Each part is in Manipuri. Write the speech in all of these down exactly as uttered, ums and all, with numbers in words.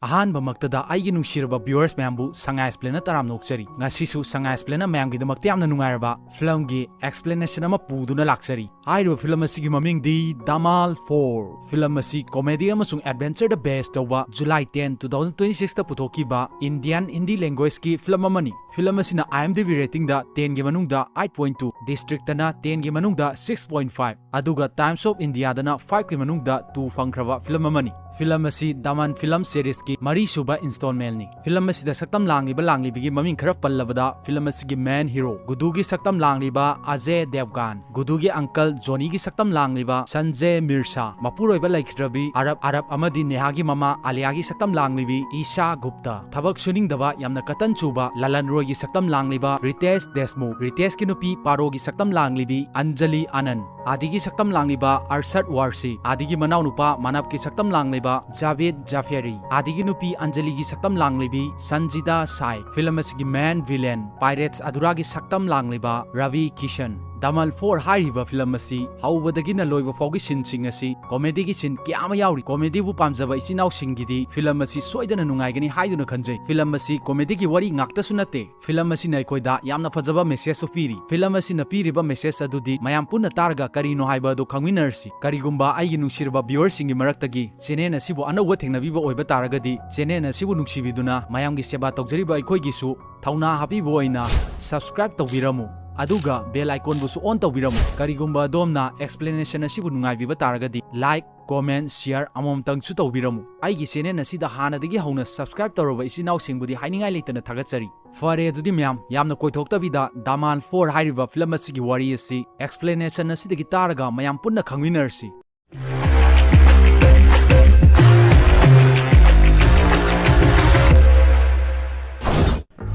ꯑꯍꯥꯟꯕꯃꯛꯇꯗ ꯑꯩꯒꯤ ꯅꯨꯡꯁꯤꯔꯕ viewers ꯃꯌꯥꯝꯕꯨ ꯁꯉꯥꯏ Explainꯅ ꯇꯔꯥꯝꯅ ꯑꯣꯛꯆꯔꯤ꯫ ꯉꯁꯤꯁꯨ ꯁꯉꯥꯏ Explainꯅ ꯃꯌꯥꯝꯒꯤꯗꯃꯛꯇ ꯌꯥꯝꯅ ꯅꯨꯡꯉꯥꯏꯔꯕ filmꯒꯤ explanation ꯑꯃ ꯄꯨꯗꯨꯅ ꯂꯥꯛꯆꯔꯤ꯫ ꯍꯥꯏꯔꯤꯕ film ꯑꯁꯤꯒꯤ ꯃꯃꯤꯡꯗꯤ ꯙꯃꯥꯜ four꯫ Film ꯑꯁꯤ comedy ꯑꯃꯁꯨꯡ adventureꯗ base ꯇꯧꯕ July ten, two thousand twenty sixꯇ ꯄꯨꯊꯣꯛꯈꯤꯕ Indian Hindi languageetꯀꯤ film ꯑꯃꯅꯤ꯫ Film ꯑꯁꯤꯅ IMDb ratingꯗ tenꯒꯤ ꯃꯅꯨꯡꯗ eight point two, Districtꯇꯅ tenꯒꯤ ꯃꯅꯨꯡꯗ six point five, ꯑꯗꯨꯒ Times of Indiaꯗꯅ fiveꯀꯤ ꯃꯅꯨꯡꯗ two ꯐꯪꯈ꯭ꯔꯕ film ꯑꯃꯅꯤ꯫ Film ꯑꯁꯤ ꯙꯃꯥꯜ film seriesꯀꯤ ꯃꯔꯤꯁꯨꯕ installmentꯅꯤ꯫ Film ꯑꯁꯤꯗ ꯁꯛꯇꯝ ꯂꯥꯡꯂꯤꯕ ꯂꯥꯡꯂꯤꯕꯤꯒꯤ ꯃꯃꯤꯡ ꯈꯔ ꯄꯜꯂꯕꯗ, film ꯑꯁꯤꯒꯤ main hero ꯒꯨꯗꯨꯒꯤ ꯁꯛꯇꯝ ꯂꯥꯡꯂꯤꯕ ꯑꯖꯦ ꯗꯦꯕꯒꯥꯟ, ꯒꯨꯗꯨꯒꯤ uncle ꯖꯣꯅꯤꯒꯤ ꯁꯛꯇꯝ ꯂꯥꯡꯂꯤꯕ ꯁꯟꯖꯦ ꯃꯤꯔꯁꯥ, ꯃꯄꯨꯔꯣꯏꯕ ꯂꯩꯈꯤꯗ꯭ꯔꯕꯤ ꯑꯔꯕ ꯑꯔꯕ ꯑꯃꯗꯤ ꯅꯦꯍꯥꯒꯤ ꯃꯃꯥ ꯑꯂꯤꯌꯥꯒꯤ ꯁꯛꯇꯝ ꯂꯥꯡꯂꯤꯕꯤ ꯏꯁꯥ ꯒꯨꯞꯇ, ꯊꯕꯛ ꯁꯨꯅꯤꯡꯗꯕ ꯌꯥꯝꯅ ꯀꯇꯟ ꯆꯨꯕ ꯂꯂꯟ ꯔꯣꯏꯒꯤ ꯁꯛꯇꯝ ꯂꯥꯡꯂꯤꯕ ꯔꯤꯇꯦꯁ ꯗꯦꯁꯃꯨꯈ, ꯔꯤꯇꯦꯁꯀꯤ ꯅꯨꯄꯤ ꯄꯥꯔꯣꯒꯤ ꯁꯛꯇꯝ ꯂꯥꯡꯂꯤꯕꯤ ꯑꯟꯖꯂꯤ ꯑꯅꯟ, ꯑꯥꯗꯤꯒꯤ ꯁꯛꯇꯝ ꯂꯥꯡꯂꯤꯕ ꯑꯔꯁꯗ ꯋꯥꯔꯁꯤ, ꯑꯥꯗꯤꯒꯤ ꯃꯅꯥꯎꯅꯨꯄꯥ ꯃꯥꯅꯕꯀꯤ ꯁꯛꯇꯝ ꯂꯥꯡꯂꯤꯕ ꯖꯥꯚꯦꯗ ꯖꯥꯐꯦꯔꯤ, ꯑꯥꯗꯤꯒꯤ ꯅꯨꯄꯤ ꯑꯟꯖꯂꯤꯒꯤ ꯁꯛꯇꯝ ꯂꯥꯡꯂꯤꯕꯤ ꯁꯟꯖꯤꯗꯥ ꯁꯥꯏ, film ꯑꯁꯤꯒꯤ main villain Pirates ꯑꯗꯨꯔꯥꯒꯤ ꯁꯛꯇꯝ ꯂꯥꯡꯂꯤꯕ ꯔꯕꯤ ꯀꯤꯁꯟ꯫ ꯙꯃꯥꯜ four ꯍꯥꯏꯔꯤꯕ film ꯑꯁꯤ ꯍꯧꯕꯗꯒꯤꯅ ꯂꯣꯏꯕ ꯐꯥꯎꯒꯤ sceneꯁꯤꯡ ꯑꯁꯤ comedyꯒꯤ scene ꯀꯌꯥ ꯑꯃ ꯌꯥꯎꯔꯤ꯫ Comedyꯕꯨ ꯄꯥꯝꯖꯕ ꯏꯆꯤꯟ ꯏꯅꯥꯎꯁꯤꯡꯒꯤꯗꯤ film ꯑꯁꯤ ꯁꯣꯏꯗꯅ ꯅꯨꯡꯉꯥꯏꯒꯅꯤ ꯍꯥꯏꯗꯨꯅ ꯈꯟꯖꯩ꯫ Film ꯑꯁꯤ comedyꯒꯤ ꯋꯥꯔꯤ ꯉꯥꯛꯇꯁꯨ ꯅꯠꯇꯦ, film ꯑꯁꯤꯅ ꯑꯩꯈꯣꯏꯗ ꯌꯥꯝꯅ ꯐꯖꯕ messageꯁꯨ ꯄꯤꯔꯤ꯫ Film ꯑꯁꯤꯅ ꯄꯤꯔꯤꯕ message ꯑꯗꯨꯗꯤ ꯃꯌꯥꯝ ꯄꯨꯟꯅ ꯇꯥꯔꯒ ꯀꯔꯤꯅꯣ ꯍꯥꯏꯕ ꯑꯗꯨ ꯈꯪꯃꯤꯟꯅꯔꯁꯤ꯫ ꯀꯔꯤꯒꯨꯝꯕ ꯑꯩꯒꯤ ꯅꯨꯡꯁꯤꯔꯕ viewerꯁꯤꯡꯒꯤ ꯃꯔꯛꯇꯒꯤ channel ꯑꯁꯤꯕꯨ ꯑꯅꯧꯕ ꯊꯦꯡꯅꯕꯤꯕ ꯑꯣꯏꯕ ꯇꯥꯔꯒꯗꯤ, channel ꯑꯁꯤꯕꯨ ꯅꯨꯡꯁꯤꯕꯤꯗꯨꯅ ꯃꯌꯥꯝꯒꯤ ꯁꯦꯕꯥ ꯇꯧꯖꯔꯤꯕ ꯑꯩꯈꯣꯏꯒꯤꯁꯨ ꯊꯧꯅꯥ ꯍꯥꯞꯄꯤꯕ ꯑꯣꯏꯅ subscribe ꯇꯧꯕꯤꯔꯝꯃꯨ, ꯑꯗꯨꯒ bell iconꯕꯨꯁꯨ on ꯇꯧꯕꯤꯔꯝꯃꯨ꯫ ꯀꯔꯤꯒꯨꯝꯕ ꯑꯗꯣꯝꯅ explanation ꯑꯁꯤꯕꯨ ꯅꯨꯡꯉꯥꯏꯕꯤꯕ ꯇꯥꯔꯒꯗꯤ, like, comment, share ꯑꯃꯃꯝꯇꯪꯁꯨ ꯇꯧꯕꯤꯔꯝꯃꯨ꯫ ꯑꯩꯒꯤ channel ꯑꯁꯤꯗ ꯍꯥꯟꯅꯗꯒꯤ ꯍꯧꯅ subscribe ꯇꯧꯔꯕ ꯏꯆꯤꯟ ꯏꯅꯥꯎꯁꯤꯡꯕꯨꯗꯤ ꯍꯥꯏꯅꯤꯡꯉꯥꯏ ꯂꯩꯇꯅ ꯊꯥꯒꯠꯆꯔꯤ꯫ ꯐꯔꯦ, ꯑꯗꯨꯗꯤ ꯃꯌꯥꯝ, ꯌꯥꯝꯅ ꯀꯣꯏꯊꯣꯛꯇꯕꯤꯗ ꯙꯃꯥꯜ four ꯍꯥꯏꯔꯤꯕ film ꯑꯁꯤꯒꯤ ꯋꯥꯔꯤ ꯑꯁꯤ explanation ꯑꯁꯤꯗꯒꯤ ꯇꯥꯔꯒ ꯃꯌꯥꯝ ꯄꯨꯟꯅ ꯈꯪꯃꯤꯟꯅꯔꯁꯤ꯫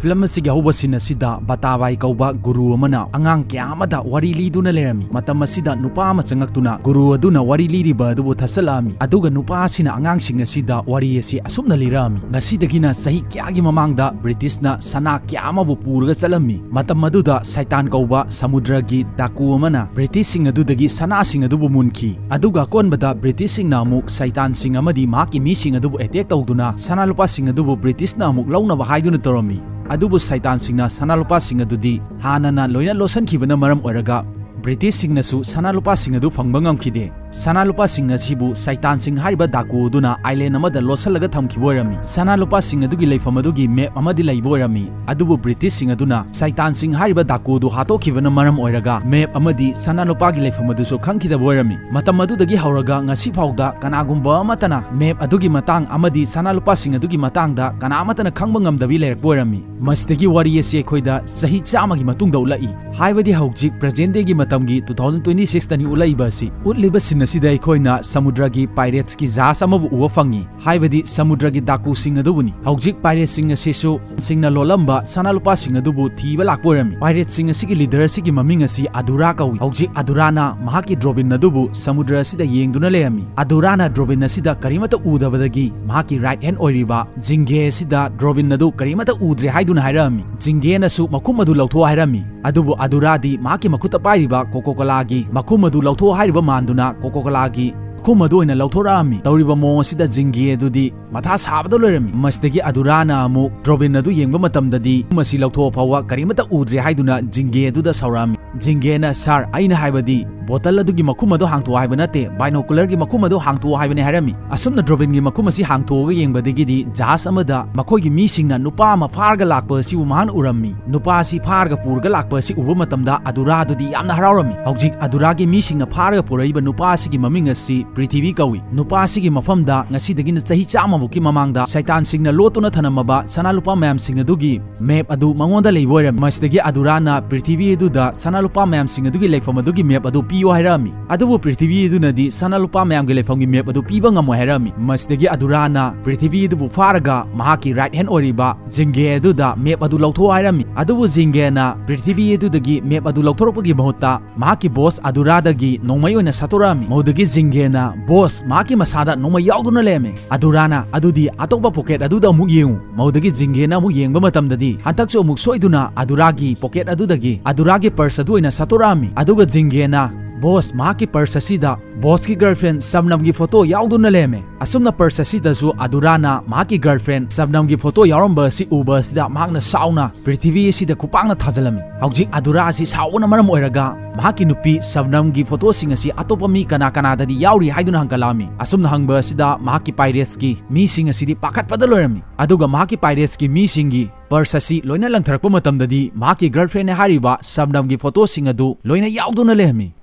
ꯐꯤꯂꯝ ꯑꯁꯤꯒꯤ ꯑꯍꯧꯕ ꯁꯤꯟ ꯑꯁꯤꯗ ꯕꯇꯥꯕꯥꯏ ꯀꯧꯕ ꯒꯨꯔꯨ ꯑꯃꯅ ꯑꯉꯥꯡ ꯀꯌꯥ ꯑꯃꯗ ꯋꯥꯔꯤ ꯂꯤꯗꯨꯅ ꯂꯩꯔꯝꯃꯤ꯫ ꯃꯇꯝ ꯑꯁꯤꯗ ꯅꯨꯄꯥ ꯑꯃ ꯆꯪꯉꯛꯇꯨꯅ ꯒꯨꯔꯨ ꯑꯗꯨꯅ ꯋꯥꯔꯤ ꯂꯤꯔꯤꯕ ꯑꯗꯨꯕꯨ ꯊꯠꯆꯜꯂꯛꯑꯝꯃꯤ꯫ ꯑꯗꯨꯒ ꯅꯨꯄꯥ ꯑꯁꯤꯅ ꯑꯉꯥꯡꯁꯤꯡ ꯑꯁꯤꯗ ꯋꯥꯔꯤ ꯑꯁꯤ ꯑꯁꯨꯝꯅ ꯂꯤꯔꯛꯑꯝꯃꯤ, "ꯉꯁꯤꯗꯒꯤꯅ ꯆꯍꯤ ꯀꯌꯥꯒꯤ ꯃꯃꯥꯡꯗ ꯕ꯭ꯔꯤꯇꯤꯁꯅ ꯁꯅꯥ ꯀꯌꯥ ꯑꯃꯕꯨ ꯄꯨꯔꯒ ꯆꯠꯂꯝꯃꯤ꯫ ꯃꯇꯝ ꯑꯗꯨꯗ ꯁꯩꯇꯥꯟ ꯀꯧꯕ ꯁꯃꯨꯗ꯭ꯔꯒꯤ ꯗꯥꯀꯨ ꯑꯃꯅ ꯕ꯭ꯔꯤꯇꯤꯁꯁꯤꯡ ꯑꯗꯨꯗꯒꯤ ꯁꯅꯥꯁꯤꯡ ꯑꯗꯨꯕꯨ ꯃꯨꯟꯈꯤ꯫ ꯑꯗꯨꯒ ꯑꯀꯣꯟꯕꯗ ꯕ꯭ꯔꯤꯇꯤꯁꯁꯤꯡꯅ ꯑꯃꯨꯛ ꯁꯩꯇꯥꯟꯁꯤꯡ ꯑꯃꯗꯤ ꯃꯍꯥꯛꯀꯤ ꯃꯤꯁꯤꯡ ꯑꯗꯨꯕꯨ ꯑꯦꯇꯦꯛ ꯇꯧꯗꯨꯅ ꯁꯅꯥ ꯂꯨꯄꯥꯁꯤꯡ ꯑꯗꯨꯕꯨ ꯕ꯭ꯔꯤꯇꯤꯁꯅ ꯑꯃꯨꯛ ꯂꯧꯅꯕ ꯍꯥꯏꯗꯨꯅ ꯇꯧꯔꯝꯃꯤ꯫ ꯑꯗꯨꯕꯨ ꯁꯩꯇꯥꯟꯁꯤꯡꯅ ꯁꯅꯥ ꯂꯨꯄꯥꯁꯤꯡ ꯑꯗꯨꯗꯤ ꯍꯥꯟꯅꯅ ꯂꯣꯏꯅ ꯂꯣꯠꯁꯤꯟꯈꯤꯕꯅ ꯃꯔꯝ ꯑꯣꯏꯔꯒ ꯕ꯭ꯔꯤꯇꯤꯁꯁꯤꯡꯅꯁꯨ ꯁꯅꯥ ꯂꯨꯄꯥꯁꯤꯡ ꯑꯗꯨ ꯐꯪꯕ ꯉꯝꯈꯤꯗꯦ꯫ ꯁꯅꯥ ꯂꯨꯄꯥꯁꯤꯡ ꯑꯁꯤꯕꯨ ꯁꯩꯇꯥꯟꯁꯤꯡ ꯍꯥꯏꯔꯤꯕ ꯗꯥꯀꯨ ꯑꯗꯨꯅ ꯑꯥꯏꯂꯦꯟ ꯑꯃꯗ ꯂꯣꯠꯁꯤꯜꯂꯒ ꯊꯝꯈꯤꯕ ꯑꯣꯏꯔꯝꯃꯤ꯫ ꯁꯅꯥ ꯂꯨꯄꯥꯁꯤꯡ ꯑꯗꯨꯒꯤ ꯂꯩꯐꯝ ꯑꯗꯨꯒꯤ ꯃꯦꯞ ꯑꯃꯗꯤ ꯂꯩꯕ ꯑꯣꯏꯔꯝꯃꯤ꯫ ꯑꯗꯨꯕꯨ ꯕ꯭ꯔꯤꯇꯤꯁꯁꯤꯡ ꯑꯗꯨꯅ ꯁꯩꯇꯥꯟꯁꯤꯡ ꯍꯥꯏꯔꯤꯕ ꯗꯥꯀꯨ ꯑꯗꯨ ꯍꯥꯠꯇꯣꯛꯈꯤꯕꯅ ꯃꯔꯝ ꯑꯣꯏꯔꯒ ꯃꯦꯞ ꯑꯃꯗꯤ ꯁꯅꯥ ꯂꯨꯄꯥꯒꯤ ꯂꯩꯐꯝ ꯑꯗꯨꯁꯨ ꯈꯪꯈꯤꯗꯕ ꯑꯣꯏꯔꯝꯃꯤ꯫ ꯃꯇꯝ ꯑꯗꯨꯗꯒꯤ ꯍꯧꯔꯒ ꯉꯁꯤ ꯐꯥꯎꯗ ꯀꯅꯥꯒꯨꯝꯕ ꯑꯃꯠꯇꯅ ꯃꯦꯞ ꯑꯗꯨꯒꯤ ꯃꯇꯥꯡ ꯑꯃꯗꯤ ꯁꯅꯥ ꯂꯨꯄꯥꯁꯤꯡ ꯑꯗꯨꯒꯤ ꯃꯇꯥꯡꯗ ꯀꯅꯥ ꯑꯃꯠꯇꯅ ꯈꯪꯕ ꯉꯝꯗꯕꯤ ꯂꯩꯔꯛꯄ ꯑꯣꯏꯔꯝꯃꯤ꯫ ꯃꯁꯤꯗꯒꯤ ꯋꯥꯔꯤ ꯑꯁꯤ ꯑꯩꯈꯣꯏꯗ ꯆꯍꯤ ꯆꯥꯝꯃꯒꯤ ꯃꯇꯨꯡꯗ ꯎꯠꯂꯛꯏ꯫ ꯍꯥꯏꯕꯗꯤ ꯍꯧꯖꯤꯛ present dayꯒꯤ ꯃꯇꯝꯒꯤ two thousand twenty sixꯇꯅꯤ ꯎꯠꯂꯛꯏꯕ ꯑꯁꯤ꯫ ꯎꯠꯂꯤꯕ ꯁꯤꯟ ꯑꯁꯤꯗ ꯑꯩꯈꯣꯏꯅ ꯁꯃꯨꯗ꯭ꯔꯒꯤ pirateꯀꯤ ꯖꯍꯥꯖ ꯑꯃꯕꯨ ꯎꯕ ꯐꯪꯉꯤ꯫ ꯍꯥꯏꯕꯗꯤ ꯁꯃꯨꯗ꯭ꯔꯒꯤ ꯗꯥꯀꯨꯁꯤꯡ ꯑꯗꯨꯕꯨꯅꯤ꯫ ꯍꯧꯖꯤꯛ pirateꯁꯤꯡ ꯑꯁꯤꯁꯨ ꯁꯤꯡꯅ ꯂꯣꯜꯂꯝꯕ ꯁꯅꯥ ꯂꯨꯄꯥꯁꯤꯡ ꯑꯗꯨꯕꯨ ꯊꯤꯕ ꯂꯥꯛꯄ ꯑꯣꯏꯔꯝꯃꯤ꯫ Pirateꯁꯤꯡ ꯑꯁꯤꯒꯤ leader ꯑꯁꯤꯒꯤ ꯃꯃꯤꯡ ꯑꯁꯤ ꯑꯗꯨꯔꯥ ꯀꯧꯏ꯫ ꯍꯧꯖꯤꯛ ꯑꯗꯨꯔꯥꯅ ꯃꯍꯥꯛꯀꯤ ꯗ꯭ꯔꯣꯕꯤꯟ ꯑꯗꯨꯕꯨ ꯁꯃꯨꯗ꯭ꯔ ꯑꯁꯤꯗ ꯌꯦꯡꯗꯨꯅ ꯂꯩꯔꯝꯃꯤ꯫ ꯑꯗꯨꯔꯥꯅ ꯗ꯭ꯔꯣꯕꯤꯟ ꯑꯁꯤꯗ ꯀꯔꯤꯃꯠꯇ ꯎꯗꯕꯗꯒꯤ ꯃꯍꯥꯛꯀꯤ right hand ꯑꯣꯏꯔꯤꯕ ꯖꯤꯡꯒꯦ ꯑꯁꯤꯗ ꯗ꯭ꯔꯣꯕꯤꯟ ꯑꯗꯨ ꯀꯔꯤꯃꯠꯇ ꯎꯗ꯭ꯔꯦ ꯍꯥꯏꯗꯨꯅ ꯍꯥꯏꯔꯛꯑꯝꯃꯤ꯫ ꯖꯤꯡꯒꯦꯅꯁꯨ ꯃꯈꯨꯝ ꯑꯗꯨ ꯂꯧꯊꯣꯛꯑꯣ ꯍꯥꯏꯔꯝꯃꯤ꯫ ꯑꯗꯨꯕꯨ ꯑꯗꯨꯔꯥꯗꯤ ꯃꯍꯥꯛꯀꯤ ꯃꯈꯨꯠꯇ ꯄꯥꯏꯔꯤꯕ ꯀꯣꯀꯣ ꯀꯣꯂꯥꯒꯤ ꯃꯈꯨꯝ ꯑꯗꯨ ꯂꯧꯊꯣꯛꯑꯣ ꯍꯥꯏꯔꯤꯕ ꯃꯥꯟꯗꯨꯅ ꯀꯣꯀꯣ ꯀꯣꯂꯥꯒꯤ ꯃꯈꯨꯝ ꯑꯗꯨ ꯑꯣꯏꯅ ꯂꯧꯊꯣꯔꯛꯑꯝꯃꯤ꯫ ꯇꯧꯔꯤꯕ ꯃꯑꯣꯡ ꯑꯁꯤꯗ ꯖꯤꯡꯒꯦ ꯑꯗꯨꯗꯤ ꯃꯊꯥ ꯁꯥꯕꯗ ꯂꯣꯏꯔꯝꯃꯤ꯫ ꯃꯁꯤꯗꯒꯤ ꯑꯗꯨꯔꯥꯅ ꯑꯃꯨꯛ ꯗ꯭ꯔꯣꯕꯤꯟ ꯑꯗꯨ ꯌꯦꯡꯕ ꯃꯇꯝꯗꯗꯤ ꯃꯁꯤ ꯂꯧꯊꯣꯛꯑ ꯐꯥꯎꯕ ꯀꯔꯤꯃꯠꯇ ꯎꯗ꯭ꯔꯦ ꯍꯥꯏꯗꯨꯅ ꯖꯤꯡꯒꯦ ꯑꯗꯨꯗ ꯁꯥꯎꯔꯛꯑꯝꯃꯤ꯫ ꯖꯤꯡꯒꯦꯅ, "Sir, ꯑꯩꯅ ꯍꯥꯏꯕꯗꯤ ꯕꯣꯇꯜ ꯑꯗꯨꯒꯤ ꯃꯈꯨꯝ ꯑꯗꯨ ꯍꯥꯡꯇꯣꯛꯑꯣ ꯍꯥꯏꯕ ꯅꯠꯇꯦ, binocularꯒꯤ ꯃꯈꯨꯝ ꯑꯗꯨ ꯍꯥꯡꯇꯣꯛꯑꯣ ꯍꯥꯏꯕꯅꯤ" ꯍꯥꯏꯔꯝꯃꯤ꯫ ꯑꯁꯨꯝꯅ ꯗ꯭ꯔꯣꯕꯤꯟꯒꯤ ꯃꯈꯨꯝ ꯑꯁꯤ ꯍꯥꯡꯇꯣꯛꯑꯒ ꯌꯦꯡꯕꯗꯒꯤꯗꯤ ꯖꯍꯥꯖ ꯑꯃꯗ ꯃꯈꯣꯏꯒꯤ ꯃꯤꯁꯤꯡꯅ ꯅꯨꯄꯥ ꯑꯃ ꯐꯥꯔꯒ ꯂꯥꯛꯄ ꯑꯁꯤꯕꯨ ꯃꯍꯥꯛꯅ ꯎꯔꯝꯃꯤ꯫ ꯅꯨꯄꯥ ꯑꯁꯤ ꯐꯥꯔꯒ ꯄꯨꯔꯒ ꯂꯥꯛꯄ ꯑꯁꯤ ꯎꯕ ꯃꯇꯝꯗ ꯑꯗꯨꯔꯥ ꯑꯗꯨꯗꯤ ꯌꯥꯝꯅ ꯍꯔꯥꯎꯔꯝꯃꯤ꯫ ꯍꯧꯖꯤꯛ ꯑꯗꯨꯔꯥꯒꯤ ꯃꯤꯁꯤꯡꯅ ꯐꯥꯔꯒ ꯄꯨꯔꯛꯏꯕ ꯅꯨꯄꯥ ꯑꯁꯤꯒꯤ ꯃꯃꯤꯡ ꯑꯁꯤ ꯄ꯭ꯔꯤꯊꯤꯕꯤ ꯀꯧꯏ꯫ ꯅꯨꯄꯥ ꯑꯁꯤꯒꯤ ꯃꯐꯝꯗ ꯉꯁꯤꯗꯒꯤꯅ ꯆꯍꯤ ꯆꯥꯝꯃꯃꯨꯛꯀꯤ ꯃꯃꯥꯡꯗ ꯁꯩꯇꯥꯟꯁꯤꯡꯅ ꯂꯣꯠꯇꯨꯅ ꯊꯅꯝꯃꯕ ꯁꯅꯥ ꯂꯨꯄꯥ ꯃꯌꯥꯝꯁꯤꯡ ꯑꯗꯨꯒꯤ ꯃꯦꯞ ꯑꯗꯨ ꯃꯉꯣꯟꯗ ꯂꯩꯕ ꯑꯣꯏꯔꯝꯃꯤ꯫ ꯃꯁꯤꯗꯒꯤ ꯑꯗꯨꯔꯥꯅ ꯄ꯭ꯔꯤꯊꯤꯕꯤ ꯑꯗꯨꯗ ꯁꯅꯥ ꯂꯨꯄꯥ ꯃꯌꯥꯝꯁꯤꯡ ꯑꯗꯨꯒꯤ ꯂꯩꯐꯝ ꯑꯗꯨꯒꯤ ꯃꯦꯞ ꯑꯗꯨ ꯄꯤꯌꯨ ꯍꯥꯏꯔꯛꯑꯝꯃꯤ꯫ ꯑꯗꯨꯕꯨ ꯄ꯭ꯔꯤꯊꯤꯕꯤ ꯑꯗꯨꯅꯗꯤ ꯁꯅꯥ ꯂꯨꯄꯥ ꯃꯌꯥꯝꯒꯤ ꯂꯩꯐꯝꯒꯤ ꯃꯦꯞ ꯑꯗꯨ ꯄꯤꯕ ꯉꯝꯃꯣꯏ ꯍꯥꯏꯔꯛꯑꯝꯃꯤ꯫ ꯃꯁꯤꯗꯒꯤ ꯑꯗꯨꯔꯥꯅ ꯄ꯭ꯔꯤꯊꯤꯕꯤ ꯑꯗꯨꯕꯨ ꯐꯥꯔꯒ ꯃꯍꯥꯛꯀꯤ ꯔꯥꯏꯠ ꯍꯦꯟ ꯑꯣꯏꯔꯤꯕ ꯖꯤꯡꯒꯦ ꯑꯗꯨꯗ ꯃꯦꯞ ꯑꯗꯨ ꯂꯧꯊꯣꯛꯑꯣ ꯍꯥꯏꯔꯝꯃꯤ꯫ ꯑꯗꯨꯕꯨ ꯖꯤꯡꯒꯦꯅ ꯄ꯭ꯔꯤꯊꯤꯕꯤ ꯑꯗꯨꯗꯒꯤ ꯃꯦꯞ ꯑꯗꯨ ꯂꯧꯊꯣꯔꯛꯄꯒꯤ ꯃꯍꯨꯠꯇ ꯃꯍꯥꯛꯀꯤ ꯕꯣꯁ ꯑꯗꯨꯔꯥꯗꯒꯤ ꯅꯣꯡꯃꯩ ꯑꯣꯏꯅ ꯁꯠꯇꯣꯔꯛꯑꯝꯃꯤ꯫ ꯃꯗꯨꯗꯒꯤ ꯖꯤꯡꯒꯦꯅ ꯕꯣꯁ ꯃꯍꯥꯛꯀꯤ ꯃꯁꯥꯗ ꯅꯣꯡꯃꯩ ꯌꯥꯎꯗꯨꯅ ꯂꯩꯔꯝꯃꯤ꯫ ꯑꯗꯨꯔꯥꯅ, "ꯑꯗꯨꯗꯤ ꯑꯇꯣꯞꯄ ꯄꯣꯀꯦꯠ ꯑꯗꯨꯗ ꯑꯃꯨꯛ ꯌꯦꯡꯉꯨ"꯫ ꯃꯗꯨꯗꯒꯤ ꯖꯤꯡꯒꯦꯅ ꯑꯃꯨꯛ ꯌꯦꯡꯕ ꯃꯇꯝꯗꯗꯤ ꯍꯟꯗꯛꯁꯨ ꯑꯃꯨꯛ ꯁꯣꯏꯗꯨꯅ ꯑꯗꯨꯔꯥꯒꯤ ꯄꯣꯀꯦꯠ ꯑꯗꯨꯗꯒꯤ ꯑꯗꯨꯔꯥꯒꯤ ꯄꯔꯁ ꯑꯗꯨ ꯑꯣꯏꯅ ꯁꯠꯇꯣꯔꯛꯑꯝꯃꯤ꯫ ꯑꯗꯨꯒ ꯖꯤꯡꯒꯦꯅ ꯕꯣꯁ ꯃꯍꯥꯛꯀꯤ ꯄꯔꯁ ꯑꯁꯤꯗ ꯕꯣꯁꯀꯤ ꯒꯔꯜꯐ꯭ꯔꯦꯟ ꯁꯕꯅꯝꯒꯤ ꯐꯣꯇꯣ ꯌꯥꯎꯗꯨꯅ ꯂꯩꯔꯝꯃꯦ꯫ ꯑꯁꯨꯝꯅ ꯄꯔꯁ ꯑꯁꯤꯗꯁꯨ ꯑꯗꯨꯔꯥꯅ ꯃꯍꯥꯛꯀꯤ ꯒꯔꯜꯐ꯭ꯔꯦꯟ ꯁꯕꯅꯝꯒꯤ ꯐꯣꯇꯣ ꯌꯥꯎꯔꯝꯕ ꯑꯁꯤ ꯎꯕ ꯑꯁꯤꯗ ꯃꯍꯥꯛꯅ ꯁꯥꯎꯅ ꯄ꯭ꯔꯤꯊꯤꯕꯤ ꯑꯁꯤꯗ ꯈꯨꯄꯥꯛꯅ ꯊꯥꯖꯤꯜꯂꯝꯃꯤ꯫ ꯍꯧꯖꯤꯛ ꯑꯗꯨꯔꯥ ꯑꯁꯤ ꯁꯥꯎꯕꯅ ꯃꯔꯝ ꯑꯣꯏꯔꯒ ꯃꯍꯥꯛꯀꯤ ꯅꯨꯄꯤ ꯁꯕꯅꯝꯒꯤ ꯐꯣꯇꯣꯁꯤꯡ ꯑꯁꯤ ꯑꯇꯣꯞꯄ ꯃꯤ ꯀꯅꯥ ꯀꯅꯥꯗꯗꯤ ꯌꯥꯎꯔꯤ ꯍꯥꯏꯗꯨꯅ ꯍꯪꯒꯠꯂꯛꯑꯝꯃꯤ꯫ ꯑꯁꯨꯝꯅ ꯍꯪꯕ ꯑꯁꯤꯗ ꯃꯍꯥꯛꯀꯤ ꯄꯥꯏꯔꯦꯠꯁꯀꯤ ꯃꯤꯁꯤꯡ ꯑꯁꯤꯗꯤ ꯄꯥꯈꯠꯄꯗ ꯂꯣꯏꯔꯝꯃꯤ꯫ ꯑꯗꯨꯒ ꯃꯍꯥꯛꯀꯤ ꯄꯥꯏꯔꯦꯠꯁꯀꯤ ꯃꯤꯁꯤꯡꯒꯤ ꯄꯔꯁ ꯑꯁꯤ ꯂꯣꯏꯅ ꯂꯪꯊꯔꯛꯄ ꯃꯇꯝꯗꯗꯤ ꯃꯍꯥꯛꯀꯤ ꯒꯔꯜꯐ꯭ꯔꯦꯟꯅꯦ ꯍꯥꯏꯔꯤꯕ ꯁꯕꯅꯝꯒꯤ ꯐꯣꯇꯣꯁꯤꯡ ꯑꯗꯨ ꯂꯣꯏꯅ ꯌꯥꯎꯗꯨꯅ ꯂꯩꯔꯝꯃꯤ꯫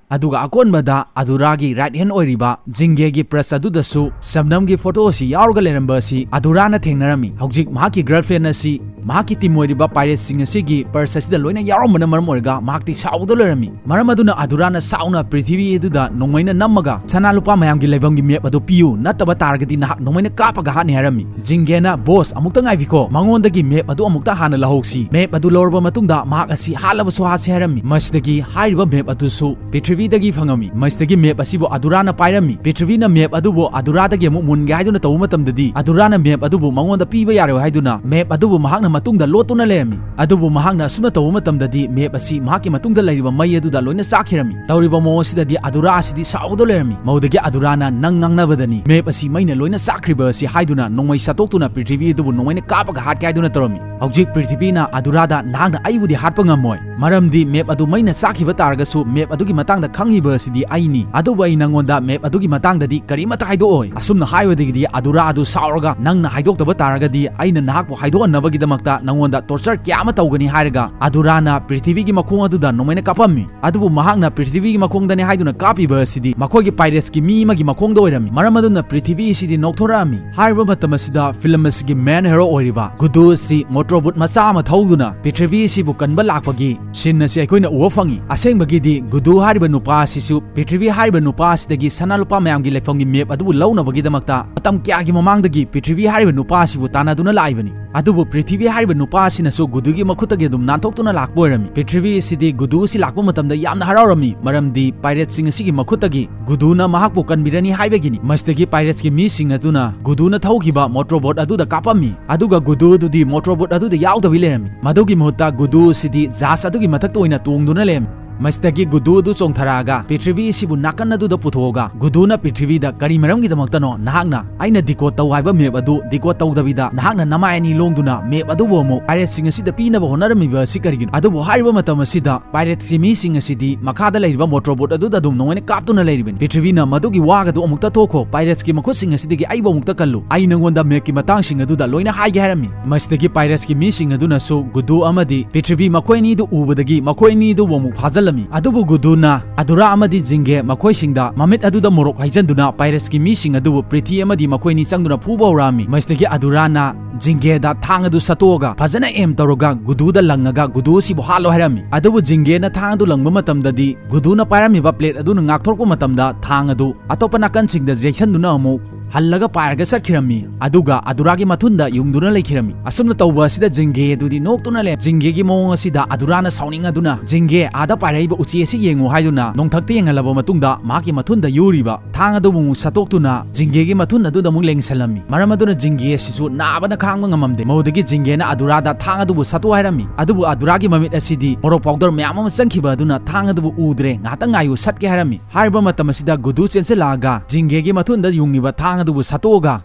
ꯑꯗꯨꯒ ꯑꯀꯣꯟꯕꯗ ꯑꯗꯨꯔꯥꯒꯤ ꯔꯥꯏꯠ ꯍꯦꯟ ꯑꯣꯏꯔꯤꯕ ꯖꯤꯡꯒꯦꯒꯤ ꯄꯔꯁ ꯑꯗꯨꯗꯁꯨ ꯁꯕꯅꯝꯒꯤ ꯐꯣꯇꯣ ꯑꯁꯤ ꯌꯥꯎꯔꯒ ꯂꯩꯔꯝꯕ ꯑꯁꯤ ꯑꯗꯨꯔꯥꯅ ꯊꯦꯡꯅꯔꯝꯃꯤ꯫ ꯍꯧꯖꯤꯛ ꯃꯍꯥꯛꯀꯤ ꯒꯔꯜꯐ꯭ꯔꯦꯟ ꯑꯁꯤ ꯃꯍꯥꯛꯀꯤ ꯇꯤꯝ ꯑꯣꯏꯔꯤꯕ ꯄꯥꯏꯔꯦꯠꯁꯤꯡ ꯑꯁꯤꯒꯤ ꯄꯔꯁ ꯑꯁꯤꯗ ꯂꯣꯏꯅ ꯌꯥꯎꯔꯝꯕꯅ ꯃꯔꯝ ꯑꯣꯏꯔꯒ ꯃꯍꯥꯛꯇꯤ ꯁꯥꯎꯗ ꯂꯩꯔꯝꯃꯤ꯫ ꯃꯔꯝ ꯑꯗꯨꯅ ꯑꯗꯨꯔꯥꯅ ꯁꯥꯎꯅ ꯄ꯭ꯔꯤꯊꯤꯕꯤ ꯑꯗꯨꯗ ꯅꯣꯡꯃꯩꯅ ꯅꯝꯃꯒ, "ꯁꯅꯥ ꯂꯨꯄꯥ ꯃꯌꯥꯝꯒꯤ ꯂꯩꯐꯝꯒꯤ ꯃꯦꯞ ꯑꯗꯨ ꯄꯤꯌꯨ, ꯅꯠꯇꯕ ꯇꯥꯔꯒꯗꯤ ꯅꯍꯥꯛ ꯅꯣꯡꯃꯩꯅ ꯀꯥꯞꯄꯒ ꯍꯥꯠꯅꯤ" ꯍꯥꯏꯔꯝꯃꯤ꯫ ꯖꯤꯡꯒꯦꯅ, "ꯕꯣꯁ, ꯑꯃꯨꯛꯇ ꯉꯥꯏꯕꯤꯈꯣ, ꯃꯉꯣꯟꯗꯒꯤ ꯃꯦꯞ ꯑꯗꯨ ꯑꯃꯨꯛꯇ ꯍꯥꯟꯅ ꯂꯧꯍꯧꯁꯤ꯫ ꯃꯦꯞ ꯑꯗꯨ ꯂꯧꯔꯕ ꯃꯇꯨꯡꯗ ꯃꯍꯥꯛ ꯑꯁꯤ ꯍꯥꯠꯂꯕꯁꯨ ꯍꯥꯠꯁꯤ" ꯍꯥꯏꯔꯝꯃꯤ꯫ ꯃꯁꯤꯗꯒꯤ ꯍꯥꯏꯔꯤꯕ ꯃꯦꯞ ꯑꯗꯨꯁꯨ ꯄ꯭ꯔꯤꯊꯤꯕꯤꯗꯒꯤ ꯐꯪꯉꯝꯃꯤ꯫ ꯃꯁꯤꯗꯒꯤ ꯃꯦꯞ ꯑꯁꯤꯕꯨ ꯑꯗꯨꯔꯥꯅ ꯄꯥꯏꯔꯝꯃꯤ꯫ ꯄ꯭ꯔꯤꯊꯤꯕꯤꯅ ꯃꯦꯞ ꯑꯗꯨꯕꯨ ꯑꯗꯨꯔꯥꯗꯒꯤ ꯑꯃꯨꯛ ꯃꯨꯟꯒꯦ ꯍꯥꯏꯗꯨꯅ ꯇꯧꯕ ꯃꯇꯝꯗꯗꯤ, ꯑꯗꯨꯔꯥꯅ ꯃꯦꯞ ꯑꯗꯨꯕꯨ ꯃꯉꯣꯟꯗ ꯄꯤꯕ ꯌꯥꯔꯣꯏ ꯍꯥꯏꯗꯨꯅ ꯃꯦꯞ ꯑꯗꯨꯕꯨ ꯃꯍꯥꯛꯅ ꯃꯇꯨꯡꯗ ꯂꯣꯠꯇꯨꯅ ꯂꯩꯔꯝꯃꯤ꯫ ꯑꯗꯨꯕꯨ ꯃꯍꯥꯛꯅ ꯑꯁꯨꯝꯅ ꯇꯧꯕ ꯃꯇꯝꯗꯗꯤ ꯃꯦꯞ ꯑꯁꯤ ꯃꯍꯥꯛꯀꯤ ꯃꯇꯨꯡꯗ ꯂꯩꯔꯤꯕ ꯃꯩ ꯑꯗꯨꯗ ꯂꯣꯏꯅ ꯆꯥꯛꯈꯤꯔꯝꯃꯤ꯫ ꯇꯧꯔꯤꯕ ꯃꯑꯣꯡ ꯑꯁꯤꯗꯗꯤ ꯑꯗꯨꯔꯥ ꯑꯁꯤꯗꯤ ꯁꯥꯎꯗ ꯂꯩꯔꯝꯃꯤ꯫ ꯃꯗꯨꯗꯒꯤ ꯑꯗꯨꯔꯥꯅ, "ꯅꯪ ꯉꯥꯡꯅꯕꯗꯅꯤ, ꯃꯦꯞ ꯑꯁꯤ ꯃꯩꯅ ꯂꯣꯏꯅ ꯆꯥꯛꯈ꯭ꯔꯤꯕ ꯑꯁꯤ" ꯍꯥꯏꯗꯨꯅ ꯅꯣꯡꯃꯩ ꯁꯠꯇꯣꯛꯇꯨꯅ ꯄ꯭ꯔꯤꯊꯤꯕꯤ ꯑꯗꯨꯕꯨ ꯅꯣꯡꯃꯩꯅ ꯀꯥꯞꯄꯒ ꯍꯥꯠꯀꯦ ꯍꯥꯏꯗꯨꯅ ꯇꯧꯔꯝꯃꯤ꯫ ꯍꯧꯖꯤꯛ ꯄ꯭ꯔꯤꯊꯤꯕꯤꯅ ꯑꯗꯨꯔꯥꯗ, "ꯅꯍꯥꯛꯅ ꯑꯩꯕꯨꯗꯤ ꯍꯥꯠꯄ ꯉꯝꯃꯣꯏ, ꯃꯔꯝꯗꯤ ꯃꯦꯞ ꯑꯗꯨ ꯃꯩꯅ ꯆꯥꯛꯈꯤꯕ ꯇꯥꯔꯒꯁꯨ ꯃꯦꯞ ꯑꯗꯨꯒꯤ ꯃꯇꯥꯡꯗ ꯈꯪꯉꯤꯕ ꯑꯁꯤꯗꯤ ꯑꯩꯅꯤ꯫ ꯑꯗꯨꯕꯨ ꯑꯩ ꯅꯪꯉꯣꯟꯗ ꯃꯦꯞ ꯑꯗꯨꯒꯤ ꯃꯇꯥꯡꯗꯗꯤ ꯀꯔꯤꯃꯠꯇ ꯍꯥꯏꯗꯣꯛꯑꯣꯏ"꯫ ꯑꯁꯨꯝꯅ ꯍꯥꯏꯕꯗꯒꯤꯗꯤ ꯑꯗꯨꯔꯥ ꯑꯗꯨ ꯁꯥꯎꯔꯒ, "ꯅꯪꯅ ꯍꯥꯏꯗꯣꯛꯇꯕ ꯇꯥꯔꯒꯗꯤ ꯑꯩꯅ ꯅꯍꯥꯛꯄꯨ ꯍꯥꯏꯗꯣꯛꯍꯟꯅꯕꯒꯤꯗꯃꯛꯇ ꯅꯪꯉꯣꯟꯗ ꯇꯣꯔꯆꯔ ꯀꯌꯥ ꯑꯃ ꯇꯧꯒꯅꯤ" ꯍꯥꯏꯔꯒ ꯑꯗꯨꯔꯥꯅ ꯄ꯭ꯔꯤꯊꯤꯕꯤꯒꯤ ꯃꯈꯣꯡ ꯑꯗꯨꯗ ꯅꯣꯡꯃꯩꯅ ꯀꯥꯞꯄꯝꯃꯤ꯫ ꯑꯗꯨꯕꯨ ꯃꯍꯥꯛꯅ ꯄ꯭ꯔꯤꯊꯤꯕꯤꯒꯤ ꯃꯈꯣꯡꯗꯅꯤ ꯍꯥꯏꯗꯨꯅ ꯀꯥꯞꯄꯤꯕ ꯑꯁꯤꯗꯤ ꯃꯈꯣꯏꯒꯤ ꯄꯥꯏꯔꯦꯠꯁꯀꯤ ꯃꯤ ꯑꯃꯒꯤ ꯃꯈꯣꯡꯗ ꯑꯣꯏꯔꯝꯃꯤ꯫ ꯃꯔꯝ ꯑꯗꯨꯅ ꯄ꯭ꯔꯤꯊꯤꯕꯤ ꯑꯁꯤꯗꯤ ꯅꯣꯛꯊꯣꯔꯛꯑꯝꯃꯤ꯫ ꯍꯥꯏꯔꯤꯕ ꯃꯇꯝ ꯑꯁꯤꯗ ꯐꯤꯂꯝ ꯑꯁꯤꯒꯤ ꯃꯦꯟ ꯍꯦꯔꯣ ꯑꯣꯏꯔꯤꯕ ꯒꯨꯗꯨ ꯑꯁꯤ ꯃꯣꯇꯣꯔ ꯕꯣꯠ ꯃꯆꯥ ꯑꯃ ꯊꯧꯗꯨꯅ ꯄ꯭ꯔꯤꯊꯤꯕꯤ ꯑꯁꯤꯕꯨ ꯀꯟꯕ ꯂꯥꯛꯄꯒꯤ ꯁꯤꯟ ꯑꯁꯤ ꯑꯩꯈꯣꯏꯅ ꯎꯕ ꯐꯪꯉꯤ꯫ ꯑꯁꯦꯡꯕꯒꯤꯗꯤ ꯒꯨꯗꯨ ꯍꯥꯏꯔꯤꯕ ꯅꯨꯄꯥ ꯑꯁꯤꯁꯨ ꯄ꯭ꯔꯤꯊꯤꯕꯤ ꯍꯥꯏꯔꯤꯕ ꯅꯨꯄꯥ ꯑꯁꯤꯗꯒꯤ ꯁꯅꯥ ꯂꯨꯄꯥ ꯃꯌꯥꯝꯒꯤ ꯂꯩꯐꯝꯒꯤ ꯃꯦꯞ ꯑꯗꯨꯕꯨ ꯂꯧꯅꯕꯒꯤꯗꯃꯛꯇ ꯃꯇꯝ ꯀꯌꯥꯒꯤ ꯃꯃꯥꯡꯗꯒꯤ ꯄ꯭ꯔꯤꯊꯤꯕꯤ ꯍꯥꯏꯔꯤꯕ ꯅꯨꯄꯥ ꯑꯁꯤꯕꯨ ꯇꯥꯟꯅꯗꯨꯅ ꯂꯥꯛꯏꯕꯅꯤ꯫ ꯑꯗꯨꯕꯨ ꯄ꯭ꯔꯤꯊꯤꯕꯤ ꯍꯥꯏꯔꯤꯕ ꯅꯨꯄꯥ ꯑꯁꯤꯅꯁꯨ ꯒꯨꯗꯨꯒꯤ ꯃꯈꯨꯠꯇꯒꯤ ꯑꯗꯨꯝ ꯅꯥꯟꯊꯣꯛꯇꯨꯅ ꯂꯥꯛꯄ ꯑꯣꯏꯔꯝꯃꯤ꯫ ꯄ꯭ꯔꯤꯊꯤꯕꯤ ꯑꯁꯤꯗꯤ ꯒꯨꯗꯨ ꯑꯁꯤ ꯂꯥꯛꯄ ꯃꯇꯝꯗ ꯌꯥꯝꯅ ꯍꯔꯥꯎꯔꯝꯃꯤ, ꯃꯔꯝꯗꯤ ꯄꯥꯏꯔꯦꯠꯁꯤꯡ ꯑꯁꯤꯒꯤ ꯃꯈꯨꯠꯇꯒꯤ ꯒꯨꯗꯨꯅ ꯃꯍꯥꯛꯄꯨ ꯀꯟꯕꯤꯔꯅꯤ ꯍꯥꯏꯕꯒꯤꯅꯤ꯫ ꯃꯁꯤꯗꯒꯤ ꯄꯥꯏꯔꯦꯠꯁꯀꯤ ꯃꯤꯁꯤꯡ ꯑꯗꯨꯅ ꯒꯨꯗꯨꯅ ꯊꯧꯈꯤꯕ ꯃꯣꯇꯣꯔꯕꯣꯠ ꯑꯗꯨꯗ ꯀꯥꯞꯄꯝꯃꯤ, ꯑꯗꯨꯒ ꯒꯨꯗꯨ ꯑꯗꯨꯗꯤ ꯃꯣꯇꯣꯔꯕꯣꯠ ꯑꯗꯨꯗ ꯌꯥꯎꯗꯕꯤ ꯂꯩꯔꯝꯃꯤ꯫ ꯃꯗꯨꯒꯤ ꯃꯍꯨꯠꯇ ꯒꯨꯗꯨ ꯑꯁꯤꯗꯤ ꯖꯍꯥꯖ ꯑꯗꯨꯒꯤ ꯃꯊꯛꯇ ꯑꯣꯏꯅ ꯇꯣꯡꯗꯨꯅ ꯂꯩꯔꯝꯃꯤ꯫ ꯃꯁꯤꯗꯒꯤ ꯒꯨꯗꯨ ꯑꯗꯨ ꯆꯣꯡꯊꯔꯛꯑꯒ ꯄ꯭ꯔꯤꯊꯤꯕꯤ ꯑꯁꯤꯕꯨ ꯅꯥꯀꯟ ꯑꯗꯨꯗ ꯄꯨꯊꯣꯛꯑꯒ ꯒꯨꯗꯨꯅ ꯄ꯭ꯔꯤꯊꯤꯕꯤꯗ ꯀꯔꯤ ꯃꯔꯝꯒꯤꯗꯃꯛꯇꯅꯣ ꯅꯍꯥꯛꯅ ꯑꯩꯅ ꯗꯤꯀꯣꯗ ꯇꯧ ꯍꯥꯏꯕ ꯃꯦꯞ ꯑꯗꯨ ꯗꯤꯀꯣꯗ ꯇꯧꯗꯕꯤꯗ ꯅꯍꯥꯛꯅ ꯅꯃꯥꯏ ꯑꯅꯤ ꯂꯣꯡꯗꯨꯅ ꯃꯦꯞ ꯑꯗꯨꯕꯨ ꯑꯃꯨꯛ ꯄꯥꯏꯔꯦꯠꯁꯤꯡ ꯑꯁꯤꯗ ꯄꯤꯅꯕ ꯍꯣꯠꯅꯔꯝꯃꯤꯕ ꯑꯁꯤ ꯀꯔꯤꯒꯤꯅꯣ? ꯑꯗꯨꯕꯨ ꯍꯥꯏꯔꯤꯕ ꯃꯇꯝ ꯑꯁꯤꯗ ꯄꯥꯏꯔꯦꯠꯁꯀꯤ ꯃꯤꯁꯤꯡ ꯑꯁꯤꯗꯤ ꯃꯈꯥꯗ ꯂꯩꯔꯤꯕ ꯃꯣꯇꯣꯔꯕꯣꯠ ꯑꯗꯨꯗ ꯑꯗꯨꯝ ꯅꯣꯡꯃꯩꯅ ꯀꯥꯞꯇꯨꯅ ꯂꯩꯔꯤꯕꯅꯤ꯫ ꯄ꯭ꯔꯤꯊꯤꯕꯤꯅ ꯃꯗꯨꯒꯤ ꯋꯥꯒꯗꯨ ꯑꯃꯨꯛꯇ ꯊꯣꯛꯈꯣ, ꯄꯥꯏꯔꯦꯠꯁꯀꯤ ꯃꯈꯨꯠꯁꯤꯡ ꯑꯁꯤꯗꯒꯤ ꯑꯩꯕꯨ ꯑꯃꯨꯛꯇ ꯀꯜꯂꯨ, ꯑꯩ ꯅꯉꯣꯟꯗ ꯃꯦꯞꯀꯤ ꯃꯇꯥꯡꯁꯤꯡ ꯑꯗꯨꯗ ꯂꯣꯏꯅ ꯍꯥꯏꯒꯦ ꯍꯥꯏꯔꯝꯃꯤ꯫ ꯃꯁꯤꯗꯒꯤ ꯄꯥꯏꯔꯦꯠꯁꯀꯤ ꯃꯤꯁꯤꯡ ꯑꯗꯨꯅꯁꯨ ꯒꯨꯗꯨ ꯑꯃꯗꯤ ꯄ꯭ꯔꯤꯊꯤꯕꯤ ꯃꯈꯣꯏ ꯑꯅꯤꯗꯨ ꯎꯕꯗꯒꯤ ꯃꯈꯣꯏ ꯑꯅꯤꯗꯨꯕꯨ ꯑꯃꯨꯛ ꯐꯥꯖꯤꯜꯂꯝꯃꯤ꯫ ꯑꯗꯨꯕꯨ ꯒꯨꯗꯨꯅ ꯑꯗꯨꯔꯥ ꯑꯃꯗꯤ ꯖꯤꯡꯒꯦ ꯃꯈꯣꯏꯁꯤꯡꯗ ꯃꯃꯤꯠ ꯑꯗꯨꯗ ꯃꯣꯔꯣꯛ ꯍꯩꯖꯤꯟꯗꯨꯅ ꯄꯥꯏꯔꯦꯠꯁꯀꯤ ꯃꯤꯁꯤꯡ ꯑꯗꯨꯕꯨ ꯄ꯭ꯔꯤꯊꯤ ꯑꯃꯗꯤ ꯃꯈꯣꯏ ꯑꯅꯤ ꯆꯪꯗꯨꯅ ꯐꯨꯕ ꯍꯧꯔꯛꯑꯝꯃꯤ꯫ ꯃꯁꯤꯗꯒꯤ ꯑꯗꯨꯔꯥꯅ ꯖꯤꯡꯒꯦꯗ ꯊꯥꯡ ꯑꯗꯨ ꯁꯠꯇꯣꯛꯑꯒ ꯐꯖꯅ ꯑꯦꯝ ꯇꯧꯔꯒ ꯒꯨꯗꯨꯗ ꯂꯪꯉꯒ ꯒꯨꯗꯨ ꯑꯁꯤꯕꯨ ꯍꯥꯠꯂꯣ ꯍꯥꯏꯔꯝꯃꯤ꯫ ꯑꯗꯨꯕꯨ ꯖꯤꯡꯒꯦꯅ ꯊꯥꯡ ꯑꯗꯨ ꯂꯪꯕ ꯃꯇꯝꯗꯗꯤ ꯒꯨꯗꯨꯅ ꯄꯥꯏꯔꯝꯃꯤꯕ ꯄ꯭ꯂꯦꯠ ꯑꯗꯨꯅ ꯉꯥꯛꯊꯣꯔꯛꯄ ꯃꯇꯝꯗ ꯊꯥꯡ ꯑꯗꯨ ꯑꯇꯣꯞꯄ ꯅꯥꯀꯟꯁꯤꯡꯗ ꯌꯩꯁꯟꯗꯨꯅ ꯑꯃꯨꯛ ꯍꯜꯂꯒ ꯄꯥꯏꯔꯒ ꯆꯠꯈꯤꯔꯝꯃꯤ꯫ ꯑꯗꯨꯒ ꯑꯗꯨꯔꯥꯒꯤ ꯃꯊꯨꯟꯗ ꯌꯨꯡꯗꯨꯅ ꯂꯩꯈꯤꯔꯝꯃꯤ꯫ ꯑꯁꯨꯝꯅ ꯇꯧꯕ ꯑꯁꯤꯗ ꯖꯤꯡꯒꯦ ꯑꯗꯨꯗꯤ ꯅꯣꯛꯇꯨꯅ ꯂꯩ꯫ ꯖꯤꯡꯒꯦꯒꯤ ꯃꯑꯣꯡ ꯑꯁꯤꯗ ꯑꯗꯨꯔꯥꯅ ꯁꯥꯎꯅꯤꯡꯉꯗꯨꯅ, "ꯖꯤꯡꯒꯦ, ꯑꯥꯗ ꯄꯥꯏꯔꯛꯏꯕ ꯎꯆꯤ ꯑꯁꯤ ꯌꯦꯡꯉꯨ" ꯍꯥꯏꯗꯨꯅ ꯅꯣꯡꯊꯛꯇ ꯌꯦꯡꯍꯜꯂꯕ ꯃꯇꯨꯡꯗ ꯃꯍꯥꯛꯀꯤ ꯃꯊꯨꯟꯗ ꯌꯨꯔꯤꯕ ꯊꯥꯡ ꯑꯗꯨꯕꯨ ꯑꯃꯨꯛ ꯁꯠꯇꯣꯛꯇꯨꯅ ꯖꯤꯡꯒꯦꯒꯤ ꯃꯊꯨꯟ ꯑꯗꯨꯗ ꯑꯃꯨꯛ ꯂꯦꯡꯁꯜꯂꯝꯃꯤ꯫ ꯃꯔꯝ ꯑꯗꯨꯅ ꯖꯤꯡꯒꯦ ꯑꯁꯤꯁꯨ ꯅꯥꯕꯅ ꯈꯥꯡꯕ ꯉꯝꯃꯝꯗꯦ꯫ ꯃꯗꯨꯗꯒꯤ ꯖꯤꯡꯒꯦꯅ ꯑꯗꯨꯔꯥꯗ ꯊꯥꯡ ꯑꯗꯨꯕꯨ ꯁꯠꯇꯣꯛ ꯍꯥꯏꯔꯝꯃꯤ꯫ ꯑꯗꯨꯕꯨ ꯑꯗꯨꯔꯥꯒꯤ ꯃꯃꯤꯠ ꯑꯁꯤꯗꯤ ꯃꯣꯔꯣꯛ ꯄꯥꯎꯗꯔ ꯃꯌꯥꯝ ꯑꯃ ꯆꯪꯈꯤꯕ ꯑꯗꯨꯅ ꯊꯥꯡ ꯑꯗꯨꯕꯨ ꯎꯗ꯭ꯔꯦ, ꯉꯥꯏꯍꯥꯛꯇꯪ ꯉꯥꯏꯌꯨ, ꯁꯠꯀꯦ ꯍꯥꯏꯔꯝꯃꯤ꯫ ꯍꯥꯏꯔꯤꯕ ꯃꯇꯝ ꯑꯁꯤꯗ ꯒꯨꯗꯨ ꯆꯦꯟꯁꯤꯜꯂꯛꯑꯒ ꯖꯤꯡꯒꯦꯒꯤ ꯃꯊꯨꯟꯗ ꯌꯨꯡꯉꯤꯕ ꯊꯥꯡ ꯑꯗꯨꯕꯨ ꯁꯠꯇꯣꯛꯑꯒ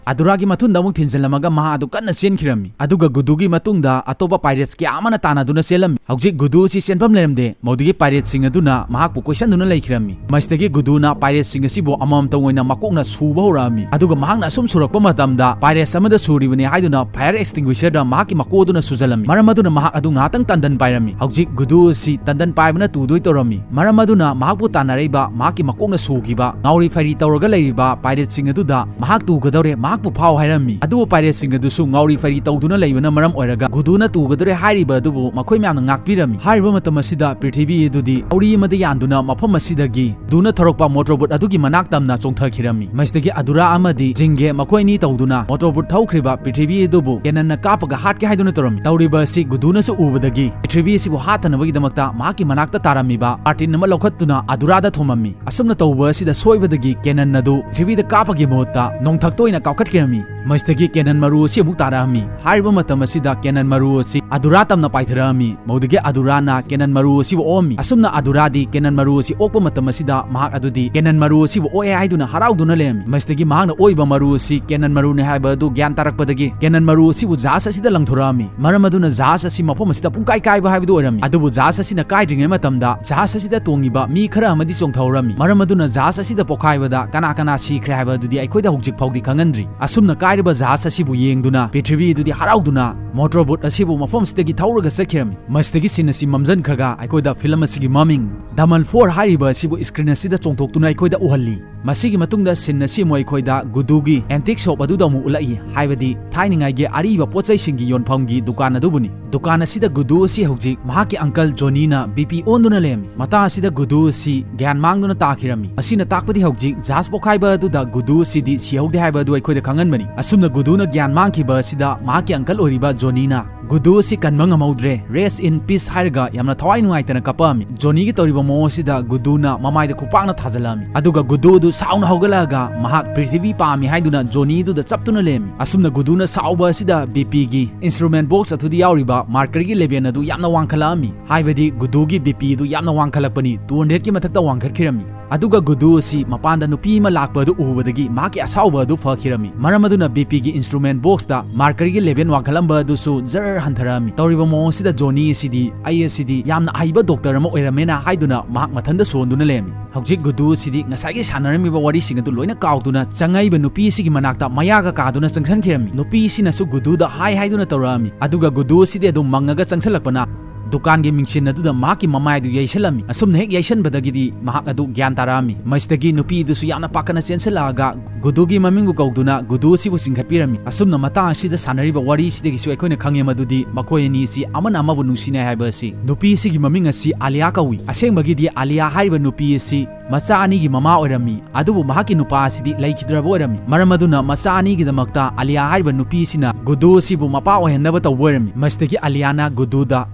ꯑꯗꯨꯔꯥꯒꯤ ꯃꯊꯨꯟꯗ ꯑꯃꯨꯛ ꯊꯤꯟꯖꯤꯜꯂꯝꯃꯒ ꯃꯍꯥꯛ ꯑꯗꯨ ꯀꯟꯅ ꯆꯦꯟꯈꯤꯔꯝꯃꯤ꯫ ꯑꯗꯨꯒ ꯒꯨꯗꯨꯒꯤ ꯃꯇꯨꯡꯗ ꯑꯇꯣꯞꯄ ꯄꯥꯏꯔꯦꯠꯁ ꯀꯌꯥ ꯑꯃꯅ ꯇꯥꯟꯅꯗꯨꯅ ꯆꯦꯜꯂꯝꯃꯤ꯫ ꯍꯧꯖꯤꯛ ꯒꯨꯗꯨ ꯑꯁꯤ ꯆꯦꯟꯐꯝ ꯂꯩꯔꯝꯗꯦ꯫ ꯃꯗꯨꯗꯒꯤ ꯄꯥꯏꯔꯦꯠꯁꯤꯡ ꯑꯗꯨꯅ ꯃꯍꯥꯛꯄꯨ ꯀꯣꯏꯁꯟꯗꯨꯅ ꯂꯩꯈꯤꯔꯝꯃꯤ꯫ ꯃꯁꯤꯗꯒꯤ ꯒꯨꯗꯨꯅ ꯄꯥꯏꯔꯦꯠꯁꯤꯡ ꯑꯁꯤꯕꯨ ꯑꯃꯃꯝꯇ ꯑꯣꯏꯅ ꯃꯀꯣꯛꯅ ꯁꯨꯕ ꯍꯧꯔꯛꯑꯝꯃꯤ꯫ ꯑꯗꯨꯒ ꯃꯍꯥꯛꯅ ꯑꯁꯨꯝ ꯁꯨꯔꯛꯄ ꯃꯇꯝꯗ ꯄꯥꯏꯔꯦꯠꯁ ꯑꯃꯗ ꯁꯨꯔꯤꯕꯅꯤ ꯍꯥꯏꯗꯨꯅ ꯐꯥꯌꯔ ꯑꯦꯛꯁꯇꯤꯡꯒꯨꯏꯁꯔꯗ ꯃꯍꯥꯛꯀꯤ ꯃꯀꯣꯛ ꯑꯗꯨꯅ ꯁꯨꯖꯜꯂꯝꯃꯤ꯫ ꯃꯔꯝ ꯑꯗꯨꯅ ꯃꯍꯥꯛ ꯑꯗꯨ ꯉꯥꯏꯍꯥꯛꯇꯪ ꯇꯟꯗꯟ ꯄꯥꯏꯔꯝꯃꯤ꯫ ꯍꯧꯖꯤꯛ ꯒꯨꯗꯨ ꯑꯁꯤ ꯇꯟꯗꯟ ꯄꯥꯏꯕꯅ ꯇꯨꯗꯣꯏ ꯇꯧꯔꯝꯃꯤ꯫ ꯃꯔꯝ ꯑꯗꯨꯅ ꯃꯍꯥꯛꯄꯨ ꯇꯥꯟꯅꯔꯛꯏꯕ ꯃꯍꯥꯛꯀꯤ ꯃꯀꯣꯛꯅ ꯁꯨꯈꯤꯕ ꯉꯥꯎꯔꯤ ꯐꯩꯔꯤ ꯇꯧꯔꯒ ꯂꯩꯔꯤꯕ ꯄꯥꯏꯔꯦꯠꯁꯤꯡ ꯑꯗꯨꯗ ꯃꯍꯥꯛ ꯇꯨꯒꯗꯧꯔꯦ, ꯃꯍꯥꯛꯄꯨ ꯐꯥꯎ ꯍꯥꯏꯔꯝꯃꯤ꯫ ꯑꯗꯨꯕꯨ pirateꯁꯤꯡ ꯑꯗꯨꯁꯨ ꯉꯥꯎꯔꯤ ꯐꯩꯔꯤ ꯇꯧꯗꯨꯅ ꯂꯩꯕꯅ ꯃꯔꯝ ꯑꯣꯏꯔꯒ ꯒꯨꯗꯨꯅ ꯇꯨꯒꯗꯧꯔꯦ ꯍꯥꯏꯔꯤꯕ ꯑꯗꯨꯕꯨ ꯃꯈꯣꯏ ꯃꯌꯥꯝꯅ ꯉꯥꯛꯄꯤꯔꯝꯃꯤ꯫ ꯍꯥꯏꯔꯤꯕ ꯃꯇꯝ ꯑꯁꯤꯗ ꯄ꯭ꯔꯤꯊꯤꯕꯤ ꯑꯗꯨꯗꯤ ꯊꯧꯔꯤ ꯑꯃꯗ ꯌꯥꯟꯗꯨꯅ ꯃꯐꯝ ꯑꯁꯤꯗꯒꯤ ꯒꯨꯗꯨꯅ ꯊꯧꯔꯛꯄ motor boat ꯑꯗꯨꯒꯤ ꯃꯅꯥꯛ ꯇꯝꯅ ꯆꯣꯡꯊꯈꯤꯔꯝꯃꯤ꯫ ꯃꯁꯤꯗꯒꯤ ꯑꯗꯨꯔꯥ ꯑꯃꯗꯤ ꯖꯤꯡꯒꯦ ꯃꯈꯣꯏ ꯑꯅꯤ ꯇꯧꯗꯨꯅ motor boat ꯊꯧꯈ꯭ꯔꯤꯕ ꯄ꯭ꯔꯤꯊꯤꯕꯤ ꯑꯗꯨꯕꯨ ꯀꯦꯅꯟꯅ ꯀꯥꯞꯄꯒ ꯍꯥꯠꯀꯦ ꯍꯥꯏꯗꯨꯅ ꯇꯧꯔꯝꯃꯤ꯫ ꯇꯧꯔꯤꯕ ꯑꯁꯤ ꯒꯨꯗꯨꯅꯁꯨ ꯎꯕꯗꯒꯤ ꯄ꯭ꯔꯤꯊꯤꯕꯤ ꯑꯁꯤꯕꯨ ꯍꯥꯠꯇꯅꯕꯒꯤꯗꯃꯛꯇ ꯃꯍꯥꯛꯀꯤ ꯃꯅꯥꯛꯇ ꯇꯥꯔꯝꯃꯤꯕ ꯀꯥꯔꯇꯤꯟ ꯑꯃ ꯂꯧꯈꯠꯇꯨꯅ ꯑꯗꯨꯔꯥꯗ ꯊꯣꯝꯃꯝꯃꯤ꯫ ꯑꯁꯨꯝꯅ ꯇꯧꯕ ꯑꯁꯤꯗ ꯁꯣꯏꯕꯗꯒꯤ ꯀꯦꯅꯟ ꯑꯗꯨ ꯄ꯭ꯔꯤꯊꯤꯕꯤꯗ ꯀꯥꯞꯄꯒꯤ ꯃꯍꯨꯠꯇ ꯅꯣꯡꯊꯛꯇ ꯑꯣꯏꯅ ꯀꯥꯎꯈꯠꯈꯤꯔꯝꯃꯤ꯫ ꯃꯁꯤꯗꯒꯤ ꯀꯦꯅꯟ ꯃꯔꯨ ꯑꯁꯤ ꯑꯃꯨꯛ ꯇꯥꯔꯛꯑꯝꯃꯤ꯫ ꯍꯥꯏꯔꯤꯕ ꯃꯇꯝ ꯑꯁꯤꯗ ꯀꯦꯅꯟ ꯃꯔꯨ ꯑꯁꯤ ꯑꯗꯨꯔꯥ ꯇꯝꯅ ꯄꯥꯏꯊꯔꯛꯑꯝꯃꯤ꯫ ꯃꯗꯨꯗꯒꯤ ꯑꯗꯨꯔꯥꯅ ꯀꯦꯅꯟ ꯃꯔꯨ ꯑꯁꯤꯕꯨ ꯑꯣꯛꯑꯝꯃꯤ꯫ ꯑꯁꯨꯝꯅ ꯑꯗꯨꯔꯥꯗꯤ ꯀꯦꯅꯟ ꯃꯔꯨ ꯑꯁꯤ ꯑꯣꯛꯄ ꯃꯇꯝ ꯑꯁꯤꯗ ꯃꯍꯥꯛ ꯑꯗꯨꯗꯤ ꯀꯦꯅꯟ ꯃꯔꯨ ꯑꯁꯤꯕꯨ ꯑꯣꯛꯑꯦ ꯍꯥꯏꯗꯨꯅ ꯍꯔꯥꯎꯗꯨꯅ ꯂꯩꯔꯝꯃꯤ꯫ ꯃꯁꯤꯗꯒꯤ ꯃꯍꯥꯛꯅ ꯑꯣꯛꯏꯕ ꯃꯔꯨ ꯑꯁꯤ ꯀꯦꯅꯟ ꯃꯔꯨꯅꯤ ꯍꯥꯏꯕ ꯑꯗꯨ ꯒ꯭ꯌꯥꯟ ꯇꯥꯔꯛꯄꯗꯒꯤ ꯀꯦꯅꯟ ꯃꯔꯨ ꯑꯁꯤꯕꯨ ꯖꯍꯥꯖ ꯑꯁꯤꯗ ꯂꯪꯊꯣꯔꯛꯑꯝꯃꯤ꯫ ꯃꯔꯝ ꯑꯗꯨꯅ ꯖꯍꯥꯖ ꯑꯁꯤ ꯃꯐꯝ ꯑꯁꯤꯗ ꯄꯨꯡꯀꯥꯏ ꯀꯥꯏꯕ ꯍꯥꯏꯕꯗꯨ ꯑꯣꯏꯔꯝꯃꯤ꯫ ꯑꯗꯨꯕꯨ ꯖꯍꯥꯖ ꯑꯁꯤꯅ ꯀꯥꯏꯗ꯭ꯔꯤꯉꯩ ꯃꯇꯝꯗ ꯖꯍꯥꯖ ꯑꯁꯤꯗ ꯇꯣꯡꯉꯤꯕ ꯃꯤ ꯈꯔ ꯑꯃꯗꯤ ꯆꯣꯡꯊꯍꯧꯔꯝꯃꯤ꯫ ꯃꯔꯝ ꯑꯗꯨꯅ ꯖꯍꯥꯖ ꯑꯁꯤꯗ ꯄꯣꯈꯥꯏꯕꯗ ꯀꯅꯥ ꯀꯅꯥ ꯁꯤꯈ꯭ꯔꯦ ꯍꯥꯏꯕ ꯑꯗꯨꯗꯤ ꯑꯩꯈꯣꯏꯗ ꯍꯧꯖꯤꯛ ꯐꯥꯎꯗꯤ ꯈꯪꯍꯟꯗ꯭ꯔꯤ꯫ ꯑꯁꯨꯝꯅ ꯀꯥꯏꯔꯤꯕ ꯖꯍꯥꯖ ꯑꯁꯤꯕꯨ ꯌꯦꯡꯗꯨꯅ ꯄ꯭ꯔꯤꯊꯤꯕꯤ ꯑꯗꯨꯗꯤ ꯍꯔꯥꯎꯗꯨꯅ motor boat ꯑꯁꯤꯕꯨ ꯃꯐꯝ ꯑꯁꯤꯗꯒꯤ ꯊꯧꯔꯒ ꯆꯠꯈꯤꯔꯝꯃꯤ꯫ ꯃꯁꯤꯗꯒꯤ scene ꯑꯁꯤ ꯃꯝꯖꯟꯈ꯭ꯔꯒ ꯑꯩꯈꯣꯏꯗ film ꯑꯁꯤꯒꯤ ꯃꯃꯤꯡ ꯗꯃꯟ four ꯍꯥꯏꯔꯤꯕ ꯑꯁꯤꯕꯨ screen ꯑꯁꯤꯗ ꯆꯣꯡꯊꯣꯛꯇꯨꯅ ꯑꯩꯈꯣꯏꯗ ꯎꯍꯜꯂꯤ꯫ ꯃꯁꯤꯒꯤ ꯃꯇꯨꯡꯗ scene ꯑꯁꯤ ꯑꯃꯨꯛ ꯑꯩꯈꯣꯏꯗ ꯒꯨꯗꯨꯒꯤ antique shop ꯑꯗꯨꯗ ꯑꯃꯨꯛ ꯎꯠꯂꯛꯏ, ꯍꯥꯏꯕꯗꯤ ꯊꯥꯏꯅꯉꯥꯏꯒꯤ ꯑꯔꯤꯕ ꯄꯣꯠꯆꯩꯁꯤꯡꯒꯤ ꯌꯣꯟꯐꯝꯒꯤ ꯗꯨꯀꯥꯟ ꯑꯗꯨꯕꯨꯅꯤ꯫ ꯗꯨꯀꯥꯟ ꯑꯁꯤꯗ ꯒꯨꯗꯨ ꯑꯁꯤ ꯍꯧꯖꯤꯛ ꯃꯍꯥꯛꯀꯤ uncle ꯖꯣꯅꯤꯅ BP ꯑꯣꯟꯗꯨꯅ ꯂꯩꯔꯝꯃꯤ꯫ ꯃꯇꯥꯡ ꯑꯁꯤꯗ ꯒꯨꯗꯨ ꯑꯁꯤ ꯒ꯭ꯌꯥꯟ ꯃꯥꯡꯗꯨꯅ ꯇꯥꯈꯤꯔꯝꯃꯤ꯫ ꯃꯁꯤꯅ ꯇꯥꯛꯄꯗꯤ ꯍꯧꯖꯤꯛ ꯖꯍꯥꯖ ꯄꯣꯈꯥꯏꯕ ꯑꯗꯨꯗ ꯒꯨꯗꯨ ꯑꯁꯤꯗꯤ ꯁꯤꯍꯧꯗꯦ ꯍꯥꯏꯕ ꯑꯗꯨ ꯑꯩꯈꯣꯏꯗ ꯈꯪꯍꯟꯕꯅꯤ꯫ ꯑꯁꯨꯝꯅ ꯒꯨꯗꯨꯅ ꯒ꯭ꯌꯥꯟ ꯃꯥꯡꯈꯤꯕ ꯑꯁꯤꯗ ꯃꯍꯥꯛꯀꯤ uncle ꯑꯣꯏꯔꯤꯕ ꯖꯣꯅꯤꯅ ꯒꯨꯗꯨ ꯑꯁꯤ ꯀꯟꯕ ꯉꯝꯍꯧꯗ꯭ꯔꯦ, "Rest in peace" ꯍꯥꯏꯔꯒ ꯌꯥꯝꯅ ꯊꯋꯥꯏ ꯅꯨꯡꯉꯥꯏꯇꯅ ꯀꯞꯄꯛꯑꯝꯃꯤ꯫ ꯖꯣꯅꯤꯒꯤ ꯇꯧꯔꯤꯕ ꯃꯑꯣꯡ ꯑꯁꯤꯗ ꯒꯨꯗꯨꯅ ꯃꯃꯥꯏꯗ ꯈꯨꯄꯥꯛꯅ ꯊꯥꯖꯤꯜꯂꯛꯑꯝꯃꯤ꯫ ꯑꯗꯨꯒ ꯒꯨꯗꯨ ꯑꯗꯨ ꯁꯥꯎꯅ ꯍꯧꯒꯠꯂꯛꯑꯒ ꯃꯍꯥꯛ ꯄ꯭ꯔꯤꯊꯤꯕꯤ ꯄꯥꯝꯃꯤ ꯍꯥꯏꯗꯨꯅ ꯖꯣꯅꯤ ꯑꯗꯨꯗ ꯆꯞꯇꯨꯅ ꯂꯩꯔꯝꯃꯤ꯫ ꯑꯁꯨꯝꯅ ꯒꯨꯗꯨꯅ ꯁꯥꯎꯕ ꯑꯁꯤꯗ BPꯒꯤ instrument box ꯑꯗꯨꯗ ꯌꯥꯎꯔꯤꯕ mercuryꯒꯤ level ꯑꯗꯨ ꯌꯥꯝꯅ ꯋꯥꯡꯈꯠꯂꯛꯑꯝꯃꯤ꯫ ꯍꯥꯏꯕꯗꯤ ꯒꯨꯗꯨꯒꯤ BP ꯑꯗꯨ ꯌꯥꯝꯅ ꯋꯥꯡꯈꯠꯂꯛꯄꯅꯤ, two hundredꯀꯤ ꯃꯊꯛꯇ ꯋꯥꯡꯈꯠꯈꯤꯔꯝꯃꯤ꯫ ꯑꯗꯨꯒ ꯒꯨꯗꯨ ꯑꯁꯤ ꯃꯄꯥꯟꯗ ꯅꯨꯄꯤ ꯑꯃ ꯂꯥꯛꯄ ꯑꯗꯨ ꯎꯕꯗꯒꯤ ꯃꯍꯥꯛꯀꯤ ꯑꯁꯥꯎꯕ ꯑꯗꯨ ꯐꯈꯤꯔꯝꯃꯤ꯫ ꯃꯔꯝ ꯑꯗꯨꯅ BPꯒꯤ instrument boxꯇ mercuryꯒꯤ level ꯋꯥꯡꯈꯠꯂꯝꯕ ꯑꯗꯨꯁꯨ ꯖꯔ ꯍꯟꯊꯔꯛꯑꯝꯃꯤ꯫ ꯇꯧꯔꯤꯕ ꯃꯑꯣꯡ ꯑꯁꯤꯗ ꯖꯣꯅꯤ ꯑꯁꯤꯗꯤ "ꯑꯩ ꯑꯁꯤꯗꯤ ꯌꯥꯝꯅ ꯑꯍꯩꯕ doctor ꯑꯃ ꯑꯣꯏꯔꯝꯃꯦꯅ" ꯍꯥꯏꯗꯨꯅ ꯃꯍꯥꯛ ꯃꯊꯟꯗ ꯁꯣꯟꯗꯨꯅ ꯂꯩꯔꯝꯃꯤ꯫ ꯍꯧꯖꯤꯛ ꯒꯨꯗꯨ ꯑꯁꯤꯗꯤ ꯉꯁꯥꯏꯒꯤ ꯁꯥꯟꯅꯔꯝꯃꯤꯕ ꯋꯥꯔꯤꯁꯤꯡ ꯑꯗꯨ ꯂꯣꯏꯅ ꯀꯥꯎꯗꯨꯅ ꯆꯪꯉꯛꯏꯕ ꯅꯨꯄꯤ ꯑꯁꯤꯒꯤ ꯃꯅꯥꯛꯇ ꯃꯌꯥꯒ ꯀꯥꯗꯨꯅ ꯆꯪꯁꯤꯟꯈꯤꯔꯝꯃꯤ꯫ ꯅꯨꯄꯤ ꯑꯁꯤꯅꯁꯨ ꯒꯨꯗꯨꯗ "Hi" ꯍꯥꯏꯗꯨꯅ ꯇꯧꯔꯛꯑꯝꯃꯤ꯫ ꯑꯗꯨꯒ ꯒꯨꯗꯨ ꯑꯁꯤꯗꯤ ꯑꯗꯨꯝ ꯃꯪꯉꯒ ꯆꯪꯁꯤꯜꯂꯛꯄꯅ ꯗꯨꯀꯥꯟꯒꯤ ꯃꯤꯡꯁꯤꯟ ꯑꯗꯨꯗ ꯃꯍꯥꯛꯀꯤ ꯃꯃꯥꯏ ꯑꯗꯨ ꯌꯩꯁꯜꯂꯝꯃꯤ꯫ ꯑꯁꯨꯝꯅ ꯍꯦꯛ ꯌꯩꯁꯟꯕꯗꯒꯤꯗꯤ ꯃꯍꯥꯛ ꯑꯗꯨ ꯒ꯭ꯌꯥꯟ ꯇꯥꯔꯛꯑꯝꯃꯤ꯫ ꯃꯁꯤꯗꯒꯤ ꯅꯨꯄꯤ ꯑꯗꯨꯁꯨ ꯌꯥꯝꯅ ꯄꯥꯈꯠꯅ ꯆꯦꯟꯁꯤꯜꯂꯛꯑꯒ ꯒꯨꯗꯨꯒꯤ ꯃꯃꯤꯡꯕꯨ ꯀꯧꯗꯨꯅ ꯒꯨꯗꯨ ꯑꯁꯤꯕꯨ ꯆꯤꯡꯈꯠꯄꯤꯔꯝꯃꯤ꯫ ꯑꯁꯨꯝꯅ ꯃꯇꯥꯡ ꯑꯁꯤꯗ ꯁꯥꯟꯅꯔꯤꯕ ꯋꯥꯔꯤꯁꯤꯗꯒꯤꯁꯨ ꯑꯩꯈꯣꯏꯅ ꯈꯪꯉꯦ ꯃꯗꯨꯗꯤ ꯃꯈꯣꯏ ꯑꯅꯤ ꯑꯁꯤ ꯑꯃꯅ ꯑꯃꯕꯨ ꯅꯨꯡꯁꯤꯅꯩ ꯍꯥꯏꯕ ꯑꯁꯤ꯫ ꯅꯨꯄꯤ ꯑꯁꯤꯒꯤ ꯃꯃꯤꯡ ꯑꯁꯤ ꯑꯂꯤꯌꯥ ꯀꯧꯏ꯫ ꯑꯁꯦꯡꯕꯒꯤꯗꯤ ꯑꯂꯤꯌꯥ ꯍꯥꯏꯔꯤꯕ ꯅꯨꯄꯤ ꯑꯁꯤ ꯃꯆꯥ ꯑꯅꯤꯒꯤ ꯃꯃꯥ ꯑꯣꯏꯔꯝꯃꯤ, ꯑꯗꯨꯕꯨ ꯃꯍꯥꯛꯀꯤ ꯅꯨꯄꯥ ꯑꯁꯤꯗꯤ ꯂꯩꯈꯤꯗ꯭ꯔꯕ ꯑꯣꯏꯔꯝꯃꯤ꯫ ꯃꯔꯝ ꯑꯗꯨꯅ ꯃꯆꯥ ꯑꯅꯤꯒꯤꯗꯃꯛꯇ ꯑꯂꯤꯌꯥ ꯍꯥꯏꯔꯤꯕ ꯅꯨꯄꯤ ꯑꯁꯤꯅ ꯒꯨꯗꯨ ꯑꯁꯤꯕꯨ ꯃꯄꯥ ꯑꯣꯏꯍꯟꯅꯕ ꯇꯧꯕ ꯑꯣꯏꯔꯝꯃꯤ꯫ ꯃꯁꯤꯗꯒꯤ ꯑꯂꯤꯌꯥꯅ ꯒꯨꯗꯨꯗ,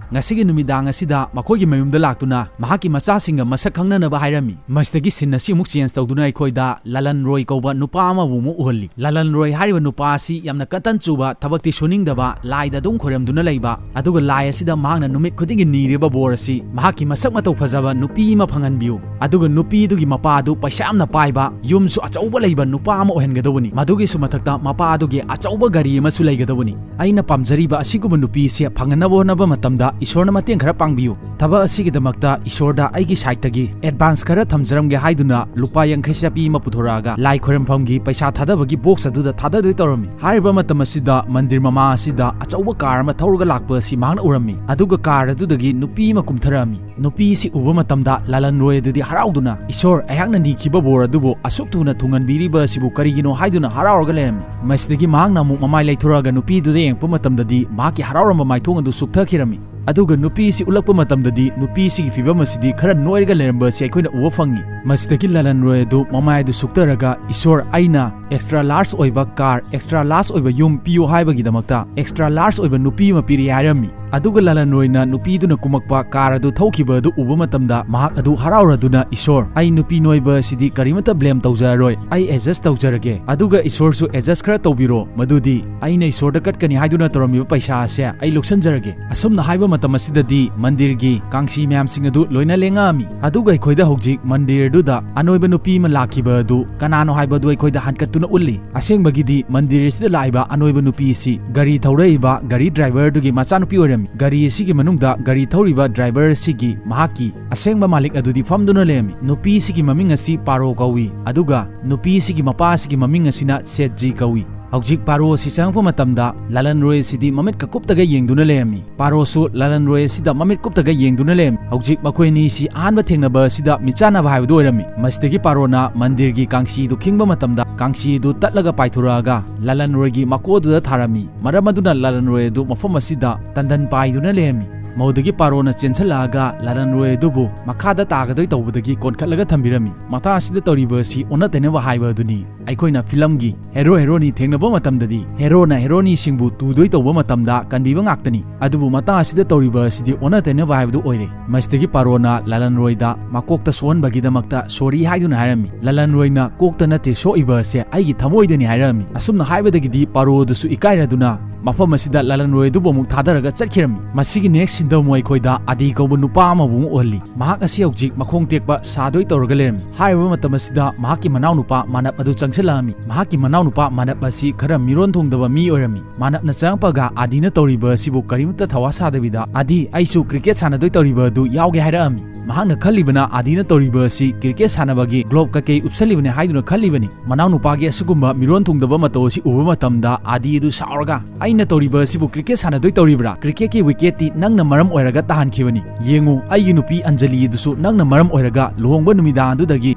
ꯉꯁꯤꯒꯤ ꯅꯨꯃꯤꯗꯥꯡ ꯑꯁꯤꯗ ꯃꯈꯣꯏꯒꯤ ꯃꯌꯨꯝꯗ ꯂꯥꯛꯇꯨꯅ ꯃꯍꯥꯛꯀꯤ ꯃꯆꯥꯁꯤꯡꯒ ꯃꯁꯛ ꯈꯪꯅꯅꯕ ꯍꯥꯏꯔꯝꯃꯤ꯫ ꯃꯁꯤꯗꯒꯤ ꯁꯤꯟ ꯑꯁꯤ ꯑꯃꯨꯛ ꯆꯦꯟꯖ ꯇꯧꯗꯨꯅ ꯑꯩꯈꯣꯏꯗ ꯂꯂꯟ ꯔꯣꯏ ꯀꯧꯕ ꯅꯨꯄꯥ ꯑꯃꯕꯨ ꯑꯃꯨꯛ ꯎꯍꯜꯂꯤ꯫ ꯂꯂꯟ ꯔꯣꯏ ꯍꯥꯏꯔꯤꯕ ꯅꯨꯄꯥ ꯑꯁꯤ ꯌꯥꯝꯅ ꯀꯇꯟ ꯆꯨꯕ, ꯊꯕꯛꯇꯤ ꯁꯨꯅꯤꯡꯗꯕ, ꯂꯥꯏꯗ ꯑꯗꯨꯝ ꯈꯣꯏꯔꯝꯗꯨꯅ ꯂꯩꯕ, ꯑꯗꯨꯒ ꯂꯥꯏ ꯑꯁꯤꯗ ꯃꯍꯥꯛꯅ ꯅꯨꯃꯤꯠ ꯈꯨꯗꯤꯡꯒꯤ ꯅꯤꯔꯤꯕ ꯕꯣꯔ ꯑꯁꯤ ꯃꯍꯥꯛꯀꯤ ꯃꯁꯛ ꯃꯇꯧ ꯐꯖꯕ ꯅꯨꯄꯤ ꯑꯃ ꯐꯪꯍꯟꯕꯤꯌꯨ, ꯑꯗꯨꯒ ꯅꯨꯄꯤꯗꯨꯒꯤ ꯃꯄꯥ ꯑꯗꯨ ꯄꯩꯁꯥ ꯌꯥꯝꯅ ꯄꯥꯏꯕ, ꯌꯨꯝꯁꯨ ꯑꯆꯧꯕ ꯂꯩꯕ ꯅꯨꯄꯥ ꯑꯃ ꯑꯣꯏꯍꯟꯒꯗꯧꯕꯅꯤ꯫ ꯃꯗꯨꯒꯤꯁꯨ ꯃꯊꯛꯇ ꯃꯄꯥ ꯑꯗꯨꯒꯤ ꯑꯆꯧꯕ ꯒꯥꯔꯤ ꯑꯃꯁꯨ ꯂꯩꯒꯗꯧꯕꯅꯤ꯫ ꯑꯩꯅ ꯄꯥꯝꯖꯔꯤꯕ ꯑꯁꯤꯒꯨꯝꯕ ꯅꯨꯄꯤꯁꯦ ꯐꯪꯍꯟꯅꯕ ꯍꯣꯠꯅꯕ ꯃꯇꯝꯗ ꯏꯁꯣꯔꯅ ꯃꯇꯦꯡ ꯈꯔ ꯄꯥꯡꯕꯤꯌꯨ꯫ ꯊꯕꯛ ꯑꯁꯤꯒꯤꯗꯃꯛꯇ ꯏꯁꯣꯔꯗ ꯑꯩꯒꯤ ꯁꯥꯏꯠꯇꯒꯤ ꯑꯦꯗꯚꯥꯟꯁ ꯈꯔ ꯊꯝꯖꯔꯝꯒꯦ ꯍꯥꯏꯗꯨꯅ ꯂꯨꯄꯥ ꯌꯥꯡꯈꯩ ꯆꯠꯄꯤ ꯑꯃ ꯄꯨꯊꯣꯔꯛꯑꯒ ꯂꯥꯏ ꯈꯣꯏꯔꯝꯐꯝꯒꯤ ꯄꯩꯁꯥ ꯊꯥꯗꯕꯒꯤ ꯕꯣꯛꯁ ꯑꯗꯨꯗ ꯊꯥꯗꯗꯣꯏ ꯇꯧꯔꯝꯃꯤ꯫ ꯍꯥꯏꯔꯤꯕ ꯃꯇꯝ ꯑꯁꯤꯗ ꯃꯟꯗꯤꯔ ꯃꯃꯥꯡ ꯑꯁꯤꯗ ꯑꯆꯧꯕ ꯀꯥꯔ ꯑꯃ ꯊꯧꯔꯒ ꯂꯥꯛꯄ ꯑꯁꯤ ꯃꯍꯥꯛꯅ ꯎꯔꯝꯃꯤ, ꯑꯗꯨꯒ ꯀꯥꯔ ꯑꯗꯨꯗꯒꯤ ꯅꯨꯄꯤ ꯑꯃ ꯀꯨꯝꯊꯔꯛꯑꯝꯃꯤ꯫ ꯅꯨꯄꯤ ꯑꯁꯤ ꯎꯕ ꯃꯇꯝꯗ ꯂꯂꯟ ꯔꯣꯏ ꯑꯗꯨꯗꯤ ꯍꯔꯥꯎꯗꯨꯅ, "ꯏꯁꯣꯔ, ꯑꯩꯍꯥꯛꯅ ꯅꯤꯈꯤꯕ ꯕꯣꯔ ꯑꯗꯨꯕꯨ ꯑꯁꯨꯛ ꯊꯨꯅ ꯊꯨꯡꯍꯟꯕꯤꯔꯤꯕ ꯑꯁꯤꯕꯨ ꯀꯔꯤꯒꯤꯅꯣ?" ꯍꯥꯏꯗꯨꯅ ꯍꯔꯥꯎꯔꯒ ꯂꯩꯔꯝꯃꯤ꯫ ꯃꯁꯤꯗꯒꯤ ꯃꯍꯥꯛꯅ ꯑꯃꯨꯛ ꯃꯃꯥꯏ ꯂꯩꯊꯣꯔꯛꯑꯒ ꯅꯨꯄꯤꯗꯨꯗ ꯌꯦꯡꯉꯛꯄ ꯃꯇꯝꯗꯗꯤ ꯃꯍꯥꯛꯀꯤ ꯍꯔꯥꯎꯔꯝꯕ ꯃꯥꯏꯊꯣꯡ ꯑꯗꯨ ꯁꯨꯞꯊꯈꯤꯔꯝꯃꯤ꯫ ꯑꯗꯨꯒ ꯅꯨꯄꯤ ꯑꯁꯤ ꯎꯠꯂꯛꯄ ꯃꯇꯝꯗꯗꯤ ꯅꯨꯄꯤ ꯑꯁꯤꯒꯤ ꯐꯤꯕꯝ ꯑꯁꯤꯗꯤ ꯈꯔ ꯅꯣꯏꯔꯒ ꯂꯩꯔꯝꯕ ꯑꯁꯤ ꯑꯩꯈꯣꯏꯅ ꯎꯕ ꯐꯪꯉꯤ꯫ ꯃꯁꯤꯗꯒꯤ ꯂꯂꯟ ꯔꯣꯏ ꯑꯗꯨ ꯃꯃꯥꯏ ꯑꯗꯨ ꯁꯨꯞꯊꯔꯒ, "ꯏꯁꯣꯔ, ꯑꯩꯅ ꯑꯦꯛꯁꯇ꯭ꯔꯥ ꯂꯥꯔꯖ ꯑꯣꯏꯕ ꯀꯥꯔ, ꯑꯦꯛꯁꯇ꯭ꯔꯥ ꯂꯥꯔꯖ ꯑꯣꯏꯕ ꯌꯨꯝ ꯄꯤꯌꯨ ꯍꯥꯏꯕꯒꯤꯗꯃꯛꯇ ꯑꯦꯛꯁꯇ꯭ꯔꯥ ꯂꯥꯔꯖ ꯑꯣꯏꯕ ꯅꯨꯄꯤ ꯑꯃ ꯄꯤꯔꯛꯑꯦ" ꯍꯥꯏꯔꯝꯃꯤ꯫ ꯑꯗꯨꯒ ꯂꯂꯟ ꯔꯣꯏꯅ ꯅꯨꯄꯤꯗꯨꯅ ꯀꯨꯝꯃꯛꯄ ꯀꯥꯔ ꯑꯗꯨ ꯊꯧꯈꯤꯕ ꯑꯗꯨ ꯎꯕ ꯃꯇꯝꯗ ꯃꯍꯥꯛ ꯑꯗꯨ ꯍꯔꯥꯎꯔꯗꯨꯅ, "ꯏꯁꯣꯔ, ꯑꯩ ꯅꯨꯄꯤ ꯅꯣꯏꯕ ꯑꯁꯤꯗꯤ ꯀꯔꯤꯃꯠꯇ ꯕ꯭ꯂꯦꯝ ꯇꯧꯖꯔꯔꯣꯏ, ꯑꯩ ꯑꯦꯗꯖꯁ ꯇꯧꯖꯔꯒꯦ, ꯑꯗꯨꯒ ꯏꯁꯣꯔꯁꯨ ꯑꯦꯗꯖꯁ ꯈꯔ ꯇꯧꯕꯤꯔꯣ, ꯃꯗꯨꯗꯤ ꯑꯩꯅ ꯏꯁꯣꯔꯗ ꯀꯠꯀꯅꯤ ꯍꯥꯏꯗꯨꯅ ꯇꯧꯔꯝꯃꯤꯕ ꯄꯩꯁꯥ ꯑꯁꯦ ꯑꯩ ꯂꯧꯁꯟꯖꯔꯒꯦ"꯫ ꯑꯁꯨꯝꯅ ꯍꯥꯏꯕ ꯃꯇꯝ ꯑꯁꯤꯗꯗꯤ ꯃꯟꯗꯤꯔꯒꯤ ꯀꯥꯡꯁꯤ ꯃꯌꯥꯝꯁꯤꯡ ꯑꯗꯨ ꯂꯣꯏꯅ ꯂꯦꯡꯉꯛꯑꯝꯃꯤ꯫ ꯑꯗꯨꯒ ꯑꯩꯈꯣꯏꯗ ꯍꯧꯖꯤꯛ ꯃꯟꯗꯤꯔ ꯑꯗꯨꯗ ꯑꯅꯣꯏꯕ ꯅꯨꯄꯤ ꯑꯃ ꯂꯥꯛꯈꯤꯕ ꯑꯗꯨ ꯀꯅꯥꯅꯣ ꯍꯥꯏꯕ ꯑꯗꯨ ꯑꯩꯈꯣꯏꯗ ꯍꯟꯀꯠꯇꯨꯅ ꯎꯠꯂꯤ꯫ ꯑꯁꯦꯡꯕꯒꯤꯗꯤ ꯃꯟꯗꯤꯔ ꯑꯁꯤꯗ ꯂꯥꯛꯏꯕ ꯑꯅꯣꯏꯕ ꯅꯨꯄꯤ ꯑꯁꯤ ꯒꯥꯔꯤ ꯊꯧꯔꯛꯏꯕ ꯒꯥꯔꯤ ꯗ꯭ꯔꯥꯏꯚꯔ ꯑꯗꯨꯒꯤ ꯃꯆꯥꯅꯨꯄꯤ ꯑꯣꯏꯔꯝꯃꯤ꯫ ꯒꯥꯔꯤ ꯑꯁꯤꯒꯤ ꯃꯅꯨꯡꯗ ꯒꯥꯔꯤ ꯊꯧꯔꯤꯕ ꯗ꯭ꯔꯥꯏꯚꯔ ꯑꯁꯤꯒꯤ ꯃꯍꯥꯛꯀꯤ ꯑꯁꯦꯡꯕ ꯃꯥꯂꯤꯛ ꯑꯗꯨꯗꯤ ꯐꯝꯗꯨꯅ ꯂꯩꯔꯝꯃꯤ꯫ ꯅꯨꯄꯤ ꯑꯁꯤꯒꯤ ꯃꯃꯤꯡ ꯑꯁꯤ ꯄꯥꯔꯣ ꯀꯧꯏ, ꯑꯗꯨꯒ ꯅꯨꯄꯤ ꯑꯁꯤꯒꯤ ꯃꯄꯥ ꯑꯁꯤꯒꯤ ꯃꯃꯤꯡ ꯑꯁꯤꯅ ꯁꯦꯠꯖꯤ ꯀꯧꯏ꯫ ꯍꯧꯖꯤꯛ ꯄꯥꯔꯣ ꯑꯁꯤ ꯆꯪꯉꯛꯄ ꯃꯇꯝꯗ ꯂꯂꯟꯔꯣꯏ ꯑꯁꯤꯗꯤ ꯃꯃꯤꯠꯀ ꯀꯨꯞꯇꯒ ꯌꯦꯡꯗꯨꯅ ꯂꯩꯔꯝꯃꯤ꯫ ꯄꯥꯔꯣꯁꯨ ꯂꯂꯟꯔꯣꯏ ꯑꯁꯤꯗ ꯃꯃꯤꯠ ꯀꯨꯞꯇꯒ ꯌꯦꯡꯗꯨꯅ ꯂꯩꯔꯝꯃꯤ꯫ ꯍꯧꯖꯤꯛ ꯃꯈꯣꯏ ꯑꯅꯤꯁꯤ ꯑꯍꯥꯟꯕ ꯊꯦꯡꯅꯕ ꯑꯁꯤꯗ ꯃꯤꯆꯥꯟꯅꯕ ꯍꯥꯏꯕꯗꯨ ꯑꯣꯏꯔꯝꯃꯤ꯫ ꯃꯁꯤꯗꯒꯤ ꯄꯥꯔꯣꯅ ꯃꯟꯗꯤꯔꯒꯤ ꯀꯥꯡꯁꯤꯗꯨ ꯈꯤꯡꯕ ꯃꯇꯝꯗ ꯀꯥꯡꯁꯤ ꯑꯗꯨ ꯇꯠꯂꯒ ꯄꯥꯏꯊꯣꯔꯛꯑꯒ ꯂꯂꯟꯔꯣꯏꯒꯤ ꯃꯀꯣꯛ ꯑꯗꯨꯗ ꯊꯥꯔꯝꯃꯤ꯫ ꯃꯔꯝ ꯑꯗꯨꯅ ꯂꯂꯟꯔꯣꯏ ꯑꯗꯨ ꯃꯐꯝ ꯑꯁꯤꯗ ꯇꯟꯗꯟ ꯄꯥꯏꯗꯨꯅ ꯂꯩꯔꯝꯃꯤ꯫ ꯃꯧꯗꯒꯤ ꯄꯥꯔꯣꯅ ꯆꯦꯟꯁꯤꯜꯂꯛꯑꯒ ꯂꯂꯟꯔꯣꯏ ꯑꯗꯨꯕꯨ ꯃꯈꯥꯗ ꯇꯥꯒꯗꯣꯏ ꯇꯧꯕꯗꯒꯤ ꯀꯣꯟꯈꯠꯂꯒ ꯊꯝꯕꯤꯔꯝꯃꯤ꯫ ꯃꯇꯥꯡ ꯑꯁꯤꯗ ꯇꯧꯔꯤꯕ ꯑꯁꯤ ꯑꯣꯟꯅ ꯇꯩꯅꯕ ꯍꯥꯏꯕ ꯑꯗꯨꯅꯤ꯫ ꯑꯩꯈꯣꯏꯅ ꯐꯤꯂꯝꯒꯤ ꯍꯦꯔꯣ ꯍꯦꯔꯣꯅꯤ ꯊꯦꯡꯅꯕ ꯃꯇꯝꯗꯗꯤ ꯍꯦꯔꯣꯅ ꯍꯦꯔꯣꯅꯤꯁꯤꯡꯕꯨ ꯇꯨꯗꯣꯏ ꯇꯧꯕ ꯃꯇꯝꯗ ꯀꯟꯕꯤꯕ ꯉꯥꯛꯇꯅꯤ꯫ ꯑꯗꯨꯕꯨ ꯃꯇꯥꯡ ꯑꯁꯤꯗ ꯇꯧꯔꯤꯕ ꯑꯁꯤꯗꯤ ꯑꯣꯟꯅ ꯇꯩꯅꯕ ꯍꯥꯏꯕꯗꯨ ꯑꯣꯏꯔꯦ꯫ ꯃꯁꯤꯗꯒꯤ ꯄꯥꯔꯣꯅ ꯂꯂꯟꯔꯣꯏꯗ ꯃꯀꯣꯛꯇ ꯁꯣꯛꯍꯟꯕꯒꯤꯗꯃꯛꯇ ꯁꯣꯔꯤ ꯍꯥꯏꯗꯨꯅ ꯍꯥꯏꯔꯝꯃꯤ꯫ ꯂꯂꯟꯔꯣꯏꯅ ꯀꯣꯛꯇ ꯅꯠꯇꯦ ꯁꯣꯛꯏꯕ ꯑꯁꯦ ꯑꯩꯒꯤ ꯊꯃꯣꯏꯗꯅꯤ ꯍꯥꯏꯔꯝꯃꯤ꯫ ꯑꯁꯨꯝꯅ ꯍꯥꯏꯕꯗꯒꯤꯗꯤ ꯄꯥꯔꯣ ꯑꯗꯨꯁꯨ ꯏꯀꯥꯏꯔꯗꯨꯅ ꯃꯐꯝ ꯑꯁꯤꯗ ꯂꯂꯟꯔꯣꯏ ꯑꯗꯨꯕꯨ ꯑꯃꯨꯛ ꯊꯥꯗꯔꯒ ꯆꯠꯈꯤꯔꯝꯃꯤ꯫ ꯃꯁꯤꯒꯤ next scene ꯗ ꯑꯃꯨꯛ ꯑꯩꯈꯣꯏꯗ ꯑꯥꯗꯤ ꯀꯧꯕ ꯅꯨꯄꯥ ꯑꯃꯕꯨ ꯑꯃꯨꯛ ꯎꯍꯜꯂꯤ꯫ ꯃꯍꯥꯛ ꯑꯁꯤ ꯍꯧꯖꯤꯛ ꯃꯈꯣꯡ ꯇꯦꯛꯄ ꯁꯥꯗꯣꯏ ꯇꯧꯔꯒ ꯂꯩꯔꯝꯃꯤ꯫ ꯍꯥꯏꯔꯤꯕ ꯃꯇꯝ ꯑꯁꯤꯗ ꯃꯍꯥꯛꯀꯤ ꯃꯅꯥꯎꯅꯨꯄꯥ ꯃꯥꯅꯞ ꯑꯗꯨ ꯆꯪꯁꯤꯜꯂꯛꯑꯝꯃꯤ꯫ ꯃꯍꯥꯛꯀꯤ ꯃꯅꯥꯎꯅꯨꯄꯥ ꯃꯥꯅꯞ ꯑꯁꯤ ꯈꯔ ꯃꯤꯔꯣꯟ ꯊꯨꯡꯗꯕ ꯃꯤ ꯑꯣꯏꯔꯝꯃꯤ꯫ ꯃꯥꯅꯞꯅ ꯆꯪꯉꯛꯄꯒ ꯑꯥꯗꯤꯅ ꯇꯧꯔꯤꯕ ꯑꯁꯤꯕꯨ ꯀꯔꯤꯃꯠꯇ ꯊꯋꯥ ꯁꯥꯗꯕꯤꯗ, "ꯑꯥꯗꯤ, ꯑꯩꯁꯨ cricket ꯁꯥꯟꯅꯗꯣꯏ ꯇꯧꯔꯤꯕ ꯑꯗꯨ ꯌꯥꯎꯒꯦ" ꯍꯥꯏꯔꯛꯑꯝꯃꯤ꯫ ꯃꯍꯥꯛꯅ ꯈꯜꯂꯤꯕꯅ ꯑꯥꯗꯤꯅ ꯇꯧꯔꯤꯕ ꯑꯁꯤ cricket ꯁꯥꯟꯅꯕꯒꯤ glove ꯀꯩꯀꯩ ꯎꯞꯁꯜꯂꯤꯕꯅꯤ ꯍꯥꯏꯗꯨꯅ ꯈꯜꯂꯤꯕꯅꯤ꯫ ꯃꯅꯥꯎꯅꯨꯄꯥꯒꯤ ꯑꯁꯤꯒꯨꯝꯕ ꯃꯤꯔꯣꯟ ꯊꯨꯡꯗꯕ ꯃꯇꯧ ꯑꯁꯤ ꯎꯕ ꯃꯇꯝꯗ ꯑꯥꯗꯤ ꯑꯗꯨ ꯁꯥꯎꯔꯒ, "ꯑꯩꯅ ꯇꯧꯔꯤꯕ ꯑꯁꯤꯕꯨ cricket ꯁꯥꯟꯅꯗꯣꯏ ꯇꯧꯔꯤꯕ꯭ꯔꯥ? Cricket ꯀꯤ wicket ꯇꯤ ꯅꯪꯅ ꯃꯔꯝ ꯑꯣꯏꯔꯒ ꯇꯥꯍꯟꯈꯤꯕꯅꯤ꯫ ꯌꯦꯡꯉꯨ, ꯑꯩꯒꯤ ꯅꯨꯄꯤ ꯑꯟꯖꯂꯤ ꯑꯗꯨꯁꯨ ꯅꯪꯅ ꯃꯔꯝ ꯑꯣꯏꯔꯒ ꯂꯨꯍꯣꯡꯕ ꯅꯨꯃꯤꯗꯥꯡ ꯑꯗꯨꯗꯒꯤ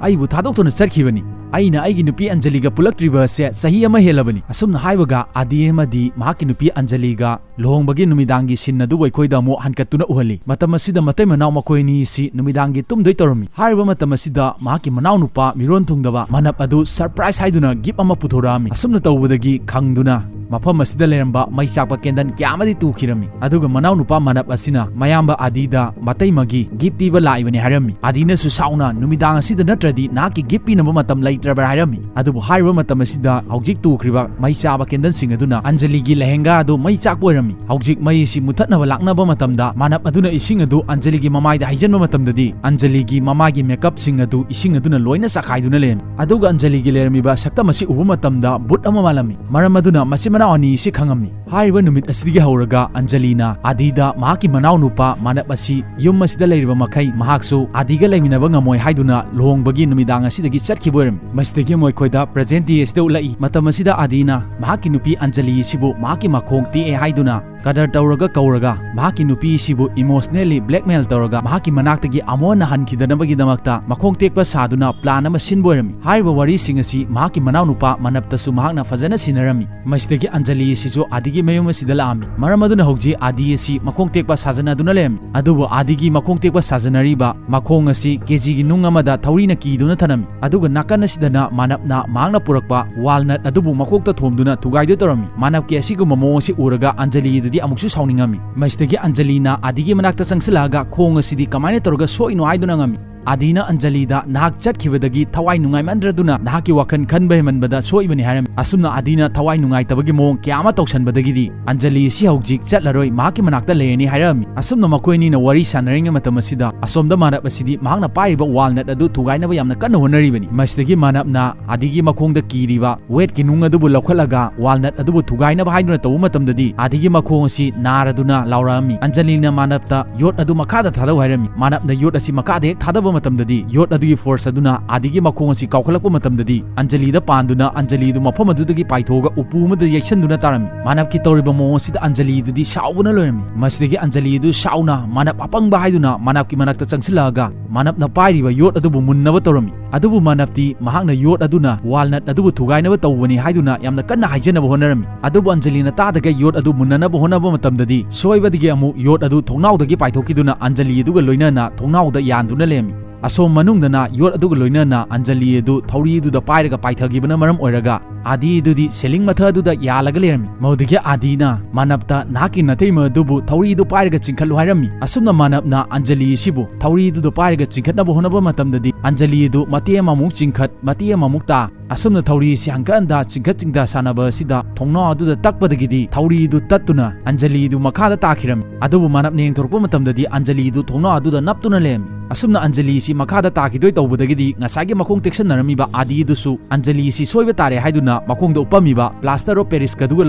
ꯑꯩꯕꯨ ꯊꯥꯗꯣꯛꯇꯨꯅ ꯆꯠꯈꯤꯕꯅꯤ꯫ ꯑꯩꯅ ꯑꯩꯒꯤ ꯅꯨꯄꯤ ꯑꯟꯖꯂꯤꯒ ꯄꯨꯜꯂꯛꯇ꯭ꯔꯤꯕ ꯑꯁꯦ ꯆꯍꯤ ꯑꯃ ꯍꯦꯜꯂꯕꯅꯤ"꯫ ꯑꯁꯨꯝꯅ ꯍꯥꯏꯕꯒ ꯑꯥꯗꯤ ꯑꯃꯗꯤ ꯃꯍꯥꯛꯀꯤ ꯅꯨꯄꯤ ꯑꯟꯖꯂꯤꯒ ꯂꯨꯍꯣꯡꯕꯒꯤ ꯅꯨꯃꯤꯗꯥꯡꯒꯤ scene ꯑꯗꯨꯕꯨ ꯑꯩꯈꯣꯏꯗ ꯑꯃꯨꯛ ꯍꯟꯀꯠꯇꯨꯅ ꯎꯍꯜꯂꯤ꯫ ꯃꯇꯝ ꯑꯁꯤꯗ ꯃꯇꯩ ꯃꯅꯥꯎ ꯃꯈꯣꯏ ꯑꯅꯤ ꯑꯁꯤ ꯅꯨꯃꯤꯗꯥꯡꯒꯤ ꯇꯨꯝꯗꯣꯏ ꯇꯧꯔꯝꯃꯤ꯫ ꯍꯥꯏꯔꯤꯕ ꯃꯇꯝ ꯑꯁꯤꯗ ꯃꯍꯥꯛꯀꯤ ꯃꯅꯥꯎꯅꯨꯄꯥ ꯃꯤꯔꯣꯟ ꯊꯨꯡꯗꯕ ꯃꯥꯅꯞ ꯑꯗꯨ surprise ꯍꯥꯏꯗꯨꯅ gift ꯑꯃ ꯄꯨꯊꯣꯔꯛꯑꯝꯃꯤ꯫ ꯑꯁꯨꯝꯅ ꯇꯧꯕꯗꯒꯤ ꯈꯪꯗꯨꯅ ꯃꯐꯝ ꯑꯁꯤꯗ ꯂꯩꯔꯝꯕ ꯃꯩ ꯆꯥꯛꯄ candle ꯀꯌꯥ ꯑꯃꯗꯤ ꯇꯨꯈꯤꯔꯝꯃꯤ꯫ ꯑꯗꯨꯒ ꯃꯅꯥꯎꯅꯨꯄꯥ ꯃꯥꯅꯞ ꯑꯁꯤꯅ ꯃꯌꯥꯝꯕ ꯑꯥꯗꯤꯗ ꯃꯇꯩꯃꯒꯤ gift ꯄꯤꯕ ꯂꯥꯛꯏꯕꯅꯤ ꯍꯥꯏꯔꯝꯃꯤ꯫ ꯑꯥꯗꯤꯅꯁꯨ ꯁꯥꯎꯅ, "ꯅꯨꯃꯤꯗꯥꯡ ꯑꯁꯤꯗ ꯅꯠꯇ꯭ꯔꯗꯤ ꯅꯍꯥꯛꯀꯤ gift ꯄꯤꯅꯕ ꯃꯇꯝ ꯂꯩꯇ꯭ꯔꯕ꯭ꯔꯥ?" ꯍꯥꯏꯔꯝꯃꯤ꯫ ꯑꯗꯨꯕꯨ ꯍꯥꯏꯔꯤꯕ ꯃꯇꯝ ꯑꯁꯤꯗ ꯍꯧꯖꯤꯛ ꯇꯨꯈ꯭ꯔꯤꯕ ꯃꯩ ꯆꯥꯕ candle ꯁꯤꯡ ꯑꯗꯨꯅ ꯑꯟꯖꯂꯤꯒꯤ ꯂꯦꯍꯦꯡꯒꯥ ꯑꯗꯨ ꯃꯩ ꯆꯥꯛꯄ ꯑꯣꯏꯔꯝꯃꯤ꯫ ꯍꯧꯖꯤꯛ ꯃꯩ ꯑꯁꯤ ꯃꯨꯊꯠꯅꯕ ꯂꯥꯛꯅꯕ ꯃꯇꯝꯗ ꯃꯥꯅꯞ ꯑꯗꯨꯅ ꯏꯁꯤꯡ ꯑꯗꯨ ꯑꯟꯖꯂꯤꯒꯤ ꯃꯃꯥꯏꯗ ꯍꯩꯖꯤꯟꯕ ꯃꯇꯝꯗꯗꯤ ꯗꯤ ꯑꯟꯖꯂꯤꯒꯤ ꯃꯃꯥꯒꯤ ꯃꯦꯀꯞꯁꯤꯡ ꯑꯗꯨ ꯏꯁꯤꯡ ꯑꯗꯨꯅ ꯂꯣꯏꯅ ꯆꯥꯈꯥꯏꯗꯨꯅ ꯂꯩꯔꯝꯃꯤ꯫ ꯑꯗꯨꯒ ꯑꯟꯖꯂꯤꯒꯤ ꯂꯩꯔꯝꯃꯤꯕ ꯁꯛꯇꯝ ꯑꯁꯤ ꯎꯕ ꯃꯇꯝꯗ ꯚꯨꯠ ꯑꯃ ꯃꯥꯜꯂꯝꯃꯤ꯫ ꯃꯔꯝ ꯑꯗꯨꯅ ꯃꯆꯤꯟ ꯃꯅꯥꯎ ꯑꯅꯤ ꯑꯁꯤ ꯈꯪꯉꯝꯃꯤ꯫ ꯍꯥꯏꯔꯤꯕ ꯅꯨꯃꯤꯠ ꯑꯁꯤꯗꯒꯤ ꯍꯧꯔꯒ ꯑꯟꯖꯂꯤꯅ ꯑꯥꯗꯤꯗ ꯃꯍꯥꯛꯀꯤ ꯃꯅꯥꯎꯅꯨꯄꯥ ꯃꯥꯅꯕ ꯑꯁꯤ ꯌꯨꯝ ꯑꯁꯤꯗ ꯂꯩꯔꯤꯕ ꯃꯈꯩ ꯃꯍꯥꯛꯁꯨ ꯑꯥꯗꯤꯒ ꯂꯩꯃꯤꯟꯅꯕ ꯉꯝꯃꯣꯏ ꯍꯥꯏꯗꯨꯅ ꯂꯨꯍꯣꯡꯕꯒꯤ ꯅꯨꯃꯤꯗꯥꯡ ꯑꯁꯤꯗꯒꯤ ꯆꯠꯈꯤꯕ ꯑꯣꯏꯔꯝꯃꯤ꯫ ꯃꯁꯤꯗꯒꯤ ꯃꯈꯣꯏꯗ present day ꯑꯁꯤꯗ ꯎꯠꯂꯛꯏ꯫ ꯃꯇꯝ ꯑꯁꯤꯗ ꯑꯥꯗꯤꯅ ꯃꯍꯥꯛꯀꯤ ꯅꯨꯄꯤ ꯑꯟꯖꯂꯤ ꯑꯁꯤꯕꯨ ꯃꯍꯥꯛꯀꯤ ꯃꯈꯣꯡ ꯇꯦꯛꯑꯦ ꯍꯥꯏꯗꯨꯅ ꯀꯗꯔ ꯇꯧꯔꯒ ꯀꯧꯔꯒ ꯃꯍꯥꯛꯀꯤ ꯅꯨꯄꯤ ꯑꯁꯤꯕꯨ emotionally blackmail ꯇꯧꯔꯒ ꯃꯍꯥꯛꯀꯤ ꯃꯅꯥꯛꯇꯒꯤ ꯑꯃꯨꯛ ꯍꯟꯅ ꯍꯟꯈꯤꯗꯅꯕꯒꯤꯗꯃꯛꯇ ꯃꯈꯣꯡ ꯇꯦꯛꯄ ꯁꯥꯗꯨꯅ plan ꯑꯃ ꯁꯤꯟꯕ ꯑꯣꯏꯔꯝꯃꯤ꯫ ꯍꯥꯏꯔꯤꯕ ꯋꯥꯔꯤꯁꯤꯡ ꯑꯁꯤ ꯃꯍꯥꯛꯀꯤ ꯃꯅꯥꯎꯅꯨꯄꯥ ꯃꯥꯅꯕꯇꯁꯨ ꯃꯍꯥꯛꯅ ꯐꯖꯅ ꯁꯤꯟꯅꯔꯝꯃꯤ꯫ ꯃꯁꯤꯗꯒꯤ ꯑꯟꯖꯂꯤ ꯑꯁꯤꯁꯨ ꯑꯥꯗꯤꯒꯤ ꯃꯌꯨꯝ ꯑꯁꯤꯗ ꯂꯥꯛꯑꯝꯃꯤ꯫ ꯃꯔꯝ ꯑꯗꯨꯅ ꯍꯧꯖꯤꯛ ꯑꯥꯗꯤ ꯑꯁꯤ ꯃꯈꯣꯡ ꯇꯦꯛꯄ ꯁꯥꯖꯅꯗꯨꯅ ꯂꯩꯔꯝꯃꯤ꯫ ꯑꯗꯨꯕꯨ ꯑꯥꯗꯤꯒꯤ ꯃꯈꯣꯡ ꯇꯦꯛꯄ ꯁꯥꯖꯅꯔꯤꯕ ꯃꯈꯣꯡ ꯑꯁꯤ KGꯒꯤ ꯅꯨꯡ ꯑꯃꯗ ꯊꯧꯔꯤꯅ ꯀꯤꯗꯨꯅ ꯊꯅꯝꯃꯤ꯫ ꯑꯗꯨꯒ ꯅꯥꯀꯟ ꯑꯁꯤꯗꯅ ꯃꯥꯅꯕꯅ ꯃꯍꯥꯛꯅ ꯄꯨꯔꯛꯄ walnut ꯑꯗꯨꯕꯨ ꯃꯈꯣꯛꯇ ꯊꯣꯝꯗꯨꯅ ꯊꯨꯒꯥꯏꯗꯣꯏ ꯇꯧꯔꯝꯃꯤ꯫ ꯃꯥꯅꯕꯀꯤ ꯑꯁꯤꯒꯨꯝꯕ ꯃꯑꯣꯡ ꯑꯁꯤ ꯎꯔꯒ ꯑꯟꯖꯂꯤ ꯑꯗꯨꯗꯤ ꯑꯃꯨꯛꯁꯨ ꯁꯥꯎꯅꯤꯡꯉꯝꯃꯤ꯫ ꯃꯁꯤꯗꯒꯤ ꯑꯟꯖꯂꯤꯅ ꯑꯥꯗꯤꯒꯤ ꯃꯅꯥꯛꯇ ꯆꯪꯁꯤꯜꯂꯛꯑꯒ ꯈꯣꯡ ꯑꯁꯤꯗꯤ ꯀꯃꯥꯏꯅ ꯇꯧꯔꯒ ꯁꯣꯛꯏꯅꯣ ꯍꯥꯏꯗꯨꯅ ꯍꯪꯉꯝꯃꯤ꯫ ꯑꯥꯗꯤꯅ ꯑꯟꯖꯂꯤꯗ ꯅꯍꯥꯛ ꯆꯠꯈꯤꯕꯗꯒꯤ ꯊꯋꯥꯏ ꯅꯨꯡꯉꯥꯏꯃꯟꯗ꯭ꯔꯗꯨꯅ ꯅꯍꯥꯛꯀꯤ ꯋꯥꯈꯜ ꯈꯟꯕ ꯍꯦꯟꯃꯟꯕꯗ ꯁꯣꯛꯏꯕꯅꯤ ꯍꯥꯏꯔꯝꯃꯤ꯫ ꯑꯁꯨꯝꯅ ꯑꯥꯗꯤꯅ ꯊꯋꯥꯏ ꯅꯨꯡꯉꯥꯏꯇꯕꯒꯤ ꯃꯑꯣꯡ ꯀꯌꯥ ꯑꯃ ꯇꯧꯁꯟꯕꯗꯒꯤꯗꯤ ꯑꯟꯖꯂꯤ ꯑꯁꯤ ꯍꯧꯖꯤꯛ ꯆꯠꯂꯔꯣꯏ, ꯃꯍꯥꯛꯀꯤ ꯃꯅꯥꯛꯇ ꯂꯩꯔꯅꯤ ꯍꯥꯏꯔꯝꯃꯤ꯫ ꯑꯁꯨꯝꯅ ꯃꯈꯣꯏ ꯑꯅꯤꯅ ꯋꯥꯔꯤ ꯁꯥꯟꯅꯔꯤꯉꯩ ꯃꯇꯝ ꯑꯁꯤꯗ ꯑꯁꯣꯝꯗ ꯃꯥꯅꯕ ꯑꯁꯤꯗꯤ ꯃꯍꯥꯛꯅ ꯄꯥꯏꯔꯤꯕ walnut ꯑꯗꯨ ꯊꯨꯒꯥꯏꯅꯕ ꯌꯥꯝꯅ ꯀꯟꯅ ꯍꯣꯠꯅꯔꯤꯕꯅꯤ꯫ ꯃꯁꯤꯗꯒꯤ ꯃꯥꯅꯕꯅ ꯑꯥꯗꯤꯒꯤ ꯃꯈꯣꯡꯗ ꯀꯤꯔꯤꯕ ꯋꯦꯠꯀꯤ ꯅꯨꯡ ꯑꯗꯨꯕꯨ ꯂꯧꯈꯠꯂꯒ walnut ꯑꯗꯨꯕꯨ ꯊꯨꯒꯥꯏꯅꯕ ꯍꯥꯏꯗꯨꯅ ꯇꯧꯕ ꯃꯇꯝꯗꯗꯤ ꯑꯥꯗꯤꯒꯤ ꯃꯈꯣꯡ ꯑꯁꯤ ꯅꯥꯔꯗꯨꯅ ꯂꯥꯎꯔꯛꯑꯝꯃꯤ꯫ ꯑꯟꯖꯂꯤꯅ ꯃꯥꯅꯕꯇ ꯌꯣꯠ ꯑꯗꯨ ꯃꯈꯥꯗ ꯊꯥꯗꯧ ꯍꯥꯏꯔꯝꯃꯤ꯫ ꯃꯥꯅꯕꯅ ꯌꯣꯠ ꯑꯁꯤ ꯃꯈꯥꯗ ꯍꯦꯛ ꯊꯥꯗꯕ ꯃꯇꯝꯗꯗꯤ ꯌꯣꯠ ꯑꯗꯨꯒꯤ force ꯑꯗꯨꯅ ꯑꯥꯗꯤꯒꯤ ꯃꯈꯣꯡ ꯑꯁꯤ ꯀꯥꯎꯈꯠꯂꯛꯄ ꯃꯇꯝꯗꯗꯤ ꯑꯟꯖꯂꯤꯗ ꯄꯥꯟꯗꯨꯅ ꯑꯟꯖꯂꯤ ꯑꯗꯨ ꯃꯐꯝ ꯑꯗꯨꯗꯒꯤ ꯄꯥꯏꯊꯣꯛꯑꯒ ꯎꯄꯨ ꯑꯃꯗ ꯌꯩꯁꯟꯗꯨꯅ ꯇꯥꯔꯝꯃꯤ꯫ ꯃꯥꯅꯕꯀꯤ ꯇꯧꯔꯤꯕ ꯃꯑꯣꯡ ꯑꯁꯤꯗ ꯑꯟꯖꯂꯤꯗꯨꯗꯤ ꯁꯥꯎꯕꯅ ꯂꯣꯏꯔꯝꯃꯤ꯫ ꯃꯁꯤꯗꯒꯤ ꯑꯟꯖꯂꯤ ꯑꯗꯨ ꯁꯥꯎꯅ ꯃꯥꯅꯕ ꯑꯄꯪꯕ ꯍꯥꯏꯗꯨꯅ ꯃꯥꯅꯕꯀꯤ ꯃꯅꯥꯛꯇ ꯆꯪꯁꯤꯜꯂꯛꯑꯒ ꯃꯥꯅꯕꯅ ꯄꯥꯏꯔꯤꯕ ꯌꯣꯠ ꯑꯗꯨꯕꯨ ꯃꯨꯟꯅꯕ ꯇꯧꯔꯝꯃꯤ꯫ ꯑꯗꯨꯕꯨ ꯃꯥꯅꯕꯇꯤ ꯃꯍꯥꯛꯅ ꯌꯣꯠ ꯑꯗꯨꯅ walnut ꯑꯗꯨꯕꯨ ꯊꯨꯒꯥꯏꯅꯕ ꯇꯧꯕꯅꯤ ꯍꯥꯏꯗꯨꯅ ꯌꯥꯝꯅ ꯀꯟꯅ ꯍꯥꯏꯖꯅꯕ ꯍꯣꯠꯅꯔꯝꯃꯤ꯫ ꯑꯗꯨꯕꯨ ꯑꯟꯖꯂꯤꯅ ꯇꯥꯗꯒꯩ ꯌꯣꯠ ꯑꯗꯨ ꯃꯨꯟꯅꯅꯕ ꯍꯣꯠꯅꯕ ꯃꯇꯝꯗꯗꯤ ꯁꯣꯏꯕꯗꯒꯤ ꯑꯃꯨꯛ ꯌꯣꯠ ꯑꯗꯨ ꯊꯣꯡꯅꯥꯎꯗꯒꯤ ꯄꯥꯏꯊꯣꯛꯈꯤꯗꯨꯅ ꯑꯟꯖꯂꯤ ꯑꯗꯨꯒ ꯂꯣꯏꯅꯅ ꯊꯣꯡꯅꯥꯎꯗ ꯌꯥꯟꯗꯨꯅ ꯂꯩꯔꯝꯃꯤ꯫ ꯑꯁꯣꯝ ꯃꯅꯨꯡꯗꯅ ꯌꯣꯠ ꯑꯗꯨꯒ ꯂꯣꯏꯅꯅ ꯑꯟꯖꯂꯤ ꯑꯗꯨ ꯊꯧꯔꯤ ꯑꯗꯨꯗ ꯄꯥꯏꯔꯒ ꯄꯥꯏꯊꯈꯤꯕꯅ ꯃꯔꯝ ꯑꯣꯏꯔꯒ ꯑꯥꯗꯤ ꯑꯗꯨꯗꯤ ceiling ꯃꯊꯛ ꯑꯗꯨꯗ ꯌꯥꯜꯂꯒ ꯂꯩꯔꯝꯃꯤ꯫ ꯃꯗꯨꯗꯒꯤ ꯑꯥꯗꯤꯅ ꯃꯥꯅꯕꯇ ꯅꯍꯥꯛꯀꯤ ꯅꯥꯇꯩꯃ ꯑꯗꯨꯕꯨ ꯊꯧꯔꯤꯗꯨ ꯄꯥꯏꯔꯒ ꯆꯤꯡꯈꯠꯂꯨ ꯍꯥꯏꯔꯝꯃꯤ꯫ ꯑꯁꯨꯝꯅ ꯃꯥꯅꯕꯅ ꯑꯟꯖꯂꯤ ꯑꯁꯤꯕꯨ ꯊꯧꯔꯤꯗꯨꯗ ꯄꯥꯏꯔꯒ ꯆꯤꯡꯈꯠꯅꯕ ꯍꯣꯠꯅꯕ ꯃꯇꯝꯗꯗꯤ ꯑꯟꯖꯂꯤ ꯑꯗꯨ ꯃꯇꯦꯛ ꯑꯃꯃꯨꯛ ꯆꯤꯡꯈꯠ, ꯃꯇꯦꯛ ꯑꯃꯃꯨꯛ ꯇꯥ, ꯑꯁꯨꯝꯅ ꯊꯧꯔꯤꯁꯤ ꯍꯪꯀꯠ ꯍꯟꯗ ꯆꯤꯡꯈꯠ ꯆꯤꯡꯊ ꯁꯥꯟꯅꯕ ꯑꯁꯤꯗ ꯊꯣꯡꯅꯥꯎ ꯑꯗꯨꯗ ꯇꯛꯄꯗꯒꯤꯗꯤ ꯊꯧꯔꯤꯗꯨ ꯇꯠꯇꯨꯅ ꯑꯟꯖꯂꯤꯗꯨ ꯃꯈꯥꯗ ꯇꯥꯈꯤꯔꯝꯃꯤ꯫ ꯑꯗꯨꯕꯨ ꯃꯥꯅꯞꯅ ꯌꯦꯡꯊꯣꯔꯛꯄ ꯃꯇꯝꯗꯗꯤ ꯑꯟꯖꯂꯤꯗꯨ ꯊꯣꯡꯅꯥꯎ ꯑꯗꯨꯗ ꯅꯞꯇꯨꯅ ꯂꯩꯔꯝꯃꯤ꯫ ꯑꯁꯨꯝꯅ ꯑꯟꯖꯂꯤꯁꯤ ꯃꯈꯥꯗ ꯇꯥꯈꯤꯗꯣꯏ ꯇꯧꯕꯗꯒꯤꯗꯤ ꯉꯁꯥꯏꯒꯤ ꯃꯈꯣꯡ ꯇꯦꯛꯁꯟꯅꯔꯝꯃꯤꯕ ꯑꯥꯗꯤꯗꯨꯁꯨ ꯑꯟꯖꯂꯤꯁꯤ ꯁꯣꯏꯕ ꯇꯥꯔꯦ ꯍꯥꯏꯗꯨꯅ ꯃꯈꯣꯡꯗ ꯎꯞꯄꯝꯃꯤꯕ plaster of Parisꯀꯗꯨꯒ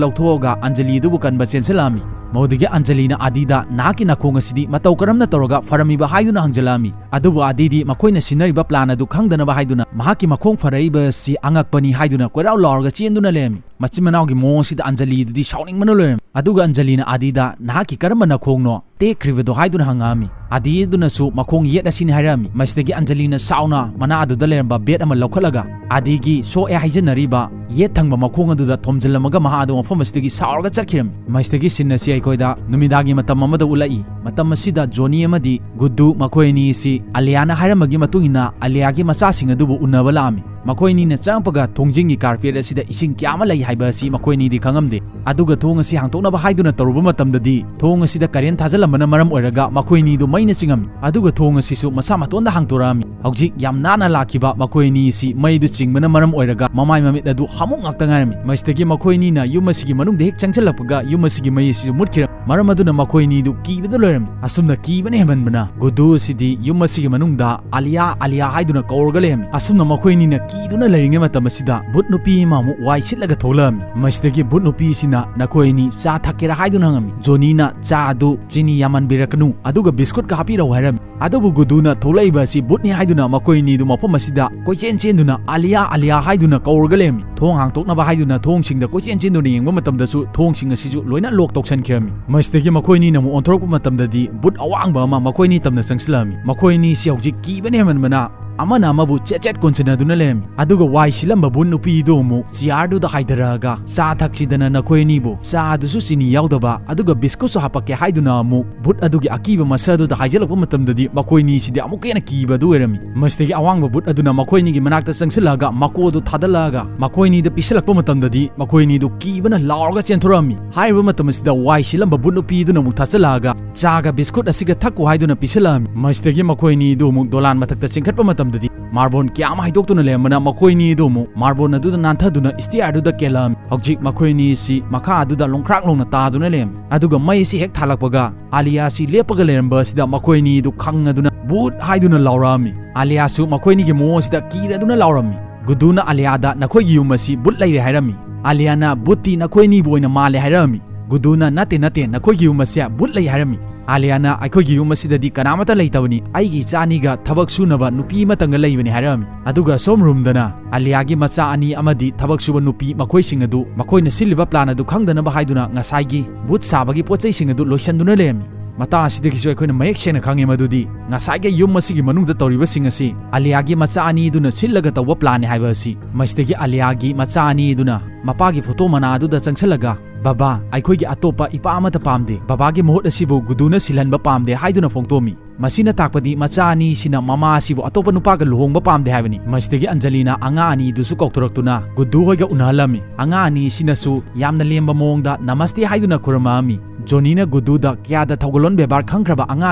ꯂꯧꯊꯣꯛꯑꯒ ꯑꯟꯖꯂꯤꯗꯨꯕꯨ ꯀꯟꯕ ꯆꯦꯟꯁꯤꯜꯂꯛꯑꯝꯃꯤ꯫ ꯃꯗꯨꯗꯒꯤ ꯑꯟꯖꯂꯤꯅ ꯑꯥꯗꯤꯗ ꯅꯍꯥꯛꯀꯤ ꯅꯥꯈꯣꯡ ꯑꯁꯤꯗꯤ ꯃꯇꯧ ꯀꯔꯝꯅ ꯇꯧꯔꯒ ꯐꯔꯝꯃꯤꯕ ꯍꯥꯏꯗꯨꯅ ꯍꯪꯖꯜꯂꯛꯑꯝꯃꯤ꯫ ꯑꯗꯨꯕꯨ ꯑꯥꯗꯤꯗꯤ ꯃꯈꯣꯏꯅ ꯁꯤꯟꯅꯔꯤꯕ plan ꯑꯗꯨ ꯈꯪꯗꯅꯕ ꯍꯥꯏꯗꯨꯅ ꯃꯍꯥꯛꯀꯤ ꯃꯈꯣꯡ ꯐꯔꯛꯏꯕ ꯑꯁꯤ ꯑꯉꯛꯄꯅꯤ ꯍꯥꯏꯗꯨꯅ ꯀꯣꯏꯔꯥꯎ ꯂꯥꯎꯔꯒ ꯆꯦꯟꯗꯨꯅ ꯂꯩꯔꯝꯃꯤ꯫ ꯃꯆꯤꯟ ꯃꯅꯥꯎꯒꯤ ꯃꯑꯣꯡ ꯑꯁꯤꯗ ꯑꯟꯖꯂꯤꯗꯨꯗꯤ ꯁꯥꯎꯅꯤꯡꯕꯅ ꯂꯣꯏꯔꯝꯃꯤ꯫ ꯑꯗꯨꯒ ꯑꯟꯖꯂꯤꯅ ꯑꯥꯗꯤꯗ ꯅꯍꯥꯛꯀꯤ ꯀꯔꯝꯕ ꯅꯈꯣꯡꯅꯣ ꯇꯦꯛꯈ꯭ꯔꯤꯕꯗꯣ ꯍꯥꯏꯗꯨꯅ ꯍꯪꯉꯛꯑꯝꯃꯤ꯫ ꯑꯥꯗꯤ ꯑꯗꯨꯅꯁꯨ ꯃꯈꯣꯡ ꯌꯦꯠ ꯑꯁꯤꯅꯤ ꯍꯥꯏꯔꯛꯑꯝꯃꯤ꯫ ꯃꯁꯤꯗꯒꯤ ꯑꯟꯖꯂꯤꯅ ꯁꯥꯎꯅ ꯃꯅꯥ ꯑꯗꯨꯗ ꯂꯩꯔꯝꯕ bat ꯑꯃ ꯂꯧꯈꯠꯂꯒ ꯑꯥꯗꯤꯒꯤ ꯁꯣꯛꯑꯦ ꯍꯥꯏꯖꯅꯔꯤꯕ ꯌꯦꯠ ꯊꯪꯕ ꯃꯈꯣꯡ ꯑꯗꯨꯗ ꯊꯣꯝꯖꯤꯜꯂꯝꯃꯒ ꯃꯍꯥꯛ ꯑꯗꯨ ꯃꯐꯝ ꯑꯁꯤꯗꯒꯤ ꯁꯥꯎꯔꯒ ꯆꯠꯈꯤꯔꯝꯃꯤ꯫ ꯃꯁꯤꯗꯒꯤ scene ꯑꯁꯤ ꯑꯩꯈꯣꯏꯗ ꯅꯨꯃꯤꯗꯥꯡꯒꯤ ꯃꯇꯝ ꯑꯃꯗ ꯎꯠꯂꯛꯏ꯫ ꯃꯇꯝ ꯑꯁꯤꯗ ꯖꯣꯅꯤ ꯑꯃꯗꯤ ꯒꯨꯗꯨ ꯃꯈꯣꯏ ꯑꯅꯤ ꯑꯁꯤ ꯑꯂꯤꯌꯥꯅ ꯍꯥꯏꯔꯝꯕꯒꯤ ꯃꯇꯨꯡ ꯏꯟꯅ ꯑꯂꯤꯌꯥꯒꯤ ꯃꯆꯥꯁꯤꯡ ꯑꯗꯨꯕꯨ ꯎꯅꯕ ꯂꯥꯛꯑꯝꯃꯤ꯫ ꯃꯈꯣꯏ ꯑꯅꯤꯅ ꯆꯪꯉꯛꯄꯒ ꯊꯣꯡꯖꯤꯟꯒꯤ carpet ꯑꯁꯤꯗ ꯏꯁꯤꯡ ꯀꯌꯥ ꯑꯃ ꯂꯩ ꯍꯥꯏꯕ ꯑꯁꯤ ꯃꯈꯣꯏ ꯑꯅꯤꯗꯤ ꯈꯪꯉꯝꯗꯦ꯫ ꯑꯗꯨꯒ ꯊꯣꯡ ꯑꯁꯤ ꯍꯥꯡꯇꯣꯛꯅꯕ ꯍꯥꯏꯗꯨꯅ ꯇꯧꯔꯨꯕ ꯃꯇꯝꯗꯗꯤ ꯊꯣꯡ ꯑꯁꯤꯗ current ꯊꯥꯖꯤꯜꯂꯝꯕꯅ ꯃꯔꯝ ꯑꯣꯏꯔꯒ ꯃꯈꯣꯏ ꯑꯅꯤꯗꯨ ꯃꯩꯅ ꯆꯤꯡꯉꯝꯃꯤ꯫ ꯑꯗꯨꯒ ꯊꯣꯡ ꯑꯁꯤꯁꯨ ꯃꯁꯥ ꯃꯇꯣꯟꯗ ꯍꯥꯡꯇꯣꯔꯛꯑꯝꯃꯤ꯫ ꯍꯧꯖꯤꯛ ꯌꯥꯝ ꯅꯥꯟꯅ ꯂꯥꯛꯈꯤꯕ ꯃꯈꯣꯏ ꯑꯅꯤ ꯑꯁꯤ ꯃꯩꯗꯨ ꯆꯤꯡꯕꯅ ꯃꯔꯝ ꯑꯣꯏꯔꯒ ꯃꯃꯥꯏ ꯃꯃꯤꯠ ꯑꯗꯨ ꯍꯥꯃꯨꯛ ꯉꯥꯛꯇ ꯉꯥꯏꯔꯝꯃꯤ꯫ ꯃꯁꯤꯗꯒꯤ ꯃꯈꯣꯏ ꯑꯅꯤꯅ ꯌꯨꯝ ꯑꯁꯤꯒꯤ ꯃꯅꯨꯡꯗ ꯍꯦꯛ ꯆꯪꯁꯤꯜꯂꯛꯄꯒ ꯌꯨꯝ ꯑꯁꯤꯒꯤ ꯃꯩ ꯑꯁꯤꯁꯨ ꯃꯨꯠꯈꯤꯔꯝꯃꯤ꯫ ꯃꯔꯝ ꯑꯗꯨꯅ ꯃꯈꯣꯏ ꯑꯅꯤꯗꯨ ꯀꯤꯕꯗ ꯂꯣꯏꯔꯝꯃꯤ꯫ ꯑꯁꯨꯝꯅ ꯀꯤꯕꯅ ꯍꯦꯟꯃꯟꯕꯅ ꯒꯨꯗꯨ ꯑꯁꯤꯗꯤ ꯌꯨꯝ ꯑꯁꯤꯒꯤ ꯃꯅꯨꯡꯗ "ꯑꯂꯤꯌꯥ, ꯑꯂꯤꯌꯥ" ꯍꯥꯏꯗꯨꯅ ꯀꯧꯔꯒ ꯂꯩꯔꯝꯃꯤ꯫ ꯑꯁꯨꯝꯅ ꯃꯈꯣꯏ ꯑꯅꯤꯅ ꯀꯤꯗꯨꯅ ꯂꯩꯔꯤꯉꯩ ꯃꯇꯝ ꯑꯁꯤꯗ ꯚꯨꯠ ꯅꯨꯄꯤ ꯑꯃ ꯑꯃꯨꯛ ꯋꯥꯏ ꯁꯤꯠꯂꯒ ꯊꯣꯛꯂꯛꯑꯝꯃꯤ꯫ ꯃꯁꯤꯗꯒꯤ ꯚꯨꯠ ꯅꯨꯄꯤ ꯑꯁꯤꯅ ꯅꯈꯣꯏ ꯑꯅꯤ ꯆꯥ ꯊꯛꯀꯦꯔꯥ ꯍꯥꯏꯗꯨꯅ ꯍꯪꯉꯝꯃꯤ꯫ ꯖꯣꯅꯤꯅ ꯆꯥ ꯑꯗꯨ ꯆꯤꯅꯤ ꯌꯥꯝꯃꯟꯕꯤꯔꯛꯀꯅꯨ, ꯑꯗꯨꯒ ꯕꯤꯁꯀꯨꯠꯀ ꯍꯥꯞꯄꯤꯔꯛꯎ ꯍꯥꯏꯔꯝꯃꯤ꯫ ꯑꯗꯨꯕꯨ ꯒꯨꯗꯨꯅ ꯊꯣꯛꯂꯛꯏꯕ ꯑꯁꯤ ꯚꯨꯠꯅꯤ ꯍꯥꯏꯗꯨꯅ ꯃꯈꯣꯏ ꯑꯅꯤꯗꯨ ꯃꯐꯝ ꯑꯁꯤꯗ ꯀꯣꯏꯆꯦꯟ ꯆꯦꯟꯗꯨꯅ "ꯑꯂꯤꯌꯥ, ꯑꯂꯤꯌꯥ" ꯍꯥꯏꯗꯨꯅ ꯀꯧꯔꯒ ꯂꯩꯔꯝꯃꯤ꯫ ꯊꯣꯡ ꯍꯥꯡꯇꯣꯛꯅꯕ ꯍꯥꯏꯗꯨꯅ ꯊꯣꯡꯁꯤꯡꯗ ꯀꯣꯏꯆꯦꯟ ꯆꯦꯟꯗꯨꯅ ꯌꯦꯡꯕ ꯃꯇꯝꯗꯁꯨ ꯊꯣꯡꯁꯤꯡ ꯑꯁꯤꯁꯨ ꯂꯣꯏꯅ lock ꯇꯧꯁꯟꯈꯤꯔꯝꯃꯤ꯫ ꯃꯁꯤꯗꯒꯤ ꯃꯈꯣꯏ ꯑꯅꯤꯅ ꯑꯃꯨꯛ ꯑꯣꯟꯊꯣꯔꯛꯄ ꯃꯇꯝꯗꯗꯤ ꯚꯨꯠ ꯑꯋꯥꯡꯕ ꯑꯃ ꯃꯈꯣꯏ ꯑꯅꯤ ꯇꯝꯅ ꯆꯪꯁꯤꯜꯂꯛꯑꯝꯃꯤ꯫ ꯃꯈꯣꯏ ꯑꯅꯤꯁꯤ ꯍꯧꯖꯤꯛ ꯀꯤꯕꯅ ꯍꯦꯟꯃꯟꯕꯅ ꯑꯃꯅ ꯑꯃꯕꯨ ꯆꯦꯠ ꯆꯦꯠ ꯀꯣꯟꯁꯤꯟꯅꯗꯨꯅ ꯂꯩꯔꯝꯃꯤ꯫ ꯑꯗꯨꯒ ꯋꯥꯏ ꯁꯤꯜꯂꯝꯕ ꯚꯨꯠ ꯅꯨꯄꯤꯗꯨ ꯑꯃꯨꯛ chairꯗꯨꯗ ꯍꯥꯏꯊꯔꯛꯑꯒ "ꯆꯥ ꯊꯛꯁꯤꯗꯅ ꯅꯈꯣꯏ ꯑꯅꯤꯕꯨ, ꯆꯥ ꯑꯗꯨꯁꯨ ꯆꯤꯅꯤ ꯌꯥꯎꯗꯕ, ꯑꯗꯨꯒ ꯕꯤꯁꯀꯨꯠꯁꯨ ꯍꯥꯄꯛꯀꯦ" ꯍꯥꯏꯗꯨꯅ ꯑꯃꯨꯛ ꯚꯨꯠ ꯑꯗꯨꯒꯤ ꯑꯀꯤꯕ ꯃꯁꯛ ꯑꯗꯨꯗ ꯍꯥꯏꯖꯤꯜꯂꯛꯄ ꯃꯇꯝꯗꯗꯤ ꯃꯈꯣꯏ ꯑꯅꯤꯁꯤꯗꯤ ꯑꯃꯨꯛꯀ ꯍꯦꯟꯅ ꯀꯤꯕ ꯑꯗꯨ ꯑꯣꯏꯔꯝꯃꯤ꯫ ꯃꯁꯤꯗꯒꯤ ꯑꯋꯥꯡꯕ ꯚꯨꯠ ꯑꯗꯨꯅ ꯃꯈꯣꯏ ꯑꯅꯤꯒꯤ ꯃꯅꯥꯛꯇ ꯆꯪꯁꯤꯜꯂꯛꯑꯒ ꯃꯀꯣꯛ ꯑꯗꯨ ꯊꯥꯗꯠꯂꯛꯑꯒ ꯃꯈꯣꯏ ꯑꯅꯤꯗ ꯄꯤꯁꯤꯜꯂꯛꯄ ꯃꯇꯝꯗꯗꯤ ꯃꯈꯣꯏ ꯑꯅꯤꯗꯨ ꯀꯤꯕꯅ ꯂꯥꯎꯔꯒ ꯆꯦꯟꯊꯣꯔꯛꯑꯝꯃꯤ꯫ ꯍꯥꯏꯔꯤꯕ ꯃꯇꯝ ꯑꯁꯤꯗ ꯋꯥꯏ ꯁꯤꯜꯂꯝꯕ ꯚꯨꯠ ꯅꯨꯄꯤꯗꯨꯅ ꯑꯃꯨꯛ ꯊꯥꯖꯤꯜꯂꯛꯑꯒ ꯆꯥꯒ ꯕꯤꯁꯀꯨꯠ ꯑꯁꯤꯒ ꯊꯛꯀꯣ ꯍꯥꯏꯗꯨꯅ ꯄꯤꯁꯤꯜꯂꯛꯑꯝꯃꯤ꯫ ꯃꯁꯤꯗꯒꯤ ꯃꯈꯣꯏ ꯑꯅꯤꯗꯨ ꯑꯃꯨꯛ ꯗꯣꯂꯥꯟ ꯃꯊꯛꯇ ꯆꯤꯡꯈꯠꯄ ꯃꯇꯝꯗꯗꯤ ꯃꯥꯔꯕꯣꯜ ꯀꯌꯥ ꯑꯃ ꯍꯩꯗꯣꯛꯇꯨꯅ ꯂꯩꯔꯝꯕꯅ ꯃꯈꯣꯏ ꯑꯅꯤ ꯑꯗꯨ ꯑꯃꯨꯛ ꯃꯥꯔꯕꯣꯜ ꯑꯗꯨꯗ ꯅꯥꯟꯊꯗꯨꯅ ꯁ꯭ꯇꯤꯌꯔꯗꯨꯗ ꯀꯦꯜꯂꯛꯑꯝꯃꯤ꯫ ꯍꯧꯖꯤꯛ ꯃꯈꯣꯏ ꯑꯅꯤ ꯑꯁꯤ ꯃꯈꯥ ꯑꯗꯨꯗ ꯂꯣꯡꯈ꯭ꯔꯥꯛ ꯂꯣꯡꯅ ꯇꯥꯗꯨꯅ ꯂꯩꯔꯝꯃꯤ꯫ ꯑꯗꯨꯒ ꯃꯩ ꯑꯁꯤ ꯍꯦꯛ ꯊꯥꯜꯂꯛꯄꯒ ꯑꯥꯂꯤꯌꯥ ꯑꯁꯤ ꯂꯦꯞꯄꯒ ꯂꯩꯔꯝꯕ ꯑꯁꯤꯗ ꯃꯈꯣꯏ ꯑꯅꯤ ꯑꯗꯨ ꯈꯪꯉꯗꯨꯅ "ꯚꯨꯠ" ꯍꯥꯏꯗꯨꯅ ꯂꯥꯎꯔꯛꯑꯝꯃꯤ꯫ ꯑꯥꯂꯤꯌꯥꯁꯨ ꯃꯈꯣꯏ ꯑꯅꯤꯒꯤ ꯃꯑꯣꯡ ꯑꯁꯤꯗ ꯀꯤꯔꯗꯨꯅ ꯂꯥꯎꯔꯝꯃꯤ꯫ ꯒꯨꯗꯨꯅ ꯑꯥꯂꯤꯌꯥꯗ "ꯅꯈꯣꯏꯒꯤ ꯌꯨꯝ ꯑꯁꯤ ꯚꯨꯠ ꯂꯩꯔꯦ" ꯍꯥꯏꯔꯝꯃꯤ꯫ ꯑꯥꯂꯤꯌꯥꯅ "ꯚꯨꯠꯇꯤ ꯅꯈꯣꯏ ꯑꯅꯤꯕꯨ ꯑꯣꯏꯅ ꯃꯥꯜꯂꯦ" ꯍꯥꯏꯔꯝꯃꯤ꯫ ꯒꯨꯗꯨꯅ "ꯅꯠꯇꯦ, ꯅꯠꯇꯦ, ꯅꯈꯣꯏꯒꯤ ꯌꯨꯝ ꯑꯁꯦ ꯚꯨꯠ ꯂꯩ" ꯍꯥꯏꯔꯝꯃꯤ꯫ ꯑꯥꯂꯤꯌꯥꯅ "ꯑꯩꯈꯣꯏꯒꯤ ꯌꯨꯝ ꯑꯁꯤꯗꯗꯤ ꯀꯅꯥꯃꯠꯇ ꯂꯩꯇꯕꯅꯤ, ꯑꯩꯒꯤ ꯏꯆꯥ ꯑꯅꯤꯒ ꯊꯕꯛ ꯁꯨꯅꯕ ꯅꯨꯄꯤ ꯑꯃꯇꯪꯒ ꯂꯩꯕꯅꯤ" ꯍꯥꯏꯔꯝꯃꯤ꯫ ꯑꯗꯨꯒ ꯁꯣꯝ ꯔꯨꯝꯗꯅ ꯑꯥꯂꯤꯌꯥꯒꯤ ꯃꯆꯥ ꯑꯅꯤ ꯑꯃꯗꯤ ꯊꯕꯛ ꯁꯨꯕ ꯅꯨꯄꯤ ꯃꯈꯣꯏꯁꯤꯡ ꯑꯗꯨ ꯃꯈꯣꯏꯅ ꯁꯤꯜꯂꯤꯕ ꯄ꯭ꯂꯥꯟ ꯑꯗꯨ ꯈꯪꯗꯅꯕ ꯍꯥꯏꯗꯨꯅ ꯉꯁꯥꯏꯒꯤ ꯚꯨꯠ ꯁꯥꯕꯒꯤ ꯄꯣꯠ ꯆꯩꯁꯤꯡ ꯑꯗꯨ ꯂꯣꯏꯁꯤꯟꯗꯨꯅ ꯂꯩꯔꯝꯃꯤ꯫ ꯃꯇꯥꯡ ꯑꯁꯤꯗꯒꯤꯁꯨ ꯑꯩꯈꯣꯏꯅ ꯃꯌꯦꯛ ꯁꯦꯡꯅ ꯈꯪꯉꯦ ꯃꯗꯨꯗꯤ ꯉꯁꯥꯏꯒꯤ ꯌꯨꯝ ꯑꯁꯤꯒꯤ ꯃꯅꯨꯡꯗ ꯇꯧꯔꯤꯕꯁꯤꯡ ꯑꯁꯤ ꯑꯥꯂꯤꯌꯥꯒꯤ ꯃꯆꯥ ꯑꯅꯤꯗꯨꯅ ꯁꯤꯜꯂꯒ ꯇꯧꯕ ꯄ꯭ꯂꯥꯟꯅꯤ ꯍꯥꯏꯕ ꯑꯁꯤ꯫ ꯃꯁꯤꯗꯒꯤ ꯑꯥꯂꯤꯌꯥꯒꯤ ꯃꯆꯥ ꯑꯅꯤꯗꯨꯅ ꯃꯄꯥꯒꯤ ꯐꯣꯇꯣ ꯃꯅꯥ ꯑꯗꯨꯗ ꯆꯪꯁꯤꯜꯂꯒ, "ꯕꯕꯥ, ꯑꯩꯈꯣꯏꯒꯤ ꯑꯇꯣꯞꯄ ꯏꯄꯥ ꯑꯃꯠꯇ ꯄꯥꯝꯗꯦ꯫ ꯕꯕꯥꯒꯤ ꯃꯍꯨꯠ ꯑꯁꯤꯕꯨ ꯒꯨꯗꯨꯅ ꯁꯤꯜꯍꯟꯕ ꯄꯥꯝꯗꯦ" ꯍꯥꯏꯗꯨꯅ ꯐꯣꯡꯗꯣꯛꯑꯝꯃꯤ꯫ ꯃꯁꯤꯅ ꯇꯥꯛꯄꯗꯤ ꯃꯆꯥ ꯑꯅꯤꯁꯤꯅ ꯃꯃꯥ ꯑꯁꯤꯕꯨ ꯑꯇꯣꯞꯄ ꯅꯨꯄꯥꯒ ꯂꯨꯍꯣꯡꯕ ꯄꯥꯝꯗꯦ ꯍꯥꯏꯕꯅꯤ꯫ ꯃꯁꯤꯗꯒꯤ ꯑꯟꯖꯂꯤꯅ ꯑꯉꯥꯡ ꯑꯅꯤꯗꯨꯁꯨ ꯀꯧꯊꯣꯔꯛꯇꯨꯅ ꯒꯨꯗꯨ ꯍꯣꯏꯒ ꯎꯅꯍꯜꯂꯝꯃꯤ꯫ ꯑꯉꯥꯡ ꯑꯅꯤꯁꯤꯅꯁꯨ ꯌꯥꯝꯅ ꯂꯦꯝꯕ ꯃꯑꯣꯡꯗ "ꯅꯃꯁꯇꯦ" ꯍꯥꯏꯗꯨꯅ ꯈꯨꯔꯨꯝꯃꯛꯑꯝꯃꯤ꯫ ꯖꯣꯅꯤꯅ ꯒꯨꯗꯨꯗ "ꯀꯌꯥꯗ ꯊꯧꯒꯜꯂꯣꯟ ꯕꯦꯕꯥꯔ ꯈꯪꯈ꯭ꯔꯕ ꯑꯉꯥꯡ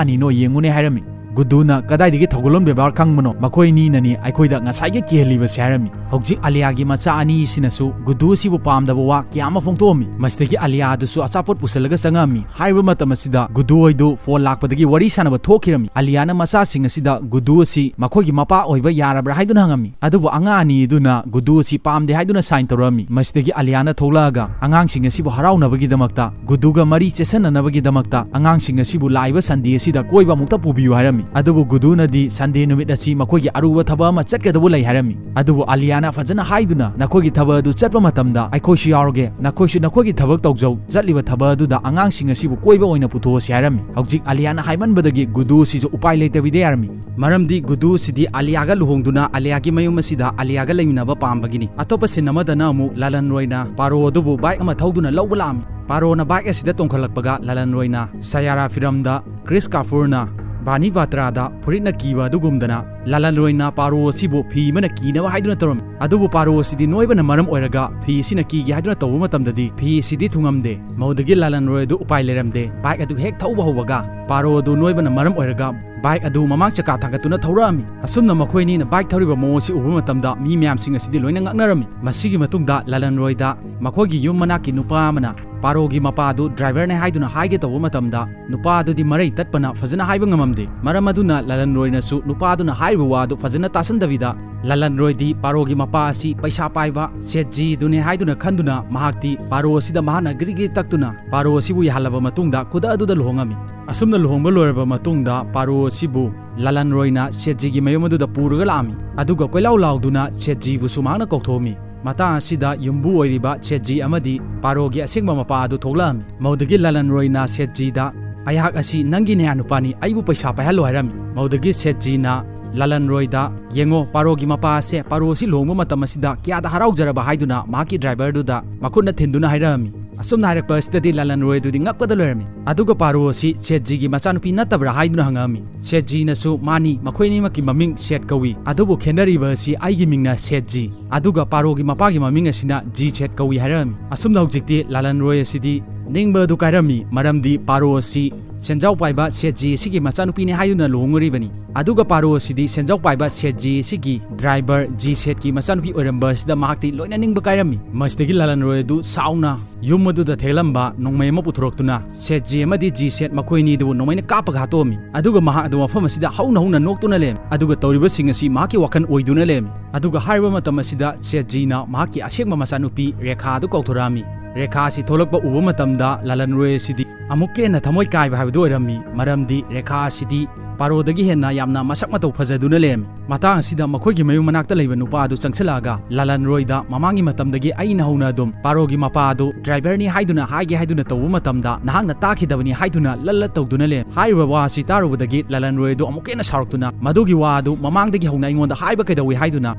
ꯑꯅꯤꯅꯣ ꯌꯦꯡꯉꯨꯅꯦ" ꯍꯥꯏꯔꯝꯃꯤ꯫ ꯒꯨꯗꯨꯅ "ꯀꯗꯥꯏꯗꯒꯤ ꯊꯧꯒꯜꯂꯣꯟ ꯕꯦꯕꯥꯔ ꯈꯪꯕꯅꯣ? ꯃꯈꯣꯏ ꯑꯅꯤꯅꯅꯤ ꯑꯩꯈꯣꯏꯗ ꯉꯁꯥꯏꯒꯤ ꯀꯤꯍꯜꯂꯤꯕꯁꯦ" ꯍꯥꯏꯔꯝꯃꯤ꯫ ꯍꯧꯖꯤꯛ ꯑꯥꯂꯤꯌꯥꯒꯤ ꯃꯆꯥ ꯑꯅꯤꯁꯤꯅꯁꯨ ꯒꯨꯗꯨ ꯑꯁꯤꯕꯨ ꯄꯥꯝꯗꯕ ꯋꯥ ꯀꯌꯥ ꯑꯃ ꯐꯣꯡꯗꯣꯛꯑꯝꯃꯤ꯫ ꯃꯁꯤꯗꯒꯤ ꯑꯥꯂꯤꯌꯥꯗꯨꯁꯨ ꯑꯆꯥꯄꯣꯠ ꯄꯨꯁꯜꯂꯒ ꯆꯪꯉꯛꯑꯝꯃꯤ꯫ ꯍꯥꯏꯔꯤꯕ ꯃꯇꯝ ꯑꯁꯤꯗ ꯒꯨꯗꯨ ꯍꯣꯏꯗꯨ ꯐꯣꯟ ꯂꯥꯛꯄꯗꯒꯤ ꯋꯥꯔꯤ ꯁꯥꯟꯅꯕ ꯊꯣꯛꯈꯤꯔꯝꯃꯤ꯫ ꯑꯥꯂꯤꯌꯥꯅ ꯃꯆꯥꯁꯤꯡ ꯑꯁꯤꯗ ꯒꯨꯗꯨ ꯑꯁꯤ ꯃꯈꯣꯏꯒꯤ ꯃꯄꯥ ꯑꯣꯏꯕ ꯌꯥꯔꯕ꯭ꯔꯥ ꯍꯥꯏꯗꯨꯅ ꯍꯪꯉꯝꯃꯤ꯫ ꯑꯗꯨꯕꯨ ꯑꯉꯥꯡ ꯑꯅꯤ ꯑꯗꯨꯅ ꯒꯨꯗꯨ ꯑꯁꯤ ꯄꯥꯝꯗꯦ ꯍꯥꯏꯗꯨꯅ ꯁꯥꯏꯟ ꯇꯧꯔꯛꯑꯝꯃꯤ꯫ ꯃꯁꯤꯗꯒꯤ ꯑꯥꯂꯤꯌꯥꯅ ꯊꯣꯛꯂꯛꯑꯒ ꯑꯉꯥꯡꯁꯤꯡ ꯑꯁꯤꯕꯨ ꯍꯔꯥꯎꯅꯕꯒꯤꯗꯃꯛꯇ, ꯒꯨꯗꯨꯒ ꯃꯔꯤ ꯆꯦꯠꯁꯟꯅꯅꯕꯒꯤꯗꯃꯛꯇ ꯑꯉꯥꯡꯁꯤꯡ ꯑꯁꯤꯕꯨ ꯂꯥꯛꯏꯕ ꯁꯟꯗꯦ ꯑꯁꯤꯗ ꯀꯣꯏꯕ ꯑꯃꯨꯛꯇ ꯄꯨꯕꯤꯌꯨ ꯍꯥꯏꯔꯝꯃꯤ꯫ ꯑꯗꯨꯕꯨ ꯒꯨꯗꯨꯅꯗꯤ ꯁꯟꯗꯦ ꯅꯨꯃꯤꯠ ꯑꯁꯤ ꯃꯈꯣꯏꯒꯤ ꯑꯔꯨꯕ ꯊꯕꯛ ꯑꯃ ꯆꯠꯀꯗꯕ ꯂꯩ ꯍꯥꯏꯔꯝꯃꯤ꯫ ꯑꯗꯨꯕꯨ ꯑꯥꯂꯤꯌꯥꯅ ꯐꯖꯅ ꯍꯥꯏꯗꯨꯅ, "ꯅꯈꯣꯏꯒꯤ ꯊꯕꯛ ꯑꯗꯨ ꯆꯠꯄ ꯃꯇꯝꯗ ꯑꯩꯈꯣꯏꯁꯨ ꯌꯥꯎꯔꯒꯦ, ꯅꯈꯣꯏꯁꯨ ꯅꯈꯣꯏꯒꯤ ꯊꯕꯛ ꯇꯧꯖꯧ, ꯆꯠꯂꯤꯕ ꯊꯕꯛ ꯑꯗꯨꯗ ꯑꯉꯥꯡꯁꯤꯡ ꯑꯁꯤꯕꯨ ꯀꯣꯏꯕ ꯑꯣꯏꯅ ꯄꯨꯊꯣꯛꯑꯁꯤ" ꯍꯥꯏꯔꯝꯃꯤ꯫ ꯍꯧꯖꯤꯛ ꯑꯥꯂꯤꯌꯥꯅ ꯍꯥꯏꯃꯟꯕꯗꯒꯤ ꯒꯨꯗꯨ ꯑꯁꯤꯁꯨ ꯎꯄꯥꯏ ꯂꯩꯇꯕꯤꯗ ꯌꯥꯔꯝꯃꯤ꯫ ꯃꯔꯝꯗꯤ ꯒꯨꯗꯨ ꯑꯁꯤꯗꯤ ꯑꯥꯂꯤꯌꯥꯒ ꯂꯨꯍꯣꯡꯗꯨꯅ ꯑꯥꯂꯤꯌꯥꯒꯤ ꯃꯌꯨꯝ ꯑꯁꯤꯗ ꯑꯥꯂꯤꯌꯥꯒ ꯂꯩꯃꯤꯟꯅꯕ ꯄꯥꯝꯕꯒꯤꯅꯤ꯫ ꯑꯇꯣꯞꯄ ꯁꯤꯟ ꯑꯃꯗꯅ ꯑꯃꯨꯛ ꯂꯂꯟ ꯔꯣꯏꯅ ꯄꯥꯔꯣ ꯑꯗꯨꯕꯨ ꯕꯥꯏꯛ ꯑꯃ ꯊꯧꯗꯨꯅ ꯂꯧꯕ ꯂꯥꯛꯑꯝꯃꯤ꯫ ꯄꯥꯔꯣꯅ ꯕꯥꯏꯛ ꯑꯁꯤꯗ ꯇꯣꯡꯈꯠꯂꯛꯄꯒ ꯂꯂꯟ ꯔꯣꯏꯅ ꯁꯌꯥꯔꯥ ꯐꯤꯔꯝꯗ ꯀ꯭ꯔꯤꯁ ꯀꯥꯐꯨꯔꯅ ꯕꯥꯅꯤ ꯕꯥꯇ꯭ꯔꯥꯗ ꯐꯨꯔꯤꯠꯅ ꯀꯤꯕ ꯑꯗꯨꯒꯨꯝꯗꯅ ꯂꯂꯟ ꯔꯣꯏꯅ ꯄꯥꯔꯣ ꯑꯁꯤꯕꯨ ꯐꯤ ꯑꯃꯅ ꯀꯤꯅꯕ ꯍꯥꯏꯗꯨꯅ ꯇꯧꯔꯝꯃꯤ꯫ ꯑꯗꯨꯕꯨ ꯄꯥꯔꯣ ꯑꯁꯤꯗꯤ ꯅꯣꯏꯕꯅ ꯃꯔꯝ ꯑꯣꯏꯔꯒ ꯐꯤ ꯑꯁꯤꯅ ꯀꯤꯒꯦ ꯍꯥꯏꯗꯨꯅ ꯇꯧꯕ ꯃꯇꯝꯗꯗꯤ ꯐꯤ ꯑꯁꯤꯗꯤ ꯊꯨꯡꯉꯝꯗꯦ꯫ ꯃꯗꯨꯗꯒꯤ ꯂꯂꯟ ꯔꯣꯏ ꯑꯗꯨ ꯎꯄꯥꯏ ꯂꯩꯔꯝꯗꯦ꯫ ꯕꯥꯏꯛ ꯑꯗꯨ ꯍꯦꯛ ꯊꯧꯕ ꯍꯧꯕꯒ ꯄꯥꯔꯣ ꯑꯗꯨ ꯅꯣꯏꯕꯅ ꯃꯔꯝ ꯑꯣꯏꯔꯒ ꯕꯥꯏꯛ ꯑꯗꯨ ꯃꯃꯥꯡ ꯆꯀꯥ ꯊꯥꯡꯒꯠꯇꯨꯅ ꯊꯧꯔꯛꯑꯝꯃꯤ꯫ ꯑꯁꯨꯝꯅ ꯃꯈꯣꯏ ꯑꯅꯤꯅ ꯕꯥꯏꯛ ꯊꯧꯔꯤꯕ ꯃꯑꯣꯡ ꯑꯁꯤ ꯎꯕ ꯃꯇꯝꯗ ꯃꯤ ꯃꯌꯥꯝꯁꯤꯡ ꯑꯁꯤꯗꯤ ꯂꯣꯏꯅ ꯉꯛꯅꯔꯝꯃꯤ꯫ ꯃꯁꯤꯒꯤ ꯃꯇꯨꯡꯗ ꯂꯂꯟ ꯔꯣꯏꯗ ꯃꯈꯣꯏꯒꯤ ꯌꯨꯝ ꯃꯅꯥꯛꯀꯤ ꯅꯨꯄꯥ ꯑꯃꯅ ꯄꯥꯔꯣꯒꯤ ꯃꯄꯥ ꯑꯗꯨ ꯗ꯭ꯔꯥꯏꯚꯔꯅꯦ ꯍꯥꯏꯗꯨꯅ ꯍꯥꯏꯒꯦ ꯇꯧꯕ ꯃꯇꯝꯗ, ꯅꯨꯄꯥ ꯑꯗꯨꯗꯤ ꯃꯔꯩ ꯇꯠꯄꯅ ꯐꯖꯅ ꯍꯥꯏꯕ ꯉꯝꯃꯝꯗꯦ꯫ ꯃꯔꯝ ꯑꯗꯨꯅ ꯂꯂꯟ ꯔꯣꯏꯅꯁꯨ ꯅꯨꯄꯥ ꯑꯗꯨꯅ ꯍꯥꯏꯔꯤꯕ ꯋꯥ ꯑꯗꯨ ꯐꯖꯅ ꯇꯥꯁꯟꯗꯕꯤꯗ, ꯂꯂꯟ ꯔꯣꯏꯗꯤ ꯄꯥꯔꯣꯒꯤ ꯃꯄꯥ ꯑꯁꯤ ꯄꯩꯁꯥ ꯄꯥꯏꯕ ꯁꯦꯠꯖꯤꯗꯨꯅꯦ ꯍꯥꯏꯗꯨꯅ ꯈꯟꯗꯨꯅ, ꯃꯍꯥꯛꯇꯤ ꯄꯥꯔꯣ ꯑꯁꯤꯗ ꯃꯍꯥꯛꯅ ꯒ꯭ꯔꯤ ꯒ꯭ꯔꯤ ꯇꯛꯇꯨꯅ ꯄꯥꯔꯣ ꯑꯁꯤꯕꯨ ꯌꯥꯍꯜꯂꯕ ꯃꯇꯨꯡꯗ ꯈꯨꯗꯛ ꯑꯗꯨꯗ ꯂꯨꯍꯣꯡꯉꯝꯃꯤ꯫ ꯑꯁꯨꯝꯅ ꯂꯨꯍꯣꯡꯕ ꯂꯣꯏꯔꯕ ꯃꯇꯨꯡꯗ ꯄꯥꯔꯣ ꯑꯁꯤꯕꯨ ꯂꯂꯟ ꯔꯣꯏꯅ ꯁꯦꯠꯖꯤꯒꯤ ꯃꯌꯨꯝ ꯑꯗꯨꯗ ꯄꯨꯔꯒ ꯂꯥꯛꯑꯝꯃꯤ꯫ ꯑꯗꯨꯒ ꯀꯣꯏꯂꯥꯎ ꯂꯥꯎꯗꯨꯅ ꯁꯦꯠꯖꯤꯕꯨꯁꯨ ꯃꯍꯥꯛꯅ ꯀꯧꯊꯣꯛꯑꯝꯃꯤ꯫ ꯃꯇꯥꯡ ꯑꯁꯤꯗ ꯌꯨꯝꯕꯨ ꯑꯣꯏꯔꯤꯕ ꯁꯦꯠꯖꯤ ꯑꯃꯗꯤ ꯄꯥꯔꯣꯒꯤ ꯑꯁꯦꯡꯕ ꯃꯄꯥ ꯑꯗꯨ ꯊꯣꯛꯂꯛꯑꯝꯃꯤ꯫ ꯃꯧꯗꯒꯤ ꯂꯂꯟ ꯔꯣꯏꯅ ꯁꯦꯠꯖꯤꯗ, "ꯑꯩꯍꯥꯛ ꯑꯁꯤ ꯅꯪꯒꯤ ꯅꯌꯥ ꯅꯨꯄꯥꯅꯤ, ꯑꯩꯕꯨ ꯄꯩꯁꯥ ꯄꯥꯏꯍꯜꯂꯣ" ꯍꯥꯏꯔꯝꯃꯤ꯫ ꯃꯧꯗꯒꯤ ꯁꯦꯠꯖꯤꯅ ꯂꯂꯟ ꯔꯣꯏꯗ, "ꯌꯦꯡꯉꯣ, ꯄꯥꯔꯣꯒꯤ ꯃꯄꯥ ꯑꯁꯦ ꯄꯥꯔꯣ ꯑꯁꯤ ꯂꯨꯍꯣꯡꯕ ꯃꯇꯝ ꯑꯁꯤꯗ ꯀꯌꯥꯗ ꯍꯔꯥꯎꯖꯔꯕ" ꯍꯥꯏꯗꯨꯅ ꯃꯍꯥꯛꯀꯤ ꯗ꯭ꯔꯥꯏꯚꯔꯗꯨꯗ ꯃꯈꯨꯠꯅ ꯊꯤꯟꯗꯨꯅ ꯍꯥꯏꯔꯛꯑꯝꯃꯤ꯫ ꯑꯁꯨꯝꯅ ꯍꯥꯏꯔꯛꯄ ꯑꯁꯤꯗꯗꯤ ꯂꯂꯟ ꯔꯣꯏ ꯑꯗꯨꯗꯤ ꯉꯛꯄꯗ ꯂꯣꯏꯔꯝꯃꯤ꯫ ꯑꯗꯨꯒ ꯄꯥꯔꯣ ꯑꯁꯤ ꯁꯦꯠꯖꯤꯒꯤ ꯃꯆꯥꯅꯨꯄꯤ ꯅꯠꯇꯕ꯭ꯔꯥ ꯍꯥꯏꯗꯨꯅ ꯍꯪꯉꯛꯑꯝꯃꯤ꯫ ꯁꯦꯠꯖꯤꯅꯁꯨ, "ꯃꯥꯅꯤ, ꯃꯈꯣꯏ ꯑꯅꯤꯃꯛꯀꯤ ꯃꯃꯤꯡ ꯁꯦꯠ ꯀꯧꯏ, ꯑꯗꯨꯕꯨ ꯈꯦꯠꯅꯔꯤꯕ ꯑꯁꯤ ꯑꯩꯒꯤ ꯃꯤꯡꯅ ꯁꯦꯠꯖꯤ, ꯑꯗꯨꯒ ꯄꯥꯔꯣꯒꯤ ꯃꯄꯥꯒꯤ ꯃꯃꯤꯡ ꯑꯁꯤꯅ ꯖꯤ ꯁꯦꯠ ꯀꯧꯏ" ꯍꯥꯏꯔꯛꯑꯝꯃꯤ꯫ ꯑꯁꯨꯝꯅ ꯍꯧꯖꯤꯛꯇꯤ ꯂꯂꯟ ꯔꯣꯏ ꯑꯁꯤꯗꯤ ꯅꯤꯡꯕ ꯑꯗꯨ ꯀꯥꯏꯔꯝꯃꯤ, ꯃꯔꯝꯗꯤ ꯄꯥꯔꯣ ꯑꯁꯤ ꯁꯦꯟꯖꯥꯎ ꯄꯥꯏꯕ ꯁꯦꯠꯖꯤ ꯑꯁꯤꯒꯤ ꯃꯆꯥꯅꯨꯄꯤꯅꯤ ꯍꯥꯏꯗꯨꯅ ꯂꯨꯍꯣꯡꯉꯨꯔꯤꯕꯅꯤ꯫ ꯑꯗꯨꯒ ꯄꯥꯔꯣ ꯑꯁꯤꯗꯤ ꯁꯦꯟꯖꯥꯎ ꯄꯥꯏꯕ ꯁꯦꯠꯖꯤ ꯑꯁꯤꯒꯤ ꯗ꯭ꯔꯥꯏꯚꯔ ꯖꯤ ꯁꯦꯠꯀꯤ ꯃꯆꯥꯅꯨꯄꯤ ꯑꯣꯏꯔꯝꯕ ꯑꯁꯤꯗ ꯃꯍꯥꯛꯇꯤ ꯂꯣꯏꯅ ꯅꯤꯡꯕ ꯀꯥꯏꯔꯝꯃꯤ꯫ ꯃꯁꯤꯗꯒꯤ ꯂꯂꯟ ꯔꯣꯏ ꯑꯗꯨ ꯁꯥꯎꯅ ꯌꯨꯝ ꯑꯗꯨꯗ ꯊꯦꯡꯂꯝꯕ ꯅꯣꯡꯃꯩ ꯑꯃ ꯄꯨꯊꯣꯔꯛꯇꯨꯅ ꯁꯦꯠꯖꯤ ꯑꯃꯗꯤ ꯖꯤ ꯁꯦꯠ ꯃꯈꯣꯏ ꯑꯅꯤꯗꯨꯕꯨ ꯅꯣꯡꯃꯩꯅ ꯀꯥꯞꯄꯒ ꯍꯥꯠꯇꯣꯛꯑꯝꯃꯤ꯫ ꯑꯗꯨꯒ ꯃꯍꯥꯛ ꯑꯗꯨ ꯃꯐꯝ ꯑꯁꯤꯗ ꯍꯧꯅ ꯍꯧꯅ ꯅꯣꯛꯇꯨꯅ ꯂꯩꯔꯝꯃꯤ꯫ ꯑꯗꯨꯒ ꯇꯧꯔꯤꯕꯁꯤꯡ ꯑꯁꯤ ꯃꯍꯥꯛꯀꯤ ꯋꯥꯈꯜ ꯑꯣꯏꯗꯨꯅ ꯂꯩꯔꯝꯃꯤ꯫ ꯑꯗꯨꯒ ꯍꯥꯏꯔꯤꯕ ꯃꯇꯝ ꯑꯁꯤꯗ ꯁꯦꯠꯖꯤꯅ ꯃꯍꯥꯛꯀꯤ ꯑꯁꯦꯡꯕ ꯃꯆꯥꯅꯨꯄꯤ ꯔꯦꯈꯥ ꯑꯗꯨ ꯀꯧꯊꯣꯔꯛꯑꯝꯃꯤ꯫ ꯔꯦꯈꯥ ꯑꯁꯤ ꯊꯣꯛꯂꯛꯄ ꯎꯕ ꯃꯇꯝꯗ ꯂꯂꯟ ꯔꯣꯏ ꯑꯁꯤꯗꯤ ꯑꯃꯨꯛꯀ ꯍꯦꯟꯅ ꯊꯃꯣꯏ ꯀꯥꯏꯕ ꯍꯥꯏꯕꯗꯨ ꯑꯣꯏꯔꯝꯃꯤ, ꯃꯔꯝꯗꯤ ꯔꯦꯈꯥ ꯑꯁꯤꯗꯤ ꯄꯥꯔꯣꯗꯒꯤ ꯍꯦꯟꯅ ꯌꯥꯝꯅ ꯃꯁꯛ ꯃꯇꯧ ꯐꯖꯗꯨꯅ ꯂꯩꯔꯝꯃꯤ꯫ ꯃꯇꯥꯡ ꯑꯁꯤꯗ ꯃꯈꯣꯏꯒꯤ ꯃꯌꯨꯝ ꯃꯅꯥꯛꯇ ꯂꯩꯕ ꯅꯨꯄꯥ ꯑꯗꯨ ꯆꯪꯁꯤꯜꯂꯛꯑꯒ ꯂꯂꯟ ꯔꯣꯏꯗ ꯃꯃꯥꯡꯒꯤ ꯃꯇꯝꯗꯒꯤ ꯑꯩꯅ ꯍꯧꯅ ꯑꯗꯨꯝ ꯄꯥꯔꯣꯒꯤ ꯃꯄꯥ ꯑꯗꯨ ꯗ꯭ꯔꯥꯏꯚꯔꯅꯤ ꯍꯥꯏꯗꯨꯅ ꯍꯥꯏꯒꯦ ꯍꯥꯏꯗꯨꯅ ꯇꯧꯕ ꯃꯇꯝꯗ ꯅꯍꯥꯛꯅ ꯇꯥꯈꯤꯗꯕꯅꯤ ꯍꯥꯏꯗꯨꯅ ꯂꯠ ꯂꯠ ꯇꯧꯗꯨꯅ ꯂꯩꯔꯝꯃꯤ꯫ ꯍꯥꯏꯔꯤꯕ ꯋꯥ ꯑꯁꯤ ꯇꯥꯔꯨꯕꯗꯒꯤ ꯂꯂꯟ ꯔꯣꯏ ꯑꯗꯨ ꯑꯃꯨꯛꯀ ꯍꯦꯟꯅ ꯁꯥꯎꯔꯛꯇꯨꯅ ꯃꯗꯨꯒꯤ ꯋꯥ ꯑꯗꯨ ꯃꯃꯥꯡꯗꯒꯤ ꯍꯧꯅ ꯑꯩꯉꯣꯟꯗ ꯍꯥꯏꯕ ꯀꯩꯗꯧꯏ ꯍꯥꯏꯗꯨꯅ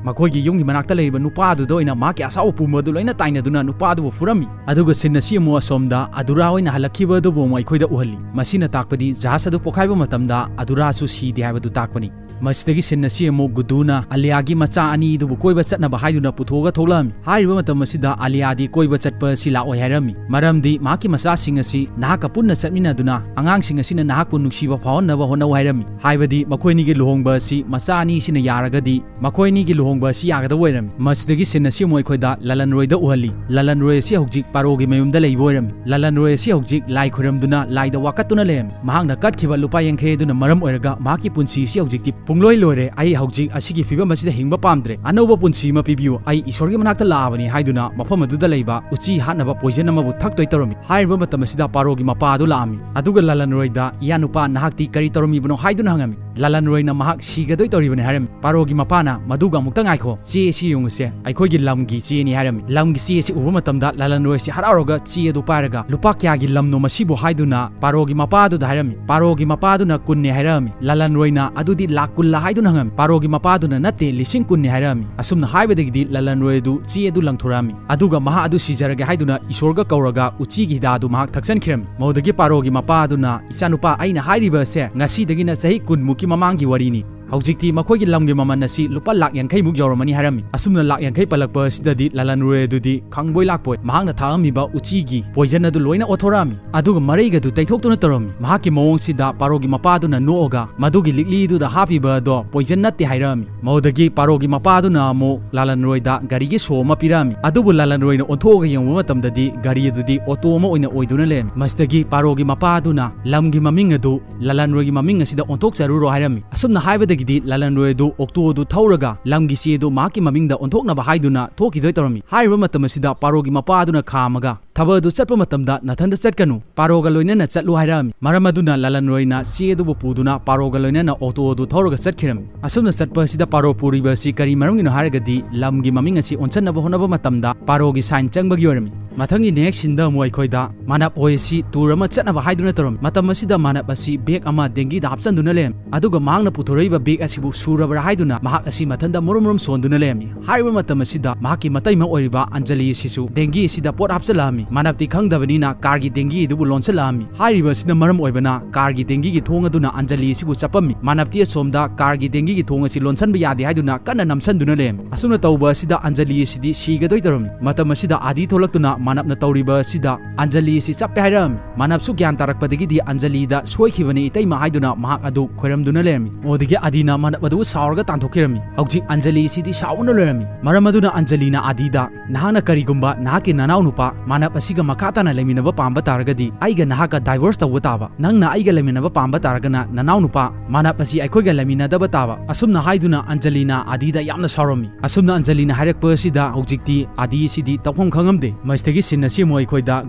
ꯃꯈꯣꯏꯒꯤ ꯌꯨꯝꯒꯤ ꯃꯅꯥꯛꯇ ꯂꯩꯔꯤꯕ ꯅꯨꯄꯥ ꯑꯗꯨꯗ ꯑꯣꯏꯅ ꯃꯍꯥꯛꯀꯤ ꯑꯁꯥꯎꯕ ꯄꯨꯝꯕ ꯑꯗꯨ ꯂꯣꯏꯅ ꯇꯥꯏꯅꯗꯨꯅ ꯅꯨꯄꯥ ꯑꯗꯨꯕꯨ ꯐꯨꯔꯝꯃꯤ꯫ ꯑꯗꯨꯒ ꯁꯤꯟ ꯑꯁꯤ ꯑꯃꯨꯛ ꯑꯁꯣꯝꯗ ꯑꯗꯨꯔꯥ ꯑꯣꯏꯅ ꯍꯜꯂꯛꯈꯤꯕ ꯑꯗꯨꯕꯨ ꯑꯃꯨꯛ ꯑꯩꯈꯣꯏꯗ ꯎꯍꯜꯂꯤ꯫ ꯃꯁꯤꯅ ꯇꯥꯛꯄꯗꯤ ꯖꯍꯥꯖ ꯑꯗꯨ ꯄꯣꯈꯥꯏꯕ ꯃꯇꯝꯗ ꯑꯗꯨꯔꯥꯁꯨ ꯁꯤꯗꯦ ꯍꯥꯏꯕꯗꯨ ꯇꯥꯛꯄꯅꯤ꯫ ꯃꯁꯤꯗꯒꯤ ꯁꯤꯟ ꯑꯁꯤ ꯑꯃꯨꯛ ꯒꯨꯗꯨꯅ ꯑꯂꯤꯌꯥꯒꯤ ꯃꯆꯥ ꯑꯅꯤꯗꯨꯕꯨ ꯀꯣꯏꯕ ꯆꯠꯅꯕ ꯍꯥꯏꯗꯨꯅ ꯄꯨꯊꯣꯛꯑꯒ ꯊꯣꯛꯂꯛꯑꯝꯃꯤ꯫ ꯍꯥꯏꯔꯤꯕ ꯃꯇꯝ ꯑꯁꯤꯗ ꯑꯂꯤꯌꯥꯗꯤ ꯀꯣꯏꯕ ꯆꯠꯄ ꯑꯁꯤ ꯂꯥꯛꯑꯣꯏ ꯍꯥꯏꯔꯝꯃꯤ, ꯃꯔꯝꯗꯤ ꯃꯍꯥꯛꯀꯤ ꯃꯆꯥꯁꯤꯡ ꯑꯁꯤ ꯅꯍꯥꯛꯀ ꯄꯨꯟꯅ ꯆꯠꯃꯤꯟꯅꯗꯨꯅ ꯑꯉꯥꯡꯁꯤꯡ ꯑꯁꯤꯅ ꯅꯍꯥꯛꯄꯨ ꯅꯨꯡꯁꯤꯕ ꯐꯥꯎꯍꯟꯅꯕ ꯍꯣꯠꯅꯧ ꯍꯥꯏꯔꯝꯃꯤ꯫ ꯍꯥꯏꯕꯗꯤ ꯃꯈꯣꯏꯅꯤꯒꯤ ꯂꯨꯍꯣꯡꯕ ꯑꯁꯤ ꯃꯆꯥ ꯑꯅꯤꯁꯤꯅ ꯌꯥꯔꯒꯗꯤ ꯃꯈꯣꯏ ꯑꯅꯤꯒꯤ ꯂꯨꯍꯣꯡꯕ ꯑꯁꯤ ꯌꯥꯒꯗꯕ ꯑꯣꯏꯔꯝꯃꯤ꯫ ꯃꯁꯤꯗꯒꯤ ꯁꯤꯟ ꯑꯁꯤ ꯑꯃꯨꯛ ꯑꯩꯈꯣꯏꯗ ꯂꯂꯟꯔꯣꯏꯗ ꯎꯍꯜꯂꯤ꯫ ꯂꯂꯟꯔꯣꯏ ꯑꯁꯤ ꯍꯧꯖꯤꯛ ꯄꯥꯔꯣꯒꯤ ꯃꯌꯨꯝꯗ ꯂꯩꯕ ꯑꯣꯏꯔꯝꯃꯤ꯫ ꯂꯂꯟꯔꯣꯏ ꯑꯁꯤ ꯍꯧꯖꯤꯛ ꯂꯥꯏ ꯈꯣꯏꯔꯝꯗꯨꯅ ꯂꯥꯏꯗ ꯋꯥꯀꯠꯇꯨꯅ ꯂꯩꯔꯝꯃꯤ꯫ ꯃꯍꯥꯛꯅ ꯀꯠꯈꯤꯕ ꯂꯨꯄꯥ ꯌꯥꯡꯈꯩ ꯑꯗꯨꯅ ꯃꯔꯝ ꯑꯣꯏꯔꯒ ꯃꯍꯥꯛꯀꯤ ꯄꯨꯟꯁꯤ ꯑꯁꯤ ꯍꯧꯖꯤꯛꯇꯤ ꯄꯨꯡꯂꯣꯏ ꯂꯣꯏꯔꯦ꯫ ꯑꯩ ꯍꯧꯖꯤꯛ ꯑꯁꯤꯒꯤ ꯐꯤꯕꯝ ꯑꯁꯤꯗ ꯍꯤꯡꯕ ꯄꯥꯝꯗ꯭ꯔꯦ꯫ ꯑꯅꯧꯕ ꯄꯨꯟꯁꯤ ꯑꯃ ꯄꯤꯕꯤꯌꯨ꯫ ꯑꯩ ꯏꯁꯣꯔꯒꯤ ꯃꯅꯥꯛꯇ ꯂꯥꯛꯑꯕꯅꯤ ꯍꯥꯏꯗꯨꯅ ꯃꯐꯝ ꯑꯗꯨꯗ ꯂꯩꯕ ꯎꯆꯤ ꯍꯥꯠꯅꯕ ꯄꯣꯏꯖꯟ ꯑꯃꯕꯨ ꯊꯛꯇꯣꯏ ꯇꯧꯔꯝꯃꯤ꯫ ꯍꯥꯏꯔꯤꯕ ꯃꯇꯝ ꯑꯁꯤꯗ ꯄꯥꯔꯣꯒꯤ ꯃꯄꯥ ꯑꯗꯨ ꯂꯥꯛꯑꯝꯃꯤ꯫ ꯑꯗꯨꯒ ꯂꯂꯟꯔꯣꯏꯗ, "ꯏꯌꯥꯅꯨꯄꯥ, ꯅꯍꯥꯛꯇꯤ ꯀꯔꯤ ꯇꯧꯔꯝꯃꯤꯕꯅꯣ?" ꯍꯥꯏꯗꯨꯅ ꯍꯪꯉꯝꯃꯤ꯫ ꯂꯂꯟꯔꯣꯏꯅ ꯃꯍꯥꯛ ꯁꯤꯒꯗꯣꯏ ꯇꯧꯔꯤꯕꯅꯤ ꯍꯥꯏꯔꯝꯃꯤ꯫ ꯄꯥꯔꯣꯒꯤ ꯃꯄꯥꯅ, "ꯃꯗꯨꯒ ꯑꯃꯨꯛꯇ ꯉꯥꯏꯈꯣ, ꯆꯦ ꯑꯁꯤ ꯌꯦꯡꯉꯨꯁꯦ, ꯑꯩꯈꯣꯏꯒꯤ ꯂꯝꯒꯤ ꯆꯦꯅꯤ" ꯍꯥꯏꯔꯝꯃꯤ꯫ ꯂꯝꯒꯤ ꯆꯦ ꯑꯁꯤ ꯎꯕ ꯃꯇꯝꯗ ꯂꯂꯟꯔꯣꯏ ꯑꯁꯤ ꯍꯔꯥꯎꯔꯒ ꯆꯦ ꯑꯗꯨ ꯄꯥꯏꯔꯒ, "ꯂꯨꯄꯥ ꯀꯌꯥꯒꯤ ꯂꯝꯅꯣ ꯃꯁꯤꯕꯨ?" ꯍꯥꯏꯗꯨꯅ ꯄꯥꯔꯣꯒꯤ ꯃꯄꯥꯗꯨꯗ ꯍꯥꯏꯔꯝꯃꯤ꯫ ꯄꯥꯔꯣꯒꯤ ꯃꯄꯥꯗꯨꯅ "ꯀꯨꯟꯅꯤ" ꯍꯥꯏꯔꯛꯑꯝꯃꯤ꯫ ꯂꯂꯟꯔꯣꯏꯅ "ꯑꯗꯨꯗꯤ ꯂꯥꯛ ꯀꯨꯟꯂꯥ?" ꯍꯥꯏꯗꯨꯅ ꯍꯪꯉꯝꯃꯤ꯫ ꯄꯥꯔꯣꯒꯤ ꯃꯄꯥꯗꯨꯅ "ꯅꯠꯇꯦ, ꯂꯤꯁꯤꯡ ꯀꯨꯟꯅꯤ" ꯍꯥꯏꯔꯛꯑꯝꯃꯤ꯫ ꯑꯁꯨꯝꯅ ꯍꯥꯏꯕꯗꯒꯤꯗꯤ ꯂꯂꯟꯔꯣꯏ ꯑꯗꯨ ꯆꯦ ꯑꯗꯨ ꯂꯪꯊꯣꯔꯛꯑꯝꯃꯤ꯫ ꯑꯗꯨꯒ ꯃꯍꯥꯛ ꯑꯗꯨ ꯁꯤꯖꯔꯒꯦ ꯍꯥꯏꯗꯨꯅ ꯏꯁꯣꯔꯒ ꯀꯧꯔꯒ ꯎꯆꯤꯒꯤ ꯍꯤꯗꯥ ꯑꯗꯨ ꯃꯍꯥꯛ ꯊꯛꯆꯟꯈꯤꯔꯝꯃꯤ꯫ ꯃꯗꯨꯗꯒꯤ ꯄꯥꯔꯣꯒꯤ ꯃꯄꯥ ꯑꯗꯨꯅ, "ꯏꯆꯥꯅꯨꯄꯥ, ꯑꯩꯅ ꯍꯥꯏꯔꯤꯕ ꯑꯁꯦ ꯉꯁꯤꯗꯒꯤꯅ ꯆꯍꯤ ꯀꯨꯟꯃꯨꯛꯀꯤ ꯃꯃꯥꯡꯒꯤ ꯋꯥꯔꯤꯅꯤ꯫ ꯍꯧꯖꯤꯛꯇꯤ ꯃꯈꯣꯏꯒꯤ ꯂꯝꯒꯤ ꯃꯃꯜ ꯑꯁꯤ ꯂꯨꯄꯥ ꯂꯥꯛ ꯌꯥꯡꯈꯩꯃꯨꯛ ꯌꯧꯔꯝꯃꯅꯤ" ꯍꯥꯏꯔꯝꯃꯤ꯫ ꯑꯁꯨꯝꯅ ꯂꯥꯛ ꯌꯥꯡꯈꯩ ꯄꯜꯂꯛꯄ ꯑꯁꯤꯗꯗꯤ ꯂꯂꯟꯔꯣꯏ ꯑꯗꯨꯗꯤ ꯈꯪꯕꯣꯏ ꯂꯥꯛꯄꯣꯏ ꯃꯍꯥꯛꯅ ꯊꯛꯑꯝꯃꯤꯕ ꯎꯆꯤꯒꯤ ꯄꯣꯏꯖꯟ ꯑꯗꯨ ꯂꯣꯏꯅ ꯑꯣꯠꯊꯣꯔꯛꯑꯝꯃꯤ꯫ ꯑꯗꯨꯒ ꯃꯔꯩꯒꯗꯨ ꯇꯩꯊꯣꯛꯇꯨꯅ ꯇꯧꯔꯝꯃꯤ꯫ ꯃꯍꯥꯛꯀꯤ ꯃꯑꯣꯡꯁꯤꯗ ꯄꯥꯔꯣꯒꯤ ꯃꯄꯥꯗꯨꯅ ꯅꯣꯛꯑꯒ ꯃꯗꯨꯒꯤ ꯂꯤꯛꯂꯤꯗꯨꯗ ꯍꯥꯞꯄꯤꯕ ꯑꯗꯣ ꯄꯣꯏꯖꯟ ꯅꯠꯇꯦ ꯍꯥꯏꯔꯛꯑꯝꯃꯤ꯫ ꯃꯗꯨꯗꯒꯤ ꯄꯥꯔꯣꯒꯤ ꯃꯄꯥꯗꯨꯅ ꯑꯃꯨꯛ ꯂꯥꯂꯟꯔꯣꯏꯗ ꯒꯥꯔꯤꯒꯤ ꯁꯣ ꯑꯃ ꯄꯤꯔꯛꯑꯝꯃꯤ꯫ ꯑꯗꯨꯕꯨ ꯂꯥꯂꯟꯔꯣꯏꯅ ꯑꯣꯟꯊꯣꯛꯑꯒ ꯌꯦꯡꯕ ꯃꯇꯝꯗꯗꯤ ꯒꯥꯔꯤ ꯑꯗꯨꯗꯤ ꯑꯣꯇꯣ ꯑꯃ ꯑꯣꯏꯅ ꯑꯣꯏꯗꯨꯅ ꯂꯩꯔꯝꯃꯤ꯫ ꯃꯁꯤꯗꯒꯤ ꯄꯥꯔꯣꯒꯤ ꯃꯄꯥꯗꯨꯅ ꯂꯝꯒꯤ ꯃꯃꯤꯡ ꯑꯗꯨ ꯂꯥꯂꯟꯔꯣꯏꯒꯤ ꯃꯃꯤꯡ ꯑꯁꯤꯗ ꯑꯣꯟꯊꯣꯛꯆꯔꯨꯔꯣ ꯍꯥꯏꯔꯝꯃꯤ꯫ ꯑꯁꯨꯝꯅ ꯍꯥꯏꯕꯗꯒꯤꯗꯤ ꯂꯥꯂꯟꯔꯣꯏ ꯑꯗꯨ ꯑꯣꯛꯇꯣ ꯑꯗꯨ ꯊꯧꯔꯒ ꯂꯝꯒꯤ ꯆꯦ ꯑꯗꯨ ꯃꯍꯥꯛꯀꯤ ꯃꯃꯤꯡꯗ ꯑꯣꯟꯊꯣꯛꯅꯕ ꯍꯥꯏꯗꯨꯅ ꯊꯣꯛꯈꯤꯗꯣꯏ ꯇꯧꯔꯝꯃꯤ꯫ ꯍꯥꯏꯔꯤꯕ ꯃꯇꯝ ꯑꯁꯤꯗ ꯄꯥꯔꯣꯒꯤ ꯃꯄꯥ ꯑꯗꯨꯅ ꯈꯥꯝꯃꯒ, "ꯊꯕꯛ ꯑꯗꯨ ꯆꯠꯄ ꯃꯇꯝꯗ ꯅꯊꯟꯇ ꯆꯠꯀꯅꯨ, ꯄꯥꯔꯣꯒ ꯂꯣꯏꯅꯅ ꯆꯠꯂꯨ" ꯍꯥꯏꯔꯛꯑꯝꯃꯤ꯫ ꯃꯔꯝ ꯑꯗꯨꯅ ꯂꯥꯂꯟꯔꯣꯏꯅ ꯆꯦ ꯑꯗꯨꯕꯨ ꯄꯨꯗꯨꯅ ꯄꯥꯔꯣꯒ ꯂꯣꯏꯅꯅ ꯑꯣꯛꯇꯣ ꯑꯗꯨ ꯊꯧꯔꯒ ꯆꯠꯈꯤꯔꯝꯃꯤ꯫ ꯑꯁꯨꯝꯅ ꯆꯠꯄ ꯑꯁꯤꯗ ꯄꯥꯔꯣ ꯄꯨꯔꯤꯕ ꯑꯁꯤ ꯀꯔꯤ ꯃꯔꯝꯒꯤꯅꯣ ꯍꯥꯏꯔꯒꯗꯤ ꯂꯝꯒꯤ ꯃꯃꯤꯡ ꯑꯁꯤ ꯑꯣꯟꯁꯤꯟꯅꯕ ꯍꯣꯠꯅꯕ ꯃꯇꯝꯗ ꯄꯥꯔꯣꯒꯤ ꯁꯥꯏꯟ ꯆꯪꯕꯒꯤ ꯑꯣꯏꯔꯝꯃꯤ꯫ ꯃꯊꯪꯒꯤ ꯅꯦꯛꯁ ꯁꯤꯟꯗ ꯑꯃꯨꯛ ꯑꯩꯈꯣꯏꯗ ꯃꯥꯅꯞ ꯍꯣꯏ ꯑꯁꯤ ꯇꯨꯔ ꯑꯃ ꯆꯠꯅꯕ ꯍꯥꯏꯗꯨꯅ ꯇꯧꯔꯝꯃꯤ꯫ ꯃꯇꯝ ꯑꯁꯤꯗ ꯃꯥꯅꯞ ꯑꯁꯤ ꯕꯦꯒ ꯑꯃ ꯗꯦꯡꯒꯤꯗ ꯍꯥꯞꯆꯤꯟꯗꯨꯅ ꯂꯩꯔꯝꯃꯤ꯫ ꯑꯗꯨꯒ ꯃꯍꯥꯛꯅ ꯄꯨꯊꯣꯔꯛꯏꯕ ꯕꯦꯒ ꯑꯁꯤꯕꯨ ꯁꯨꯔꯕ꯭ꯔꯥ ꯍꯥꯏꯗꯨꯅ ꯃꯍꯥꯛ ꯑꯁꯤ ꯃꯊꯟꯇ ꯃꯔꯨꯝ ꯃꯔꯨꯝ ꯁꯣꯟꯗꯨꯅ ꯂꯩꯔꯝꯃꯤ꯫ ꯍꯥꯏꯔꯤꯕ ꯃꯇꯝ ꯑꯁꯤꯗ ꯃꯍꯥꯛꯀꯤ ꯃꯇꯩꯃ ꯑꯣꯏꯔꯤꯕ ꯑꯟꯖꯂꯤ ꯑꯁꯤꯁꯨ ꯗꯦꯡꯒꯤ ꯑꯁꯤꯗ ꯄꯣꯠ ꯍꯥꯞꯆꯤꯜꯂꯛꯑꯝꯃꯤ꯫ ꯃꯥꯅꯞꯇꯤ ꯈꯪꯗꯕꯅꯤꯅ ꯀꯥꯔꯒꯤ ꯗꯦꯡꯒꯤ ꯑꯗꯨꯕꯨ ꯂꯣꯟꯁꯤꯜꯂꯛꯑꯝꯃꯤ꯫ ꯍꯥꯏꯔꯤꯕ ꯑꯁꯤꯅ ꯃꯔꯝ ꯑꯣꯏꯕꯅ ꯀꯥꯔꯒꯤ ꯗꯦꯡꯒꯤꯒꯤ ꯊꯣꯡ ꯑꯗꯨꯅ ꯑꯟꯖꯂꯤ ꯑꯁꯤꯕꯨ ꯆꯞꯄꯝꯃꯤ꯫ ꯃꯥꯅꯞꯇꯤ ꯑꯁꯣꯝꯗ ꯀꯥꯔꯒꯤ ꯗꯦꯡꯒꯤꯒꯤ ꯊꯣꯡ ꯑꯁꯤ ꯂꯣꯟꯁꯤꯟꯕ ꯌꯥꯗꯦ ꯍꯥꯏꯗꯨꯅ ꯀꯟꯅ ꯅꯝꯁꯤꯟꯗꯨꯅ ꯂꯩꯔꯝꯃꯤ꯫ ꯑꯁꯨꯝꯅ ꯇꯧꯕ ꯑꯁꯤꯗ ꯑꯟꯖꯂꯤ ꯑꯁꯤꯗꯤ ꯁꯤꯒꯗꯣꯏ ꯇꯧꯔꯝꯃꯤ꯫ ꯃꯇꯝ ꯑꯁꯤꯗ ꯑꯥꯗꯤ ꯊꯣꯛꯂꯛꯇꯨꯅ ꯃꯥꯅꯞꯅ ꯇꯧꯔꯤꯕ ꯑꯁꯤꯗ ꯑꯟꯖꯂꯤ ꯑꯁꯤ ꯆꯞꯄꯦ ꯍꯥꯏꯔꯛꯑꯝꯃꯤ꯫ ꯃꯥꯅꯞꯁꯨ ꯒ꯭ꯌꯥꯟ ꯇꯥꯔꯛꯄꯗꯒꯤꯗꯤ ꯑꯟꯖꯂꯤꯗ ꯁꯣꯏꯈꯤꯕꯅꯤ ꯏꯇꯩꯃ ꯍꯥꯏꯗꯨꯅ ꯃꯍꯥꯛ ꯑꯗꯨ ꯈꯣꯏꯔꯝꯗꯨꯅ ꯂꯩꯔꯝꯃꯤ꯫ ꯑꯗꯨꯗꯒꯤ ꯑꯥꯗꯤꯅ ꯃꯥꯅꯞ ꯑꯗꯨ ꯁꯥꯎꯔꯒ ꯇꯥꯟꯊꯣꯛꯈꯤꯔꯝꯃꯤ꯫ ꯍꯧꯖꯤꯛ ꯑꯟꯖꯂꯤ ꯑꯁꯤꯗꯤ ꯁꯥꯎꯅ ꯂꯣꯏꯔꯝꯃꯤ꯫ ꯃꯔꯝ ꯑꯗꯨꯅ ꯑꯟꯖꯂꯤꯅ ꯑꯥꯗꯤꯗ, "ꯅꯍꯥꯛꯅ ꯀꯔꯤꯒꯨꯝꯕ ꯅꯍꯥꯛꯀꯤ ꯅꯅꯥꯎꯅꯨꯄꯥ ꯃꯥꯅꯞ ꯑꯁꯤꯒ ꯃꯈꯥ ꯇꯥꯅ ꯂꯩꯃꯤꯟꯅꯕ ꯄꯥꯝꯕ ꯇꯥꯔꯒꯗꯤ ꯑꯩꯒ ꯅꯍꯥꯛꯀ ꯗꯥꯏꯚꯣꯔꯁ ꯇꯧꯕ ꯇꯥꯕ꯫ ꯅꯪꯅ ꯑꯩꯒ ꯂꯩꯃꯤꯟꯅꯕ ꯄꯥꯝꯕ ꯇꯥꯔꯒꯅ ꯅꯅꯥꯎꯅꯨꯄꯥ ꯃꯥꯅꯞ ꯑꯁꯤ ꯑꯩꯈꯣꯏꯒ ꯂꯩꯃꯤꯟꯅꯗꯕ ꯇꯥꯕ"꯫ ꯑꯁꯨꯝꯅ ꯍꯥꯏꯗꯨꯅ ꯑꯟꯖꯂꯤꯅ ꯑꯥꯗꯤꯗ ꯌꯥꯝꯅ ꯁꯥꯎꯔꯝꯃꯤ꯫ ꯑꯁꯨꯝꯅ ꯑꯟꯖꯂꯤꯅ ꯍꯥꯏꯔꯛꯄ ꯑꯁꯤꯗ ꯍꯧꯖꯤꯛꯇꯤ ꯑꯥꯗꯤ ꯑꯁꯤꯗꯤ ꯇꯧꯐꯝ ꯈꯪꯉꯝꯗꯦ꯫ ꯃꯁꯤꯗꯒꯤ ꯁꯤꯟ ꯑꯁꯤ ꯑꯃꯨꯛ ꯑꯩꯈꯣꯏꯗ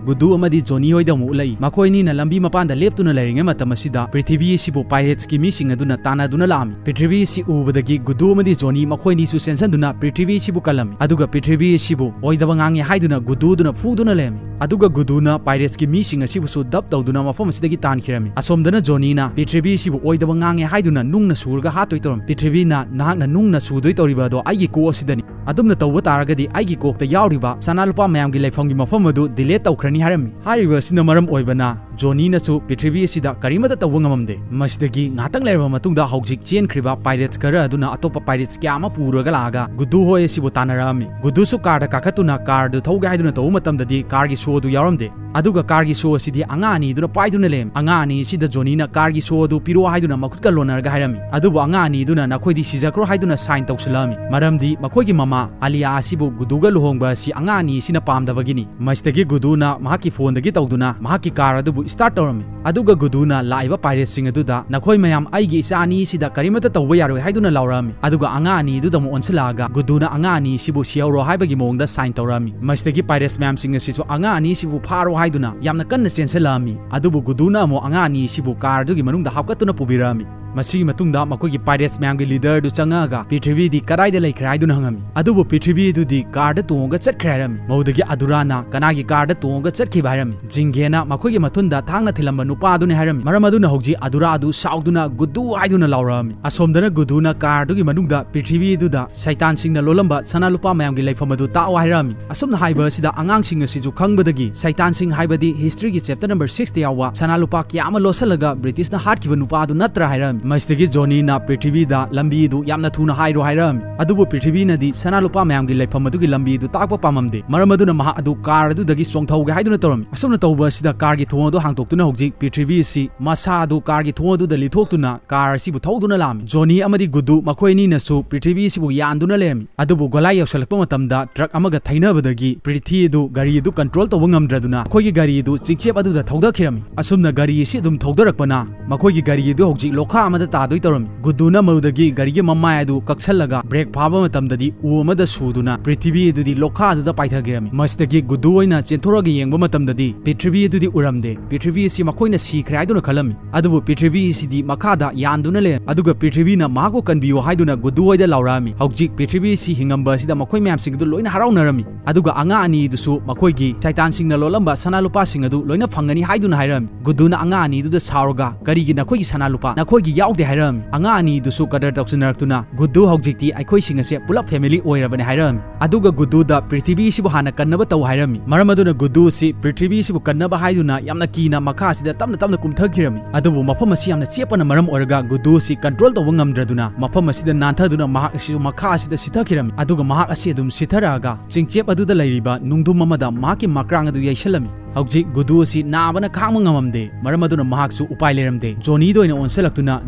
ꯒꯨꯗꯨ ꯑꯃꯗꯤ ꯖꯣꯅꯤ ꯍꯣꯏꯗ ꯑꯃꯨꯛ ꯎꯠꯂꯛꯏ꯫ ꯃꯈꯣꯏ ꯑꯅꯤꯅ ꯂꯝꯕꯤ ꯃꯄꯥꯟꯗ ꯂꯦꯞꯇꯨꯅ ꯂꯩꯔꯤꯉꯩ ꯃꯇꯝ ꯑꯁꯤꯗ ꯄ꯭ꯔꯤꯊꯤꯕꯤ ꯑꯁꯤꯕꯨ ꯄꯥꯏꯔꯦꯠꯁꯀꯤ ꯃꯤꯁꯤꯡ ꯑꯗꯨꯅ ꯇꯥꯟꯅꯗꯨꯅ ꯂꯥꯛꯑꯝꯃꯤ꯫ ꯄ꯭ꯔꯤꯊꯤꯕꯤ ꯑꯁꯤ ꯎꯕꯗꯒꯤ ꯒꯨꯗꯨ ꯑꯃꯗꯤ ꯖꯣꯅꯤ ꯃꯈꯣꯏ ꯑꯅꯤꯁꯨ ꯆꯦꯟꯁꯤꯟꯗꯨꯅ ꯄ꯭ꯔꯤꯊꯤꯕꯤ ꯑꯁꯤꯕꯨ ꯀꯜꯂꯝꯃꯤ꯫ ꯑꯗꯨꯒ ꯄ꯭ꯔꯤꯊꯤꯕꯤ ꯑꯁꯤꯕꯨ ꯑꯣꯏꯗꯕ ꯉꯥꯡꯉꯤ ꯍꯥꯏꯗꯨꯅ ꯒꯨꯗꯨ ꯑꯗꯨꯅ ꯐꯨꯗꯨꯅ ꯂꯩꯔꯝꯃꯤ꯫ ꯑꯗꯨꯒ ꯒꯨꯗꯨꯅ ꯄꯥꯏꯔꯦꯠꯁꯀꯤ ꯃꯤꯁꯤꯡ ꯑꯁꯤꯕꯨꯁꯨ ꯗꯞ ꯇꯧꯗꯨꯅ ꯃꯐꯝ ꯑꯁꯤꯗꯒꯤ ꯇꯥꯟꯈꯤꯔꯝꯃꯤ꯫ ꯑꯁꯣꯝꯗꯅ ꯖꯣꯅꯤꯅ ꯄ꯭ꯔꯤꯊꯤꯕꯤ ꯑꯁꯤꯕꯨ ꯑꯣꯏꯗꯕ ꯉꯥꯡꯉꯦ ꯍꯥꯏꯗꯨꯅ ꯅꯨꯡꯅ ꯁꯨꯔꯒ ꯍꯥꯠꯇꯣꯏ ꯇꯧꯔꯝꯃꯤ꯫ ꯄ꯭ꯔꯤꯊꯤꯕꯤꯅ, "ꯅꯍꯥꯛꯅ ꯅꯨꯡꯅ ꯁꯨꯗꯣꯏ ꯇꯧꯔꯤꯕ ꯑꯗꯣ ꯑꯩꯒꯤ ꯀꯣꯛ ꯑꯁꯤꯗꯅꯤ꯫ ꯑꯗꯨꯝꯅ ꯇꯧꯕ ꯇꯥꯔꯒꯗꯤ ꯑꯩꯒꯤ ꯀꯣꯛꯇ ꯌꯥꯎꯔꯤꯕ ꯁꯅꯥ ꯂꯨꯄꯥ ꯃꯌꯥꯝꯒꯤ ꯂꯩꯐꯝꯒꯤ ꯃꯐꯝ ꯑꯗꯨ ꯗꯤꯂꯦꯠ ꯇꯧꯈ꯭ꯔꯅꯤ" ꯍꯥꯏꯔꯝꯃꯤ꯫ ꯍꯥꯏꯔꯤꯕ ꯑꯁꯤꯅ ꯃꯔꯝ ꯑꯣꯏꯕꯅ ꯖꯣꯅꯤꯅꯁꯨ ꯄ꯭ꯔꯤꯊꯤꯕꯤ ꯑꯁꯤꯗ ꯀꯔꯤꯃꯠꯇ ꯇꯧꯕ ꯉꯝꯃꯝꯗꯦ꯫ ꯃꯁꯤꯗꯒꯤ ꯉꯥꯏꯍꯥꯛꯇꯪ ꯂꯩꯔꯕ ꯃꯇꯨꯡꯗ ꯍꯧꯖꯤꯛ ꯆꯦꯟꯈ꯭ꯔꯤꯕ ꯄꯥꯏꯔꯦꯠꯁ ꯈꯔ ꯑꯗꯨꯅ ꯑꯇꯣꯞꯄ ꯄꯥꯏꯔꯦꯠꯁ ꯀꯌꯥ ꯑꯃ ꯄꯨꯔꯒ ꯂꯥꯛꯑꯒ ꯒꯨꯗꯨ ꯍꯣꯏ ꯑꯁꯤꯕꯨ ꯇꯥꯟꯅꯔꯛꯑꯝꯃꯤ꯫ ꯒꯨꯗꯨꯁꯨ ꯀꯥꯔꯗ ꯀꯥꯈꯠꯇꯨꯅ ꯀꯥꯔꯗꯨ ꯊꯧꯒꯦ ꯍꯥꯏꯗꯨꯅ ꯇꯧꯕ ꯃꯇꯝꯗꯗꯤ ꯀꯥꯔꯒꯤ ꯁꯣ ꯑꯗꯨ ꯌꯥꯎꯔꯝꯗꯦ꯫ ꯑꯗꯨꯒ ꯀꯥꯔꯒꯤ ꯁꯣ ꯑꯁꯤꯗꯤ ꯑꯉꯥꯡ ꯑꯅꯤꯗꯨꯅ ꯄꯥꯏꯗꯨꯅ ꯂꯩꯔꯝꯃꯤ꯫ ꯑꯉꯥꯡ ꯑꯅꯤ ꯑꯁꯤꯗ ꯖꯣꯅꯤꯅ ꯀꯥꯔꯒꯤ ꯁꯣ ꯑꯗꯨ ꯄꯤꯔꯛꯑꯣ ꯍꯥꯏꯗꯨꯅ ꯃꯈꯨꯠꯀ ꯂꯣꯟꯅꯔꯒ ꯍꯥꯏꯔꯝꯃꯤ꯫ ꯑꯗꯨꯕꯨ ꯑꯉꯥꯡ ꯑꯅꯤꯗꯨꯅ "ꯅꯈꯣꯏꯗꯤ ꯁꯤꯖꯈ꯭ꯔꯣ" ꯍꯥꯏꯗꯨꯅ ꯁꯥꯏꯟ ꯇꯧꯁꯤꯜꯂꯛꯑꯝꯃꯤ꯫ ꯃꯔꯝꯗꯤ ꯃꯈꯣꯏꯒꯤ ꯃꯃꯥ ꯑꯂꯤꯌꯥ ꯑꯁꯤꯕꯨ ꯒꯨꯗꯨꯒ ꯂꯨꯍꯣꯡꯕ ꯑꯁꯤ ꯑꯉꯥꯡ ꯑꯅꯤ ꯑꯁꯤꯅ ꯄꯥꯝꯗꯕꯒꯤꯅꯤ꯫ ꯃꯁꯤꯗꯒꯤ ꯒꯨꯗꯨꯅ ꯃꯍꯥꯛꯀꯤ ꯐꯣꯟꯗꯒꯤ ꯇꯧꯗꯨꯅ ꯃꯍꯥꯛꯀꯤ ꯀꯥꯔ ꯑꯗꯨꯕꯨ ꯁ꯭ꯇꯥꯔꯠ ꯇꯧꯔꯝꯃꯤ꯫ ꯑꯗꯨꯒ ꯒꯨꯗꯨꯅ ꯂꯥꯛꯏꯕ ꯄꯥꯏꯔꯦꯠꯁꯤꯡ ꯑꯗꯨꯗ, "ꯅꯈꯣꯏ ꯃꯌꯥꯝ ꯑꯩꯒꯤ ꯏꯆꯥ ꯑꯅꯤ ꯑꯁꯤꯗ ꯀꯔꯤꯃꯠꯇ ꯇꯧꯕ ꯌꯥꯔꯣꯏ" ꯍꯥꯏꯗꯨꯅ ꯂꯥꯎꯔꯛꯑꯝꯃꯤ꯫ ꯑꯗꯨꯒ ꯑꯉꯥꯡ ꯑꯅꯤꯗꯨꯗ ꯑꯃꯨꯛ ꯑꯣꯟꯁꯤꯜꯂꯛꯑꯒ ꯒꯨꯗꯨꯅ ꯑꯉꯥꯡ ꯑꯅꯤ ꯑꯁꯤꯕꯨ ꯁꯤꯍꯧꯔꯣ ꯍꯥꯏꯕꯒꯤ ꯃꯑꯣꯡꯗ ꯁꯥꯏꯟ ꯇꯧꯔꯛꯑꯝꯃꯤ꯫ ꯃꯁꯤꯗꯒꯤ ꯄꯥꯏꯔꯦꯠꯁ ꯃꯌꯥꯝꯁꯤꯡ ꯑꯁꯤꯁꯨ ꯑꯉꯥꯡ ꯑꯅꯤ ꯑꯁꯤꯕꯨ ꯐꯥꯔꯣ ꯍꯥꯏꯗꯨꯅ ꯌꯥꯝꯅ ꯀꯟꯅ ꯆꯦꯟꯁꯤꯜꯂꯛꯑꯝꯃꯤ꯫ ꯑꯗꯨꯕꯨ ꯒꯨꯗꯨꯅ ꯑꯃꯨꯛ ꯑꯉꯥꯡ ꯑꯅꯤ ꯑꯁꯤꯕꯨ ꯀꯥꯔ ꯑꯗꯨꯒꯤ ꯃꯅꯨꯡꯗ ꯍꯥꯞꯀꯠꯇꯨꯅ ꯄꯨꯕꯤꯔꯛꯑꯝꯃꯤ꯫ ꯃꯁꯤꯒꯤ ꯃꯇꯨꯡꯗ ꯃꯈꯣꯏꯒꯤ pirates ꯃꯌꯥꯝꯒꯤ leader ꯗꯨ ꯆꯪꯉꯛꯑꯒ ꯄ꯭ꯔꯤꯊꯤꯕꯤꯗꯤ ꯀꯗꯥꯏꯗ ꯂꯩꯈ꯭ꯔꯦ ꯍꯥꯏꯗꯨꯅ ꯍꯪꯉꯝꯃꯤ꯫ ꯑꯗꯨꯕꯨ ꯄ꯭ꯔꯤꯊꯤꯕꯤ ꯑꯗꯨꯗꯤ car ꯗ ꯇꯣꯡꯉꯒ ꯆꯠꯈ꯭ꯔꯦ ꯍꯥꯏꯔꯝꯃꯤ꯫ ꯃꯗꯨꯗꯒꯤ ꯑꯗꯨꯔꯥꯅ ꯀꯅꯥꯒꯤ car ꯗ ꯇꯣꯡꯉꯒ ꯆꯠꯈꯤꯕ ꯍꯥꯏꯔꯝꯃꯤ꯫ ꯖꯤꯡꯒꯦꯅ ꯃꯈꯣꯏꯒꯤ ꯃꯊꯨꯟꯗ ꯊꯥꯡꯅ ꯊꯤꯜꯂꯝꯕ ꯅꯨꯄꯥ ꯑꯗꯨꯅꯤ ꯍꯥꯏꯔꯝꯃꯤ꯫ ꯃꯔꯝ ꯑꯗꯨꯅ ꯍꯧꯖꯤꯛ ꯑꯗꯨꯔꯥ ꯑꯗꯨ ꯁꯥꯎꯗꯨꯅ "ꯒꯨꯗꯨ" ꯍꯥꯏꯗꯨꯅ ꯂꯥꯎꯔꯛꯑꯝꯃꯤ꯫ ꯑꯁꯣꯝꯗꯅ ꯒꯨꯗꯨꯅ car ꯗꯨꯒꯤ ꯃꯅꯨꯡꯗ ꯄ꯭ꯔꯤꯊꯤꯕꯤ ꯑꯗꯨꯗ ꯁꯩꯇꯥꯟꯁꯤꯡꯅ ꯂꯣꯜꯂꯝꯕ ꯁꯅꯥ ꯂꯨꯄꯥ ꯃꯌꯥꯝꯒꯤ ꯂꯩꯐꯝ ꯑꯗꯨ ꯇꯥꯛꯑꯣ ꯍꯥꯏꯔꯛꯑꯝꯃꯤ꯫ ꯑꯁꯨꯝꯅ ꯍꯥꯏꯕ ꯑꯁꯤꯗ ꯑꯉꯥꯡꯁꯤꯡ ꯑꯁꯤꯁꯨ ꯈꯪꯕꯗꯒꯤ ꯁꯩꯇꯥꯟꯁꯤꯡ ꯍꯥꯏꯕꯗꯤ history ꯒꯤ chapter number six ꯇ ꯌꯥꯎꯕ ꯁꯅꯥ ꯂꯨꯄꯥ ꯀꯌꯥ ꯑꯃ ꯂꯣꯠꯁꯤꯜꯂꯒ ꯕ꯭ꯔꯤꯇꯤꯁꯅ ꯍꯥꯠꯈꯤꯕ ꯅꯨꯄꯥ ꯑꯗꯨ ꯅꯠꯇ꯭ꯔꯥ ꯍꯥꯏꯔꯛꯑꯝꯃꯤ꯫ ꯃꯁꯤꯗꯒꯤ ꯖꯣꯅꯤꯅ ꯄ꯭ꯔꯤꯊꯤꯕꯤꯗ ꯂꯝꯕꯤ ꯑꯗꯨ ꯌꯥꯝꯅ ꯊꯨꯅ ꯍꯥꯏꯔꯣ ꯍꯥꯏꯔꯛꯑꯝꯃꯤ꯫ ꯑꯗꯨꯕꯨ ꯄ꯭ꯔꯤꯊꯤꯕꯤꯅꯗꯤ ꯁꯅꯥ ꯂꯨꯄꯥ ꯃꯌꯥꯝꯒꯤ ꯂꯩꯐꯝ ꯑꯗꯨꯒꯤ ꯂꯝꯕꯤ ꯑꯗꯨ ꯇꯥꯛꯄ ꯄꯥꯝꯃꯝꯗꯦ꯫ ꯃꯔꯝ ꯑꯗꯨꯅ ꯃꯍꯥꯛ ꯑꯗꯨ car ꯑꯗꯨꯗꯒꯤ ꯆꯣꯡꯊꯧꯒꯦ ꯍꯥꯏꯗꯨꯅ ꯇꯧꯔꯝꯃꯤ꯫ ꯑꯁꯨꯝꯅ ꯇꯧꯕ ꯑꯁꯤꯗ car ꯒꯤ ꯊꯣꯡ ꯑꯗꯨ ꯍꯥꯡꯗꯣꯛꯇꯨꯅ ꯍꯧꯖꯤꯛ ꯄ꯭ꯔꯤꯊꯤꯕꯤ ꯑꯁꯤ ꯃꯁꯥ ꯑꯗꯨ car ꯒꯤ ꯊꯣꯡ ꯑꯗꯨꯗ ꯂꯤꯊꯣꯛꯇꯨꯅ car ꯑꯁꯤꯕꯨ ꯊꯧꯗꯨꯅ ꯂꯥꯛꯑꯝꯃꯤ꯫ ꯖꯣꯅꯤ ꯑꯃꯗꯤ ꯒꯨꯗꯨ ꯃꯈꯣꯏ ꯑꯅꯤꯅꯁꯨ ꯄ꯭ꯔꯤꯊꯤꯕꯤ ꯑꯁꯤꯕꯨ ꯌꯥꯟꯗꯨꯅ ꯂꯩꯔꯝꯃꯤ꯫ ꯑꯗꯨꯕꯨ ꯒꯣꯂꯥꯏ ꯌꯧꯁꯤꯜꯂꯛꯄ ꯃꯇꯝꯗ truck ꯑꯃꯒ ꯊꯩꯅꯕꯗꯒꯤ ꯄ꯭ꯔꯤꯊꯤ ꯑꯗꯨ ꯒꯥꯔꯤ ꯑꯗꯨ control ꯇꯧꯕ ꯉꯝꯗ꯭ꯔꯗꯨꯅ ꯃꯈꯣꯏꯒꯤ ꯒꯥꯔꯤ ꯑꯗꯨ ꯆꯤꯡꯆꯦꯞ ꯑꯗꯨꯗ ꯊꯧꯗꯈꯤꯔꯝꯃꯤ꯫ ꯑꯁꯨꯝꯅ ꯒꯥꯔꯤ ꯑꯁꯤ ꯑꯗꯨꯝ ꯊꯧꯗꯔꯛꯄꯅ ꯃꯈꯣꯏꯒꯤ ꯒꯥꯔꯤ ꯑꯗꯨ ꯍꯧꯖꯤꯛ ꯂꯣꯈꯥ ꯑꯃꯗ ꯇꯥꯗꯣꯏ ꯇꯧꯔꯝꯃꯤ꯫ ꯒꯨꯗꯨꯅ ꯃꯗꯨꯗꯒꯤ ꯒꯥꯔꯤꯒꯤ ꯃꯃꯥꯏ ꯑꯗꯨ ꯀꯛꯁꯜꯂꯒ brake ꯐꯥꯕ ꯃꯇꯝꯗꯗꯤ ꯎ ꯑꯃꯗ ꯁꯨꯗꯨꯅ ꯄ꯭ꯔꯤꯊꯤꯕꯤ ꯑꯗꯨꯗꯤ ꯂꯣꯈꯥ ꯑꯗꯨꯗ ꯄꯥꯏꯊꯈꯤꯔꯝꯃꯤ꯫ ꯃꯁꯤꯗꯒꯤ ꯒꯨꯗꯨ ꯑꯣꯏꯅ ꯆꯦꯟꯊꯣꯔꯛꯑꯒ ꯌꯦꯡꯕ ꯃꯇꯝꯗꯗꯤ ꯄ꯭ꯔꯤꯊꯤꯕꯤ ꯑꯗꯨꯗꯤ ꯎꯔꯝꯗꯦ꯫ ꯄ꯭ꯔꯤꯊꯤꯕꯤ ꯑꯁꯤ ꯃꯈꯣꯏꯅ ꯁꯤꯈ꯭ꯔꯦ ꯍꯥꯏꯗꯨꯅ ꯈꯜꯂꯝꯃꯤ꯫ ꯑꯗꯨꯕꯨ ꯄ꯭ꯔꯤꯊꯤꯕꯤ ꯑꯁꯤꯗꯤ ꯃꯈꯥꯗ ꯌꯥꯟꯗꯨꯅ ꯂꯩꯔꯝꯃꯤ꯫ ꯑꯗꯨꯒ ꯄ꯭ꯔꯤꯊꯤꯕꯤꯅ ꯃꯍꯥꯛꯄꯨ ꯀꯟꯕꯤꯌꯨ ꯍꯥꯏꯗꯨꯅ ꯒꯨꯗꯨ ꯍꯣꯏꯗ ꯂꯥꯎꯔꯛꯑꯝꯃꯤ꯫ ꯍꯧꯖꯤꯛ ꯄ꯭ꯔꯤꯊꯤꯕꯤ ꯑꯁꯤ ꯍꯤꯡꯉꯝꯕ ꯑꯁꯤꯗ ꯃꯈꯣꯏ ꯃꯌꯥꯝꯁꯤꯡ ꯑꯗꯨ ꯂꯣꯏꯅ ꯍꯔꯥꯎꯅꯔꯝꯃꯤ꯫ ꯑꯗꯨꯒ ꯑꯉꯥꯡ ꯑꯅꯤꯗꯨꯁꯨ ꯃꯈꯣꯏꯒꯤ ꯁꯩꯇꯥꯟꯁꯤꯡꯅ ꯂꯣꯜꯂꯝꯕ ꯁꯅꯥ ꯂꯨꯄꯥꯁꯤꯡ ꯑꯗꯨ ꯂꯣꯏꯅ ꯐꯪꯒꯅꯤ ꯍꯥꯏꯗꯨꯅ ꯍꯥꯏꯔꯝꯃꯤ꯫ ꯒꯨꯗꯨꯅ ꯑꯉꯥꯡ ꯑꯅꯤꯗꯨꯗ ꯁꯥꯎꯔꯒ, "ꯀꯔꯤꯒꯤ ꯅꯈꯣꯏꯒꯤ ꯁꯅꯥ ꯂꯨꯄꯥ ꯅꯈꯣꯏꯒꯤ ꯌꯥꯎꯗꯦ?" ꯍꯥꯏꯔꯝꯃꯤ꯫ ꯑꯉꯥꯡ ꯑꯅꯤꯗꯨꯁꯨ ꯀꯗꯔ ꯇꯧꯁꯤꯟꯅꯔꯛꯇꯨꯅ, "ꯒꯨꯗꯨ, ꯍꯧꯖꯤꯛꯇꯤ ꯑꯩꯈꯣꯏꯁꯤꯡ ꯑꯁꯦ ꯄꯨꯂꯞ family ꯑꯣꯏꯔꯕꯅꯤ" ꯍꯥꯏꯔꯝꯃꯤ꯫ ꯑꯗꯨꯒ ꯒꯨꯗꯨꯗ ꯄ꯭ꯔꯤꯊꯤꯕꯤ ꯑꯁꯤꯕꯨ ꯍꯥꯟꯅ ꯀꯟꯅꯕ ꯇꯧ ꯍꯥꯏꯔꯝꯃꯤ꯫ ꯃꯔꯝ ꯑꯗꯨꯅ ꯒꯨꯗꯨ ꯑꯁꯤ ꯄ꯭ꯔꯤꯊꯤꯕꯤ ꯑꯁꯤꯕꯨ ꯀꯟꯅꯕ ꯍꯥꯏꯗꯨꯅ ꯌꯥꯝꯅ ꯀꯤꯅ ꯃꯈꯥ ꯑꯁꯤꯗ ꯇꯞꯅ ꯇꯞꯅ ꯀꯨꯝꯊꯈꯤꯔꯝꯃꯤ꯫ ꯑꯗꯨꯕꯨ ꯃꯐꯝ ꯑꯁꯤ ꯌꯥꯝꯅ ꯆꯦꯞꯄꯅ ꯃꯔꯝ ꯑꯣꯏꯔꯒ ꯒꯨꯗꯨ ꯑꯁꯤ control ꯇꯧꯕ ꯉꯝꯗ꯭ꯔꯗꯨꯅ ꯃꯐꯝ ꯑꯁꯤꯗ ꯅꯥꯟꯊꯗꯨꯅ ꯃꯍꯥꯛ ꯑꯁꯤꯁꯨ ꯃꯈꯥ ꯑꯁꯤꯗ ꯁꯤꯊꯈꯤꯔꯝꯃꯤ꯫ ꯑꯗꯨꯒ ꯃꯍꯥꯛ ꯑꯁꯤ ꯑꯗꯨꯝ ꯁꯤꯊꯔꯛꯑꯒ ꯆꯤꯡꯆꯦꯞ ꯑꯗꯨꯗ ꯂꯩꯔꯤꯕ ꯅꯨꯡꯗꯨꯝ ꯑꯃꯗ ꯃꯍꯥꯛꯀꯤ ꯃꯀ꯭ꯔꯥꯡ ꯑꯗꯨ ꯌꯩꯁꯜꯂꯝꯃꯤ꯫ ꯍꯧꯖꯤꯛ ꯒꯨꯗꯨ ꯑꯁꯤ ꯅꯥꯕꯅ ꯈꯥꯡꯕ ꯉꯝꯃꯝꯗꯦ꯫ ꯃꯔꯝ ꯑꯗꯨꯅ ꯃꯍꯥꯛꯁꯨ ꯎꯄꯥꯏ ꯂꯩꯔꯝꯗꯦ꯫ ꯖꯣꯅꯤꯗ ꯑꯣꯏꯅ ꯑꯣꯟꯁꯤꯜꯂꯛꯇꯨꯅ,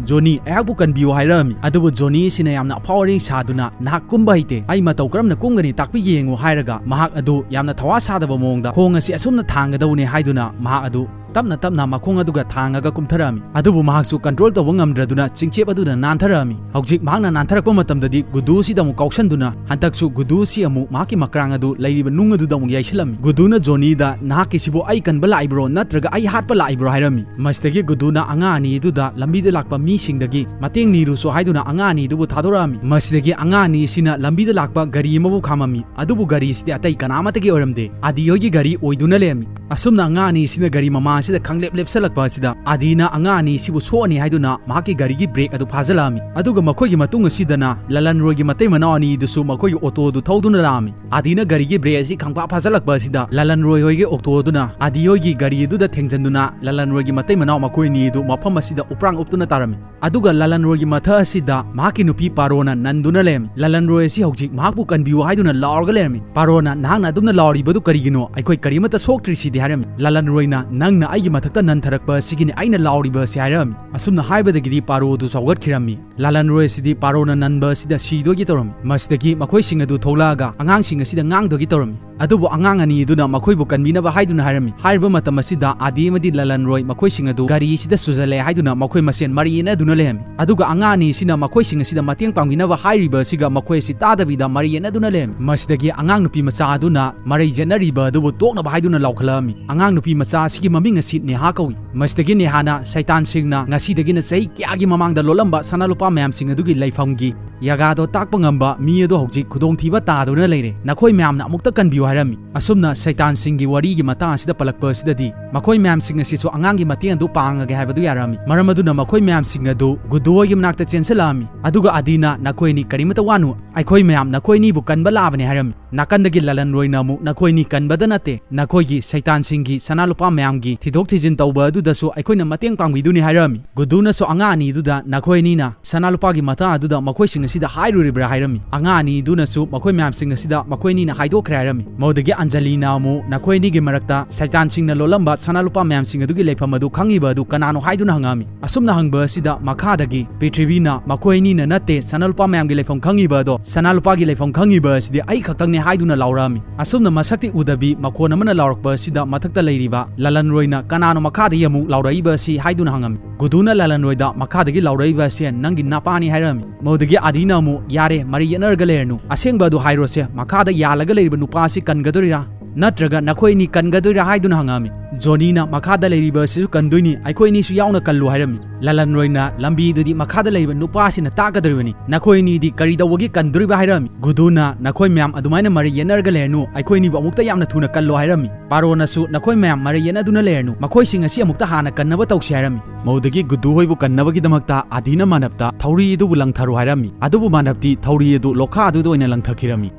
"ꯖꯣꯅꯤ, ꯑꯩꯍꯥꯛꯄꯨ ꯀꯟꯕꯤꯌꯨ" ꯍꯥꯏꯔꯛꯑꯝꯃꯤ꯫ ꯑꯗꯨꯕꯨ ꯖꯣꯅꯤ ꯑꯁꯤꯅ ꯌꯥꯝꯅ ꯑꯐꯥꯎ ꯑꯔꯤꯡ ꯁꯥꯗꯨꯅ, "ꯅꯍꯥꯛ ꯀꯨꯝꯕ ꯍꯩꯇꯦ, ꯑꯩ ꯃꯇꯧ ꯀꯔꯝꯅ ꯀꯨꯝꯒꯅꯤ ꯇꯥꯛꯄꯤꯒꯦ ꯌꯦꯡꯉꯨ" ꯍꯥꯏꯔꯒ ꯃꯍꯥꯛ ꯑꯗꯨ ꯌꯥꯝꯅ ꯊꯋꯥ ꯁꯥꯗꯕ ꯃꯑꯣꯡꯗ, "ꯈꯣꯡ ꯑꯁꯤ ꯑꯁꯨꯝꯅ ꯊꯥꯡꯒꯗꯧꯅꯦ" ꯍꯥꯏꯗꯨꯅ ꯃꯍꯥꯛ ꯑꯗꯨ ꯇꯞꯅ ꯇꯞꯅ ꯃꯈꯣꯡ ꯑꯗꯨꯒ ꯊꯥꯡꯉꯒ ꯀꯨꯝꯊꯔꯛꯑꯝꯃꯤ꯫ ꯑꯗꯨꯕꯨ ꯃꯍꯥꯛꯁꯨ control ꯇꯧꯕ ꯉꯝꯗ꯭ꯔꯗꯨꯅ ꯆꯤꯡꯆꯦꯞ ꯑꯗꯨꯗ ꯅꯥꯟꯊꯔꯛꯑꯝꯃꯤ꯫ ꯍꯧꯖꯤꯛ ꯃꯍꯥꯛꯅ ꯅꯥꯟꯊꯔꯛꯄ ꯃꯇꯝꯗꯗꯤ ꯒꯨꯗꯨꯁꯤꯗ ꯑꯃꯨꯛ ꯀꯥꯎꯁꯟꯗꯨꯅ ꯍꯟꯗꯛꯁꯨ ꯒꯨꯗꯨꯁꯤ ꯑꯃꯨꯛ ꯃꯍꯥꯛꯀꯤ ꯃꯀ꯭ꯔꯥꯡ ꯑꯗꯨ ꯂꯩꯔꯤꯕ ꯅꯨꯡ ꯑꯗꯨꯗ ꯑꯃꯨꯛ ꯌꯩꯁꯤꯜꯂꯝꯃꯤ꯫ ꯒꯨꯗꯨꯅ ꯖꯣꯅꯤꯗ, "ꯅꯍꯥꯛꯀꯤꯁꯤꯕꯨ ꯑꯩ ꯀꯟꯕ ꯂꯥꯛꯏꯕ꯭ꯔꯣ ꯅꯠꯇ꯭ꯔꯒ ꯑꯩ ꯍꯥꯠꯄ ꯂꯥꯛꯏꯕ꯭ꯔꯣ?" ꯍꯥꯏꯔꯝꯃꯤ꯫ ꯃꯁꯤꯗꯒꯤ ꯒꯨꯗꯨꯅ ꯑꯉꯥꯡ ꯑꯅꯤꯗꯨꯗ ꯂꯝꯕꯤꯗ ꯂꯥꯛꯄ ꯃꯤꯁꯤꯡꯗꯒꯤ ꯃꯇꯦꯡ ꯅꯤꯔꯨꯁꯨ ꯍꯥꯏꯗꯨꯅ ꯑꯉꯥꯡ ꯑꯅꯤꯗꯨꯕꯨ ꯊꯥꯗꯣꯔꯛꯑꯝꯃꯤ꯫ ꯃꯁꯤꯗꯒꯤ ꯑꯉꯥꯡ ꯑꯅꯤꯁꯤꯅ ꯂꯝꯕꯤꯗ ꯂꯥꯛꯄ ꯒꯥꯔꯤ ꯑꯃꯕꯨ ꯈꯥꯝꯃꯝꯃꯤ꯫ ꯑꯗꯨꯕꯨ ꯒꯥꯔꯤꯁꯤꯗꯤ ꯑꯇꯩ ꯀꯅꯥꯃꯠꯇꯒꯤ ꯑꯣꯏꯔꯝꯗꯦ, ꯑꯥꯗꯤ ꯍꯣꯏꯒꯤ ꯒꯥꯔꯤ ꯑꯣꯏꯗꯨꯅ ꯂꯩꯔꯝꯃꯤ꯫ ꯑꯁꯨꯝꯅ ꯑꯉꯥꯡ ꯑꯅꯤꯁꯤꯅ ꯒꯥꯔꯤ ꯃꯃꯥꯡꯁꯤꯗ ꯈꯪꯂꯦꯞ ꯂꯦꯞꯁꯜꯂꯛꯄ ꯑꯁꯤꯗ ꯑꯥꯗꯤꯅ ꯑꯉꯥꯡ ꯑꯅꯤꯁꯤꯕꯨ ꯁꯣꯛꯑꯅꯤ ꯍꯥꯏꯗꯨꯅ ꯃꯍꯥꯛꯀꯤ ꯒꯥꯔꯤꯒꯤ brake ꯑꯗꯨ ꯐꯥꯖꯤꯜꯂꯛꯑꯝꯃꯤ꯫ ꯑꯗꯨꯒ ꯃꯈꯣꯏꯒꯤ ꯃꯇꯨꯡ ꯑꯁꯤꯗꯅ ꯂꯂꯟꯔꯣꯏꯒꯤ ꯃꯇꯩ ꯃꯅꯥꯎ ꯑꯅꯤꯗꯨꯁꯨ ꯃꯈꯣꯏꯒꯤ ꯑꯣꯇꯣꯗꯨ ꯊꯧꯗꯨꯅ ꯂꯥꯛꯑꯝꯃꯤ꯫ ꯑꯥꯗꯤꯅ ꯒꯥꯔꯤꯒꯤ brake ꯑꯁꯤ ꯈꯪꯐꯥ ꯐꯥꯖꯤꯜꯂꯛꯄ ꯑꯁꯤꯗ ꯂꯂꯟꯔꯣꯏ ꯍꯣꯏꯒꯤ ꯑꯣꯇꯣ ꯑꯗꯨꯅ ꯑꯥꯗꯤ ꯍꯣꯏꯒꯤ ꯒꯥꯔꯤ ꯑꯗꯨꯗ ꯊꯦꯡꯖꯤꯟꯗꯨꯅ ꯂꯂꯟꯔꯣꯏꯒꯤ ꯃꯇꯩ ꯃꯅꯥꯎ ꯃꯈꯣꯏ ꯑꯅꯤ ꯑꯗꯨ ꯃꯐꯝ ꯑꯁꯤꯗ ꯎꯄ꯭ꯔꯥꯡ ꯎꯞꯇꯨꯅ ꯇꯥꯔꯝꯃꯤ꯫ ꯑꯗꯨꯒ ꯂꯂꯟꯔꯣꯏꯒꯤ ꯃꯊꯛ ꯑꯁꯤꯗ ꯃꯍꯥꯛꯀꯤ ꯅꯨꯄꯤ ꯄꯥꯔꯣꯅ ꯅꯟꯗꯨꯅ ꯂꯩꯔꯝꯃꯤ꯫ ꯂꯂꯟꯔꯣꯏ ꯑꯁꯤ ꯍꯧꯖꯤꯛ ꯃꯍꯥꯛꯄꯨ ꯀꯟꯕꯤꯌꯨ ꯍꯥꯏꯗꯨꯅ ꯂꯥꯎꯔꯒ ꯂꯩꯔꯝꯃꯤ꯫ ꯄꯥꯔꯣꯅ, "ꯅꯍꯥꯛꯅ ꯑꯗꯨꯝꯅ ꯂꯥꯎꯔꯤꯕꯗꯨ ꯀꯔꯤꯒꯤꯅꯣ? ꯑꯩꯈꯣꯏ ꯀꯔꯤꯃꯠꯇ ꯁꯣꯛꯇ꯭ꯔꯤꯁꯤꯗꯤ" ꯍꯥꯏꯔꯝꯃꯤ꯫ ꯂꯂꯟꯔꯣꯏꯅ, "ꯅꯪꯅ ꯑꯩꯒꯤ ꯃꯊꯛꯇ ꯅꯟꯊꯔꯛꯄ ꯑꯁꯤꯒꯤꯅꯤ ꯑꯩꯅ ꯂꯥꯎꯔꯤꯕ ꯑꯁꯤ" ꯍꯥꯏꯔꯝꯃꯤ꯫ ꯑꯁꯨꯝꯅ ꯍꯥꯏꯕꯗꯒꯤꯗꯤ ꯄꯥꯔꯣ ꯑꯗꯨ ꯁꯥꯎꯒꯠꯈꯤꯔꯝꯃꯤ꯫ ꯂꯂꯟꯔꯣꯏ ꯑꯁꯤꯗꯤ ꯄꯥꯔꯣꯅ ꯅꯟꯕ ꯑꯁꯤꯗ ꯁꯤꯗꯣꯏꯒꯦ ꯇꯧꯔꯝꯃꯤ꯫ ꯃꯁꯤꯗꯒꯤ ꯃꯈꯣꯏꯁꯤꯡ ꯑꯗꯨ ꯊꯣꯛꯂꯛꯑꯒ ꯑꯉꯥꯡꯁꯤꯡ ꯑꯁꯤꯗ ꯉꯥꯡꯗꯣꯏꯒꯦ ꯇꯧꯔꯝꯃꯤ꯫ ꯑꯗꯨꯕꯨ ꯑꯉꯥꯡ ꯑꯅꯤ ꯑꯗꯨꯅ ꯃꯈꯣꯏꯕꯨ ꯀꯟꯕꯤꯅꯕ ꯍꯥꯏꯗꯨꯅ ꯍꯥꯏꯔꯝꯃꯤ꯫ ꯍꯥꯏꯔꯤꯕ ꯃꯇꯝ ꯑꯁꯤꯗ ꯑꯥꯗꯤ ꯑꯃꯗꯤ ꯂꯂꯟꯔꯣꯏ ꯃꯈꯣꯏꯁꯤꯡ ꯑꯗꯨ ꯒꯥꯔꯤ ꯑꯁꯤꯗ ꯁꯨꯖꯜꯂꯦ ꯍꯥꯏꯗꯨꯅ ꯃꯈꯣꯏ ꯃꯁꯦꯟ ꯃꯔꯩ ꯌꯦꯠꯅꯗꯨꯅ ꯂꯩꯔꯝꯃꯤ꯫ ꯑꯗꯨꯒ ꯑꯉꯥꯡ ꯑꯅꯤ ꯑꯁꯤꯅ ꯃꯈꯣꯏꯁꯤꯡ ꯑꯁꯤꯗ ꯃꯇꯦꯡ ꯄꯥꯡꯕꯤꯅꯕ ꯍꯥꯏꯔꯤꯕ ꯑꯁꯤꯒ ꯃꯈꯣꯏ ꯑꯁꯤ ꯇꯥꯗꯕꯤꯗ ꯃꯔꯩ ꯌꯦꯠꯅꯗꯨꯅ ꯂꯩꯔꯝꯃꯤ꯫ ꯃꯁꯤꯗꯒꯤ ꯑꯉꯥꯡ ꯅꯨꯄꯤ ꯃꯆꯥ ꯑꯗꯨꯅ ꯃꯔꯩ ꯌꯦꯠꯅꯔꯤꯕ ꯑꯗꯨꯕꯨ ꯇꯣꯛꯅꯕ ꯍꯥꯏꯗꯨꯅ ꯂꯥꯎꯈꯠꯂꯛꯑꯝꯃꯤ꯫ ꯑꯉꯥꯡ ꯅꯨꯄꯤ ꯃꯆꯥ ꯑꯁꯤꯒꯤ ꯃꯃꯤꯡ ꯑꯁꯤ ꯅꯦꯍꯥ ꯀꯧꯏ꯫ ꯃꯁꯤꯗꯒꯤ ꯅꯦꯍꯥꯅ ꯁꯩꯇꯥꯟꯁꯤꯡꯅ ꯉꯁꯤꯗꯒꯤꯅ ꯆꯍꯤ ꯀꯌꯥꯒꯤ ꯃꯃꯥꯡꯗ ꯂꯣꯠꯂꯝꯕ ꯁꯅꯥ ꯂꯨꯄꯥ ꯃꯌꯥꯝꯁꯤꯡ ꯑꯗꯨꯒꯤ ꯂꯩꯐꯝꯒꯤ ꯌꯥꯒꯥꯗꯣ ꯇꯥꯛꯄ ꯉꯝꯕ ꯃꯤ ꯑꯗꯣ ꯍꯧꯖꯤꯛ ꯈꯨꯗꯣꯡꯊꯤꯕ ꯇꯥꯗꯨꯅ ꯂꯩꯔꯦ꯫ ꯅꯈꯣꯏ ꯃꯌꯥꯝꯅ ꯑꯃꯨꯛꯇ ꯀꯟꯕꯤꯌꯨ ꯍꯥꯏꯔꯝꯃꯤ꯫ ꯑꯁꯨꯝꯅ ꯁꯩꯇꯥꯟꯁꯤꯡꯒꯤ ꯋꯥꯔꯤꯒꯤ ꯃꯇꯥꯡ ꯑꯁꯤꯗ ꯄꯜꯂꯛꯄ ꯑꯁꯤꯗꯗꯤ ꯃꯈꯣꯏ ꯃꯌꯥꯝꯁꯤꯡ ꯑꯁꯤꯁꯨ ꯑꯉꯥꯡꯒꯤ ꯃꯇꯦꯡ ꯑꯗꯨ ꯄꯥꯡꯉꯒꯦ ꯍꯥꯏꯕꯗꯨ ꯌꯥꯔꯛꯑꯝꯃꯤ꯫ ꯃꯔꯝ ꯑꯗꯨꯅ ꯃꯈꯣꯏ ꯃꯌꯥꯝꯁꯤꯡ ꯑꯗꯨ ꯒꯨꯗꯨ ꯍꯣꯏꯒꯤ ꯃꯅꯥꯛꯇ ꯆꯦꯟꯁꯤꯜꯂꯛꯑꯝꯃꯤ꯫ ꯑꯗꯨꯒ ꯑꯥꯗꯤꯅ, "ꯅꯈꯣꯏ ꯑꯅꯤ ꯀꯔꯤꯃꯠꯇ ꯋꯥꯅꯨ, ꯑꯩꯈꯣꯏ ꯃꯌꯥꯝ ꯅꯈꯣꯏ ꯑꯅꯤꯕꯨ ꯀꯟꯕ ꯂꯥꯛꯑꯕꯅꯤ" ꯍꯥꯏꯔꯝꯃꯤ꯫ ꯅꯥꯀꯟꯗꯒꯤ ꯂꯂꯟꯔꯣꯏꯅ ꯑꯃꯨꯛ, "ꯅꯈꯣꯏ ꯑꯅꯤ ꯀꯟꯕꯗ ꯅꯠꯇꯦ, ꯅꯈꯣꯏꯒꯤ ꯁꯩꯇꯥꯟꯁꯤꯡꯒꯤ ꯁꯅꯥ ꯂꯨꯄꯥ ꯃꯌꯥꯝꯒꯤ ꯊꯤꯗꯣꯛ ꯊꯤꯖꯤꯟ ꯇꯧꯕ ꯑꯗꯨꯗꯁꯨ ꯑꯩꯈꯣꯏꯅ ꯃꯇꯦꯡ ꯄꯥꯡꯕꯤꯗꯨꯅꯤ" ꯍꯥꯏꯔꯝꯃꯤ꯫ ꯒꯨꯗꯨꯅꯁꯨ ꯑꯉꯥꯡ ꯑꯅꯤꯗꯨꯗ, "ꯅꯈꯣꯏ ꯑꯅꯤꯅ ꯁꯅꯥ ꯂꯨꯄꯥꯒꯤ ꯃꯇꯥꯡ ꯑꯗꯨꯗ ꯃꯈꯣꯏꯁꯤꯡ ꯑꯁꯤꯗ ꯍꯥꯏꯔꯨꯔꯤꯕ꯭ꯔꯥ?" ꯍꯥꯏꯔꯝꯃꯤ꯫ ꯑꯉꯥꯡ ꯑꯅꯤꯗꯨꯅꯁꯨ ꯃꯈꯣꯏ ꯃꯌꯥꯝꯁꯤꯡ ꯑꯁꯤꯗ ꯃꯈꯣꯏ ꯑꯅꯤꯅ ꯍꯥꯏꯗꯣꯛꯈ꯭ꯔꯦ ꯍꯥꯏꯔꯝꯃꯤ꯫ ꯃꯗꯨꯗꯒꯤ ꯑꯟꯖꯂꯤꯅ ꯑꯃꯨꯛ ꯅꯈꯣꯏ ꯑꯅꯤꯒꯤ ꯃꯔꯛꯇ ꯁꯩꯇꯥꯟꯁꯤꯡꯅ ꯂꯣꯜꯂꯝꯕ ꯁꯅꯥ ꯂꯨꯄꯥ ꯃꯌꯥꯝꯁꯤꯡ ꯑꯗꯨꯒꯤ ꯂꯩꯐꯝ ꯑꯗꯨ ꯈꯪꯉꯤꯕ ꯑꯗꯨ ꯀꯅꯥꯅꯣ ꯍꯥꯏꯗꯨꯅ ꯍꯪꯉꯛꯑꯝꯃꯤ꯫ ꯑꯁꯨꯝꯅ ꯍꯪꯕ ꯑꯁꯤꯗ ꯃꯈꯥꯗꯒꯤ ꯄ꯭ꯔꯤꯊꯤꯕꯤꯅ ꯃꯈꯣꯏ ꯑꯅꯤꯅ ꯅꯠꯇꯦ ꯁꯅꯥ ꯂꯨꯄꯥ ꯃꯌꯥꯝꯒꯤ ꯂꯩꯐꯝ ꯈꯪꯉꯤꯕ ꯑꯗꯣ, ꯁꯅꯥ ꯂꯨꯄꯥꯒꯤ ꯂꯩꯐꯝ ꯈꯪꯉꯤꯕ ꯑꯁꯤꯗꯤ ꯑꯩ ꯈꯛꯇꯪꯅꯦ ꯍꯥꯏꯗꯨꯅ ꯂꯥꯎꯔꯛꯑꯝꯃꯤ꯫ ꯑꯁꯨꯝꯅ ꯃꯁꯛꯇꯤ ꯎꯗꯕꯤ ꯃꯈꯣꯟ ꯑꯃꯅ ꯂꯥꯎꯔꯛꯄ ꯑꯁꯤꯗ ꯃꯊꯛꯇ ꯂꯩꯔꯤꯕ ꯂꯂꯟꯔꯣꯏꯅ ꯀꯅꯥꯅꯣ ꯃꯈꯥꯗꯒꯤ ꯑꯃꯨꯛ ꯂꯥꯎꯔꯛꯏꯕ ꯑꯁꯤ ꯍꯥꯏꯗꯨꯅ ꯍꯪꯉꯝꯃꯤ꯫ ꯒꯨꯗꯨꯅ ꯂꯂꯟꯔꯣꯏꯗ ꯃꯈꯥꯗꯒꯤ ꯂꯥꯎꯔꯛꯏꯕ ꯑꯁꯦ ꯅꯪꯒꯤ ꯅꯄꯥꯅꯤ ꯍꯥꯏꯔꯝꯃꯤ꯫ ꯃꯗꯨꯗꯒꯤ ꯑꯥꯗꯤꯅ ꯑꯃꯨꯛ ꯌꯥꯔꯦ, ꯃꯔꯩ ꯌꯦꯠꯅꯔꯒ ꯂꯩꯔꯅꯨ, ꯑꯁꯦꯡꯕ ꯑꯗꯨ ꯍꯥꯏꯔꯣꯁꯦ, ꯃꯈꯥꯗ ꯌꯥꯜꯂꯒ ꯂꯩꯔꯤꯕ ꯅꯨꯄꯥ ꯑꯁꯤ ꯀꯟꯒꯗꯣꯔꯤꯔꯥ? ꯅꯠꯇ꯭ꯔꯒ ꯅꯈꯣꯏ ꯑꯅꯤ ꯀꯟꯒꯗꯣꯏꯔꯥ ꯍꯥꯏꯗꯨꯅ ꯍꯪꯉꯛꯑꯝꯃꯤ꯫ ꯖꯣꯅꯤꯅ ꯃꯈꯥꯗ ꯂꯩꯔꯤꯕ ꯑꯁꯤꯁꯨ ꯀꯟꯗꯣꯏꯅꯤ, ꯑꯩꯈꯣꯏ ꯑꯅꯤꯁꯨ ꯌꯥꯎꯅ ꯀꯜꯂꯨ ꯍꯥꯏꯔꯝꯃꯤ꯫ ꯂꯂꯟꯔꯣꯏꯅ ꯂꯝꯕꯤꯗꯨꯗꯤ ꯃꯈꯥꯗ ꯂꯩꯔꯤꯕ ꯅꯨꯄꯥ ꯑꯁꯤꯅ ꯇꯥꯛꯀꯗꯧꯔꯤꯕꯅꯤ, ꯅꯈꯣꯏ ꯑꯅꯤꯗꯤ ꯀꯔꯤ ꯇꯧꯕꯒꯤ ꯀꯟꯗꯣꯔꯤꯕ ꯍꯥꯏꯔꯝꯃꯤ꯫ ꯒꯨꯗꯨꯅ ꯅꯈꯣꯏ ꯃꯌꯥꯝ ꯑꯗꯨꯃꯥꯏꯅ ꯃꯔꯩ ꯌꯦꯠꯅꯔꯒ ꯂꯩꯔꯅꯨ, ꯑꯩꯈꯣꯏ ꯑꯅꯤꯕꯨ ꯑꯃꯨꯛꯇ ꯌꯥꯝꯅ ꯊꯨꯅ ꯀꯜꯂꯣ ꯍꯥꯏꯔꯝꯃꯤ꯫ ꯄꯥꯔꯣꯅꯁꯨ ꯅꯈꯣꯏ ꯃꯌꯥꯝ ꯃꯔꯩ ꯌꯦꯠꯅꯗꯨꯅ ꯂꯩꯔꯅꯨ, ꯃꯈꯣꯏꯁꯤꯡ ꯑꯁꯤ ꯑꯃꯨꯛꯇ ꯍꯥꯟꯅ ꯀꯟꯅꯕ ꯇꯧꯁꯤ ꯍꯥꯏꯔꯝꯃꯤ꯫ ꯃꯗꯨꯗꯒꯤ ꯒꯨꯗꯨ ꯍꯣꯏꯕꯨ ꯀꯟꯅꯕꯒꯤꯗꯃꯛꯇ ꯑꯥꯗꯤꯅ ꯃꯥꯅꯞꯇ ꯊꯧꯔꯤ ꯑꯗꯨꯕꯨ ꯂꯪꯊꯔꯣ ꯍꯥꯏꯔꯝꯃꯤ꯫ ꯑꯗꯨꯕꯨ ꯃꯥꯅꯞꯇꯤ ꯊꯧꯔꯤ ꯑꯗꯨ ꯂꯣꯈꯥ ꯑꯗꯨꯗ ꯑꯣꯏꯅ ꯂꯪꯊꯈꯤꯔꯝꯃꯤ꯫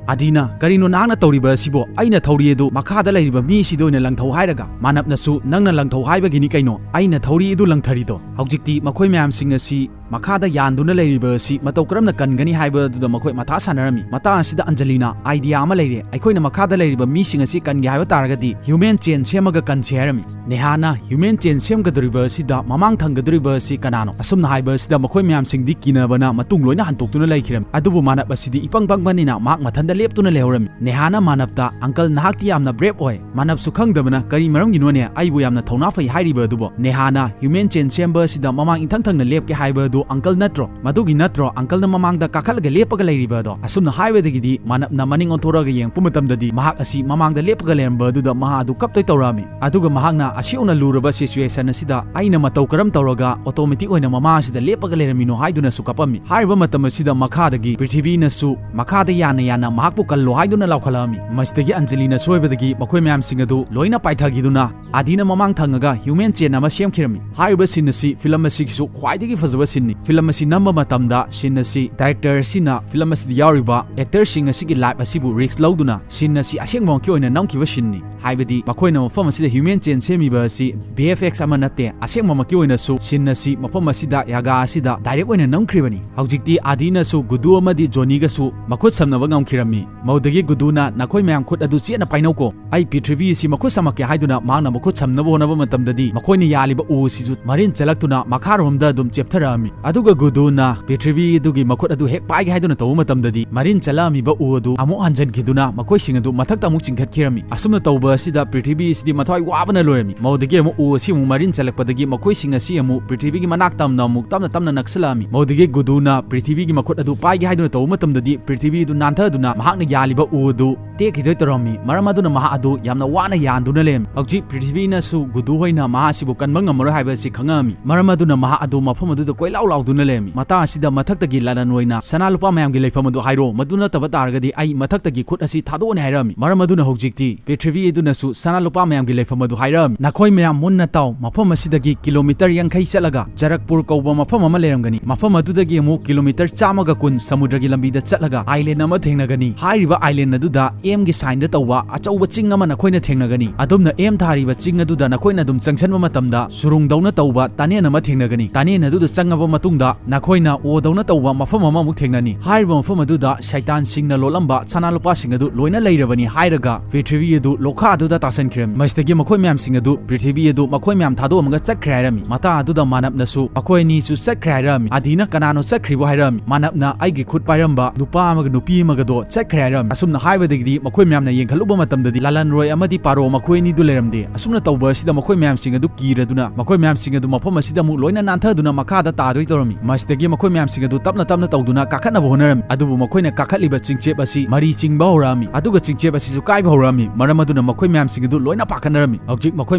ꯑꯥꯗꯤꯅ, "ꯀꯔꯤꯅꯣ ꯅꯍꯥꯛꯅ ꯇꯧꯔꯤꯕ ꯑꯁꯤꯕꯣ? ꯑꯩꯅ ꯊꯧꯔꯤ ꯑꯗꯨ ꯃꯈꯥꯗ ꯂꯩꯔꯤꯕ ꯃꯤꯁꯤꯗ ꯑꯣꯏꯅ ꯂꯪꯊꯧ ꯍꯥꯏꯔꯒ?" ꯃꯥꯅꯞꯅꯁꯨ, "ꯅꯪꯅ ꯂꯪꯊꯧ ꯍꯥꯏꯕꯒꯤꯅꯤ ꯀꯩꯅꯣ ꯑꯩꯅ ꯊꯧꯔꯤ ꯑꯗꯨ ꯂꯪꯊꯔꯤꯗꯣ꯫ ꯍꯧꯖꯤꯛꯇꯤ ꯃꯈꯣꯏ ꯃꯌꯥꯝꯁꯤꯡ ꯑꯁꯤ ꯃꯈꯥꯗ ꯌꯥꯟꯗꯨꯅ ꯂꯩꯔꯤꯕ ꯑꯁꯤ ꯃꯇꯧ ꯀꯔꯝꯅ ꯀꯟꯒꯅꯤ ꯍꯥꯏꯕ ꯑꯗꯨꯗ ꯃꯈꯣꯏ ꯃꯊꯥ ꯁꯥꯟꯅꯔꯝꯃꯤ꯫ ꯃꯇꯥꯡ ꯑꯁꯤꯗ ꯑꯟꯖꯂꯤꯅ ꯑꯥꯏꯗꯤꯌꯥ ꯑꯃ ꯂꯩꯔꯦ, ꯑꯩꯈꯣꯏꯅ ꯃꯈꯥꯗ ꯂꯩꯔꯤꯕ ꯃꯤꯁꯤꯡ ꯑꯁꯤ ꯀꯟꯒꯦ ꯍꯥꯏꯕ ꯇꯥꯔꯒꯗꯤ ꯍ꯭ꯌꯨꯃꯦꯟ ꯆꯦꯟ ꯁꯦꯝꯃꯒ ꯀꯟꯁꯦ ꯍꯥꯏꯔꯝꯃꯤ꯫ ꯅꯦꯍꯥꯅ ꯍ꯭ꯌꯨꯃꯦꯟ ꯆꯦꯟ ꯁꯦꯝꯒꯗꯧꯔꯤꯕ ꯑꯁꯤꯗ ꯃꯃꯥꯡ ꯊꯪꯒꯗꯧꯔꯤꯕ ꯑꯁꯤ ꯀꯅꯥꯅꯣ? ꯑꯁꯨꯝꯅ ꯍꯥꯏꯕ ꯑꯁꯤꯗ ꯃꯈꯣꯏ ꯃꯌꯥꯝꯁꯤꯡꯗꯤ ꯀꯤꯅꯕꯅ ꯃꯇꯨꯡ ꯂꯣꯏꯅ ꯍꯟꯇꯣꯛꯇꯨꯅ ꯂꯩꯈꯤꯔꯝꯃꯤ꯫ ꯑꯗꯨꯕꯨ ꯃꯥꯅꯞ ꯑꯁꯤꯗꯤ ꯏꯄꯪ ꯄꯪꯕꯅꯤꯅ ꯃꯍꯥꯛ ꯃꯊꯟꯇ ꯂꯦꯞꯇꯨꯅ ꯂꯩꯍꯧꯔꯝꯃꯤ꯫ ꯅꯦꯍꯥꯅ ꯃꯥꯅꯞꯇ, "ꯑꯪꯀꯜ, ꯅꯍꯥꯛꯇꯤ ꯌꯥꯝꯅ ꯕ꯭ꯔꯦꯞ ꯑꯣꯏ꯫ ꯃꯥꯅꯞꯁꯨ ꯈꯪꯗꯕꯅ ꯀꯔꯤ ꯃꯔꯝꯒꯤꯅꯣꯅꯦ ꯑꯩꯕꯨ ꯌꯥꯝꯅ ꯊꯧꯅꯥ ꯐꯩ ꯍꯥꯏꯔꯤꯕ ꯑꯗꯨꯕꯣ? ꯅꯦꯍꯥꯅ ꯍ꯭ꯌꯨꯃꯦꯟ ꯆꯦꯟ ꯁꯦꯝꯕ ꯑꯁꯤꯗ ꯃꯃꯥꯡ ꯏꯊꯪ ꯊꯪꯅ ꯂꯦꯞꯀꯦ ꯍꯥꯏꯕ ꯑꯗꯨ ꯑꯪꯀꯜ ꯅꯠꯇ꯭ꯔꯣ? ꯃꯗꯨꯒꯤ ꯅꯠꯇ꯭ꯔꯣ ꯑꯪꯀꯜꯅ ꯃꯃꯥꯡꯗ ꯀꯥꯈꯠꯂꯒ ꯂꯦꯞꯄꯒ ꯂꯩꯔꯤꯕ ꯑꯗꯣ?" ꯑꯁꯨꯝꯅ ꯍꯥꯏꯕꯗꯒꯤꯗꯤ ꯃꯥꯅꯞꯅ ꯃꯅꯤꯡ ꯑꯣꯟꯊꯣꯔꯛꯑꯒ ꯌꯦꯡꯉꯛꯄ ꯃꯇꯝꯗꯗꯤ ꯃꯍꯥꯛ ꯑꯁꯤ ꯃꯃꯥꯡꯗ ꯂꯦꯞꯄꯒ ꯂꯩꯔꯝꯕ ꯑꯗꯨꯗ ꯃꯍꯥꯛ ꯑꯗꯨ ꯀꯞꯇꯣꯏ ꯇꯧꯔꯛꯑꯝꯃꯤ꯫ ꯑꯗꯨꯒ ꯃꯍꯥꯛꯅ ꯑꯁꯤ ꯌꯧꯅ ꯂꯨꯔꯕ ꯁꯤꯆꯨꯋꯦꯁꯟ ꯑꯁꯤꯗ ꯑꯩꯅ ꯃꯇꯧ ꯀꯔꯝ ꯇꯧꯔꯒ ꯑꯣꯇꯣꯃꯦꯇꯤꯛ ꯑꯣꯏꯅ ꯃꯃꯥꯡ ꯑꯁꯤꯗ ꯂꯦꯞꯄꯒ ꯂꯩꯔꯝꯃꯤꯅꯣ ꯍꯥꯏꯗꯨꯅꯁꯨ ꯀꯞꯄꯝꯃꯤ꯫ ꯍꯥꯏꯔꯤꯕ ꯃꯇꯝ ꯑꯁꯤꯗ ꯃꯈꯥꯗꯒꯤ ꯄ꯭ꯔꯤꯊꯤꯕꯤꯅꯁꯨ ꯃꯈꯥꯗ ꯌꯥꯅ ꯌꯥꯅ ꯃꯍꯥꯛꯄꯨ ꯀꯜꯂꯣ ꯍꯥꯏꯗꯨꯅ ꯂꯥꯎꯈꯠꯂꯛꯑꯝꯃꯤ꯫ ꯃꯁꯤꯗꯒꯤ ꯑꯟꯖꯂꯤꯅ ꯁꯣꯏꯕꯗꯒꯤ ꯃꯈꯣꯏ ꯃꯌꯥꯝꯁꯤꯡ ꯑꯗꯨ ꯂꯣꯏꯅ ꯄꯥꯏꯊꯈꯤꯗꯨꯅ ꯑꯥꯗꯤꯅ ꯃꯃꯥꯡ ꯊꯪꯉꯒ ꯍ꯭ꯌꯨꯃꯦꯟ ꯆꯦꯟ ꯑꯃ ꯁꯦꯝꯈꯤꯔꯝꯃꯤ꯫ ꯍꯥꯏꯔꯤꯕ ꯁꯤꯟ ꯑꯁꯤ ꯐꯤꯂꯝ ꯑꯁꯤꯒꯤꯁꯨ ꯈ꯭ꯋꯥꯏꯗꯒꯤ ꯐꯖꯕ ꯁꯤꯟ ꯐꯤꯂꯝ ꯑꯁꯤ ꯅꯝꯕ ꯃꯇꯝꯗ ꯁꯤꯟ ꯑꯁꯤ ꯗꯥꯏꯔꯦꯛꯇꯔ ꯑꯁꯤꯅ ꯐꯤꯂꯝ ꯑꯁꯤꯗ ꯌꯥꯎꯔꯤꯕ ꯑꯦꯛꯇꯔꯁꯤꯡ ꯑꯁꯤꯒꯤ ꯂꯥꯏꯐ ꯑꯁꯤꯕꯨ ꯔꯤꯁ꯭ꯛ ꯂꯧꯗꯨꯅ ꯁꯤꯟ ꯑꯁꯤ ꯑꯁꯦꯡꯕꯃꯛꯀꯤ ꯑꯣꯏꯅ ꯅꯝꯈꯤꯕ ꯁꯤꯟꯅꯤ꯫ ꯍꯥꯏꯕꯗꯤ ꯃꯈꯣꯏꯅ ꯃꯐꯝ ꯑꯁꯤꯗ ꯍ꯭ꯌꯨꯃꯦꯟ ꯆꯦꯟ ꯁꯦꯝꯃꯤꯕ ꯑꯁꯤ ꯚꯤ ꯑꯦꯐ ꯑꯦꯛꯁ ꯑꯃ ꯅꯠꯇꯦ, ꯑꯁꯦꯡꯕꯃꯛꯀꯤ ꯑꯣꯏꯅꯁꯨ ꯁꯤꯟ ꯑꯁꯤ ꯃꯐꯝ ꯑꯁꯤꯗ ꯌꯥꯒꯥ ꯑꯁꯤꯗ ꯗꯥꯏꯔꯦꯛ ꯑꯣꯏꯅ ꯅꯝꯈ꯭ꯔꯤꯕꯅꯤ꯫ ꯍꯧꯖꯤꯛꯇꯤ ꯑꯥꯗꯤꯅꯁꯨ ꯒꯨꯗꯨ ꯑꯃꯗꯤ ꯖꯣꯅꯤꯒꯁꯨ ꯃꯈꯨꯠ ꯁꯝꯅꯕ ꯉꯝꯈꯤꯔꯝꯃꯤ꯫ ꯃꯧꯗꯒꯤ ꯒꯨꯗꯨꯅ "ꯅꯈꯣꯏ ꯃꯌꯥꯝ ꯈꯨꯠ ꯑꯗꯨ ꯆꯦꯠꯅ ꯄꯥꯏꯅꯧꯀꯣ, ꯑꯩ ꯄ꯭ꯔꯤꯊꯤꯕꯤ ꯑꯁꯤ ꯃꯈꯨꯠ ꯁꯝꯃꯛꯀꯦ" ꯍꯥꯏꯗꯨꯅ ꯃꯍꯥꯛꯅ ꯃꯈꯨꯠ ꯁꯝꯅꯕ ꯍꯣꯠꯅꯕ ꯃꯇꯝꯗꯗꯤ ꯃꯈꯣꯏꯅ ꯌꯥꯜꯂꯤꯕ ꯎ ꯑꯁꯤꯁꯨ ꯃꯔꯤꯟ ꯆꯠꯂꯛꯇꯨꯅ ꯃꯈꯥꯔꯣꯝꯗ ꯑꯗꯨꯝ ꯆꯦꯞꯊꯔꯛꯑꯝꯃꯤ꯫ ꯑꯗꯨꯒ ꯒꯨꯗꯨꯅ ꯄ꯭ꯔꯤꯊꯤꯕꯤ ꯑꯗꯨꯒꯤ ꯃꯈꯨꯠ ꯑꯗꯨ ꯍꯦꯛ ꯄꯥꯏꯒꯦ ꯍꯥꯏꯗꯨꯅ ꯇꯧꯕ ꯃꯇꯝꯗꯗꯤ ꯃꯔꯤꯟ ꯆꯠꯂꯛꯑꯝꯃꯤꯕ ꯎ ꯑꯗꯨ ꯑꯃꯨꯛ ꯍꯟꯖꯤꯟꯈꯤꯗꯨꯅ ꯃꯈꯣꯏꯁꯤꯡ ꯑꯗꯨ ꯃꯊꯛꯇ ꯑꯃꯨꯛ ꯆꯤꯡꯈꯠꯈꯤꯔꯝꯃꯤ꯫ ꯑꯁꯨꯝꯅ ꯇꯧꯕ ꯑꯁꯤꯗ ꯄ꯭ꯔꯤꯊꯤꯕꯤ ꯑꯁꯤꯗꯤ ꯃꯊ꯭ꯋꯥꯏ ꯋꯥꯕꯅ ꯂꯣꯏꯔꯝꯃꯤ꯫ ꯃꯧꯗꯒꯤ ꯑꯃꯨꯛ ꯎ ꯑꯁꯤ ꯑꯃꯨꯛ ꯃꯔꯤꯟ ꯆꯠꯂꯛꯄꯗꯒꯤ ꯃꯈꯣꯏꯁꯤꯡ ꯑꯁꯤ ꯑꯃꯨꯛ ꯄ꯭ꯔꯤꯊꯤꯕꯤꯒꯤ ꯃꯅꯥꯛ ꯇꯝꯅ ꯑꯃꯨꯛ ꯇꯞꯅ ꯇꯞꯅ ꯅꯛꯁꯤꯜꯂꯛꯑꯝꯃꯤ꯫ ꯃꯧꯗꯒꯤ ꯒꯨꯗꯨꯅ ꯄ꯭ꯔꯤꯊꯤꯕꯤꯒꯤ ꯃꯈꯨꯠ ꯑꯗꯨ ꯄꯥꯏꯒꯦ ꯍꯥꯏꯗꯨꯅ ꯇꯧꯕ ꯃꯇꯝꯗꯗꯤ ꯄ꯭ꯔꯤꯊꯤꯕꯤ ꯑꯗꯨ ꯅꯥꯟꯊꯗꯨꯅ ꯃꯍꯥꯛꯅ ꯌꯥꯜꯂꯤꯕ ꯎ ꯑꯗꯨ ꯇꯦꯛꯈꯤꯗꯣꯏ ꯇꯧꯔꯝꯃꯤ꯫ ꯃꯔꯝ ꯑꯗꯨꯅ ꯃꯍꯥꯛ ꯑꯗꯨ ꯌꯥꯝꯅ ꯋꯥꯅ ꯌꯥꯟꯗꯨꯅ ꯂꯩꯔꯝꯃꯤ꯫ ꯍꯧꯖꯤꯛ ꯄ꯭ꯔꯤꯊꯤꯕꯤꯅꯁꯨ ꯒꯨꯗꯨ ꯍꯣꯏꯅ ꯃꯍꯥꯛ ꯑꯁꯤꯕꯨ ꯀꯟꯕ ꯉꯝꯃꯔꯣꯏ ꯍꯥꯏꯕ ꯑꯁꯤ ꯈꯪꯉꯛꯑꯝꯃꯤ꯫ ꯃꯔꯝ ꯑꯗꯨꯅ ꯃꯍꯥꯛ ꯑꯗꯨ ꯃꯐꯝ ꯑꯗꯨꯗ ꯀꯣꯏꯂꯥꯎ ꯂꯥꯎꯗꯨꯅ ꯂꯩꯔꯝꯃꯤ꯫ ꯃꯇꯥꯡ ꯑꯁꯤꯗ ꯃꯊꯛꯇꯒꯤ ꯂꯥꯂꯟ ꯑꯣꯏꯅ "ꯁꯅꯥ ꯂꯨꯄꯥ ꯃꯌꯥꯝꯒꯤ ꯂꯩꯐꯝ ꯑꯗꯨ ꯍꯥꯏꯔꯣ, ꯃꯗꯨ ꯅꯠꯇꯕ ꯇꯥꯔꯒꯗꯤ ꯑꯩ ꯃꯊꯛꯇꯒꯤ ꯈꯨꯠ ꯑꯁꯤ ꯊꯥꯗꯣꯛꯑꯅꯤ" ꯍꯥꯏꯔꯝꯃꯤ꯫ ꯃꯔꯝ ꯑꯗꯨꯅ ꯍꯧꯖꯤꯛꯇꯤ ꯄ꯭ꯔꯤꯊꯤꯕꯤ ꯑꯗꯨꯅꯁꯨ "ꯁꯅꯥ ꯂꯨꯄꯥ ꯃꯌꯥꯝꯒꯤ ꯂꯩꯐꯝ ꯑꯗꯨ ꯍꯥꯏꯔꯝꯃꯤ꯫ "ꯅꯈꯣꯏ ꯃꯌꯥꯝ ꯃꯨꯟꯅ ꯇꯥꯎ, ꯃꯐꯝ ꯑꯁꯤꯗꯒꯤ ꯀꯤꯂꯣꯃꯤꯇꯔ ꯌꯥꯡꯈꯩ ꯆꯠꯂꯒ ꯖꯔꯛꯄꯨꯔ ꯀꯧꯕ ꯃꯐꯝ ꯑꯃ ꯂꯩꯔꯝꯒꯅꯤ꯫ ꯃꯐꯝ ꯑꯗꯨꯗꯒꯤ ꯑꯃꯨꯛ ꯀꯤꯂꯣꯃꯤꯇꯔ ꯆꯥꯝꯃꯒ ꯀꯨꯟ ꯁꯃꯨꯗ꯭ꯔꯒꯤ ꯂꯝꯕꯤꯗ ꯆꯠꯂꯒ ꯑꯥꯏꯂꯦꯟ ꯑꯃ ꯊꯦꯡꯅꯒꯅꯤ꯫ ꯍꯥꯏꯔꯤꯕ ꯑꯥꯏꯂꯦꯟ ꯑꯗꯨꯗ ꯑꯦꯝꯒꯤ ꯁꯥꯏꯟꯗ ꯇꯧꯕ ꯑꯆꯧꯕ ꯆꯤꯡ ꯑꯃ ꯅꯈꯣꯏꯅ ꯊꯦꯡꯅꯒꯅꯤ꯫ ꯑꯗꯨꯝꯅ ꯑꯦꯝ ꯊꯥꯔꯤꯕ ꯆꯤꯡ ꯑꯗꯨꯗ ꯅꯈꯣꯏꯅ ꯑꯗꯨꯝ ꯆꯪꯁꯤꯟꯕ ꯃꯇꯝꯗ ꯁꯨꯔꯨꯡꯗꯧꯅ ꯇꯧꯕ ꯇꯅꯦꯟ ꯑꯃ ꯊꯦꯡꯅꯒꯅꯤ꯫ ꯇꯅꯦꯟ ꯑꯗꯨꯗ ꯆꯪꯉꯕ ꯃꯇꯨꯡꯗ ꯅꯈꯣꯏꯅ ꯑꯣꯗꯧꯅ ꯇꯧꯕ ꯃꯐꯝ ꯑꯃ ꯑꯃꯨꯛ ꯊꯦꯡꯅꯅꯤ꯫ ꯍꯥꯏꯔꯤꯕ ꯃꯐꯝ ꯑꯗꯨꯗ ꯁꯩꯇꯥꯟꯁꯤꯡꯅ ꯂꯣꯠꯂꯝꯕ ꯁꯅꯥ ꯂꯨꯄꯥꯁꯤꯡ ꯑꯗꯨ ꯂꯣꯏꯅ ꯂꯩꯔꯕꯅꯤ" ꯍꯥꯏꯔꯒ ꯄ꯭ꯔꯤꯊꯤꯕꯤ ꯑꯗꯨ ꯂꯣꯛꯈꯥ ꯑꯗꯨꯗ ꯇꯥꯁꯟꯈꯤꯔꯝꯃꯤ꯫ ꯃꯁꯤꯗꯒꯤ ꯃꯈꯣꯏ ꯃꯌꯥꯝꯁꯤꯡ ꯑꯗꯨ, ꯄ꯭ꯔꯤꯊꯤꯕꯤ ꯑꯗꯨ ꯃꯈꯣꯏ ꯃꯌꯥꯝ ꯊꯥꯗꯣꯛꯑꯝꯃꯒ ꯆꯠꯈ꯭ꯔꯦ ꯍꯥꯏꯔꯝꯃꯤ꯫ ꯃꯇꯥꯡ ꯑꯗꯨꯗ ꯃꯥꯅꯞꯅꯁꯨ "ꯃꯈꯣꯏ ꯑꯅꯤꯁꯨ ꯆꯠꯈ꯭ꯔꯦ" ꯍꯥꯏꯔꯝꯃꯤ꯫ ꯑꯥꯗꯤꯅ "ꯀꯅꯥꯅꯣ ꯆꯠꯈ꯭ꯔꯤꯕꯣ?" ꯍꯥꯏꯔꯝꯃꯤ꯫ ꯃꯥꯅꯞꯅ "ꯑꯩꯒꯤ ꯈꯨꯠ ꯄꯥꯏꯔꯝꯕ ꯅꯨꯄꯥ ꯑꯃꯒ ꯅꯨꯄꯤ ꯑꯃꯒꯗꯣ ꯆꯠꯈ꯭ꯔꯦ" ꯍꯥꯏꯔꯝꯃꯤ꯫ ꯑꯁꯨꯝꯅ ꯍꯥꯏꯕꯗꯒꯤꯗꯤ ꯃꯈꯣꯏ ꯃꯌꯥꯝꯅ ꯌꯦꯡꯈꯠꯂꯨꯕ ꯃꯇꯝꯗꯗꯤ ꯂꯥꯂꯟꯔꯣꯏ ꯑꯃꯗꯤ ꯄꯥꯔꯣ ꯃꯈꯣꯏ ꯑꯅꯤꯗꯨ ꯂꯩꯔꯝꯗꯦ꯫ ꯑꯁꯨꯝꯅ ꯇꯧꯕ ꯑꯁꯤꯗ ꯃꯈꯣꯏ ꯃꯌꯥꯝꯁꯤꯡ ꯑꯗꯨ ꯀꯤꯔꯗꯨꯅ ꯃꯈꯣꯏ ꯃꯌꯥꯝꯁꯤꯡ ꯑꯗꯨ ꯃꯐꯝ ꯑꯁꯤꯗ ꯑꯃꯨꯛ ꯂꯣꯏꯅ ꯅꯥꯟꯊꯗꯨꯅ ꯃꯈꯥꯗ ꯇꯥꯗꯣꯏ ꯇꯧꯔꯝꯃꯤ꯫ ꯃꯁꯤꯗꯒꯤ ꯃꯈꯣꯏ ꯃꯌꯥꯝꯁꯤꯡ ꯑꯗꯨ ꯇꯞꯅ ꯇꯞꯅ ꯇꯧꯗꯨꯅ ꯀꯥꯈꯠꯅꯕ ꯍꯣꯠꯅꯔꯝꯃꯤ꯫ ꯑꯗꯨꯕꯨ ꯃꯈꯣꯏꯅ ꯀꯥꯈꯠꯂꯤꯕ ꯆꯤꯡꯆꯦꯞ ꯑꯁꯤ ꯃꯔꯤ ꯆꯤꯡꯕ ꯍꯧꯔꯛꯑꯝꯃꯤ꯫ ꯑꯗꯨꯒ ꯆꯤꯡꯆꯦꯞ ꯑꯁꯤꯁꯨ ꯀꯥꯏꯕ ꯍꯧꯔꯛꯑꯝꯃꯤ꯫ ꯃꯔꯝ ꯑꯗꯨꯅ ꯃꯈꯣꯏ ꯃꯌꯥꯝꯁꯤꯡ ꯑꯗꯨ ꯂꯣꯏꯅ ꯄꯥꯈꯠꯅꯔꯝꯃꯤ꯫ ꯍꯧꯖꯤꯛ ꯃꯈꯣꯏ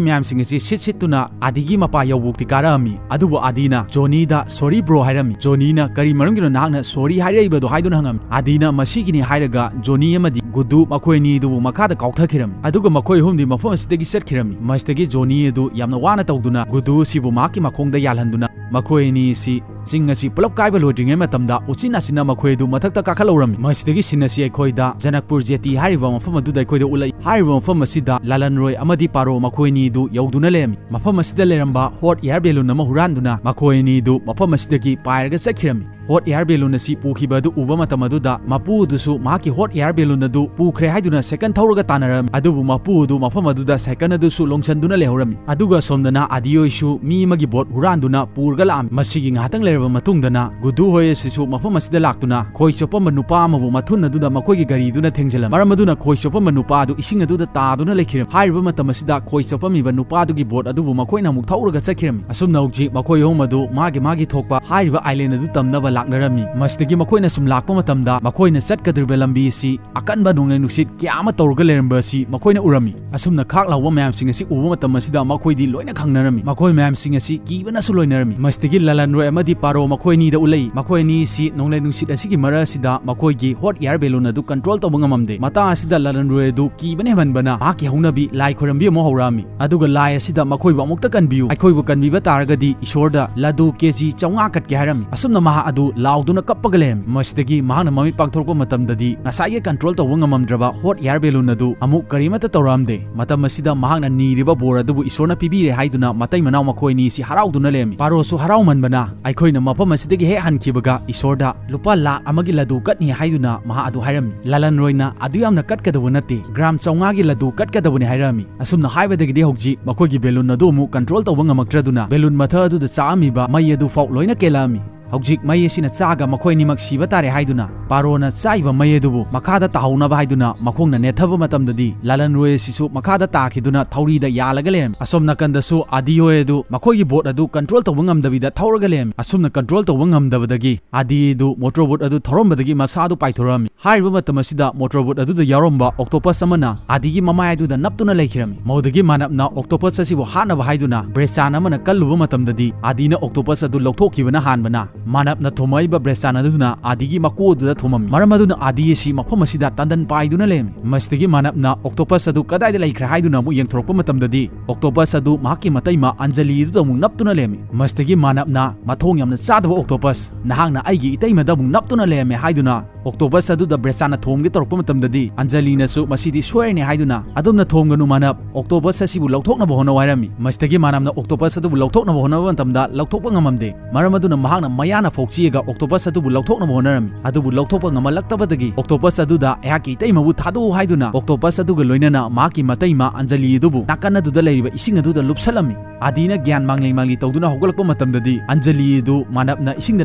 ꯃꯌꯥꯝꯁꯤꯡ ꯑꯁꯤ ꯁꯤꯠ ꯁꯤꯠꯇꯨꯅ ꯑꯥꯗꯤꯒꯤ ꯃꯄꯥ ꯌꯧꯕꯨꯛꯇꯤ ꯀꯥꯔꯛꯑꯝꯃꯤ꯫ ꯑꯗꯨꯕꯨ ꯑꯥꯗꯤꯅ ꯖꯣꯅꯤꯗ "ꯁꯣꯔꯤ ꯕ꯭ꯔꯣ" ꯍꯥꯏꯔꯝꯃꯤ꯫ ꯖꯣꯅꯤꯅ "ꯀꯔꯤ ꯃꯔꯝꯒꯤꯅꯣ ꯅꯍꯥꯛꯅ ꯁꯣꯔꯤ ꯍꯥꯏꯔꯛꯏꯕꯗꯣ?" ꯍꯥꯏꯗꯨꯅ ꯍꯪꯉꯝꯃꯤ꯫ ꯑꯥꯗꯤꯅ "ꯃꯁꯤꯒꯤꯅꯤ" ꯍꯥꯏꯔꯒ ꯖꯣꯅꯤ ꯑꯃꯗꯤ ꯒꯨꯗꯨ ꯃꯈꯣꯏ ꯑꯅꯤꯗꯨꯕꯨ ꯃꯈꯥꯗ ꯀꯥꯎꯊꯈꯤꯔꯝꯃꯤ꯫ ꯑꯗꯨꯒ ꯃꯈꯣꯏ ꯑꯍꯨꯝꯗꯤ ꯃꯐꯝ ꯑꯁꯤꯗꯒꯤ ꯆꯠꯈꯤꯔꯝꯃꯤ꯫ ꯃꯁꯤꯗꯒꯤ ꯖꯣꯅꯤ ꯑꯗꯨ ꯌꯥꯝꯅ ꯋꯥꯅ ꯇꯧꯗꯨꯅ ꯒꯨꯗꯨ ꯑꯁꯤꯕꯨ ꯃꯍꯥꯛꯀꯤ ꯃꯈꯣꯡꯗ ꯌꯥꯜꯍꯟꯗꯨꯅ ꯃꯈꯣꯏ ꯑꯅꯤ ꯑꯁꯤ ꯆꯤꯡ ꯑꯁꯤ ꯄꯨꯂꯞ ꯀꯥꯏꯕ ꯂꯣꯏꯗ꯭ꯔꯤꯉꯩ ꯃꯇꯝꯗ ꯎꯆꯤꯟ ꯅꯥꯆꯤꯟꯅ ꯃꯈꯣꯏ ꯑꯗꯨ ꯃꯊꯛꯇ ꯀꯥꯈꯠꯍꯧꯔꯝꯃꯤ꯫ ꯃꯁꯤꯗꯒꯤ ꯁꯤꯟ ꯑꯁꯤ ꯑꯩꯈꯣꯏꯗ ꯖꯅꯛꯄꯨꯔ ꯖꯦꯇꯤ ꯍꯥꯏꯔꯤꯕ ꯃꯐꯝ ꯑꯗꯨꯗ ꯑꯩꯈꯣꯏꯗ ꯎꯠꯂꯛꯏ꯫ ꯍꯥꯏꯔꯤꯕ ꯃꯐꯝ ꯑꯁꯤꯗ ꯂꯥꯂꯟ ꯔꯣꯏ ꯑꯃꯗꯤ ꯄꯥꯔꯣ ꯃꯈꯣꯏ ꯑꯅꯤꯗꯨ ꯌꯧꯗꯨꯅ ꯂꯩꯔꯝꯃꯤ꯫ ꯃꯐꯝ ꯑꯁꯤꯗ ꯂꯩꯔꯝꯕ ꯍꯣꯠ ꯑꯦꯌꯔ ꯕꯦꯂꯨꯟ ꯑꯃ ꯍꯨꯔꯥꯟꯗꯨꯅ ꯃꯈꯣꯏ ꯑꯅꯤꯗꯨ ꯃꯐꯝ ꯑꯁꯤꯗꯒꯤ ꯄꯥꯏꯔꯒ ꯆꯠꯈꯤꯔꯝꯃꯤ꯫ ꯍꯣꯠ ꯑꯦꯌꯔ ꯕꯦꯂꯨꯟ ꯑꯁꯤ ꯄꯨꯈꯤꯕ ꯑꯗꯨ ꯎꯕ ꯃꯇꯝ ꯑꯗꯨꯗ ꯃꯄꯨ ꯑꯗꯨꯁꯨ ꯃꯍꯥꯛꯀꯤ ꯍꯣꯠ ꯑꯦꯌꯔ ꯕꯦꯂꯨꯟ ꯑꯗꯨ ꯄꯨꯈ꯭ꯔꯦ ꯍꯥꯏꯗꯨꯅ ꯁꯥꯏꯀꯜ ꯊꯧꯔꯒ ꯇꯥꯟꯅꯔꯝꯃꯤ꯫ ꯑꯗꯨꯕꯨ ꯃꯄꯨ ꯑꯗꯨ ꯃꯐꯝ ꯑꯗꯨꯗ ꯁꯥꯏꯀꯜ ꯑꯗꯨꯁꯨ ꯂꯣꯡꯁꯟꯗꯨꯅ ꯂꯩꯍꯧꯔꯝꯃꯤ꯫ ꯑꯗꯨꯒ ꯑꯁꯣꯝꯗꯅ ꯑꯥꯗꯤ ꯍꯣꯏꯁꯨ ꯃꯤ ꯑꯃꯒꯤ ꯕꯣꯠ ꯍꯨꯔꯥꯟꯗꯨꯅ ꯄꯨꯔꯒ ꯂꯥꯛꯑꯝꯃꯤ꯫ ꯃꯁꯤꯒꯤ ꯉꯥꯏꯍꯥꯛꯇꯪ ꯂꯩꯔꯕ ꯃꯇꯨꯡꯗꯅ ꯒꯨꯗꯨ ꯍꯣꯏ ꯑꯁꯤꯁꯨ ꯃꯐꯝ ꯑꯁꯤꯗ ꯂꯥꯛꯇꯨꯅ ꯈꯣꯏ ꯆꯣꯞꯄꯝꯕ ꯅꯨꯄꯥ ꯑꯃꯕꯨ ꯃꯊꯨꯟ ꯑꯗꯨꯗ ꯃꯈꯣꯏꯒꯤ ꯒꯥꯔꯤꯗꯨꯅ ꯊꯦꯡꯖꯤꯜꯂꯝꯃꯤ꯫ ꯃꯔꯝ ꯑꯗꯨꯅ ꯈꯣꯏ ꯆꯣꯞꯄꯝꯕ ꯅꯨꯄꯥ ꯑꯗꯨ ꯏꯁꯤꯡ ꯑꯗꯨꯗ ꯇꯥꯗꯨꯅ ꯂꯩꯈꯤꯔꯝꯃꯤ꯫ ꯍꯥꯏꯔꯤꯕ ꯃꯇꯝ ꯑꯁꯤꯗ ꯈꯣꯏ ꯆꯣꯞꯄꯝꯃꯤꯕ ꯅꯨꯄꯥꯗꯨꯒꯤ ꯕꯣꯠ ꯑꯗꯨꯕꯨ ꯃꯈꯣꯏꯅ ꯑꯃꯨꯛ ꯊꯧꯔꯒ ꯆꯠꯈꯤꯔꯝꯃꯤ꯫ ꯑꯁꯨꯝꯅ ꯍꯧꯖꯤꯛ ꯃꯈꯣꯏ ꯑꯍꯨꯝ ꯑꯗꯨ ꯃꯥꯒꯤ ꯃꯥꯒꯤ ꯊꯣꯛꯄ ꯍꯥꯏꯔꯤꯕ ꯑꯥꯏꯂꯦꯟ ꯑꯗꯨ ꯇꯝꯅꯕ ꯂꯥꯛꯅꯔꯝꯃꯤ꯫ ꯃꯁꯤꯗꯒꯤ ꯃꯈꯣꯏꯅ ꯁꯨꯝ ꯂꯥꯛꯄ ꯃꯇꯝꯗ ꯃꯈꯣꯏꯅ ꯆꯠꯀꯗꯧꯔꯤꯕ ꯂꯝꯕꯤ ꯑꯁꯤ ꯑꯀꯟꯕ ꯅꯣꯡꯂꯩ ꯅꯨꯡꯁꯤꯠ ꯀꯌꯥ ꯑꯃ ꯇꯧꯔꯒ ꯂꯩꯔꯝꯕ ꯑꯁꯤ ꯃꯈꯣꯏꯅ ꯎꯔꯝꯃꯤ꯫ ꯑꯁꯨꯝꯅ ꯈꯥꯛ ꯂꯥꯎꯕ ꯃꯌꯥꯝꯁꯤꯡ ꯑꯁꯤ ꯎꯕ ꯃꯇꯝ ꯑꯁꯤꯗ ꯃꯈꯣꯏꯗꯤ ꯂꯣꯏꯅ ꯈꯪꯅꯔꯝꯃꯤ꯫ ꯃꯈꯣꯏ ꯃꯌꯥꯝꯁꯤꯡ ꯑꯁꯤ ꯀꯤꯕꯅꯁꯨ ꯂꯣꯏꯅꯔꯝꯃꯤ꯫ ꯃꯁꯤꯗꯒꯤ ꯂꯥꯂꯟ ꯔꯣꯏ ꯑꯃꯗꯤ ꯄꯥꯔꯣ ꯃꯈꯣꯏ ꯑꯅꯤꯗ ꯎꯠꯂꯛꯏ꯫ ꯃꯈꯣꯏ ꯑꯅꯤ ꯑꯁꯤ ꯅꯣꯡꯂꯩ ꯅꯨꯡꯁꯤꯠ ꯑꯁꯤꯒꯤ ꯃꯔꯛ ꯑꯁꯤꯗ ꯃꯈꯣꯏꯒꯤ ꯍꯣꯠ ꯑꯦꯌꯔ ꯕꯦꯂꯨꯟ ꯑꯗꯨ ꯀꯟꯇ꯭ꯔꯣꯜ ꯇꯧꯕ ꯉꯝꯃꯝꯗꯦ꯫ ꯃꯇꯥꯡ ꯑꯁꯤꯗ ꯂꯥꯂꯟ ꯔꯣꯏ ꯑꯗꯨ ꯀꯤꯕꯅ ꯍꯦꯟꯃꯟꯕꯅ ꯃꯍꯥꯛꯀꯤ ꯍꯧꯅꯕꯤ ꯂꯥꯏ ꯈꯣꯏꯔꯝꯕꯤ ꯑꯃꯨꯛ ꯍꯧꯔꯛꯑꯝꯃꯤ꯫ ꯑꯗꯨꯒ ꯂꯥꯏ ꯑꯁꯤꯗ ꯃꯈꯣꯏꯕꯨ ꯑꯃꯨꯛꯇ ꯀꯟꯕꯤꯌꯨ, ꯑꯩꯈꯣꯏꯕꯨ ꯀꯟꯕꯤꯕ ꯇꯥꯔꯒꯗꯤ ꯏꯁꯣꯔꯗ ꯂꯗꯨ ꯀꯦꯖꯤ ꯆꯥꯝꯃꯉꯥ ꯀꯠꯀꯦ ꯍꯥꯏꯔꯝꯃꯤ꯫ ꯑꯁꯨꯝꯅ ꯃꯍꯥꯛ ꯑꯗꯨ ꯂꯥꯎꯗꯨꯅ ꯀꯞꯄꯒ ꯂꯩꯔꯝꯃꯤ꯫ ꯃꯁꯤꯗꯒꯤ ꯃꯍꯥꯛꯅ ꯃꯃꯤꯠ ꯄꯥꯡꯊꯣꯔꯛꯄ ꯃꯇꯝꯗꯗꯤ ꯉꯁꯥꯏꯒꯤ ꯀꯟꯇ꯭ꯔꯣꯜ ꯇꯧꯕ ꯉꯝꯃꯝꯗ꯭ꯔꯕ ꯍꯣꯠ ꯑꯦꯌꯔ ꯕꯦꯂꯨꯟ ꯑꯗꯨ ꯑꯃꯨꯛ ꯀꯔꯤꯃꯠꯇ ꯇꯧꯔꯛꯑꯝꯗꯦ꯫ ꯃꯇꯝ ꯑꯁꯤꯗ ꯃꯍꯥꯛꯅ ꯅꯤꯔꯤꯕ ꯕꯣꯔ ꯑꯗꯨꯕꯨ ꯏꯁꯣꯔꯅ ꯄꯤꯕꯤꯔꯦ ꯍꯥꯏꯗꯨꯅ ꯃꯇꯩ ꯃꯅꯥꯎ ꯃꯈꯣꯏ ꯑꯅꯤ ꯑꯁꯤ ꯍꯔꯥꯎꯗꯨꯅ ꯂꯩꯔꯝꯃꯤ꯫ ꯄꯥꯔꯣꯁꯨ ꯍꯔꯥꯎꯃꯟꯕꯅ ꯑꯩꯈꯣꯏꯅ ꯃꯐꯝ ꯑꯁꯤꯗꯒꯤ ꯍꯦꯛ ꯍꯟꯈꯤꯕꯒ ꯏꯁꯣꯔꯗ ꯂꯨꯄꯥ ꯂꯥꯈ ꯑꯃꯒꯤ ꯂꯗꯨ ꯀꯠꯅꯤ ꯍꯥꯏꯗꯨꯅ ꯃꯍꯥꯛ ꯑꯗꯨ ꯍꯥꯏꯔꯝꯃꯤ꯫ ꯂꯥꯂꯟ ꯔꯣꯏꯅ ꯑꯗꯨ ꯌꯥꯝꯅ ꯀꯠꯀꯗꯕ ꯅꯠꯇꯦ, ꯒ꯭ꯔꯥꯝ ꯆꯥꯝꯃꯉꯥꯒꯤ ꯂꯗꯨ ꯀꯠꯀꯗꯕꯅꯤ ꯍꯥꯏꯔꯝꯃꯤ꯫ ꯑꯁꯨꯝꯅ ꯍꯥꯏꯕꯗꯒꯤꯗꯤ ꯍꯧꯖꯤꯛ ꯃꯈꯣꯏꯒꯤ ꯕꯦꯂꯨꯟ ꯑꯗꯨ ꯑꯃꯨꯛ ꯀꯟꯇ꯭ꯔꯣꯜ ꯇꯧꯕ ꯉꯝꯃꯛꯇ꯭ꯔꯗꯨꯅ ꯕꯦꯂꯨꯟ ꯃꯊꯛ ꯑꯗꯨꯗ ꯆꯥꯛꯑꯝꯃꯤꯕ ꯃꯩ ꯑꯗꯨ ꯐꯥꯎ ꯂꯣꯏꯅ ꯀꯦꯜꯂꯛꯑꯝꯃꯤ꯫ ꯍꯧꯖꯤꯛ ꯃꯩ ꯑꯁꯤꯅ ꯆꯥꯛꯑꯒ ꯃꯈꯣꯏ ꯑꯅꯤꯃꯛ ꯁꯤꯕ ꯇꯥꯔꯦ ꯍꯥꯏꯗꯨꯅ ꯄꯥꯔꯣꯅ ꯆꯥꯛꯏꯕ ꯃꯩ ꯑꯗꯨꯕꯨ ꯃꯈꯥꯗ ꯇꯥꯍꯧꯅꯕ ꯍꯥꯏꯗꯨꯅ ꯃꯈꯣꯡꯅ ꯅꯦꯠꯊꯕ ꯃꯇꯝꯗꯗꯤ ꯂꯥꯂꯟ ꯔꯣꯏ ꯑꯁꯤꯁꯨ ꯃꯈꯥꯗ ꯇꯥꯈꯤꯗꯨꯅ ꯊꯧꯔꯤꯗ ꯌꯥꯜꯂꯒ ꯂꯩꯔꯝꯃꯤ꯫ ꯑꯁꯣꯝ ꯅꯥꯀꯟꯗꯁꯨ ꯑꯥꯗꯤ ꯍꯣꯏ ꯑꯗꯨ ꯃꯈꯣꯏꯒꯤ ꯕꯣꯠ ꯑꯗꯨ ꯀꯟꯇ꯭ꯔꯣꯜ ꯇꯧꯕ ꯉꯝꯗꯕꯤꯗ ꯊꯧꯔꯒ ꯂꯩꯔꯝꯃꯤ꯫ ꯑꯁꯨꯝꯅ ꯀꯟꯇ꯭ꯔꯣꯜ ꯇꯧꯕ ꯉꯝꯗꯕꯗꯒꯤ ꯑꯥꯗꯤ ꯑꯗꯨ ꯃꯣꯇꯣꯔ ꯕꯣꯠ ꯑꯗꯨ ꯊꯧꯔꯝꯕꯗꯒꯤ ꯃꯁꯥꯗꯨ ꯄꯥꯏꯊꯣꯔꯛꯑꯝꯃꯤ꯫ ꯍꯥꯏꯔꯤꯕ ꯃꯇꯝ ꯑꯁꯤꯗ ꯃꯣꯇꯣꯔ ꯕꯣꯠ ꯑꯗꯨꯗ ꯌꯥꯎꯔꯝꯕ ꯑꯣꯛꯇꯣꯄꯁ ꯑꯃꯅ ꯑꯥꯗꯤꯒꯤ ꯃꯃꯥꯏ ꯑꯗꯨꯗ ꯅꯞꯇꯨꯅ ꯂꯩꯈꯤꯔꯝꯃꯤ꯫ ꯃꯗꯨꯗꯒꯤ ꯃꯥꯅꯞꯅ ꯑꯣꯛꯇꯣꯄꯁ ꯑꯁꯤꯕꯨ ꯍꯥꯠꯅꯕ ꯍꯥꯏꯗꯨꯅ ꯕ꯭ꯔꯦꯆꯥꯟ ꯑꯃꯅ ꯀꯜꯂꯨꯕ ꯃꯇꯝꯗꯗꯤ ꯑꯥꯗꯤꯅ ꯑꯣꯛꯇꯣꯄꯁ ꯑꯗꯨ ꯂꯧꯊꯣꯛꯈꯤꯕꯅ ꯍꯥꯟꯕꯅ ꯃꯥꯅꯞꯅ ꯊꯣꯝꯃꯛꯏꯕ ꯕ꯭ꯔꯦꯁꯇꯥꯟ ꯑꯗꯨꯅ ꯑꯥꯗꯤꯒꯤ ꯃꯀꯣꯛ ꯑꯗꯨꯗ ꯊꯣꯝꯃꯝꯃꯤ꯫ ꯃꯔꯝ ꯑꯗꯨꯅ ꯑꯥꯗꯤ ꯑꯁꯤ ꯃꯐꯝ ꯑꯁꯤꯗ ꯇꯟꯗꯟ ꯄꯥꯏꯗꯨꯅ ꯂꯩꯔꯝꯃꯤ꯫ ꯃꯁꯤꯗꯒꯤ ꯃꯥꯅꯞꯅ ꯑꯣꯛꯇꯣꯄꯁ ꯑꯗꯨ ꯀꯗꯥꯏꯗ ꯂꯩꯈ꯭ꯔꯦ ꯍꯥꯏꯗꯨꯅ ꯑꯃꯨꯛ ꯌꯦꯡꯊꯣꯔꯛꯄ ꯃꯇꯝꯗꯗꯤ, ꯑꯣꯛꯇꯣꯄꯁ ꯑꯗꯨ ꯃꯍꯥꯛꯀꯤ ꯃꯇꯩꯃ ꯑꯟꯖꯂꯤ ꯑꯗꯨꯗ ꯑꯃꯨꯛ ꯅꯞꯇꯨꯅ ꯂꯩꯔꯝꯃꯤ꯫ ꯃꯁꯤꯗꯒꯤ ꯃꯥꯅꯞꯅ, "ꯃꯊꯣꯡ ꯌꯥꯝꯅ ꯆꯥꯗꯕ ꯑꯣꯛꯇꯣꯄꯁ, ꯅꯍꯥꯛꯅ ꯑꯩꯒꯤ ꯏꯇꯩꯃꯗ ꯑꯃꯨꯛ ꯅꯞꯇꯨꯅ ꯂꯩꯔꯝꯃꯦ" ꯍꯥꯏꯗꯨꯅ ꯑꯣꯛꯇꯣꯄꯁ ꯑꯗꯨꯗ ꯕ꯭ꯔꯦꯁꯇꯥꯟꯅ ꯊꯣꯝꯒꯦ ꯇꯧꯔꯛꯄ ꯃꯇꯝꯗꯗꯤ, ꯑꯟꯖꯂꯤꯅꯁꯨ "ꯃꯁꯤꯗꯤ ꯁꯣꯏꯔꯅꯤ" ꯍꯥꯏꯗꯨꯅ, "ꯑꯗꯨꯝꯅ ꯊꯣꯝꯒꯅꯨ ꯃꯥꯅꯞ, ꯑꯣꯛꯇꯣꯄꯁ ꯑꯁꯤꯕꯨ ꯂꯧꯊꯣꯛꯅꯕ ꯍꯣꯠꯅꯧ" ꯍꯥꯏꯔꯝꯃꯤ꯫ ꯃꯁꯤꯗꯒꯤ ꯃꯥꯅꯞꯅ ꯑꯣꯛꯇꯣꯄꯁ ꯑꯗꯨꯕꯨ ꯂꯧꯊꯣꯛꯅꯕ ꯍꯣꯠꯅꯕ ꯃꯇꯝꯗ ꯂꯧꯊꯣꯛꯄ ꯉꯝꯃꯝꯗꯦ꯫ ꯃꯔꯝ ꯑꯗꯨꯅ ꯃꯍꯥꯛꯅ ꯃꯌꯥꯅ ꯐꯥꯎꯆꯤꯑꯒ ꯑꯣꯛꯇꯣꯄꯁ ꯑꯗꯨꯕꯨ ꯂꯧꯊꯣꯛꯅꯕ ꯍꯣꯠꯅꯔꯝꯃꯤ꯫ ꯑꯗꯨꯕꯨ ꯂꯧꯊꯣꯛꯄ ꯉꯝꯍꯜꯂꯛꯇꯕꯗꯒꯤ ꯑꯣꯛꯇꯣꯄꯁ ꯑꯗꯨꯗ "ꯑꯩꯍꯥꯛꯀꯤ ꯏꯇꯩꯃꯕꯨ ꯊꯥꯗꯣꯛꯎ" ꯍꯥꯏꯗꯨꯅ ꯑꯣꯛꯇꯣꯄꯁ ꯑꯗꯨꯒ ꯂꯣꯏꯅꯅ ꯃꯍꯥꯛꯀꯤ ꯃꯇꯩꯃ ꯑꯟꯖꯂꯤ ꯑꯗꯨꯕꯨ ꯅꯥꯀꯟ ꯑꯗꯨꯗ ꯂꯩꯔꯤꯕ ꯏꯁꯤꯡ ꯑꯗꯨꯗ ꯂꯨꯞꯁꯜꯂꯝꯃꯤ꯫ ꯑꯥꯗꯤꯅ ꯒ꯭ꯌꯥꯟ ꯃꯥꯡꯂꯤ ꯃꯥꯡꯂꯤ ꯇꯧꯗꯨꯅ ꯍꯧꯒꯠꯂꯛꯄ ꯃꯇꯝꯗꯗꯤ, ꯑꯟꯖꯂꯤ ꯑꯗꯨ ꯃꯥꯅꯞꯅ ꯏꯁꯤꯡꯗ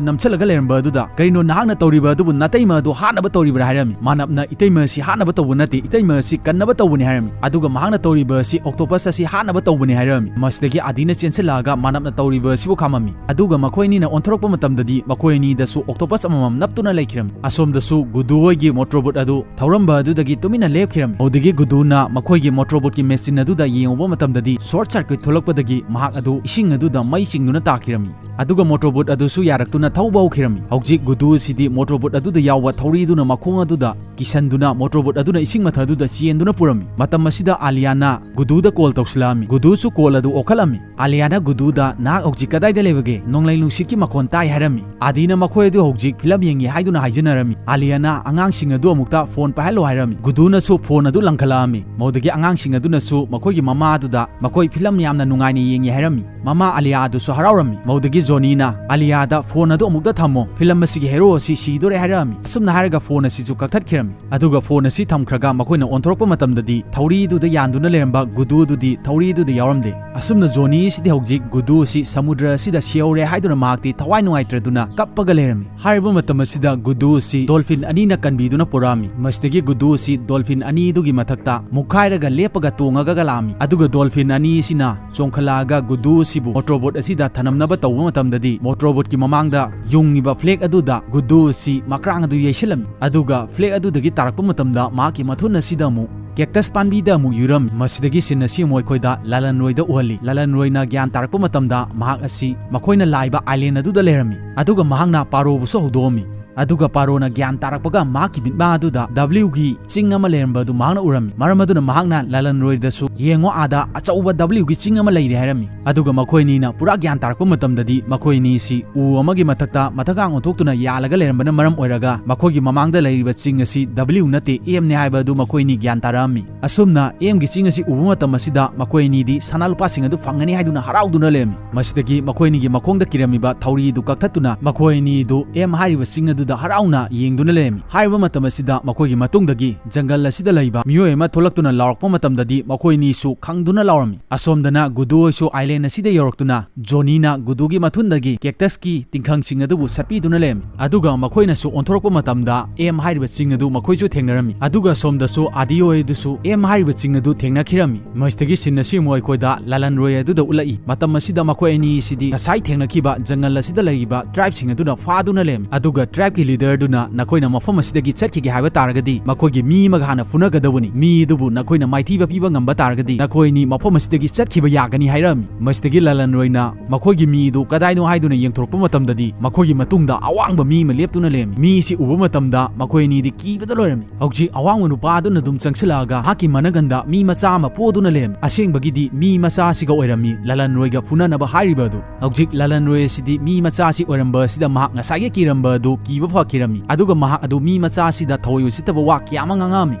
ꯅꯝꯁꯤꯜꯂꯒ ꯂꯩꯔꯝꯕ ꯑꯗꯨꯗ, "ꯀꯔꯤꯅꯣ ꯅꯍꯥꯛꯅ ꯇꯧꯔꯤꯕ ꯑꯗꯨꯕꯨ? ꯅꯇꯩꯃ ꯑꯗꯨ ꯍꯥꯠꯅꯕ ꯇꯧꯔꯤꯕ꯭ꯔꯥ?" ꯍꯥꯏꯔꯝꯃꯤ꯫ ꯃꯥꯅꯞꯅ, "ꯏꯇꯩꯃ ꯑꯁꯤ ꯍꯥꯠꯅꯕ ꯇꯧꯕ ꯅꯠꯇꯦ, ꯏꯇꯩꯃ ꯑꯁꯤ ꯀꯟꯅꯕ ꯇꯧꯕꯅꯤ" ꯍꯥꯏꯔꯝꯃꯤ꯫ ꯑꯗꯨꯒ ꯃꯍꯥꯛꯅ ꯇꯧꯔꯤꯕ ꯑꯁꯤ ꯑꯣꯛꯇꯣꯄꯁ ꯑꯁꯤ ꯍꯥꯠꯅꯕ ꯇꯧꯕꯅꯤ ꯍꯥꯏꯔꯝꯃꯤ꯫ ꯃꯁꯤꯗꯒꯤ ꯑꯥꯗꯤꯅ ꯆꯦꯟꯁꯤꯜꯂꯛꯑꯒ ꯃꯥꯅꯞꯅ ꯇꯧꯔꯤꯕ ꯑꯁꯤꯕꯨ ꯈꯥꯝꯃꯝꯃꯤ꯫ ꯑꯗꯨꯒ ꯃꯈꯣꯏ ꯑꯅꯤꯅ ꯑꯣꯟꯊꯣꯔꯛꯄ ꯃꯇꯝꯗꯗꯤ, ꯃꯈꯣꯏ ꯑꯅꯤꯗꯁꯨ ꯑꯣꯛꯇꯣꯄꯁ ꯑꯃꯃꯝ ꯅꯞꯇꯨꯅ ꯂꯩꯈꯤꯔꯝꯃꯤ꯫ ꯑꯁꯣꯝꯗꯁꯨ ꯒꯨꯗꯨ ꯍꯣꯏꯒꯤ ꯃꯣꯇꯣꯔꯕꯣꯠ ꯑꯗꯨ ꯊꯧꯔꯝꯕ ꯑꯗꯨꯗꯒꯤ ꯇꯨꯃꯤꯟꯅ ꯂꯦꯞꯈꯤꯔꯝꯃꯤ꯫ ꯑꯗꯨꯗꯒꯤ ꯒꯨꯗꯨꯅ ꯃꯈꯣꯏꯒꯤ ꯃꯣꯇꯣꯔꯕꯣꯠꯀꯤ ꯃꯦꯆꯤꯟ ꯑꯗꯨꯗ ꯌꯦꯡꯉꯨꯕ ꯃꯇꯝꯗꯗꯤ, ꯁꯣꯔꯠ ꯁꯔꯀ꯭ꯌꯨꯠ ꯊꯣꯛꯂꯛꯄꯗꯒꯤ ꯃꯍꯥꯛ ꯑꯗꯨ ꯏꯁꯤꯡ ꯑꯗꯨꯗ ꯃꯩ ꯆꯤꯡꯗꯨꯅ ꯇꯥꯈꯤꯔꯝꯃꯤ꯫ ꯑꯗꯨꯒ ꯃꯣꯇꯣꯔꯕꯣꯠ ꯑꯗꯨꯁꯨ ꯌꯥꯔꯛꯇꯨꯅ ꯊꯧꯕ ꯍꯧꯈꯤꯔꯝꯃꯤ꯫ ꯍꯧꯖꯤꯛ ꯒꯨꯗꯨ ꯑꯁꯤꯗꯤ ꯃꯣꯇꯣꯔꯕꯣꯠ ꯑꯗꯨꯗ ꯌꯥꯎꯕ ꯊꯧꯔꯤꯗꯨꯅ ꯃꯈꯣꯡ ꯑꯗꯨꯗ ꯀꯤꯁꯟꯗꯨꯅ ꯃꯣꯇꯣꯔꯕꯣꯠ ꯑꯗꯨꯅ ꯏꯁꯤꯡ ꯃꯊꯛ ꯑꯗꯨꯗ ꯆꯦꯟꯗꯨꯅ ꯄꯨꯔꯝꯃꯤ꯫ ꯃꯇꯝ ꯑꯁꯤꯗ ꯑꯥꯂꯤꯌꯥꯅ ꯒꯨꯗꯨꯗ ꯀꯣꯜ ꯇꯧꯁꯤꯜꯂꯛꯑꯝꯃꯤ꯫ ꯒꯨꯗꯨꯁꯨ ꯀꯣꯜ ꯑꯗꯨ ꯑꯣꯛꯈꯠꯂꯝꯃꯤ꯫ ꯑꯥꯂꯤꯌꯥꯅ ꯒꯨꯗꯨꯗ, "ꯅꯍꯥꯛ ꯍꯧꯖꯤꯛ ꯀꯗꯥꯏꯗ ꯂꯩꯕꯒꯦ? ꯅꯣꯡꯂꯩ ꯅꯨꯡꯁꯤꯠꯀꯤ ꯃꯈꯣꯟ ꯇꯥꯏ" ꯍꯥꯏꯔꯝꯃꯤ꯫ ꯑꯥꯗꯤꯅ ꯃꯈꯣꯏ ꯑꯗꯨ ꯍꯧꯖꯤꯛ ꯐꯤꯂꯝ ꯌꯦꯡꯉꯤ ꯍꯥꯏꯗꯨꯅ ꯍꯥꯏꯖꯅꯔꯝꯃꯤ꯫ ꯑꯥꯂꯤꯌꯥꯅ ꯑꯉꯥꯡꯁꯤꯡ ꯑꯗꯨ ꯑꯃꯨꯛꯇ ꯐꯣꯟ ꯄꯥꯏꯍꯜꯂꯣ ꯍꯥꯏꯔꯝꯃꯤ꯫ ꯒꯨꯗꯨꯅꯁꯨ ꯐꯣꯟ ꯑꯗꯨ ꯂꯪꯈꯠꯂꯛꯑꯝꯃꯤ꯫ ꯃꯗꯨꯗꯒꯤ ꯑꯉꯥꯡꯁꯤꯡ ꯑꯗꯨꯅꯁꯨ ꯃꯈꯣꯏꯒꯤ ꯃꯃꯥ ꯑꯗꯨꯗ ꯃꯈꯣꯏ ꯐꯤꯂꯝ ꯌꯥꯝꯅ ꯅꯨꯡꯉꯥꯏꯅ ꯌꯦꯡꯉꯤ ꯍꯥꯏꯔꯝꯃꯤ꯫ ꯃꯃꯥ ꯑꯥꯂꯤꯌꯥ ꯑꯗꯨꯁꯨ ꯍꯔꯥꯎꯔꯝꯃꯤ꯫ ꯃꯗꯨꯗꯒꯤ ꯖꯣꯅꯤꯅ ꯑꯥꯂꯤꯌꯥꯗ, "ꯐꯣꯟ ꯑꯗꯨ ꯑꯃꯨꯛꯇ ꯊꯝꯃꯣ, ꯐꯤꯂꯝ ꯑꯁꯤꯒꯤ ꯍꯦꯔꯣ ꯑꯁꯤ ꯁꯤꯗꯣꯔꯦ" ꯍꯥꯏꯔꯛꯑꯝꯃꯤ꯫ ꯑꯁꯨꯝꯅ ꯍꯥꯏꯔꯒ ꯐꯣꯟ ꯑꯁꯤꯁꯨ ꯀꯛꯊꯠꯈꯤꯔꯝꯃꯤ꯫ ꯑꯗꯨꯒ ꯐꯣꯟ ꯑꯁꯤ ꯊꯝꯈ꯭ꯔꯒ ꯃꯈꯣꯏꯅ ꯑꯣꯟꯊꯣꯔꯛꯄ ꯃꯇꯝꯗꯗꯤ ꯊꯧꯔꯤꯗꯨꯗ ꯌꯥꯟꯗꯨꯅ ꯂꯩꯔꯝꯕ ꯒꯨꯗꯨ ꯑꯗꯨꯗꯤ ꯊꯧꯔꯤꯗꯨꯗ ꯌꯥꯎꯔꯝꯗꯦ꯫ ꯑꯁꯨꯝꯅ ꯖꯣꯅꯤ ꯑꯁꯤꯗꯤ ꯍꯧꯖꯤꯛ ꯒꯨꯗꯨ ꯑꯁꯤ ꯁꯃꯨꯗ꯭ꯔ ꯑꯁꯤꯗ ꯁꯤꯍꯧꯔꯦ ꯍꯥꯏꯗꯨꯅ ꯃꯍꯥꯛꯇꯤ ꯊꯋꯥꯏ ꯅꯨꯡꯉꯥꯏꯇ꯭ꯔꯗꯨꯅ ꯀꯞꯄꯒ ꯂꯩꯔꯝꯃꯤ꯫ ꯍꯥꯏꯔꯤꯕ ꯃꯇꯝ ꯑꯁꯤꯗ ꯒꯨꯗꯨ ꯑꯁꯤ ꯗꯣꯜꯐꯤꯟ ꯑꯅꯤꯅ ꯀꯟꯕꯤꯗꯨꯅ ꯄꯨꯔꯛꯑꯝꯃꯤ꯫ ꯃꯁꯤꯗꯒꯤ ꯒꯨꯗꯨ ꯑꯁꯤ ꯗꯣꯜꯐꯤꯟ ꯑꯅꯤꯗꯨꯒꯤ ꯃꯊꯛꯇ ꯃꯨꯛꯈꯥꯏꯔꯒ ꯂꯦꯞꯄꯒ ꯇꯣꯡꯉꯒ ꯂꯥꯛꯑꯝꯃꯤ꯫ ꯑꯗꯨꯒ ꯗꯣꯜꯐꯤꯟ ꯑꯅꯤ ꯑꯁꯤꯅ ꯆꯣꯡꯈꯠꯂꯛꯑꯒ ꯒꯨꯗꯨ ꯑꯁꯤꯕꯨ ꯃꯣꯇꯣꯔꯕꯣꯠ ꯑꯁꯤꯗ ꯊꯅꯝꯅꯕ ꯇꯧꯕ ꯃꯇꯝꯗꯗꯤ, ꯃꯣꯇꯣꯔꯕꯣꯠꯀꯤ ꯃꯃꯥꯡꯗ ꯌꯨꯡꯉꯤꯕ ꯐ꯭ꯂꯦꯛ ꯑꯗꯨꯗ ꯒꯨꯗꯨ ꯑꯁꯤ ꯃꯀ꯭ꯔꯥꯡ ꯑꯗꯨ ꯏꯁꯤꯜꯂꯝꯃꯤ꯫ ꯑꯗꯨꯒ flag ꯑꯗꯨꯗꯒꯤ ꯇꯥꯔꯛꯄ ꯃꯇꯝꯗ ꯃꯍꯥꯛꯀꯤ ꯃꯊꯨꯟ ꯑꯁꯤꯗ ꯑꯃꯨꯛ cactus ꯄꯥꯝꯕꯤꯗ ꯑꯃꯨꯛ ꯌꯨꯔꯝꯃꯤ꯫ ꯃꯁꯤꯗꯒꯤ scene ꯑꯁꯤ ꯑꯃꯨꯛ ꯑꯩꯈꯣꯏꯗ ꯂꯂꯟꯔꯣꯏꯗ ꯎꯍꯜꯂꯤ꯫ ꯂꯂꯟꯔꯣꯏꯅ ꯒ꯭ꯌꯥꯟ ꯇꯥꯔꯛꯄ ꯃꯇꯝꯗ ꯃꯍꯥꯛ ꯑꯁꯤ ꯃꯈꯣꯏꯅ ꯂꯥꯛꯏꯕ island ꯑꯗꯨꯗ ꯂꯩꯔꯝꯃꯤ꯫ ꯑꯗꯨꯒ ꯃꯍꯥꯛꯅ ꯄꯥꯔꯣꯕꯨꯁꯨ ꯍꯧꯗꯣꯛꯑꯝꯃꯤ꯫ ꯑꯗꯨꯒ ꯄꯥꯔꯣꯅ ꯒ꯭ꯌꯥꯟ ꯇꯥꯔꯛꯄꯒ ꯃꯍꯥꯛꯀꯤ ꯃꯤꯠꯃꯥꯡ ꯑꯗꯨꯗ W ꯒꯤ ꯆꯤꯡ ꯑꯃ ꯂꯩꯔꯝꯕ ꯑꯗꯨ ꯃꯍꯥꯛꯅ ꯎꯔꯝꯃꯤ꯫ ꯃꯔꯝ ꯑꯗꯨꯅ ꯃꯍꯥꯛꯅ ꯂꯂꯟꯔꯣꯏꯗꯁꯨ, "ꯌꯦꯡꯉꯣ, ꯑꯥꯗ ꯑꯆꯧꯕ W ꯒꯤ ꯆꯤꯡ ꯑꯃ ꯂꯩꯔꯦ" ꯍꯥꯏꯔꯝꯃꯤ꯫ ꯑꯗꯨꯒ ꯃꯈꯣꯏ ꯑꯅꯤꯅ ꯄꯨꯔꯥ ꯒ꯭ꯌꯥꯟ ꯇꯥꯔꯛꯄ ꯃꯇꯝꯗꯗꯤ ꯃꯈꯣꯏ ꯑꯅꯤꯁꯤ ꯎ ꯑꯃꯒꯤ ꯃꯊꯛꯇ ꯃꯊꯛꯀꯥꯡ ꯑꯣꯟꯊꯣꯛꯇꯨꯅ ꯌꯥꯜꯂꯒ ꯂꯩꯔꯝꯕꯅ ꯃꯔꯝ ꯑꯣꯏꯔꯒ ꯃꯈꯣꯏꯒꯤ ꯃꯃꯥꯡꯗ ꯂꯩꯔꯤꯕ ꯆꯤꯡ ꯑꯁꯤ W ꯅꯠꯇꯦ, M ꯅꯤ ꯍꯥꯏꯕ ꯑꯗꯨ ꯃꯈꯣꯏ ꯑꯅꯤ ꯒ꯭ꯌꯥꯟ ꯇꯥꯔꯛꯑꯝꯃꯤ꯫ ꯑꯁꯨꯝꯅ M ꯒꯤ ꯆꯤꯡ ꯑꯁꯤ ꯎꯕ ꯃꯇꯝ ꯑꯁꯤꯗ ꯃꯈꯣꯏ ꯑꯅꯤꯗꯤ ꯁꯅꯥ ꯂꯨꯄꯥꯁꯤꯡ ꯑꯗꯨ ꯐꯪꯒꯅꯤ ꯍꯥꯏꯗꯨꯅ ꯍꯔꯥꯎꯗꯨꯅ ꯂꯩꯔꯝꯃꯤ꯫ ꯃꯁꯤꯗꯒꯤ ꯃꯈꯣꯏ ꯑꯅꯤꯒꯤ ꯃꯈꯣꯡꯗ ꯀꯤꯔꯝꯃꯤꯕ ꯊꯧꯔꯤ ꯑꯗꯨ ꯀꯛꯊꯠꯇꯨꯅ ꯃꯈꯣꯏ ꯑꯅꯤ ꯑꯗꯨ M ꯍꯥꯏꯔꯤꯕ ꯆꯤꯡ ꯑꯗꯨꯗ ꯍꯔꯥꯎꯅ ꯌꯦꯡꯗꯨꯅ ꯂꯩꯔꯝꯃꯤ꯫ ꯍꯥꯏꯔꯤꯕ ꯃꯇꯝ ꯑꯁꯤꯗ ꯃꯈꯣꯏꯒꯤ ꯃꯇꯨꯡꯗꯒꯤ ꯖꯪꯒꯜ ꯑꯁꯤꯗ ꯂꯩꯕ ꯃꯤꯑꯣꯏ ꯑꯃ ꯊꯣꯛꯂꯛꯇꯨꯅ ꯂꯥꯎꯔꯛꯄ ꯃꯇꯝꯗꯗꯤ ꯃꯈꯣꯏ ꯑꯅꯤꯁꯨ ꯈꯪꯗꯨꯅ ꯂꯥꯎꯔꯝꯃꯤ꯫ ꯑꯁꯣꯝꯗꯅ ꯒꯨꯗꯨ ꯍꯣꯏꯁꯨ island ꯑꯁꯤꯗ ꯌꯧꯔꯛꯇꯨꯅ ꯖꯣꯅꯤꯅ ꯒꯨꯗꯨꯒꯤ ꯃꯊꯨꯟꯗꯒꯤ cactus ꯀꯤ ꯇꯤꯡꯈꯪꯁꯤꯡ ꯑꯗꯨꯕꯨ ꯁꯠꯄꯤꯗꯨꯅ ꯂꯩꯔꯝꯃꯤ꯫ ꯑꯗꯨꯒ ꯃꯈꯣꯏꯅꯁꯨ ꯑꯣꯟꯊꯣꯔꯛꯄ ꯃꯇꯝꯗ M ꯍꯥꯏꯔꯤꯕ ꯆꯤꯡ ꯑꯗꯨ ꯃꯈꯣꯏꯁꯨ ꯊꯦꯡꯅꯔꯝꯃꯤ꯫ ꯑꯗꯨꯒ ꯁꯣꯝꯗꯁꯨ ꯑꯥꯗꯤ ꯍꯣꯏ ꯑꯗꯨꯁꯨ M ꯍꯥꯏꯔꯤꯕ ꯆꯤꯡ ꯑꯗꯨ ꯊꯦꯡꯅꯈꯤꯔꯝꯃꯤ꯫ ꯃꯁꯤꯗꯒꯤ scene ꯑꯁꯤ ꯑꯃꯨꯛ ꯑꯩꯈꯣꯏꯗ ꯂꯂꯟꯔꯣꯏ ꯑꯗꯨꯗ ꯎꯠꯂꯛꯏ꯫ ꯃꯇꯝ ꯑꯁꯤꯗ ꯃꯈꯣꯏ ꯑꯅꯤꯁꯤꯗꯤ ꯉꯁꯥꯏ ꯊꯦꯡꯅꯈꯤꯕ ꯖꯪꯒꯜ ꯑꯁꯤꯗ ꯂꯩꯔꯤꯕ tribe ꯁꯤꯡ ꯑꯗꯨꯅ ꯐꯥꯗꯨꯅ ꯂꯩꯔꯝꯃꯤ꯫ ꯑꯗꯨꯒ tribe ꯀꯤ leader ꯗꯨꯅ, "ꯅꯈꯣꯏꯅ ꯃꯐꯝ ꯑꯁꯤꯗꯒꯤ ꯆꯠꯈꯤꯒꯦ ꯍꯥꯏꯕ ꯇꯥꯔꯒꯗꯤ ꯃꯈꯣꯏꯒꯤ ꯃꯤ ꯑꯃꯒ ꯍꯥꯟꯅ ꯐꯨꯅꯒꯗꯕꯅꯤ꯫ ꯃꯤ ꯑꯗꯨꯕꯨ ꯅꯈꯣꯏꯅ ꯃꯥꯏꯊꯤꯕ ꯄꯤꯕ ꯉꯝꯕ ꯇꯥꯔꯒꯗꯤ ꯅꯈꯣꯏ ꯑꯅꯤ ꯃꯐꯝ ꯑꯁꯤꯗꯒꯤ ꯆꯠꯈꯤꯕ ꯌꯥꯒꯅꯤ" ꯍꯥꯏꯔꯝꯃꯤ꯫ ꯃꯁꯤꯗꯒꯤ ꯂꯂꯟꯔꯣꯏꯅ ꯃꯈꯣꯏꯒꯤ ꯃꯤ ꯑꯗꯨ ꯀꯗꯥꯏꯅꯣ ꯍꯥꯏꯗꯨꯅ ꯌꯦꯡꯊꯣꯔꯛꯄ ꯃꯇꯝꯗꯗꯤ ꯃꯈꯣꯏꯒꯤ ꯃꯇꯨꯡꯗ ꯑꯋꯥꯡꯕ ꯃꯤ ꯑꯃ ꯂꯦꯞꯇꯨꯅ ꯂꯩꯔꯝꯃꯤ꯫ ꯃꯤ ꯑꯁꯤ ꯎꯕ ꯃꯇꯝꯗ ꯃꯈꯣꯏ ꯑꯅꯤꯗꯤ ꯀꯤꯕꯗ ꯂꯣꯏꯔꯝꯃꯤ꯫ ꯍꯧꯖꯤꯛ ꯑꯋꯥꯡꯕ ꯅꯨꯄꯥ ꯑꯗꯨꯅ ꯑꯗꯨꯝ ꯆꯪꯁꯤꯜꯂꯛꯑꯒ ꯃꯍꯥꯛꯀꯤ ꯃꯅꯒꯟꯗ ꯃꯤ ꯃꯆꯥ ꯑꯃ ꯄꯣꯗꯨꯅ ꯂꯩꯔꯝꯃꯤ꯫ ꯑꯁꯦꯡꯕꯒꯤꯗꯤ ꯃꯤ ꯃꯆꯥ ꯑꯁꯤꯒ ꯑꯣꯏꯔꯝꯃꯤ ꯂꯂꯟꯔꯣꯏꯒ ꯐꯨꯅꯅꯕ ꯍꯥꯏꯔꯤꯕ ꯑꯗꯨ꯫ ꯍꯧꯖꯤꯛ ꯂꯂꯟꯔꯣꯏ ꯑꯁꯤꯗꯤ ꯃꯤ ꯃꯆꯥ ꯑꯁꯤ ꯑꯣꯏꯔꯝꯕ ꯑꯁꯤꯗ ꯃꯍꯥꯛ ꯉꯁꯥꯏꯒꯤ ꯀꯤꯔꯝꯕ ꯑꯗꯨ ꯀꯤꯕ ꯐꯈꯤꯔꯝꯃꯤ꯫ ꯑꯗꯨꯒ ꯃꯍꯥꯛ ꯑꯗꯨ ꯃꯤ ꯃꯆꯥ ꯑꯁꯤꯗ ꯊꯑꯣꯏ ꯎꯁꯤꯠꯇꯕ ꯋꯥ ꯀꯌꯥ ꯑꯃ ꯉꯥꯡꯉꯛꯑꯝꯃꯤ꯫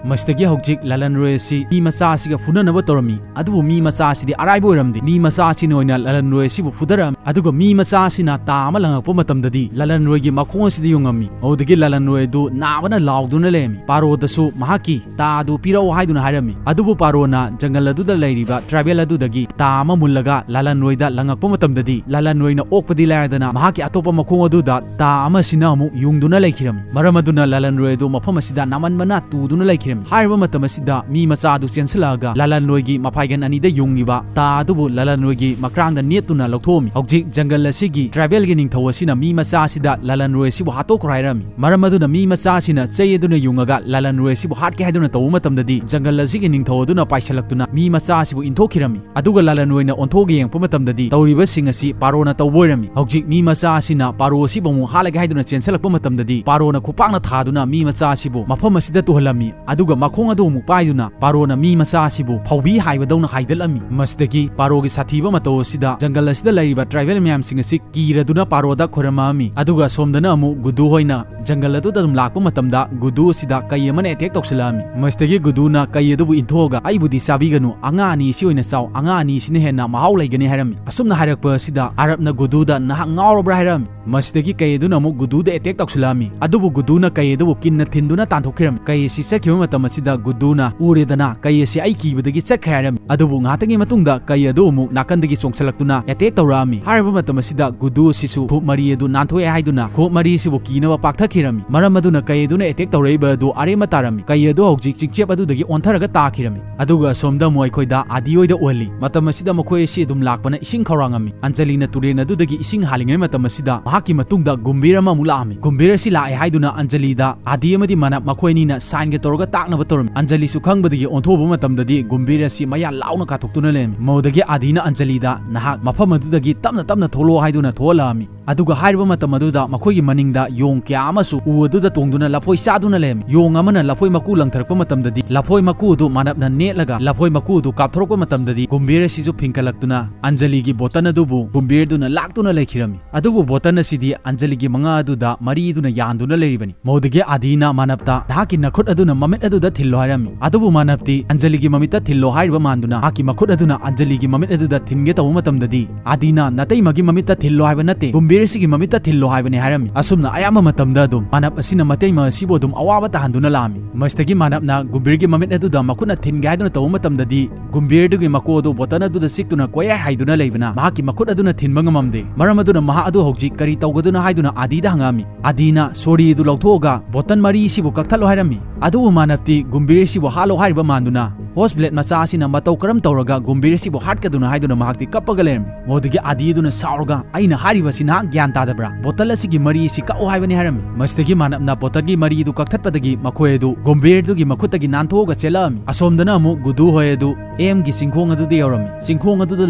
ꯃꯁꯤꯗꯒꯤ ꯍꯧꯖꯤꯛ ꯂꯂꯟꯔꯣꯏ ꯑꯁꯤ ꯃꯤ ꯃꯆꯥ ꯑꯁꯤꯒ ꯐꯨꯅꯅꯕ ꯇꯧꯔꯝꯃꯤ꯫ ꯑꯗꯨꯕꯨ ꯃꯤ ꯃꯆꯥ ꯑꯁꯤꯗꯤ ꯑꯔꯥꯏꯕ ꯑꯣꯏꯔꯝꯗꯦ꯫ ꯃꯤ ꯃꯆꯥ ꯑꯁꯤꯅ ꯑꯣꯏꯅ ꯂꯂꯟꯔꯣꯏ ꯑꯁꯤꯕꯨ ꯐꯨꯗꯔꯛꯑꯝꯃꯤ꯫ ꯑꯗꯨꯒ ꯃꯤ ꯃꯆꯥ ꯑꯁꯤꯅ ꯇꯥ ꯑꯃ ꯂꯪꯉꯛꯄ ꯃꯇꯝꯗꯗꯤ ꯂꯂꯟꯔꯣꯏꯒꯤ ꯃꯈꯣꯡ ꯑꯁꯤꯗ ꯌꯨꯡꯉꯝꯃꯤ꯫ ꯑꯗꯨꯗꯒꯤ ꯂꯂꯟꯔꯣꯏ ꯑꯗꯨ ꯅꯥꯕꯅ ꯂꯥꯎꯗꯨꯅ ꯂꯩꯔꯝꯃꯤ꯫ ꯄꯥꯔꯣꯗꯁꯨ ꯃꯍꯥꯛꯀꯤ ꯇꯥ ꯑꯗꯨ ꯄꯤꯔꯛꯑꯣ ꯍꯥꯏꯗꯨꯅ ꯍꯥꯏꯔꯝꯃꯤ꯫ ꯑꯗꯨꯕꯨ ꯄꯥꯔꯣꯅ ꯖꯪꯒꯜ ꯑꯗꯨꯗ ꯂꯩꯔꯤꯕ tribal ꯑꯗꯨꯗꯒꯤ ꯇꯥ ꯑꯃ ꯃꯨꯜꯂꯒ ꯂꯂꯟꯔꯣꯏꯗ ꯂꯪꯉꯛꯄ ꯃꯇꯝꯗꯗꯤ ꯂꯂꯟꯔꯣꯏꯅ ꯑꯣꯛꯄꯗꯤ ꯂꯥꯏꯔꯗꯅ ꯃꯍꯥꯛꯀꯤ ꯑꯇꯣꯞꯄ ꯃꯈꯣꯡ ꯑꯗꯨꯗ ꯇꯥ ꯑꯃꯁꯤꯅ ꯑꯃꯨꯛ ꯌꯨꯡ ꯌꯨꯡꯗꯨꯅ ꯂꯩꯈꯤꯔꯝꯃꯤ꯫ ꯃꯔꯝ ꯑꯗꯨꯅ ꯂꯂꯟꯔꯣꯏ ꯑꯗꯨ ꯃꯐꯝ ꯑꯁꯤꯗ ꯅꯥꯃꯟꯕꯅ ꯇꯨꯗꯨꯅ ꯂꯩꯈꯤꯔꯝꯃꯤ꯫ ꯍꯥꯏꯔꯤꯕ ꯃꯇꯝ ꯑꯁꯤꯗ ꯃꯤ ꯃꯆꯥ ꯑꯗꯨ ꯆꯦꯟꯁꯤꯜꯂꯛꯑꯒ ꯂꯂꯟꯔꯣꯏꯒꯤ ꯃꯐꯥꯏꯒꯟ ꯑꯅꯤꯗ ꯌꯨꯡꯉꯤꯕ ꯇꯥ ꯑꯗꯨꯕꯨ ꯂꯂꯟꯔꯣꯏꯒꯤ ꯃꯈ꯭ꯔꯥꯡꯗ ꯅꯦꯠꯇꯨꯅ ꯂꯧꯊꯣꯛꯑꯝꯃꯤ꯫ ꯍꯧꯖꯤꯛ ꯖꯪꯒꯜ ꯑꯁꯤꯒꯤ ꯇ꯭ꯔꯥꯏꯕꯦꯜꯒꯤ ꯅꯤꯡꯊꯧ ꯑꯁꯤꯅ ꯃꯤ ꯃꯆꯥ ꯑꯁꯤꯗ ꯂꯂꯟꯔꯣꯏ ꯑꯁꯤꯕꯨ ꯍꯥꯠꯇꯣꯛꯈ꯭ꯔꯣ ꯍꯥꯏꯔꯝꯃꯤ꯫ ꯃꯔꯝ ꯑꯗꯨꯅ ꯃꯤ ꯃꯆꯥ ꯑꯁꯤꯅ ꯆꯩ ꯑꯗꯨꯅ ꯌꯨꯡꯉꯒ ꯂꯂꯟꯔꯣꯏ ꯑꯁꯤꯕꯨ ꯍꯥꯠꯀꯦ ꯍꯥꯏꯗꯨꯅ ꯇꯧꯕ ꯃꯇꯝꯗꯗꯤ ꯖꯪꯒꯜ ꯑꯁꯤꯒꯤ ꯅꯤꯡꯊꯧ ꯑꯗꯨꯅ ꯄꯥꯏꯁꯤꯜꯂꯛꯇꯨꯅ ꯃꯤ ꯃꯆꯥ ꯑꯁꯤꯕꯨ ꯏꯟꯊꯣꯛꯈꯤꯔꯝꯃꯤ꯫ ꯑꯗꯨꯒ ꯂꯂꯟꯔꯣꯏꯅ ꯑꯣꯟꯊꯣꯛꯑꯒ ꯌꯦꯡꯉꯛꯄ ꯃꯇꯝꯗꯗꯤ ꯇꯧꯔꯤꯕꯁꯤꯡ ꯑꯁꯤ ꯄꯥꯔꯣꯅ ꯇꯧꯕ ꯑꯣꯏꯔꯝꯃꯤ꯫ ꯍꯧꯖꯤꯛ ꯃꯤ ꯃꯆꯥ ꯑꯁꯤꯅ ꯄꯥꯔꯣ ꯑꯁꯤꯕꯨ ꯑꯃꯨꯛ ꯍꯥꯠꯂꯒꯦ ꯍꯥꯏꯗꯨꯅ ꯆꯦꯟꯁꯤꯜꯂꯛꯄ ꯃꯇꯝꯗꯗꯤ ꯄꯥꯔꯣꯅ ꯈꯨꯄꯥꯛꯅ ꯊꯥꯗꯨꯅ ꯃꯤ ꯃꯆꯥ ꯑꯁꯤꯕꯨ ꯃꯐꯝ ꯑꯁꯤꯗ ꯇꯨꯍꯜꯂꯝꯃꯤ꯫ ꯑꯗꯨꯒ ꯃꯈꯣꯡ ꯑꯗꯨ ꯑꯃꯨꯛ ꯄꯥꯏꯗꯨꯅ ꯄꯥꯔꯣꯅ ꯃꯤ ꯃꯆꯥ ꯑꯁꯤꯕꯨ ꯐꯧꯕꯤ ꯍꯥꯏꯕꯗꯧꯅ ꯍꯥꯏꯗꯠꯂꯝꯃꯤ꯫ ꯃꯁꯤꯗꯒꯤ ꯄꯥꯔꯣꯒꯤ ꯁꯥꯊꯤꯕ ꯃꯇꯧ ꯑꯁꯤꯗ ꯖꯪꯒꯜ ꯑꯁꯤꯗ ꯂꯩꯔꯤꯕ ꯇ꯭ꯔꯥꯏꯕꯦꯜ ꯃꯌꯥꯝꯁꯤꯡ ꯑꯁꯤ ꯀꯤꯔꯗꯨꯅ ꯄꯥꯔꯣꯗ ꯈꯣꯏꯔꯝꯃꯛꯑꯝꯃꯤ꯫ ꯑꯗꯨꯒ ꯁꯣꯝꯗꯅ ꯑꯃꯨꯛ ꯒꯨꯗꯨ ꯍꯣꯏꯅ ꯖꯪꯒꯜ ꯑꯗꯨꯗ ꯑꯗꯨꯝ ꯂꯥꯛꯄ ꯃꯇꯝꯗ ꯒꯨꯗꯨ ꯑꯁꯤꯗ ꯀꯩ ꯑꯃꯅ ꯑꯦꯇꯦꯛ ꯇꯧꯁꯤꯜꯂꯛꯑꯝꯃꯤ꯫ ꯃꯁꯤꯗꯒꯤ ꯒꯨꯗꯨꯅ ꯀꯩ ꯑꯗꯨꯕꯨ ꯏꯟꯊꯣꯛꯑꯒ, "ꯑꯩꯕꯨꯗꯤ ꯆꯥꯕꯤꯒꯅꯨ, ꯑꯉꯥ ꯑꯅꯤ ꯑꯁꯤ ꯑꯣꯏꯅ ꯆꯥꯎ, ꯑꯉꯥ ꯑꯅꯤ ꯑꯁꯤꯅ ꯍꯦꯟꯅ ꯃꯍꯥꯎ ꯂꯩꯒꯅꯤ" ꯍꯥꯏꯔꯝꯃꯤ꯫ ꯑꯁꯨꯝꯅ ꯍꯥꯏꯔꯛꯄ ꯑꯁꯤꯗ ꯑꯔꯕꯅ ꯒꯨꯗꯨꯗ, "ꯅꯍꯥꯛ ꯉꯥꯎꯔꯕ꯭ꯔꯥ?" ꯍꯥꯏꯔꯝꯃꯤ꯫ ꯃꯁꯤꯗꯒꯤ ꯀꯩ ꯑꯗꯨꯅ ꯑꯃꯨꯛ ꯒꯨꯗꯨꯗ ꯑꯦꯇꯦꯛ ꯇꯧꯁꯤꯜꯂꯛꯑꯝꯃꯤ꯫ ꯑꯗꯨꯕꯨ ꯒꯨꯗꯨꯅ ꯀꯩ ꯑꯗꯨꯕꯨ ꯀꯤꯟꯅ ꯊꯤꯟꯗꯨꯅ ꯇꯥꯟꯊꯣꯛꯈꯤꯔꯝꯃꯤ꯫ ꯀꯩ ꯑꯁꯤ ꯆꯠꯈꯤꯕ ꯃꯇꯝ ꯑꯁꯤꯗ ꯒꯨꯗꯨꯅ ꯎꯔꯦꯗꯅ, ꯀꯩ ꯑꯁꯤ ꯑꯩ ꯀꯤꯕꯗꯒꯤ ꯆꯠꯈ꯭ꯔꯦ ꯍꯥꯏꯔꯝꯃꯤ꯫ ꯑꯗꯨꯕꯨ ꯉꯥꯏꯍꯥꯛꯇꯪꯒꯤ ꯃꯇꯨꯡꯗ ꯀꯩ ꯑꯗꯨ ꯑꯃꯨꯛ ꯅꯥꯀꯟꯗꯒꯤ ꯆꯣꯡꯁꯤꯜꯂꯛꯇꯨꯅ ꯑꯦꯇꯦꯛ ꯇꯧꯔꯛꯑꯝꯃꯤ꯫ ꯍꯥꯏꯔꯤꯕ ꯃꯇꯝ ꯑꯁꯤꯗ ꯒꯨꯗꯨ ꯑꯁꯤꯁꯨ ꯈꯣꯞ ꯃꯔꯤ ꯑꯗꯨ ꯅꯥꯟꯊꯣꯛꯑꯦ ꯍꯥꯏꯗꯨꯅ ꯈꯣꯞ ꯃꯔꯤ ꯑꯁꯤꯕꯨ ꯀꯤꯅꯕ ꯄꯥꯛꯊꯈꯤꯔꯝꯃꯤ꯫ ꯃꯔꯝ ꯑꯗꯨꯅ ꯀꯩ ꯑꯗꯨꯅ ꯑꯦꯇꯦꯛ ꯇꯧꯔꯛꯏꯕ ꯑꯗꯨ ꯑꯔꯦꯝꯕ ꯇꯥꯔꯝꯃꯤ꯫ ꯀꯩ ꯑꯗꯨ ꯍꯧꯖꯤꯛ ꯆꯤꯡꯆꯦꯞ ꯑꯗꯨꯗꯒꯤ ꯑꯣꯟꯊꯔꯒ ꯇꯥꯈꯤꯔꯝꯃꯤ꯫ ꯑꯗꯨꯒ ꯑꯁꯣꯝꯗ ꯑꯃꯨꯛ ꯑꯩꯈꯣꯏꯗ ꯑꯥꯗꯤ ꯍꯣꯏꯗ ꯎꯍꯜꯂꯤ꯫ ꯃꯇꯝ ꯑꯁꯤꯗ ꯃꯈꯣꯏ ꯑꯁꯤ ꯑꯗꯨꯝ ꯂꯥꯛꯄꯅ ꯏꯁꯤꯡ ꯈꯧꯔꯥꯡꯉꯝꯃꯤ꯫ ꯑꯟꯖꯂꯤꯅ ꯇꯨꯔꯦꯜ ꯑꯗꯨꯗꯒꯤ ꯏꯁꯤꯡ ꯍꯥꯜꯂꯤꯉꯩ ꯃꯇꯝ ꯑꯁꯤꯗ ꯃꯍꯥꯛꯀꯤ ꯃꯇꯨꯡꯗ ꯒꯨꯝꯕꯤꯔ ꯑꯃ ꯑꯃꯨꯛ ꯂꯥꯛꯑꯝꯃꯤ꯫ ꯒꯨꯝꯕꯤꯔ ꯑꯁꯤ ꯂꯥꯛꯑꯦ ꯍꯥꯏꯗꯨꯅ ꯑꯟꯖꯂꯤꯗ ꯑꯥꯗꯤ ꯑꯃꯗꯤ ꯃꯥꯅꯞ ꯃꯈꯣꯏ ꯑꯅꯤꯅ ꯁꯥꯏꯟꯒ ꯇꯧꯔꯒ ꯇꯥꯛꯅꯕ ꯇꯧꯔꯝꯃꯤ꯫ ꯑꯟꯖꯂꯤꯁꯨ ꯈꯪꯕꯗꯒꯤ ꯑꯣꯟꯊꯣꯛꯎꯕ ꯃꯇꯝꯗꯗꯤ ꯒꯨꯝꯕꯤꯔ ꯑꯁꯤ ꯃꯌꯥ ꯂꯥꯎꯅ ꯀꯥꯊꯣꯛꯇꯨꯅ ꯂꯩꯔꯝꯃꯤ꯫ ꯃꯗꯨꯗꯒꯤ ꯑꯥꯗꯤꯅ ꯑꯟꯖꯂꯤꯗ, "ꯅꯍꯥꯛ ꯃꯐꯝ ꯑꯗꯨꯗꯒꯤ ꯇꯞꯅ ꯇꯞꯅ ꯊꯣꯛꯂꯛꯑꯣ" ꯍꯥꯏꯗꯨꯅ ꯊꯣꯛꯍꯜꯂꯛꯑꯝꯃꯤ꯫ ꯑꯗꯨꯒ ꯍꯥꯏꯔꯤꯕ ꯃꯇꯝ ꯑꯗꯨꯗ ꯃꯈꯣꯏꯒꯤ ꯃꯅꯤꯡꯗ ꯌꯣꯡ ꯀꯌꯥ ꯑꯃꯁꯨ ꯎ ꯑꯗꯨꯗ ꯇꯣꯡꯗꯨꯅ ꯂꯐꯣꯏ ꯆꯥꯗꯨꯅ ꯂꯩꯔꯝꯃꯤ꯫ ꯌꯣꯡ ꯑꯃꯅ ꯂꯐꯣꯏ ꯃꯀꯨ ꯂꯪꯊꯔꯛꯄ ꯃꯇꯝꯗꯗꯤ ꯂꯐꯣꯏ ꯃꯀꯨ ꯑꯗꯨ ꯃꯥꯅꯞꯅ ꯅꯦꯠꯂꯒ ꯂꯐꯣꯏ ꯃꯀꯨ ꯑꯗꯨ ꯀꯥꯞꯊꯣꯔꯛꯄ ꯃꯇꯝꯗꯗꯤ ꯒꯨꯝꯕꯤꯔ ꯑꯁꯤꯁꯨ ꯐꯤꯡꯀꯠꯂꯛꯇꯨꯅ ꯑꯟꯖꯂꯤꯒꯤ ꯕꯣꯇꯟ ꯑꯗꯨꯕꯨ ꯒꯨꯝꯕꯤꯔꯗꯨꯅ ꯂꯥꯛꯇꯨꯅ ꯂꯩꯈꯤꯔꯝꯃꯤ꯫ ꯑꯗꯨꯕꯨ ꯕꯣꯇꯟ ꯑꯁꯤꯗꯤ ꯑꯟꯖꯂꯤꯒꯤ ꯃꯉꯛ ꯑꯗꯨꯗ ꯃꯔꯤ ꯑꯗꯨꯅ ꯌꯥꯟꯗꯨꯅ ꯂꯩꯔꯤꯕꯅꯤ꯫ ꯃꯗꯨꯗꯒꯤ ꯑꯥꯗꯤꯅ ꯃꯥꯅꯞꯇ, "ꯅꯍꯥꯛꯀꯤ ꯅꯈꯨꯠ ꯑꯗꯨꯅ ꯃꯃꯤꯠ ꯑꯗꯨꯗ ꯊꯤꯜꯂꯣ" ꯍꯥꯏꯔꯝꯃꯤ꯫ ꯑꯗꯨꯕꯨ ꯃꯥꯅꯞꯇꯤ ꯑꯟꯖꯂꯤꯒꯤ ꯃꯃꯤꯠꯇ ꯊꯤꯜꯂꯣ ꯍꯥꯏꯔꯤꯕ ꯃꯥꯟꯗꯨꯅ ꯃꯍꯥꯛꯀꯤ ꯃꯈꯨꯠ ꯑꯗꯨꯅ ꯑꯟꯖꯂꯤꯒꯤ ꯃꯃꯤꯠ ꯑꯗꯨꯗ ꯊꯤꯟꯒꯦ ꯇꯧꯕ ꯃꯇꯝꯗꯗꯤ ꯑꯥꯗꯤꯅ, "ꯅꯇꯩꯃꯒꯤ ꯃꯃꯤꯠꯇ ꯊꯤꯜꯂꯣ ꯍꯥꯏꯕ ꯅꯠꯇꯦ, ꯒꯨꯝꯕꯤ ꯒꯨꯝꯚꯤꯔ ꯑꯁꯤꯒꯤ ꯃꯃꯤꯠꯇ ꯊꯤꯜꯂꯣ ꯍꯥꯏꯕꯅꯤ ꯍꯥꯏꯔꯝꯃꯤ꯫ ꯑꯁꯨꯝꯅ ꯑꯌꯥꯝꯕ ꯃꯇꯝꯗ ꯑꯗꯨꯝ ꯃꯥꯅꯕ ꯑꯁꯤꯅ ꯃꯇꯩꯃ ꯑꯁꯤꯕꯨ ꯑꯗꯨꯝ ꯑꯋꯥꯕ ꯇꯥꯍꯟꯗꯨꯅ ꯂꯥꯛꯑꯝꯃꯤ꯫ ꯃꯁꯤꯗꯒꯤ ꯃꯥꯅꯕꯅ ꯒꯨꯝꯚꯤꯔꯒꯤ ꯃꯃꯤꯠ ꯑꯗꯨꯗ ꯃꯈꯨꯠꯅ ꯊꯤꯟꯒꯦ ꯍꯥꯏꯗꯨꯅ ꯇꯧꯕ ꯃꯇꯝꯗꯗꯤ ꯒꯨꯝꯚꯤꯔꯗꯨꯒꯤ ꯃꯀꯣꯛ ꯑꯗꯨ ꯕꯣꯇꯜ ꯑꯗꯨꯗ ꯆꯤꯛꯇꯨꯅ ꯀꯣꯏꯍꯥꯏ ꯍꯥꯏꯗꯨꯅ ꯂꯩꯕꯅ ꯃꯍꯥꯛꯀꯤ ꯃꯈꯨꯠ ꯑꯗꯨꯅ ꯊꯤꯟꯕ ꯉꯝꯃꯝꯗꯦ꯫ ꯃꯔꯝ ꯑꯗꯨꯅ ꯃꯍꯥꯛ ꯑꯗꯨ ꯍꯧꯖꯤꯛ ꯀꯔꯤ ꯇꯧꯒꯗꯣꯏꯅꯣ ꯍꯥꯏꯗꯨꯅ ꯑꯥꯗꯤꯗ ꯍꯪꯉꯛꯑꯝꯃꯤ꯫ ꯑꯥꯗꯤꯅ ꯁꯣꯔꯤ ꯑꯗꯨ ꯂꯧꯊꯣꯛꯑꯒ ꯕꯣꯇꯜ ꯃꯔꯤ ꯑꯁꯤꯕꯨ ꯀꯛꯊꯠꯂꯣ ꯍꯥꯏꯔꯝꯃꯤ꯫ ꯑꯗꯨꯕꯨ ꯃꯥꯅꯕꯇꯤ ꯒꯨꯝꯚꯤꯔ ꯑꯁꯤꯕꯨ ꯍꯥꯠꯂꯣ ꯍꯥꯏꯔꯤꯕ ꯃꯥꯟꯗꯨꯅ ꯍꯣꯁ ꯕ꯭ꯂꯦꯗ ꯃꯆꯥ ꯑꯁꯤꯅ ꯃꯇꯧ ꯀꯔꯝ ꯇꯧꯔꯒ ꯒꯨꯝꯚꯤꯔ ꯑꯁꯤꯕꯨ ꯍꯥꯠꯀꯗꯣꯏꯅꯣ ꯍꯥꯏꯗꯨꯅ ꯃꯍꯥꯛꯇꯤ ꯀꯞꯄꯒ ꯂꯩꯔꯝꯃꯤ꯫ ꯃꯗꯨꯗꯒꯤ ꯑꯥꯗꯤ ꯑꯗꯨꯅ ꯁꯥꯎꯔꯒ, "ꯑꯩꯅ ꯍꯥꯏꯔꯤꯕꯁꯤ ꯅꯍꯥꯛ ꯒ꯭ꯌꯥꯟ ꯇꯥꯗꯕ꯭ꯔꯥ? ꯕꯣꯇꯜ ꯑꯁꯤꯒꯤ ꯃꯔꯤ ꯑꯁꯤ ꯀꯛꯎ ꯍꯥꯏꯕꯅꯤ" ꯍꯥꯏꯔꯝꯃꯤ꯫ ꯃꯁꯤꯗꯒꯤ ꯃꯥꯅꯕꯅ ꯕꯣꯇꯜꯒꯤ ꯃꯔꯤ ꯑꯗꯨ ꯀꯛꯊꯠꯄꯗꯒꯤ ꯃꯈꯣꯏ ꯑꯗꯨ ꯒꯨꯝꯚꯤꯔꯗꯨꯒꯤ ꯃꯈꯨꯠꯇꯒꯤ ꯅꯥꯟꯊꯣꯛꯑꯒ ꯆꯦꯜꯂꯛꯑꯝꯃꯤ꯫ ꯑꯁꯣꯝꯗꯅ ꯑꯃꯨꯛ ꯒꯨꯗꯨ ꯍꯣꯏ ꯑꯗꯨ ꯑꯦꯝꯒꯤ ꯆꯤꯡꯈꯣꯡ ꯑꯗꯨꯗ ꯌꯧꯔꯝꯃꯤ꯫ ꯆꯤꯡꯈꯣꯡ ꯑꯗꯨꯗ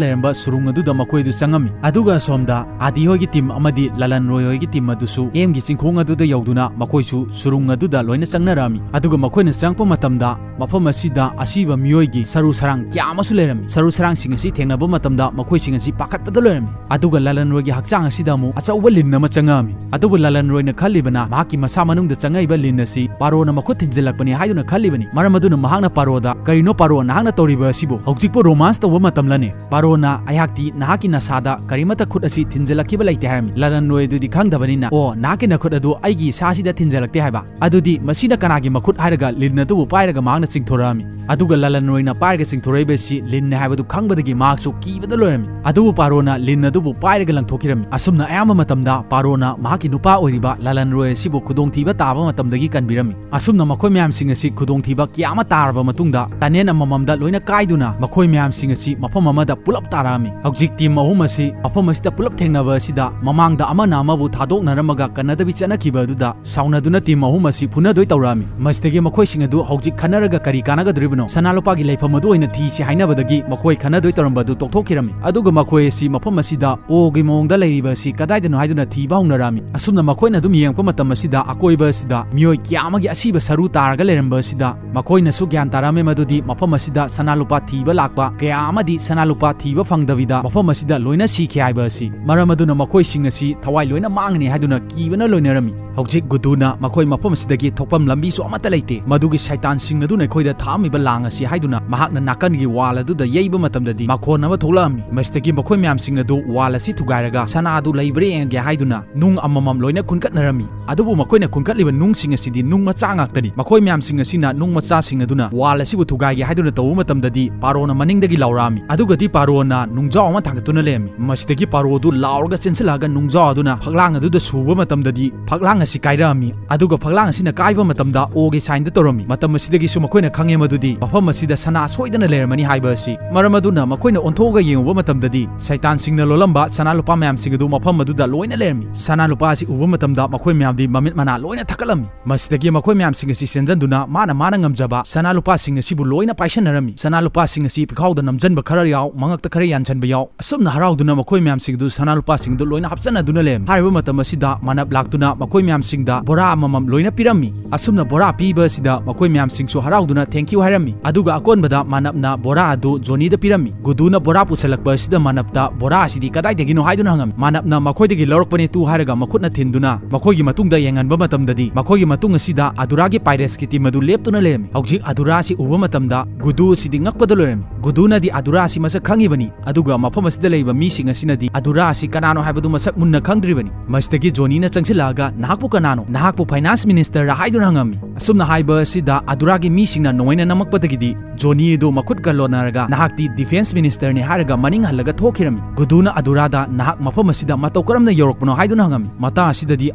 ꯂꯩꯔꯝꯕ ꯁꯨꯔꯨꯡ ꯑꯗꯨꯗ ꯃꯈꯣꯏꯗꯨ ꯆꯪꯉꯝꯃꯤ꯫ ꯑꯗꯨꯒ ꯑꯁꯣꯝꯗ ꯑꯥꯗꯤ ꯍꯣꯏꯒꯤ ꯇꯤꯝ ꯑꯃꯗꯤ ꯂꯂꯟ ꯔꯣꯏ ꯍꯣꯏꯒꯤ ꯇꯤꯝ ꯑꯗꯨꯁꯨ ꯑꯦꯝꯒꯤ ꯆꯤꯡꯈꯣꯡ ꯑꯗꯨꯗ ꯌꯧꯗꯨꯅ ꯃꯈꯣꯏꯁꯨ ꯁꯨꯔꯨꯡ ꯑꯗꯨꯗ ꯂꯣꯏꯅ ꯆꯪꯅꯔꯛꯑꯝꯃꯤ꯫ ꯑꯗꯨꯒ ꯃꯈꯣꯏꯅ ꯆꯪꯉꯛꯄ ꯃꯇꯝꯗ ꯃꯐꯝ ꯑꯁꯤꯗ ꯑꯁꯤꯕ ꯃꯤꯑꯣꯏꯒꯤ ꯁꯔꯨ ꯁꯔꯥꯡ ꯀꯌꯥ ꯑꯃꯁꯨ ꯂꯩꯔꯝꯃꯤ꯫ ꯁꯔꯨ ꯁꯔꯥꯡꯁꯤꯡ ꯑꯁꯤ ꯊꯦꯡꯅꯕ ꯃꯇꯝꯗ ꯃꯈꯣꯏꯁꯤꯡ ꯑꯁꯤ ꯄꯥꯈꯠꯄꯗ ꯂꯣꯏꯔꯝꯃꯤ꯫ ꯑꯗꯨꯒ ꯂꯂꯟ ꯔꯣꯏꯒꯤ ꯍꯛꯆꯥꯡ ꯑꯁꯤꯗ ꯑꯃꯨꯛ ꯑꯆꯧꯕ ꯂꯤꯟ ꯑꯃ ꯆꯪꯉꯛꯑꯝꯃꯤ꯫ ꯑꯗꯨꯕꯨ ꯂꯂꯟ ꯔꯣꯏꯅ ꯈꯜꯂꯤꯕꯅ ꯃꯍꯥꯛꯀꯤ ꯃꯁꯥ ꯃꯅꯨꯡꯗ ꯆꯪꯉꯛꯏꯕ ꯂꯤꯟ ꯑꯁꯤ ꯄꯥꯔꯣꯅ ꯃꯈꯨꯠ ꯊꯤꯟꯖꯤꯜꯂꯛꯄꯅꯤ ꯍꯥꯏꯗꯨꯅ ꯈꯜꯂꯤꯕꯅꯤ꯫ ꯃꯔꯝ ꯑꯗꯨꯅ ꯃꯍꯥꯛꯅ ꯄꯥꯔꯣꯗ, "ꯀꯔꯤꯅꯣ ꯄꯥꯔꯣ, ꯅꯍꯥꯛꯅ ꯇꯧꯔꯤꯕ ꯑꯁꯤꯕꯨ? ꯍꯧꯖꯤꯛꯄꯨ ꯔꯣꯃꯥꯟꯁ ꯇꯧꯕ ꯃꯇꯝꯂꯅꯦ?" ꯄꯥꯔꯣꯅ, "ꯑꯩꯍꯥꯛꯇꯤ ꯅꯍꯥꯛꯀꯤ ꯅꯁꯥꯗ ꯀꯔꯤꯃꯠꯇ ꯈꯨꯠ ꯑꯁꯤ ꯊꯤꯟꯖꯤꯜꯂꯛꯈꯤꯕ ꯂꯩꯇꯦ" ꯍꯥꯏꯔꯝꯃꯤ꯫ ꯂꯂꯟ ꯔꯣꯏ ꯑꯗꯨꯗꯤ ꯈꯪꯗꯕꯅꯤꯅ, "ꯑꯣ, ꯅꯍꯥꯛꯀꯤ ꯅꯈꯨꯠ ꯑꯗꯨ ꯑꯩꯒꯤ ꯏꯁꯥꯁꯤꯗ ꯊꯤꯟꯖꯤꯜꯂꯛꯇꯦ ꯍꯥꯏꯕ? ꯑꯗꯨꯗꯤ ꯃꯁꯤꯅ ꯀꯅꯥꯒꯤ ꯃꯈꯨꯠ?" ꯍꯥꯏꯔꯒ ꯂꯤꯟ ꯑꯗꯨꯕꯨ ꯄꯥꯏꯔꯒ ꯃꯍꯥꯛꯅ ꯆꯤꯡꯊꯣꯔꯛꯑꯝꯃꯤ꯫ ꯑꯗꯨꯒ ꯂꯂꯟ ꯔꯣꯏꯅ ꯄꯥꯏꯔꯒ ꯆꯤꯡꯊꯣꯔꯛꯏꯕ ꯑꯁꯤ ꯂꯤꯟꯅꯦ ꯍꯥꯏꯕꯗꯨ ꯈꯪꯕꯗꯒꯤ ꯃꯍꯥꯛꯁꯨ ꯀꯤꯕꯗ ꯂꯣꯏꯔꯝꯃꯤ꯫ ꯑꯗꯨꯕꯨ ꯄꯥꯔꯣꯅ ꯂꯤꯟ ꯑꯗꯨꯕꯨ ꯄꯥꯏꯔꯒ ꯂꯪꯊꯣꯛꯈꯤꯔꯝꯃꯤ꯫ ꯑꯁꯨꯝꯅ ꯑꯌꯥꯝꯕ ꯃꯇꯝꯗ ꯄꯥꯔꯣꯅ ꯃꯍꯥꯛꯀꯤ ꯅꯨꯄꯥ ꯑꯣꯏꯔꯤꯕ ꯂꯂꯟ ꯔꯣꯏ ꯑꯁꯤꯕꯨ ꯈꯨꯗꯣꯡꯊꯤꯕ ꯇꯥꯕ ꯃꯇꯝꯗꯒꯤ ꯀꯟꯕꯤꯔꯝꯃꯤ꯫ ꯑꯁꯨꯝꯅ ꯃꯈꯣꯏ ꯃꯌꯥꯝꯁꯤꯡ ꯑꯁꯤ ꯈꯨꯗꯣꯡꯊꯤꯕ ꯀꯌꯥ ꯑꯃ ꯇꯥꯔꯕ ꯃꯇꯨꯡꯗ, ꯇꯅꯦꯜ ꯑꯃꯃꯝꯗ ꯂꯣꯏꯅ ꯀꯥꯏꯗꯨꯅ ꯃꯈꯣꯏ ꯃꯌꯥꯝꯁꯤꯡ ꯑꯁꯤ ꯃꯐꯝ ꯑꯃꯗ ꯄꯨꯂꯞ ꯇꯥꯔꯛꯑꯝꯃꯤ꯫ ꯍꯧꯖꯤꯛ ꯇꯤꯝ ꯑꯍꯨꯝ ꯑꯁꯤ ꯃꯐꯝ ꯑꯁꯤꯗ ꯄꯨꯂꯞ ꯊꯦꯡꯅꯕ ꯑꯁꯤꯗ ꯃꯃꯥꯡꯗ ꯑꯃꯅ ꯑꯃꯕꯨ ꯊꯥꯗꯣꯛꯅꯔꯝꯃꯒ ꯀꯟꯅꯗꯕꯤ ꯆꯠꯅꯈꯤꯕ ꯑꯗꯨꯗ ꯁꯥꯎꯅꯗꯨꯅ ꯇꯤꯝ ꯑꯍꯨꯝ ꯑꯁꯤ ꯐꯨꯅꯗꯣꯏ ꯇꯧꯔꯛꯑꯝꯃꯤ꯫ ꯃꯁꯤꯗꯒꯤ ꯃꯈꯣꯏꯁꯤꯡ ꯑꯗꯨ ꯍꯧꯖꯤꯛ ꯈꯟꯅꯔꯒ ꯀꯔꯤ ꯀꯥꯟꯅꯒꯗꯧꯔꯤꯕꯅꯣ? ꯁꯅꯥ ꯂꯨꯄꯥꯒꯤ ꯂꯩꯐꯝ ꯑꯗꯨ ꯑꯣꯏꯅ ꯊꯤꯁꯤ ꯍꯥꯏꯅꯕꯗꯒꯤ ꯃꯈꯣꯏ ꯈꯟꯅꯗꯣꯏ ꯇꯧꯔꯝꯕ ꯑꯗꯨ ꯇꯣꯛꯊꯣꯛꯈꯤꯔꯝꯃꯤ꯫ ꯑꯗꯨꯒ ꯃꯈꯣꯏ ꯑꯁꯤ ꯃꯐꯝ ꯑꯁꯤꯗ ꯑꯣꯒꯤ ꯃꯑꯣꯡꯗ ꯂꯩꯔꯤꯕ ꯑꯁꯤ ꯀꯗꯥꯏꯗꯅꯣ ꯍꯥꯏꯗꯨꯅ ꯊꯤꯕ ꯍꯧꯅꯔꯛꯑꯝꯃꯤ꯫ ꯑꯁꯨꯝꯅ ꯃꯈꯣꯏꯅ ꯑꯗꯨꯝ ꯌꯦꯡꯉꯛꯄ ꯃꯇꯝ ꯑꯁꯤꯗ ꯑꯀꯣꯏꯕ ꯑꯁꯤꯗ ꯃꯤꯑꯣꯏ ꯀꯌꯥ ꯑꯃꯒꯤ ꯑꯁꯤꯕ ꯁꯔꯨ ꯇꯥꯔꯒ ꯂꯩꯔꯝꯕ ꯑꯁꯤꯗ ꯃꯈꯣꯏꯅꯁꯨ ꯒ꯭ꯌꯥꯟ ꯇꯥꯔꯝꯃꯦ ꯃꯗꯨꯗꯤ ꯃꯐꯝ ꯑꯁꯤꯗ ꯁꯅꯥ ꯂꯨꯄꯥ ꯊꯤꯕ ꯂꯥꯛꯄ ꯀꯌꯥ ꯑꯃꯗꯤ ꯁꯅꯥ ꯂꯨꯄꯥ ꯊꯤꯕ ꯐꯪꯗꯕꯤꯗ ꯃꯐꯝ ꯑꯁꯤꯗ ꯂꯣꯏꯅ ꯁꯤꯈꯤ ꯍꯥꯏꯕ ꯑꯁꯤ꯫ ꯃꯔꯝ ꯑꯗꯨꯅ ꯃꯈꯣꯏꯁꯤꯡ ꯑꯁꯤ ꯊꯋꯥꯏ ꯂꯣꯏꯅ ꯃꯥꯡꯉꯅꯤ ꯍꯥꯏꯗꯨꯅ ꯀꯤꯕꯅ ꯂꯣꯏꯅꯔꯝꯃꯤ꯫ ꯍꯧꯖꯤꯛ ꯒꯨꯗꯨꯅ ꯃꯈꯣꯏ ꯃꯐꯝ ꯑꯁꯤꯗꯒꯤ ꯊꯣꯛꯐꯝ ꯂꯝꯕꯤꯁꯨ ꯑꯃꯠꯇ ꯑꯃꯠꯇ ꯂꯩꯇꯦ꯫ ꯃꯗꯨꯒꯤ ꯁꯩꯇꯥꯟꯁꯤꯡ ꯑꯗꯨꯅ ꯑꯩꯈꯣꯏꯗ ꯊꯥꯛꯑꯝꯃꯤꯕ ꯂꯥꯡ ꯑꯁꯤ ꯍꯥꯏꯗꯨꯅ ꯃꯍꯥꯛꯅ ꯅꯥꯀꯟꯒꯤ ꯋꯥꯜ ꯑꯗꯨꯗ ꯌꯩꯕ ꯃꯇꯝꯗꯗꯤ ꯃꯈꯣꯟ ꯑꯃ ꯊꯣꯛꯂꯛꯑꯝꯃꯤ꯫ ꯃꯁꯤꯗꯒꯤ ꯃꯈꯣꯏ ꯃꯌꯥꯝꯁꯤꯡ ꯑꯗꯨ ꯋꯥꯜ ꯑꯁꯤ ꯊꯨꯒꯥꯏꯔꯒ ꯁꯅꯥ ꯑꯗꯨ ꯂꯩꯕ꯭ꯔꯥ ꯌꯦꯡꯒꯦ ꯍꯥꯏꯗꯨꯅ ꯅꯨꯡ ꯑꯃꯃꯝ ꯂꯣꯏꯅ ꯈꯨꯟꯒꯠꯅꯔꯝꯃꯤ꯫ ꯑꯗꯨꯕꯨ ꯃꯈꯣꯏꯅ ꯈꯨꯟꯒꯠꯂꯤꯕ ꯅꯨꯡꯁꯤꯡ ꯑꯁꯤꯗꯤ ꯅꯨꯡ ꯃꯆꯥ ꯉꯥꯛꯇꯅꯤ꯫ ꯃꯈꯣꯏ ꯃꯌꯥꯝꯁꯤꯡ ꯑꯁꯤꯅ ꯅꯨꯡ ꯃꯆꯥꯁꯤꯡ ꯑꯗꯨꯅ ꯋꯥꯜ ꯑꯁꯤꯕꯨ ꯊꯨꯒꯥꯏꯒꯦ ꯍꯥꯏꯗꯨꯅ ꯇꯧꯕ ꯃꯇꯝꯗꯗꯤ ꯄꯥꯔꯣꯅ ꯃꯅꯤꯡꯗꯒꯤ ꯂꯥꯎꯔꯛꯑꯝꯃꯤ꯫ ꯑꯗꯨꯒꯗꯤ ꯄꯥꯔꯣꯅ ꯅꯨꯡꯖꯥꯎ ꯑꯃ ꯊꯥꯡꯒꯠꯇꯨꯅ ꯂꯩꯔꯝꯃꯤ꯫ ꯃꯁꯤꯗꯒꯤ ꯄꯥꯔꯣ ꯑꯗꯨ ꯂꯥꯎꯔꯒ ꯆꯦꯟꯁꯤꯜꯂꯛꯑꯒ ꯅꯨꯡꯖꯥꯎ ꯑꯗꯨꯅ ꯐꯛꯂꯥꯡ ꯑꯗꯨꯗ ꯁꯨꯕ ꯃꯇꯝꯗꯗꯤ ꯐꯛꯂꯥꯡ ꯑꯁꯤ ꯀꯥꯏꯔꯛꯑꯝꯃꯤ꯫ ꯑꯗꯨꯒ ꯐꯛꯂꯥꯡ ꯑꯁꯤꯅ ꯀꯥꯏꯕ ꯃꯇꯝꯗ ꯑꯣꯒꯤ ꯁꯥꯏꯟꯗ ꯇꯧꯔꯝꯃꯤ꯫ ꯃꯇꯝ ꯑꯁꯤꯗꯒꯤꯁꯨ ꯃꯈꯣꯏꯅ ꯈꯪꯉꯦ ꯃꯗꯨꯗꯤ ꯃꯐꯝ ꯑꯁꯤꯗ ꯁꯅꯥ ꯁꯣꯏꯗꯅ ꯂꯩꯔꯝꯃꯅꯤ ꯍꯥꯏꯕ ꯑꯁꯤ꯫ ꯃꯔꯝ ꯑꯗꯨꯅ ꯃꯈꯣꯏꯅ ꯑꯣꯟꯊꯣꯛꯑꯒ ꯌꯦꯡꯉꯨꯕ ꯃꯇꯝꯗꯗꯤ ꯁꯩꯇꯥꯟꯁꯤꯡꯅ ꯂꯣꯜꯂꯝꯕ ꯁꯅꯥ ꯂꯨꯄꯥ ꯃꯌꯥꯝꯁꯤꯡ ꯑꯗꯨ ꯃꯐꯝ ꯑꯗꯨꯗ ꯂꯣꯏꯅ ꯂꯩꯔꯝꯃꯤ꯫ ꯁꯅꯥ ꯂꯨꯄꯥ ꯑꯁꯤ ꯎꯕ ꯃꯇꯝꯗ ꯃꯈꯣꯏ ꯃꯌꯥꯝꯗꯤ ꯃꯃꯤꯠ ꯃꯅꯥ ꯂꯣꯏꯅ ꯊꯛꯀꯠꯂꯝꯃꯤ꯫ ꯃꯁꯤꯗꯒꯤ ꯃꯈꯣꯏ ꯃꯌꯥꯝꯁꯤꯡ ꯑꯁꯤ ꯆꯦꯟꯖꯟꯗꯨꯅ ꯃꯥꯅ ꯃꯥꯅ ꯉꯝꯖꯕ ꯁꯅꯥ ꯂꯨꯄꯥꯁꯤꯡ ꯑꯁꯤꯕꯨ ꯂꯣꯏꯅ ꯄꯥꯏꯁꯟꯅꯔꯝꯃꯤ꯫ ꯁꯅꯥ ꯂꯨꯄꯥꯁꯤꯡ ꯑꯁꯤ ꯄꯤꯈꯥꯎꯗ ꯅꯝꯖꯟꯕ ꯈꯔ ꯌꯥꯎ, ꯃꯉꯛꯇ ꯈꯔ ꯌꯥꯟꯁꯟꯕ ꯌꯥꯎ꯫ ꯑꯁꯨꯝꯅ ꯍꯔꯥꯎꯗꯨꯅ ꯃꯈꯣꯏ ꯃꯌꯥꯝꯁꯤꯡ ꯑꯗꯨ ꯁꯅꯥ ꯂꯨꯄꯥꯁꯤꯡ ꯑꯗꯨ ꯂꯣꯏꯅ ꯍꯥꯞꯆꯟꯅꯗꯨꯅ ꯂꯩꯔꯝꯃꯤ꯫ ꯍꯥꯏꯔꯤꯕ ꯃꯇꯝ ꯑꯁꯤꯗ ꯃꯥꯅꯞ ꯂꯥꯛꯇꯨꯅ ꯃꯈꯣꯏ ꯃꯌꯥꯝꯁꯤꯡꯗ ꯕꯣꯔꯥ ꯑꯃꯃꯝ ꯂꯣꯏꯅ ꯄꯤꯔꯝꯃꯤ꯫ ꯑꯁꯨꯝꯅ ꯕꯣꯔꯥ ꯄꯤꯕ ꯑꯁꯤꯗ ꯃꯈꯣꯏ ꯃꯌꯥꯝꯁꯤꯡꯁꯨ ꯍꯔꯥꯎꯗꯨꯅ "Thank you" ꯍꯥꯏꯔꯝꯃꯤ꯫ ꯑꯗꯨꯒ ꯑꯀꯣꯟꯕꯗ ꯃꯥꯅꯞꯅ ꯕꯣꯔꯥ ꯑꯗꯨ ꯖꯣꯅꯤꯗ ꯄꯤꯔꯝꯃꯤ꯫ ꯒꯨꯗꯨꯅ ꯕꯣꯔꯥ ꯄꯨꯁꯜꯂꯛꯄ ꯑꯁꯤꯗ ꯃꯥꯅꯞꯇ "ꯕꯣꯔꯥ ꯑꯁꯤꯗꯤ ꯀꯗꯥꯏꯗꯒꯤꯅꯣ?" ꯍꯥꯏꯗꯨꯅ ꯍꯪꯉꯝꯃꯤ꯫ ꯃꯥꯅꯞꯅ "ꯃꯈꯣꯏꯗꯒꯤ ꯂꯧꯔꯛꯄꯅꯦ ꯇꯨ" ꯍꯥꯏꯔꯒ ꯃꯈꯨꯠꯅ ꯊꯤꯟꯗꯨꯅ ꯃꯈꯣꯏꯒꯤ ꯃꯇꯨꯡꯗ ꯌꯦꯡꯍꯟꯕ ꯃꯇꯝꯗꯗꯤ ꯃꯈꯣꯏꯒꯤ ꯃꯇꯨꯡ ꯑꯁꯤꯗ ꯑꯗꯨꯔꯥꯒꯤ ꯄꯥꯏꯔꯦꯠꯁꯀꯤ ꯇꯤꯝ ꯑꯗꯨ ꯂꯦꯞꯇꯨꯅ ꯂꯩꯔꯝꯃꯤ꯫ ꯍꯧꯖꯤꯛ ꯑꯗꯨꯔꯥ ꯑꯁꯤ ꯎꯕ ꯃꯇꯝꯗ ꯒꯨꯗꯨ ꯑꯁꯤꯗꯤ ꯉꯛꯄꯗ ꯂꯣꯏꯔꯝꯃꯤ꯫ ꯒꯨꯗꯨꯅꯗꯤ ꯑꯗꯨꯔꯥ ꯑꯁꯤ ꯃꯁꯛ ꯈꯪꯉꯤꯕꯅꯤ, ꯑꯗꯨꯒ ꯃꯐꯝ ꯑꯁꯤꯗ ꯂꯩꯕ ꯃꯤꯁꯤꯡ ꯑꯁꯤꯅꯗꯤ ꯑꯗꯨꯔꯥ ꯑꯁꯤ ꯀꯅꯥꯅꯣ ꯍꯥꯏꯕꯗꯨ ꯃꯁꯛ ꯃꯨꯟꯅ ꯈꯪꯗ꯭ꯔꯤꯕꯅꯤ꯫ ꯃꯁꯤꯗꯒꯤ ꯖꯣꯅꯤꯅ ꯆꯪꯁꯤꯜꯂꯛꯑꯒ, "ꯅꯍꯥꯛꯄꯨ ꯀꯅꯥꯅꯣ? ꯅꯍꯥꯛꯄꯨ ꯐꯥꯏꯅꯥꯟꯁ ꯃꯤꯅꯤꯁꯇꯔꯔꯥ?" ꯍꯥꯏꯗꯨꯅ ꯍꯪꯉꯝꯃꯤ꯫ ꯑꯁꯨꯝꯅ ꯍꯥꯏꯕ ꯑꯁꯤꯗ ꯑꯗꯨꯔꯥꯒꯤ ꯃꯤꯁꯤꯡꯅ ꯅꯣꯡꯃꯩꯅ ꯅꯝꯃꯛꯄꯗꯒꯤꯗꯤ ꯖꯣꯅꯤ ꯑꯗꯨ ꯃꯈꯨꯠꯀ ꯂꯣꯟꯅꯔꯒ, "ꯅꯍꯥꯛꯇꯤ ꯗꯤꯐꯦꯟꯁ ꯃꯤꯅꯤꯁꯇꯔꯅꯤ" ꯍꯥꯏꯔꯒ ꯃꯅꯤꯡ ꯍꯜꯂꯒ ꯊꯣꯛꯈꯤꯔꯝꯃꯤ꯫ ꯒꯨꯗꯨꯅ ꯑꯗꯨꯔꯥꯗ, "ꯅꯍꯥꯛ ꯃꯐꯝ ꯑꯁꯤꯗ ꯃꯇꯧ ꯀꯔꯝꯅ ꯌꯧꯔꯛꯄꯅꯣ?" ꯍꯥꯏꯗꯨꯅ ꯍꯪꯉꯝꯃꯤ꯫ ꯃꯇꯥꯡ ꯑꯁꯤꯗꯗꯤ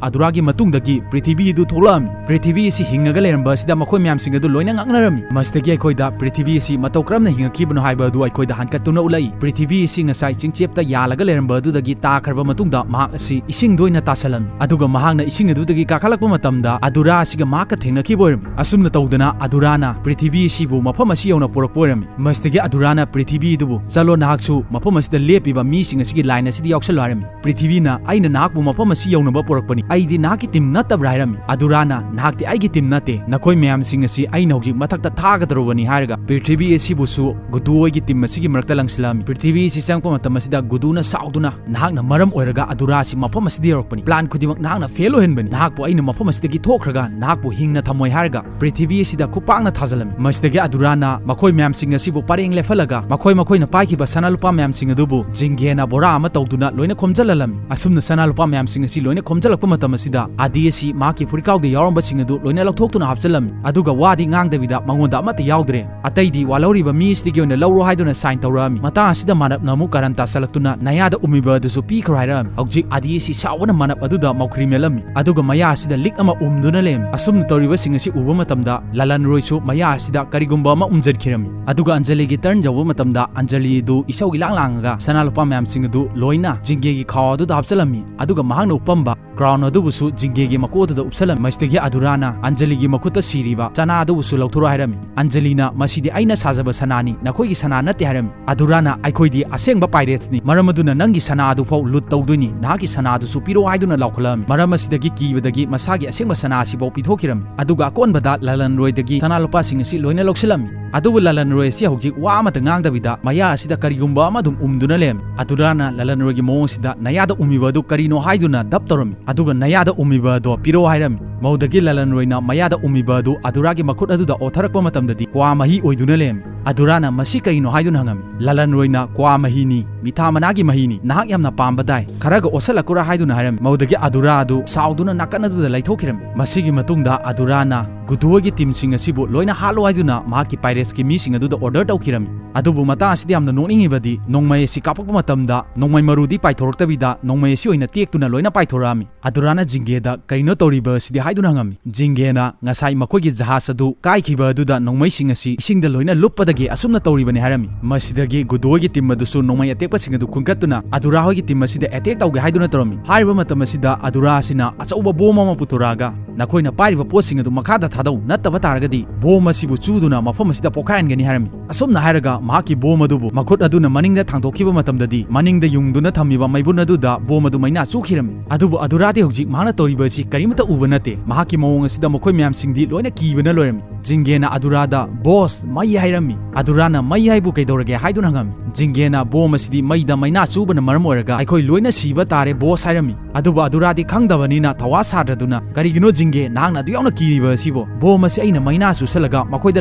ꯑꯗꯨꯔꯥꯒꯤ ꯃꯇꯨꯡꯗꯒꯤ ꯄ꯭ꯔꯤꯊꯤꯕꯤ ꯑꯗꯨ ꯊꯣꯛꯂꯛꯑꯝꯃꯤ꯫ ꯄ꯭ꯔꯤꯊꯤꯕꯤ ꯑꯁꯤ ꯍꯤꯡꯉꯒ ꯂꯩꯔꯝꯕ ꯑꯁꯤꯗ ꯃꯈꯣꯏ ꯃꯌꯥꯝꯁꯤꯡ ꯑꯗꯨ ꯂꯣꯏꯅ ꯉꯛꯅꯔꯝꯃꯤ꯫ ꯃꯁꯤꯗꯒꯤ ꯑꯩꯈꯣꯏꯗ ꯄ꯭ꯔꯤꯊꯤꯕꯤ ꯑꯁꯤ ꯃꯇꯧ ꯀꯔꯝꯅ ꯍꯤꯡꯉꯛꯈꯤꯕꯅꯣ ꯍꯥꯏꯕ ꯑꯗꯨ ꯑꯩꯈꯣꯏꯗ ꯍꯟꯀꯠꯇꯨꯅ ꯎꯠꯂꯛꯏ꯫ ꯄ꯭ꯔꯤꯊꯤꯕꯤ ꯑꯁꯤ ꯉꯁꯥꯏ ꯆꯤꯡꯆꯦꯞꯇ ꯌꯥꯜꯂꯒ ꯂꯩꯔꯝꯕ ꯑꯗꯨꯗꯒꯤ ꯇꯥꯈ꯭ꯔꯕ ꯃꯇꯨꯡꯗ ꯃꯍꯥꯛ ꯑꯁꯤ ꯏꯁꯤꯡꯗ ꯑꯣꯏꯅ ꯇꯥꯁꯜꯂꯝꯃꯤ꯫ ꯑꯗꯨꯒ ꯃꯍꯥꯛꯅ ꯏꯁꯤꯡ ꯑꯗꯨꯗꯒꯤ ꯀꯥꯈꯠꯂꯛꯄ ꯃꯇꯝꯗ ꯑꯗꯨꯔꯥ ꯑꯁꯤꯒ ꯃꯍꯥꯛꯀ ꯊꯦꯡꯅꯈꯤꯕ ꯑꯣꯏꯔꯝꯃꯤ꯫ ꯑꯁꯨꯝꯅ ꯇꯧꯗꯅ ꯑꯗꯨꯔꯥꯅ ꯄ꯭ꯔꯤꯊꯤꯕꯤ ꯑꯁꯤꯕꯨ ꯃꯐꯝ ꯑꯁꯤ ꯌꯧꯅ ꯄꯨꯔꯛꯄ ꯑꯣꯏꯔꯝꯃꯤ꯫ ꯃꯁꯤꯗꯒꯤ ꯑꯗꯨꯔꯥꯅ ꯄ꯭ꯔꯤꯊꯤꯕꯤ ꯑꯗꯨꯕꯨ, "ꯆꯠꯂꯣ, ꯅꯍꯥꯛꯁꯨ ꯃꯐꯝ ꯑꯁꯤꯗ ꯂꯦꯞꯄꯤꯕ ꯃꯤꯁꯤꯡ ꯑꯁꯤꯒꯤ ꯂꯥꯏꯟ ꯑꯁꯤꯗ ꯌꯥꯎꯁꯜꯂꯣ" ꯍꯥꯏꯔꯝꯃꯤ꯫ ꯄ꯭ꯔꯤꯊꯤꯕꯤꯅ, "ꯑꯩꯅ ꯅꯍꯥꯛꯄꯨ ꯃꯐꯝ ꯑꯁꯤ ꯌꯧꯅꯕ ꯄꯨꯔꯛꯄꯅꯤ, ꯑꯩꯗꯤ ꯅꯍꯥꯛꯀꯤ ꯇꯤꯝ ꯅꯠꯇꯕ꯭ꯔꯥ?" ꯍꯥꯏꯔꯝꯃꯤ꯫ ꯑꯗꯨꯔꯥꯅ, "ꯅꯍꯥꯛꯇꯤ ꯑꯩꯒꯤ ꯇꯤꯝ ꯅꯠꯇꯦ, ꯅꯈꯣꯏ ꯃꯌꯥꯝꯁꯤꯡ ꯑꯁꯤ ꯑꯩꯅ ꯍꯧꯖꯤꯛ ꯃꯊꯛꯇ ꯊꯥꯒꯗꯧꯔꯕꯅꯤ" ꯍꯥꯏꯔꯒ ꯄ꯭ꯔꯤꯊꯤꯕꯤ ꯑꯁꯤꯕꯨꯁꯨ ꯒꯨꯗꯨ ꯍꯣꯏꯒꯤ ꯇꯤꯝ ꯑꯁꯤꯒꯤ ꯃꯔꯛꯇ ꯂꯪꯁꯤꯜꯂꯛꯑꯝꯃꯤ꯫ ꯄ꯭ꯔꯤꯊꯤꯕꯤ ꯑꯁꯤ ꯆꯪꯉꯛꯄ ꯃꯇꯝ ꯑꯁꯤꯗ ꯒꯨꯗꯨꯅ ꯁꯥꯎꯗꯨꯅ, "ꯅꯍꯥꯛꯅ ꯃꯔꯝ ꯑꯣꯏꯔꯒ ꯑꯗꯨꯔꯥ ꯑꯁꯤ ꯃꯐꯝ ꯑꯁꯤꯗ ꯌꯧꯔꯛꯄꯅꯤ꯫ ꯄ꯭ꯂꯥꯟ ꯈꯨꯗꯤꯡꯃꯛ ꯅꯍꯥꯛꯅ ꯐꯦꯜ ꯑꯣꯏꯍꯟꯕꯅꯤ꯫ ꯅꯍꯥꯛꯄꯨ ꯑꯩꯅ ꯃꯐꯝ ꯑꯁꯤꯗꯒꯤ ꯊꯣꯛꯈ꯭ꯔꯒ ꯅꯍꯥꯛꯄꯨ ꯍꯤꯡꯅ ꯊꯝꯃꯣꯏ" ꯍꯥꯏꯔꯒ ꯄ꯭ꯔꯤꯊꯤꯕꯤ ꯑꯁꯤꯗ ꯈꯨꯄꯥꯛꯅ ꯊꯥꯖꯤꯜꯂꯝꯃꯤ꯫ ꯃꯁꯤꯗꯒꯤ ꯑꯗꯨꯔꯥꯅ ꯃꯈꯣꯏ ꯃꯌꯥꯝꯁꯤꯡ ꯑꯁꯤꯕꯨ ꯄꯔꯦꯡ ꯂꯦꯞꯍꯜꯂꯒ ꯃꯈꯣꯏ ꯃꯈꯣꯏꯅ ꯄꯥꯏꯈꯤꯕ ꯁꯅꯥ ꯂꯨꯄꯥ ꯃꯌꯥꯝꯁꯤꯡ ꯑꯗꯨꯕꯨ ꯖꯤꯡꯒꯦꯅ ꯕꯣꯔꯥ ꯑꯃ ꯇꯧꯗꯨꯅ ꯂꯣꯏꯅ ꯈꯣꯝꯖꯤꯜꯍꯜꯂꯝꯃꯤ꯫ ꯑꯁꯨꯝꯅ ꯁꯅꯥ ꯂꯨꯄꯥ ꯃꯌꯥꯝꯁꯤꯡ ꯑꯁꯤ ꯂꯣꯏꯅ ꯈꯣꯝꯖꯤꯜꯂꯛꯄ ꯃꯇꯝ ꯑꯁꯤꯗ ꯑꯥꯗꯤ ꯑꯁꯤ ꯃꯍꯥꯛꯀꯤ ꯐꯨꯔꯤꯀꯥꯎꯗ ꯌꯥꯎꯔꯝꯕꯁꯤꯡ ꯑꯗꯨ ꯂꯣꯏꯅ ꯂꯧꯊꯣꯛꯇꯨꯅ ꯍꯥꯞꯆꯤꯜꯂꯝꯃꯤ꯫ ꯑꯗꯨꯒ ꯋꯥꯗꯤ ꯉꯥꯡꯗꯕꯤꯗ ꯃꯉꯣꯟꯗ ꯑꯃꯠꯇ ꯌꯥꯎꯗ꯭ꯔꯦ꯫ ꯑꯇꯩꯗꯤ ꯋꯥ ꯂꯧꯔꯤꯕ ꯃꯤ ꯑꯁꯤꯗꯒꯤ ꯑꯣꯏꯅ ꯂꯧꯔꯣ ꯍꯥꯏꯗꯨꯅ ꯁꯥꯏꯟ ꯇꯧꯔꯛꯑꯝꯃꯤ꯫ ꯃꯇꯥꯡ ꯑꯁꯤꯗ ꯃꯥꯅꯞꯅ ꯑꯃꯨꯛ ꯀꯔꯟ ꯇꯥꯁꯜꯂꯛꯇꯨꯅ ꯅꯌꯥꯗ ꯎꯝꯃꯤꯕ ꯑꯗꯨꯁꯨ ꯄꯤꯈ꯭ꯔꯣ ꯍꯥꯏꯔꯛꯑꯝꯃꯤ꯫ ꯍꯧꯖꯤꯛ ꯑꯥꯗꯤ ꯑꯁꯤ ꯁꯥꯎꯕꯅ ꯃꯥꯅꯞ ꯑꯗꯨꯗ ꯃꯧꯈ꯭ꯔꯤ ꯃꯦꯜꯂꯝꯃꯤ꯫ ꯑꯗꯨꯒ ꯃꯌꯥ ꯑꯁꯤꯗ ꯂꯤꯛ ꯑꯃ ꯎꯝꯗꯨꯅ ꯂꯩꯔꯝꯃꯤ꯫ ꯑꯁꯨꯝꯅ ꯇꯧꯔꯤꯕꯁꯤꯡ ꯑꯁꯤ ꯎꯕ ꯃꯇꯝꯗ ꯂꯂꯟ ꯔꯣꯏꯁꯨ ꯃꯌꯥ ꯑꯁꯤꯗ ꯀꯔꯤꯒꯨꯝꯕ ꯑꯃ ꯎꯝꯖꯟꯈꯤꯔꯝꯃꯤ꯫ ꯑꯗꯨꯒ ꯑꯟꯖꯂꯤꯒꯤ ꯇꯔꯟ ꯌꯧꯕ ꯃꯇꯝꯗ ꯑꯟꯖꯂꯤ ꯑꯗꯨ ꯏꯁꯧ ꯏꯂꯥꯡ ꯂꯥꯡꯉꯒ ꯁꯅꯥ ꯂꯨꯄꯥ ꯃꯌꯥꯝꯁꯤꯡ ꯑꯗꯨ ꯂꯣꯏꯅ ꯖꯤꯡꯒꯦꯒꯤ ꯈꯥꯎ ꯑꯗꯨꯗ ꯍꯥꯞꯆꯤꯜꯂꯝꯃꯤ꯫ ꯑꯗꯨꯒ ꯃꯍꯥꯛꯅ ꯎꯞꯄꯝꯕ ꯀ꯭ꯔꯥꯎꯟ ꯑꯗꯨꯕꯨꯁꯨ ꯖꯤꯡꯒꯦꯒꯤ ꯃꯀꯣꯛ ꯑꯗꯨꯗ ꯎꯞꯁꯜꯂꯝꯃꯤ꯫ ꯃꯁꯤꯗꯒꯤ ꯑꯗꯨꯔꯥꯅ ꯑꯟꯖꯂꯤꯒꯤ ꯃꯈꯨꯠꯇ ꯁꯤꯔꯤꯕ ꯆꯅꯥ ꯑꯗꯨꯕꯨꯁꯨ ꯂꯧꯊꯣꯔꯛꯑꯣ ꯍꯥꯏꯔꯝꯃꯤ꯫ ꯑꯟꯖꯂꯤꯅ, "ꯃꯁꯤꯗꯤ ꯑꯩꯅ ꯁꯥꯖꯕ ꯁꯅꯥꯅꯤ, ꯅꯈꯣꯏꯒꯤ ꯁꯅꯥ ꯅꯠꯇꯦ" ꯍꯥꯏꯔꯝꯃꯤ꯫ ꯑꯗꯨꯔꯥꯅ, "ꯑꯩꯈꯣꯏꯗꯤ ꯑꯁꯦꯡꯕ ꯄꯥꯏꯔꯦꯠꯁꯅꯤ, ꯃꯔꯝ ꯑꯗꯨꯅ ꯅꯪꯒꯤ ꯁꯅꯥ ꯑꯗꯨꯐꯥꯎ ꯂꯨꯠ ꯇꯧꯗꯣꯏꯅꯤ, ꯅꯍꯥꯛꯀꯤ ꯁꯅꯥ ꯑꯗꯨꯁꯨ ꯄꯤꯔꯛꯑꯣ" ꯍꯥꯏꯗꯨꯅ ꯂꯥꯎꯈꯠꯂꯛꯑꯝꯃꯤ꯫ ꯃꯔꯝ ꯑꯁꯤꯗꯒꯤ ꯀꯤꯕꯗꯒꯤ ꯃꯁꯥꯒꯤ ꯑꯁꯦꯡꯕ ꯁꯅꯥ ꯑꯁꯤꯐꯥꯎ ꯄꯤꯊꯣꯛꯈꯤꯔꯝꯃꯤ꯫ ꯑꯗꯨꯒ ꯑꯀꯣꯟꯕꯗ ꯂꯂꯟ ꯔꯣꯏꯗꯒꯤ ꯁꯅꯥ ꯂꯨꯄꯥꯁꯤꯡ ꯑꯁꯤ ꯂꯣꯏꯅ ꯂꯧꯁꯤꯜꯂꯝꯃꯤ꯫ ꯑꯗꯨꯕꯨ ꯂꯂꯟ ꯔꯣꯏ ꯑꯁꯤ ꯍꯧꯖꯤꯛ ꯋꯥ ꯑꯃꯠꯇ ꯉꯥꯡꯗꯕꯤꯗ ꯃꯌꯥ ꯑꯁꯤꯗ ꯀꯔꯤꯒꯨꯝꯕ ꯑꯃ ꯑꯗꯨꯝ ꯎꯝꯗꯨꯅ ꯂꯩꯔꯝꯃꯤ꯫ ꯑꯗꯨꯔꯥꯅ ꯂꯂꯟ ꯔꯣꯏꯒꯤ ꯃꯑꯣꯡ ꯑꯁꯤꯗ, "ꯅꯌꯥꯗ ꯎꯝꯃꯤꯕ ꯑꯗꯨ ꯀꯔꯤꯅꯣ?" ꯍꯥꯏꯗꯨꯅ ꯗꯞ ꯇꯧꯔꯝꯃꯤ꯫ ꯑꯗꯨꯒ ꯅꯌꯥꯗ ꯎꯝꯃꯤꯕ ꯑꯗꯣ ꯄꯤꯔꯛꯑꯣ ꯍꯥꯏꯔꯝꯃꯤ꯫ ꯃꯧꯗꯒꯤ ꯂꯂꯟ ꯔꯣꯏꯅ ꯃꯌꯥꯗ ꯎꯝꯃꯤꯕ ꯑꯗꯨ ꯑꯗꯨꯔꯥꯒꯤ ꯃꯈꯨꯠ ꯑꯗꯨꯗ ꯑꯣꯊꯔꯛꯄ ꯃꯇꯝꯗꯗꯤ ꯀ꯭ꯋꯥ ꯃꯍꯤ ꯑꯣꯏꯗꯨꯅ ꯂꯩꯔꯝꯃꯤ꯫ ꯑꯗꯨꯔꯥꯅ, "ꯃꯁꯤ ꯀꯔꯤꯅꯣ?" ꯍꯥꯏꯗꯨꯅ ꯍꯪꯉꯝꯃꯤ꯫ ꯂꯂꯟ ꯔꯣꯏꯅ, "ꯀ꯭ꯋꯥ ꯃꯍꯤꯅꯤ, ꯃꯤꯊꯥ ꯃꯅꯥꯒꯤ ꯃꯍꯤꯅꯤ, ꯅꯍꯥꯛ ꯌꯥꯝꯅ ꯄꯥꯝꯕꯗꯥꯏ, ꯈꯔꯒ ꯑꯣꯠꯁꯜꯂꯛꯀꯨꯔꯥ?" ꯍꯥꯏꯗꯨꯅ ꯍꯥꯏꯔꯝꯃꯤ꯫ ꯃꯧꯗꯒꯤ ꯑꯗꯨꯔꯥ ꯑꯗꯨ ꯁꯥꯎꯗꯨꯅ ꯅꯥꯀꯟ ꯑꯗꯨꯗ ꯂꯩꯊꯣꯛꯈꯤꯔꯝꯃꯤ꯫ ꯃꯁꯤꯒꯤ ꯃꯇꯨꯡꯗ ꯑꯗꯨꯔꯥꯅ ꯒꯨꯗꯨꯒꯤ ꯇꯤꯝꯁꯤꯡ ꯑꯁꯤꯕꯨ ꯂꯣꯏꯅ ꯍꯥꯠꯂꯣ ꯍꯥꯏꯗꯨꯅ ꯃꯍꯥꯛꯀꯤ ꯄꯥꯏꯔꯦꯠꯁꯀꯤ ꯃꯤꯁꯤꯡ ꯑꯗꯨꯗ ꯑꯣꯔꯗꯔ ꯇꯧꯈꯤꯔꯝꯃꯤ꯫ ꯑꯗꯨꯕꯨ ꯃꯇꯥꯡ ꯑꯁꯤꯗ ꯌꯥꯝꯅ ꯅꯣꯛꯅꯤꯡꯉꯤꯕꯗꯤ, ꯅꯣꯡꯃꯩ ꯑꯁꯤ ꯀꯥꯞꯄꯛꯄ ꯃꯇꯝꯗ ꯅꯣꯡꯃꯩ ꯃꯔꯨꯗꯤ ꯄꯥꯏꯊꯣꯔꯛꯇꯕꯤꯗ ꯅꯣꯡꯃꯩ ꯑꯁꯤ ꯑꯣꯏꯅ ꯇꯦꯛꯇꯨꯅ ꯂꯣꯏꯅ ꯄꯥꯏꯊꯣꯔꯛꯑꯝꯃꯤ꯫ ꯑꯗꯨꯔꯥꯅ ꯖꯤꯡꯒꯦꯗ, "ꯀꯔꯤꯅꯣ ꯇꯧꯔꯤꯕ ꯑꯁꯤꯗꯤ?" ꯍꯥꯏꯗꯨꯅ ꯍꯪꯉꯝꯃꯤ꯫ ꯖꯤꯡꯒꯦꯅ, "ꯉꯁꯥꯏ ꯃꯈꯣꯏꯒꯤ ꯖꯍꯥꯖ ꯑꯗꯨ ꯀꯥꯏꯈꯤꯕ ꯑꯗꯨꯗ ꯅꯣꯡꯃꯩꯁꯤꯡ ꯑꯁꯤ ꯏꯁꯤꯡꯗ ꯂꯣꯏꯅ ꯂꯨꯞꯄꯗꯒꯤ ꯑꯁꯨꯝꯅ ꯇꯧꯔꯤꯕꯅꯤ" ꯍꯥꯏꯔꯝꯃꯤ꯫ ꯃꯁꯤꯗꯒꯤ ꯒꯨꯗꯣꯒꯤ ꯇꯤꯝ ꯑꯗꯨꯁꯨ ꯅꯣꯡꯃꯩ ꯑꯇꯦꯛꯄꯁꯤꯡ ꯑꯗꯨ ꯈꯨꯟꯒꯠꯇꯨꯅ ꯑꯗꯨꯔꯥ ꯍꯣꯏꯒꯤ ꯇꯤꯝ ꯑꯁꯤꯗ ꯑꯦꯇꯦꯛ ꯇꯧꯒꯦ ꯍꯥꯏꯗꯨꯅ ꯇꯧꯔꯝꯃꯤ꯫ ꯍꯥꯏꯔꯤꯕ ꯃꯇꯝ ꯑꯁꯤꯗ ꯑꯗꯨꯔꯥ ꯑꯁꯤꯅ ꯑꯆꯧꯕ ꯕꯣꯝ ꯑꯃ ꯄꯨꯊꯣꯔꯛꯑꯒ, "ꯅꯈꯣꯏꯅ ꯄꯥꯏꯔꯤꯕ ꯄꯣꯠꯁꯤꯡ ꯑꯗꯨ ꯃꯈꯥꯗ ꯊꯥꯗꯧ, ꯅꯠꯇꯕ ꯇꯥꯔꯒꯗꯤ ꯕꯣꯝ ꯑꯁꯤꯕꯨ ꯆꯨꯗꯨꯅ ꯃꯐꯝ ꯑꯁꯤꯗ ꯄꯣꯈꯥꯏꯍꯟꯒꯅꯤ" ꯍꯥꯏꯔꯝꯃꯤ꯫ ꯑꯁꯨꯝꯅ ꯍꯥꯏꯔꯒ ꯃꯍꯥꯛꯀꯤ ꯕꯣꯝ ꯑꯗꯨꯕꯨ ꯃꯈꯨꯠ ꯑꯗꯨꯅ ꯃꯅꯤꯡꯗ ꯊꯥꯡꯗꯣꯛꯈꯤꯕ ꯃꯇꯝꯗꯗꯤ ꯃꯅꯤꯡꯗ ꯌꯨꯡꯗꯨꯅ ꯊꯝꯃꯤꯕ ꯃꯩꯕꯨꯟ ꯑꯗꯨꯗ ꯕꯣꯝ ꯑꯗꯨ ꯃꯩꯅꯥ ꯆꯨꯈꯤꯔꯝꯃꯤ꯫ ꯑꯗꯨꯕꯨ ꯑꯗꯨꯔꯥꯗꯤ ꯍꯧꯖꯤꯛ ꯃꯍꯥꯛꯅ ꯇꯧꯔꯤꯕ ꯑꯁꯤ ꯀꯔꯤꯃꯠꯇ ꯎꯕ ꯅꯠꯇꯦ꯫ ꯃꯍꯥꯛꯀꯤ ꯃꯑꯣꯡ ꯑꯁꯤꯗ ꯃꯈꯣꯏ ꯃꯌꯥꯝꯁꯤꯡꯗꯤ ꯂꯣꯏꯅ ꯀꯤꯕꯅ ꯂꯣꯏꯔꯝꯃꯤ꯫ ꯖꯤꯡꯒꯦꯅ ꯑꯗꯨꯔꯥꯗ, "ꯕꯣꯁ, ꯃꯩ" ꯍꯥꯏꯔꯝꯃꯤ꯫ ꯑꯗꯨꯔꯥꯅ, "ꯃꯩ ꯍꯥꯏꯕꯨ ꯀꯩꯗꯧꯔꯒꯦ?" ꯍꯥꯏꯗꯨꯅ ꯍꯪꯉꯝꯃꯤ꯫ ꯖꯤꯡꯒꯦꯅ, "ꯕꯣꯝ ꯑꯁꯤꯗꯤ ꯃꯩꯗ ꯃꯩꯅꯥ ꯆꯨꯕꯅ ꯃꯔꯝ ꯑꯣꯏꯔꯒ ꯑꯩꯈꯣꯏ ꯂꯣꯏꯅ ꯁꯤꯕ ꯇꯥꯔꯦ, ꯕꯣꯁ" ꯍꯥꯏꯔꯝꯃꯤ꯫ ꯑꯗꯨꯕꯨ ꯑꯗꯨꯔꯥꯗꯤ ꯈꯪꯗꯕꯅꯤꯅ ꯊꯧꯋꯥ ꯁꯥꯗ꯭ꯔꯗꯨꯅ, "ꯀꯔꯤꯒꯤꯅꯣ ꯖꯤꯡ-" ꯖꯤꯡꯒꯦ, ꯅꯍꯥꯛꯅ ꯑꯗꯨ ꯌꯥꯝꯅ ꯀꯤꯔꯤꯕ ꯑꯁꯤꯕꯣ? ꯕꯣꯝ ꯑꯁꯤ ꯑꯩꯅ ꯃꯩꯅꯥ ꯆꯨꯁꯜꯂꯒ ꯃꯈꯣꯏꯗ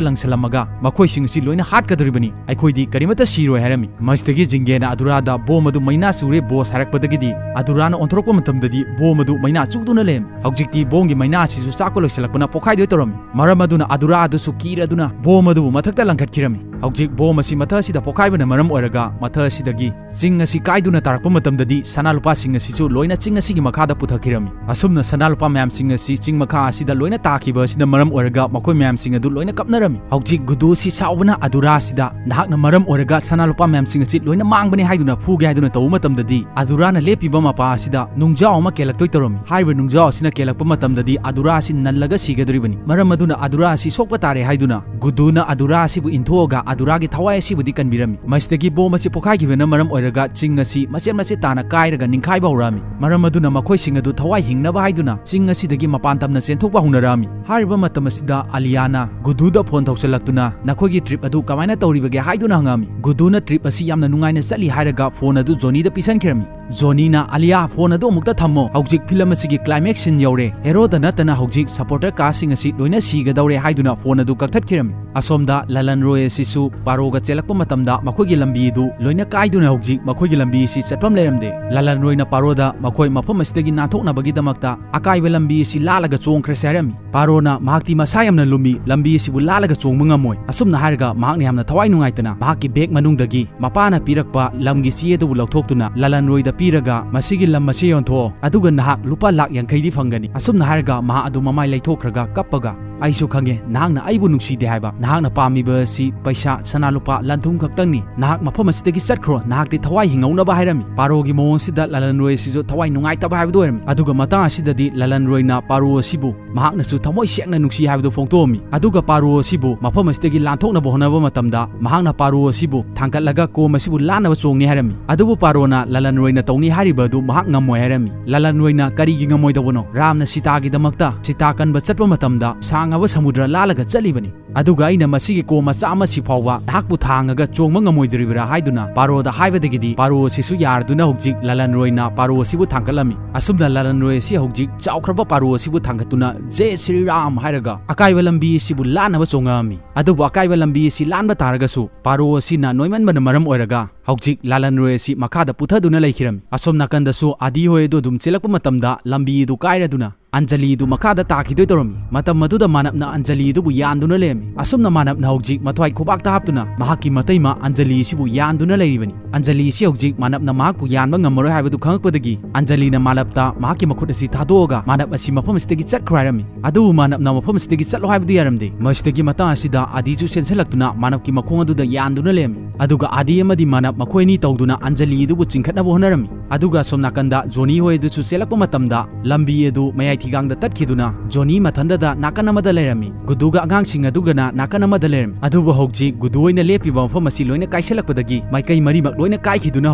ꯂꯪꯁꯜꯂꯝꯃꯒ ꯃꯈꯣꯏꯁꯤꯡ ꯑꯁꯤ ꯂꯣꯏꯅ ꯍꯥꯠꯀꯗꯧꯔꯤꯕꯅꯤ꯫ ꯑꯩꯈꯣꯏꯗꯤ ꯀꯔꯤꯃꯠꯇ ꯁꯤꯔꯣꯏ ꯍꯥꯏꯔꯝꯃꯤ꯫ ꯃꯁꯤꯗꯒꯤ ꯖꯤꯡꯒꯦꯅ ꯑꯗꯨꯔꯥꯗ, "ꯕꯣꯝ ꯑꯗꯨ ꯃꯩꯅꯥ ꯆꯨꯔꯦ ꯕꯣꯁ" ꯍꯥꯏꯔꯛꯄꯗꯒꯤꯗꯤ ꯑꯗꯨꯔꯥꯅ ꯑꯣꯟꯊꯣꯔꯛꯄ ꯃꯇꯝꯗꯗꯤ ꯕꯣꯝ ꯑꯗꯨ ꯃꯩꯅꯥ ꯆꯨꯗꯨꯅ ꯂꯩꯔꯝꯃꯤ꯫ ꯍꯧꯖꯤꯛꯇꯤ ꯕꯣꯝꯒꯤ ꯃꯩꯅꯥ ꯑꯁꯤꯁꯨ ꯆꯥꯛꯄ ꯂꯣꯏꯁꯤꯜꯂꯛꯄꯅ ꯄꯣꯈꯥꯏꯗꯣꯏ ꯇꯧꯔꯝꯃꯤ꯫ ꯃꯔꯝ ꯑꯗꯨꯅ ꯑꯗꯨꯔꯥ ꯑꯗꯨꯁꯨ ꯀꯤꯔꯗꯨꯅ ꯕꯣꯝ ꯑꯗꯨꯕꯨ ꯃꯊꯛꯇ ꯂꯪꯈꯠꯈꯤꯔꯝꯃꯤ꯫ ꯍꯧꯖꯤꯛ ꯕꯣꯝ ꯑꯁꯤ ꯃꯊꯛ ꯑꯁꯤꯗ ꯄꯣꯈꯥꯏꯕꯅ ꯃꯔꯝ ꯑꯣꯏꯔꯒ ꯃꯊꯛ ꯑꯁꯤꯗꯒꯤ ꯆꯤꯡ ꯑꯁꯤ ꯀꯥꯏꯗꯨꯅ ꯇꯥꯔꯛꯄ ꯃꯇꯝꯗꯗꯤ ꯁꯅꯥ ꯂꯨꯄꯥꯁꯤꯡ ꯑꯁꯤꯁꯨ ꯂꯣꯏꯅ ꯆꯤꯡ ꯑꯁꯤꯒꯤ ꯃꯈꯥꯗ ꯄꯨꯊꯈꯤꯔꯝꯃꯤ꯫ ꯑꯁꯨꯝꯅ ꯁꯅꯥ ꯂꯨꯄꯥ ꯃꯌꯥꯝꯁꯤꯡ ꯑꯁꯤ ꯆꯤꯡ ꯃꯈꯥ ꯑꯁꯤꯗ ꯂꯣꯏꯅ ꯇꯥꯈꯤꯕ ꯑꯁꯤꯅ ꯃꯔꯝ ꯑꯣꯏꯔꯒ ꯃꯈꯣꯏ ꯃꯌꯥꯝꯁꯤꯡ ꯑꯗꯨ ꯂꯣꯏꯅ ꯀꯞꯅꯔꯝꯃꯤ꯫ ꯍꯧꯖꯤꯛ ꯒꯨꯗꯨ ꯑꯁꯤ ꯁꯥꯎꯕꯅ ꯑꯗꯨꯔꯥ ꯑꯁꯤꯗ, "ꯅꯍꯥꯛꯅ ꯃꯔꯝ ꯑꯣꯏꯔꯒ ꯁꯅꯥ ꯂꯨꯄꯥ ꯃꯌꯥꯝꯁꯤꯡ ꯑꯁꯤ ꯂꯣꯏꯅ ꯃꯥꯡꯕꯅꯤ" ꯍꯥꯏꯗꯨꯅ ꯐꯨꯒꯦ ꯍꯥꯏꯗꯨꯅ ꯇꯧꯕ ꯃꯇꯝꯗꯗꯤ ꯑꯗꯨꯔꯥꯅ ꯂꯦꯞꯄꯤꯕ ꯃꯄꯥ ꯑꯁꯤꯗ ꯅꯨꯡꯖꯥꯎ ꯑꯃ ꯀꯦꯜꯂꯛꯇꯣꯏ ꯇꯧꯔꯝꯃꯤ꯫ ꯍꯥꯏꯔꯤꯕ ꯅꯨꯡꯖꯥꯎ ꯑꯁꯤꯅ ꯀꯦꯜꯂꯛꯄ ꯃꯇꯝꯗꯗꯤ ꯑꯗꯨꯔꯥ ꯑꯁꯤ ꯅꯜꯂꯒ ꯁꯤꯒꯗꯧꯔꯤꯕꯅꯤ꯫ ꯃꯔꯝ ꯑꯗꯨꯅ ꯑꯗꯨꯔꯥ ꯑꯁꯤ ꯁꯣꯛꯄ ꯇꯥꯔꯦ ꯍꯥꯏꯗꯨꯅ ꯒꯨꯗꯨꯅ ꯑꯗꯨꯔꯥ ꯑꯁꯤꯕꯨ ꯏꯟꯊꯣꯛꯑꯒ ꯑꯗꯨꯔꯥꯒꯤ ꯊꯋꯥꯏ ꯑꯁꯤꯕꯨꯗꯤ ꯀꯟꯕꯤꯔꯝꯃꯤ꯫ ꯃꯁꯤꯗꯒꯤ ꯕꯣꯝ ꯑꯁꯤ ꯄꯣꯈꯥꯏꯈꯤꯕꯅ ꯃꯔꯝ ꯑꯣꯏꯔꯒ ꯆꯤꯡ ꯑꯁꯤ ꯃꯆꯦꯠ ꯃꯆꯦꯠ ꯇꯥꯅ ꯀꯥꯏꯔꯒ ꯅꯤꯡꯈꯥꯏꯕ ꯍꯧꯔꯛꯑꯝꯃꯤ꯫ ꯃꯔꯝ ꯑꯗꯨꯅ ꯃꯈꯣꯏꯁꯤꯡ ꯑꯗꯨ ꯊꯋꯥꯏ ꯍꯤꯡꯅꯕ ꯍꯥꯏꯗꯨꯅ ꯆꯤꯡ ꯑꯁꯤꯗꯒꯤ ꯃꯄꯥꯟ ꯇꯝꯅ ꯆꯦꯟꯊꯣꯛꯄ ꯍꯧꯅꯔꯛꯑꯝꯃꯤ꯫ ꯍꯥꯏꯔꯤꯕ ꯃꯇꯝ ꯑꯁꯤꯗ ꯑꯂꯤꯌꯥꯅ ꯒꯨꯗꯨꯗ ꯐꯣꯟ ꯇꯧꯁꯤꯜꯂꯛꯇꯨꯅ, "ꯅꯈꯣꯏꯒꯤ ꯇ꯭ꯔꯤꯞ ꯑꯗꯨ ꯀꯃꯥꯏꯅ ꯇꯧꯔꯤꯕꯒꯦ?" ꯍꯥꯏꯗꯨꯅ ꯍꯪꯉꯛꯑꯝꯃꯤ꯫ ꯒꯨꯗꯨꯅ ꯇ꯭ꯔꯤꯞ ꯑꯁꯤ ꯌꯥꯝꯅ ꯅꯨꯡꯉꯥꯏꯅ ꯆꯠꯂꯤ ꯍꯥꯏꯔꯒ ꯐꯣꯟ ꯑꯗꯨ ꯖꯣꯅꯤꯗ ꯄꯤꯁꯟꯈꯤꯔꯝꯃꯤ꯫ ꯖꯣꯅꯤꯅ, "ꯑꯂꯤꯌꯥ, ꯐꯣꯟ ꯑꯗꯨ ꯑꯃꯨꯛꯇ ꯊꯝꯃꯣ꯫ ꯍꯧꯖꯤꯛ ꯐꯤꯂꯝ ꯑꯁꯤꯒꯤ ꯀ꯭ꯂꯥꯏꯃꯦꯛꯁ ꯁꯤꯟ ꯌꯧꯔꯦ꯫ ꯍꯦꯔꯣꯗ ꯅꯠꯇꯅ ꯍꯧꯖꯤꯛ ꯁꯄꯣꯔꯇꯔ ꯀꯥꯁꯁꯤꯡ ꯑꯁꯤ ꯂꯣꯏꯅ ꯁꯤꯒꯗꯧꯔꯦ" ꯍꯥꯏꯗꯨꯅ ꯐꯣꯟ ꯑꯗꯨ ꯀꯛꯊꯠꯈꯤꯔꯝꯃꯤ꯫ ꯑꯁꯣꯝꯗ ꯂꯂꯟ ꯔꯣꯏ ꯑꯁꯤꯁꯨ ꯄꯥꯔꯣꯒ ꯆꯦꯜꯂꯛꯄ ꯃꯇꯝꯗ ꯃꯈꯣꯏꯒꯤ ꯂꯝꯕꯤ ꯑꯗꯨ ꯂꯣꯏꯅ ꯀꯥꯏꯗꯨꯅ ꯍꯧꯖꯤꯛ ꯃꯈꯣꯏꯒꯤ ꯂꯝꯕꯤ ꯑꯁꯤ ꯆꯠꯐꯝ ꯂꯩꯔꯝꯗꯦ꯫ ꯂꯂꯟ ꯔꯣꯏꯅ ꯄꯥꯔꯣꯗ ꯃꯈꯣꯏ ꯃꯐꯝ ꯑꯁꯤꯗꯒꯤ ꯅꯥꯟꯊꯣꯛꯅꯕꯒꯤꯗꯃꯛꯇ ꯑꯀꯥꯏꯕ ꯂꯝꯕꯤ ꯑꯁꯤ ꯂꯥꯜꯂꯒ ꯆꯣꯡꯈ꯭ꯔꯁꯦ ꯍꯥꯏꯔꯝꯃꯤ꯫ ꯄꯥꯔꯣꯅ, "ꯃꯍꯥꯛꯇꯤ ꯃꯁꯥ ꯌꯥꯝꯅ ꯂꯨꯝꯃꯤ, ꯂꯝꯕꯤ ꯑꯁꯤꯕꯨ ꯂꯥꯜꯂꯒ ꯆꯣꯡꯕ ꯉꯝꯃꯣꯏ"꯫ ꯑꯁꯨꯝꯅ ꯍꯥꯏꯔꯒ ꯃꯍꯥꯛꯅ ꯌꯥꯝꯅ ꯊꯋꯥꯏ ꯅꯨꯡꯉꯥꯏꯇꯅ ꯃꯍꯥꯛꯀꯤ ꯕꯦꯒ ꯃꯅꯨꯡꯗꯒꯤ ꯃꯄꯥꯅ ꯄꯤꯔꯛꯄ ꯂꯝꯒꯤ ꯆꯦ ꯑꯗꯨꯕꯨ ꯂꯧꯊꯣꯛꯇꯨꯅ ꯂꯂꯟ ꯔꯣꯏꯗ ꯄꯤꯔꯒ, "ꯃꯁꯤꯒꯤ ꯂꯝ ꯑꯁꯤ ꯌꯣꯟꯊꯣꯛꯑꯣ, ꯑꯗꯨꯒ ꯅꯍꯥꯛ ꯂꯨꯄꯥ ꯂꯥꯛ ꯌꯥꯡꯈꯩꯗꯤ ꯐꯪꯒꯅꯤ"꯫ ꯑꯁꯨꯝꯅ ꯍꯥꯏꯔꯒ ꯃꯍꯥꯛ ꯑꯗꯨ ꯃꯃꯥꯏ ꯂꯩꯊꯣꯛꯈ꯭ꯔꯒ ꯀꯞꯄꯒ, "ꯑꯩꯁꯨ ꯈꯪꯉꯦ ꯅꯍꯥꯛꯅ ꯑꯩꯕꯨ ꯅꯨꯡꯁꯤꯗꯦ ꯍꯥꯏꯕ꯫ ꯅꯍꯥꯛꯅ ꯄꯥꯝꯃꯤꯕ ꯑꯁꯤ ꯄꯩꯁꯥ, ꯁꯅꯥ ꯂꯨꯄꯥ, ꯂꯟ ꯊꯨꯝ ꯈꯛꯇꯪꯅꯤ꯫ ꯅꯍꯥꯛ ꯃꯐꯝ ꯑꯁꯤꯗꯒꯤ ꯆꯠꯈ꯭ꯔꯣ, ꯅꯍꯥꯛꯇꯤ ꯊꯋꯥꯏ ꯍꯤꯡꯍꯧꯅꯕ" ꯍꯥꯏꯔꯝꯃꯤ꯫ ꯄꯥꯔꯣꯒꯤ ꯃꯑꯣꯡ ꯑꯁꯤꯗ ꯂꯂꯟ ꯔꯣꯏ ꯑꯁꯤꯁꯨ ꯊꯋꯥꯏ ꯅꯨꯡꯉꯥꯏꯇꯕ ꯍꯥꯏꯕꯗꯨ ꯑꯣꯏꯔꯝꯃꯤ꯫ ꯑꯗꯨꯒ ꯃꯇꯥꯡ ꯑꯁꯤꯗꯗꯤ ꯂꯂꯟ ꯔꯣꯏꯅ ꯄꯥꯔꯣ ꯑꯁꯤꯕꯨ ꯃꯍꯥꯛꯅꯁꯨ ꯊꯃꯣꯏ ꯁꯦꯡꯅ ꯅꯨꯡꯁꯤ ꯍꯥꯏꯕꯗꯨ ꯐꯣꯡꯗꯣꯛꯑꯝꯃꯤ꯫ ꯑꯗꯨꯒ ꯄꯥꯔꯣ ꯑꯁꯤꯕꯨ ꯃꯐꯝ ꯑꯁꯤꯗꯒꯤ ꯂꯥꯟꯊꯣꯛꯅꯕ ꯍꯣꯠꯅꯕ ꯃꯇꯝꯗ ꯃꯍꯥꯛꯅ ꯄꯥꯔꯣ ꯑꯁꯤꯕꯨ ꯊꯥꯡꯒꯠꯂꯒ ꯀꯣꯝ ꯑꯁꯤꯕꯨ ꯂꯥꯟꯅꯕ ꯆꯣꯡꯅꯤ ꯍꯥꯏꯔꯝꯃꯤ꯫ ꯑꯗꯨꯕꯨ ꯄꯥꯔꯣꯅ ꯂꯂꯟ ꯔꯣꯏꯅ ꯇꯧꯅꯤ ꯍꯥꯏꯔꯤꯕ ꯑꯗꯨ ꯃꯍꯥꯛ ꯉꯝꯃꯣꯏ ꯍꯥꯏꯔꯝꯃꯤ꯫ ꯂꯂꯟ ꯔꯣꯏꯅ ꯀꯔꯤꯒꯤ ꯉꯝꯃꯣꯏꯗꯧꯕꯅꯣ? ꯔꯥꯝꯅ ꯁꯤꯇꯥꯒꯤꯗꯃꯛꯇ ꯁꯤꯇꯥ ꯀꯟꯕ ꯆꯠꯄ ꯃꯇꯝꯗ ꯁꯥ ꯁꯥꯡꯉꯕ ꯁꯃꯨꯗ꯭ꯔ ꯂꯥꯜꯂꯒ ꯆꯠꯂꯤꯕꯅꯤ꯫ ꯑꯗꯨꯒ ꯑꯩꯅ ꯃꯁꯤꯒꯤ ꯀꯣꯝ ꯃꯆꯥ ꯑꯃꯁꯤ ꯐꯥꯎꯕ ꯅꯍꯥꯛꯄꯨ ꯊꯥꯡꯉꯒ ꯆꯣꯡꯕ ꯉꯝꯃꯣꯏꯗꯣꯔꯤꯕ꯭ꯔꯥ ꯍꯥꯏꯗꯨꯅ ꯄꯥꯔꯣꯗ ꯍꯥꯏꯕꯗꯒꯤꯗꯤ ꯄꯥꯔꯣ ꯑꯁꯤꯁꯨ ꯌꯥꯔꯗꯨꯅ ꯍꯧꯖꯤꯛ ꯂꯂꯟꯔꯣꯏꯅ ꯄꯥꯔꯣ ꯑꯁꯤꯕꯨ ꯊꯥꯡꯒꯠꯂꯝꯃꯤ꯫ ꯑꯁꯨꯝꯅ ꯂꯂꯟꯔꯣꯏ ꯑꯁꯤ ꯍꯧꯖꯤꯛ ꯆꯥꯎꯈ꯭ꯔꯕ ꯄꯥꯔꯣ ꯑꯁꯤꯕꯨ ꯊꯥꯡꯒꯠꯇꯨꯅ "ꯖꯦ ꯁ꯭ꯔꯤ ꯔꯥꯝ" ꯍꯥꯏꯔꯒ ꯑꯀꯥꯏꯕ ꯂꯝꯕꯤ ꯑꯁꯤꯕꯨ ꯂꯥꯟꯅꯕ ꯆꯣꯡꯉꯛꯑꯝꯃꯤ꯫ ꯑꯗꯨꯕꯨ ꯑꯀꯥꯏꯕ ꯂꯝꯕꯤ ꯑꯁꯤ ꯂꯥꯟꯕ ꯇꯥꯔꯒꯁꯨ ꯄꯥꯔꯣ ꯑꯁꯤꯅ ꯅꯣꯏꯃꯟꯕꯅ ꯃꯔꯝ ꯑꯣꯏꯔꯒ ꯍꯧꯖꯤꯛ ꯂꯂꯟꯔꯣꯏ ꯑꯁꯤ ꯃꯈꯥꯗ ꯄꯨꯊꯗꯨꯅ ꯂꯩꯈꯤꯔꯝꯃꯤ꯫ ꯑꯁꯣꯝ ꯅꯥꯀꯟꯗꯁꯨ ꯑꯥꯗꯤ ꯍꯣꯏ ꯑꯗꯨ ꯑꯗꯨꯝ ꯆꯦꯜꯂꯛꯄ ꯃꯇꯝꯗ ꯂꯝꯕꯤ ꯑꯗꯨ ꯀꯥꯏꯔꯗꯨꯅ ꯑꯟꯖꯂꯤꯗꯨ ꯃꯈꯥꯗ ꯇꯥꯈꯤꯗꯣꯏ ꯇꯧꯔꯝꯃꯤ꯫ ꯃꯇꯝ ꯑꯗꯨꯗ ꯃꯥꯅꯞꯅ ꯑꯟꯖꯂꯤꯗꯨꯕꯨ ꯌꯥꯟꯗꯨꯅ ꯂꯩꯔꯝꯃꯤ꯫ ꯑꯁꯨꯝꯅ ꯃꯥꯅꯞꯅ ꯍꯧꯖꯤꯛ ꯃꯊ꯭ꯋꯥꯏ ꯈꯨꯕꯥꯛꯇ ꯍꯥꯞꯇꯨꯅ ꯃꯍꯥꯛꯀꯤ ꯃꯇꯩꯃ ꯑꯟꯖꯂꯤ ꯑꯁꯤꯕꯨ ꯌꯥꯟꯗꯨꯅ ꯂꯩꯔꯤꯕꯅꯤ꯫ ꯑꯟꯖꯂꯤ ꯑꯁꯤ ꯍꯧꯖꯤꯛ ꯃꯥꯅꯞꯅ ꯃꯍꯥꯛꯄꯨ ꯌꯥꯟꯕ ꯉꯝꯃꯔꯣꯏ ꯍꯥꯏꯕꯗꯨ ꯈꯪꯉꯛꯄꯗꯒꯤ ꯑꯟꯖꯂꯤꯅ ꯃꯥꯅꯞꯇ ꯃꯍꯥꯛꯀꯤ ꯃꯈꯨꯠ ꯑꯁꯤ ꯊꯥꯗꯣꯛꯑꯒ ꯃꯥꯅꯞ ꯑꯁꯤ ꯃꯐꯝ ꯑꯁꯤꯗꯒꯤ ꯆꯠꯈ꯭ꯔꯣ ꯍꯥꯏꯔꯝꯃꯤ꯫ ꯑꯗꯨꯕꯨ ꯃꯥꯅꯞꯅ ꯃꯐꯝ ꯑꯁꯤꯗꯒꯤ ꯆꯠꯂꯣ ꯍꯥꯏꯕꯗꯨ ꯌꯥꯔꯝꯗꯦ꯫ ꯃꯁꯤꯗꯒꯤ ꯃꯇꯥꯡ ꯑꯁꯤꯗ ꯑꯥꯗꯤꯁꯨ ꯆꯦꯟꯁꯤꯜꯂꯛꯇꯨꯅ ꯃꯥꯅꯞꯀꯤ ꯃꯈꯣꯡ ꯑꯗꯨꯗ ꯌꯥꯟꯗꯨꯅ ꯂꯩꯔꯝꯃꯤ꯫ ꯑꯗꯨꯒ ꯑꯥꯗꯤ ꯑꯃꯗꯤ ꯃꯥꯅꯞ ꯃꯈꯣꯏ ꯑꯅꯤ ꯇꯧꯗꯨꯅ ꯑꯟꯖꯂꯤ ꯑꯗꯨꯕꯨ ꯆꯤꯡꯈꯠꯅꯕ ꯍꯣꯠꯅꯔꯝꯃꯤ꯫ ꯑꯗꯨꯒ ꯑꯁꯣꯝ ꯅꯥꯀꯟꯗ ꯖꯣꯅꯤ ꯍꯣꯏ ꯑꯗꯨꯁꯨ ꯆꯦꯜꯂꯛꯄ ꯃꯇꯝꯗ ꯂꯝꯕꯤ ꯑꯗꯨ ꯃꯌꯥꯏ ꯊꯤꯒꯥꯡꯗ ꯇꯠꯈꯤꯗꯨꯅ ꯖꯣꯅꯤ ꯃꯊꯟꯗꯗ ꯅꯥꯀꯟ ꯑꯃꯗ ꯂꯩꯔꯝꯃꯤ꯫ ꯒꯨꯗꯨꯒ ꯑꯉꯥꯡꯁꯤꯡ ꯑꯗꯨꯒꯅ ꯅꯥꯀꯟ ꯑꯃꯗ ꯂꯩꯔꯝꯃꯤ꯫ ꯑꯗꯨꯕꯨ ꯍꯧꯖꯤꯛ ꯒꯨꯗꯨ ꯍꯣꯏꯅ ꯂꯦꯞꯄꯤꯕ ꯃꯐꯝ ꯑꯁꯤ ꯂꯣꯏꯅ ꯀꯥꯏꯁꯜꯂꯛꯄꯗꯒꯤ ꯃꯥꯏꯀꯩ ꯃꯔꯤꯃꯛ ꯂꯣꯏꯅ ꯀꯥꯏꯈꯤꯗꯨꯅ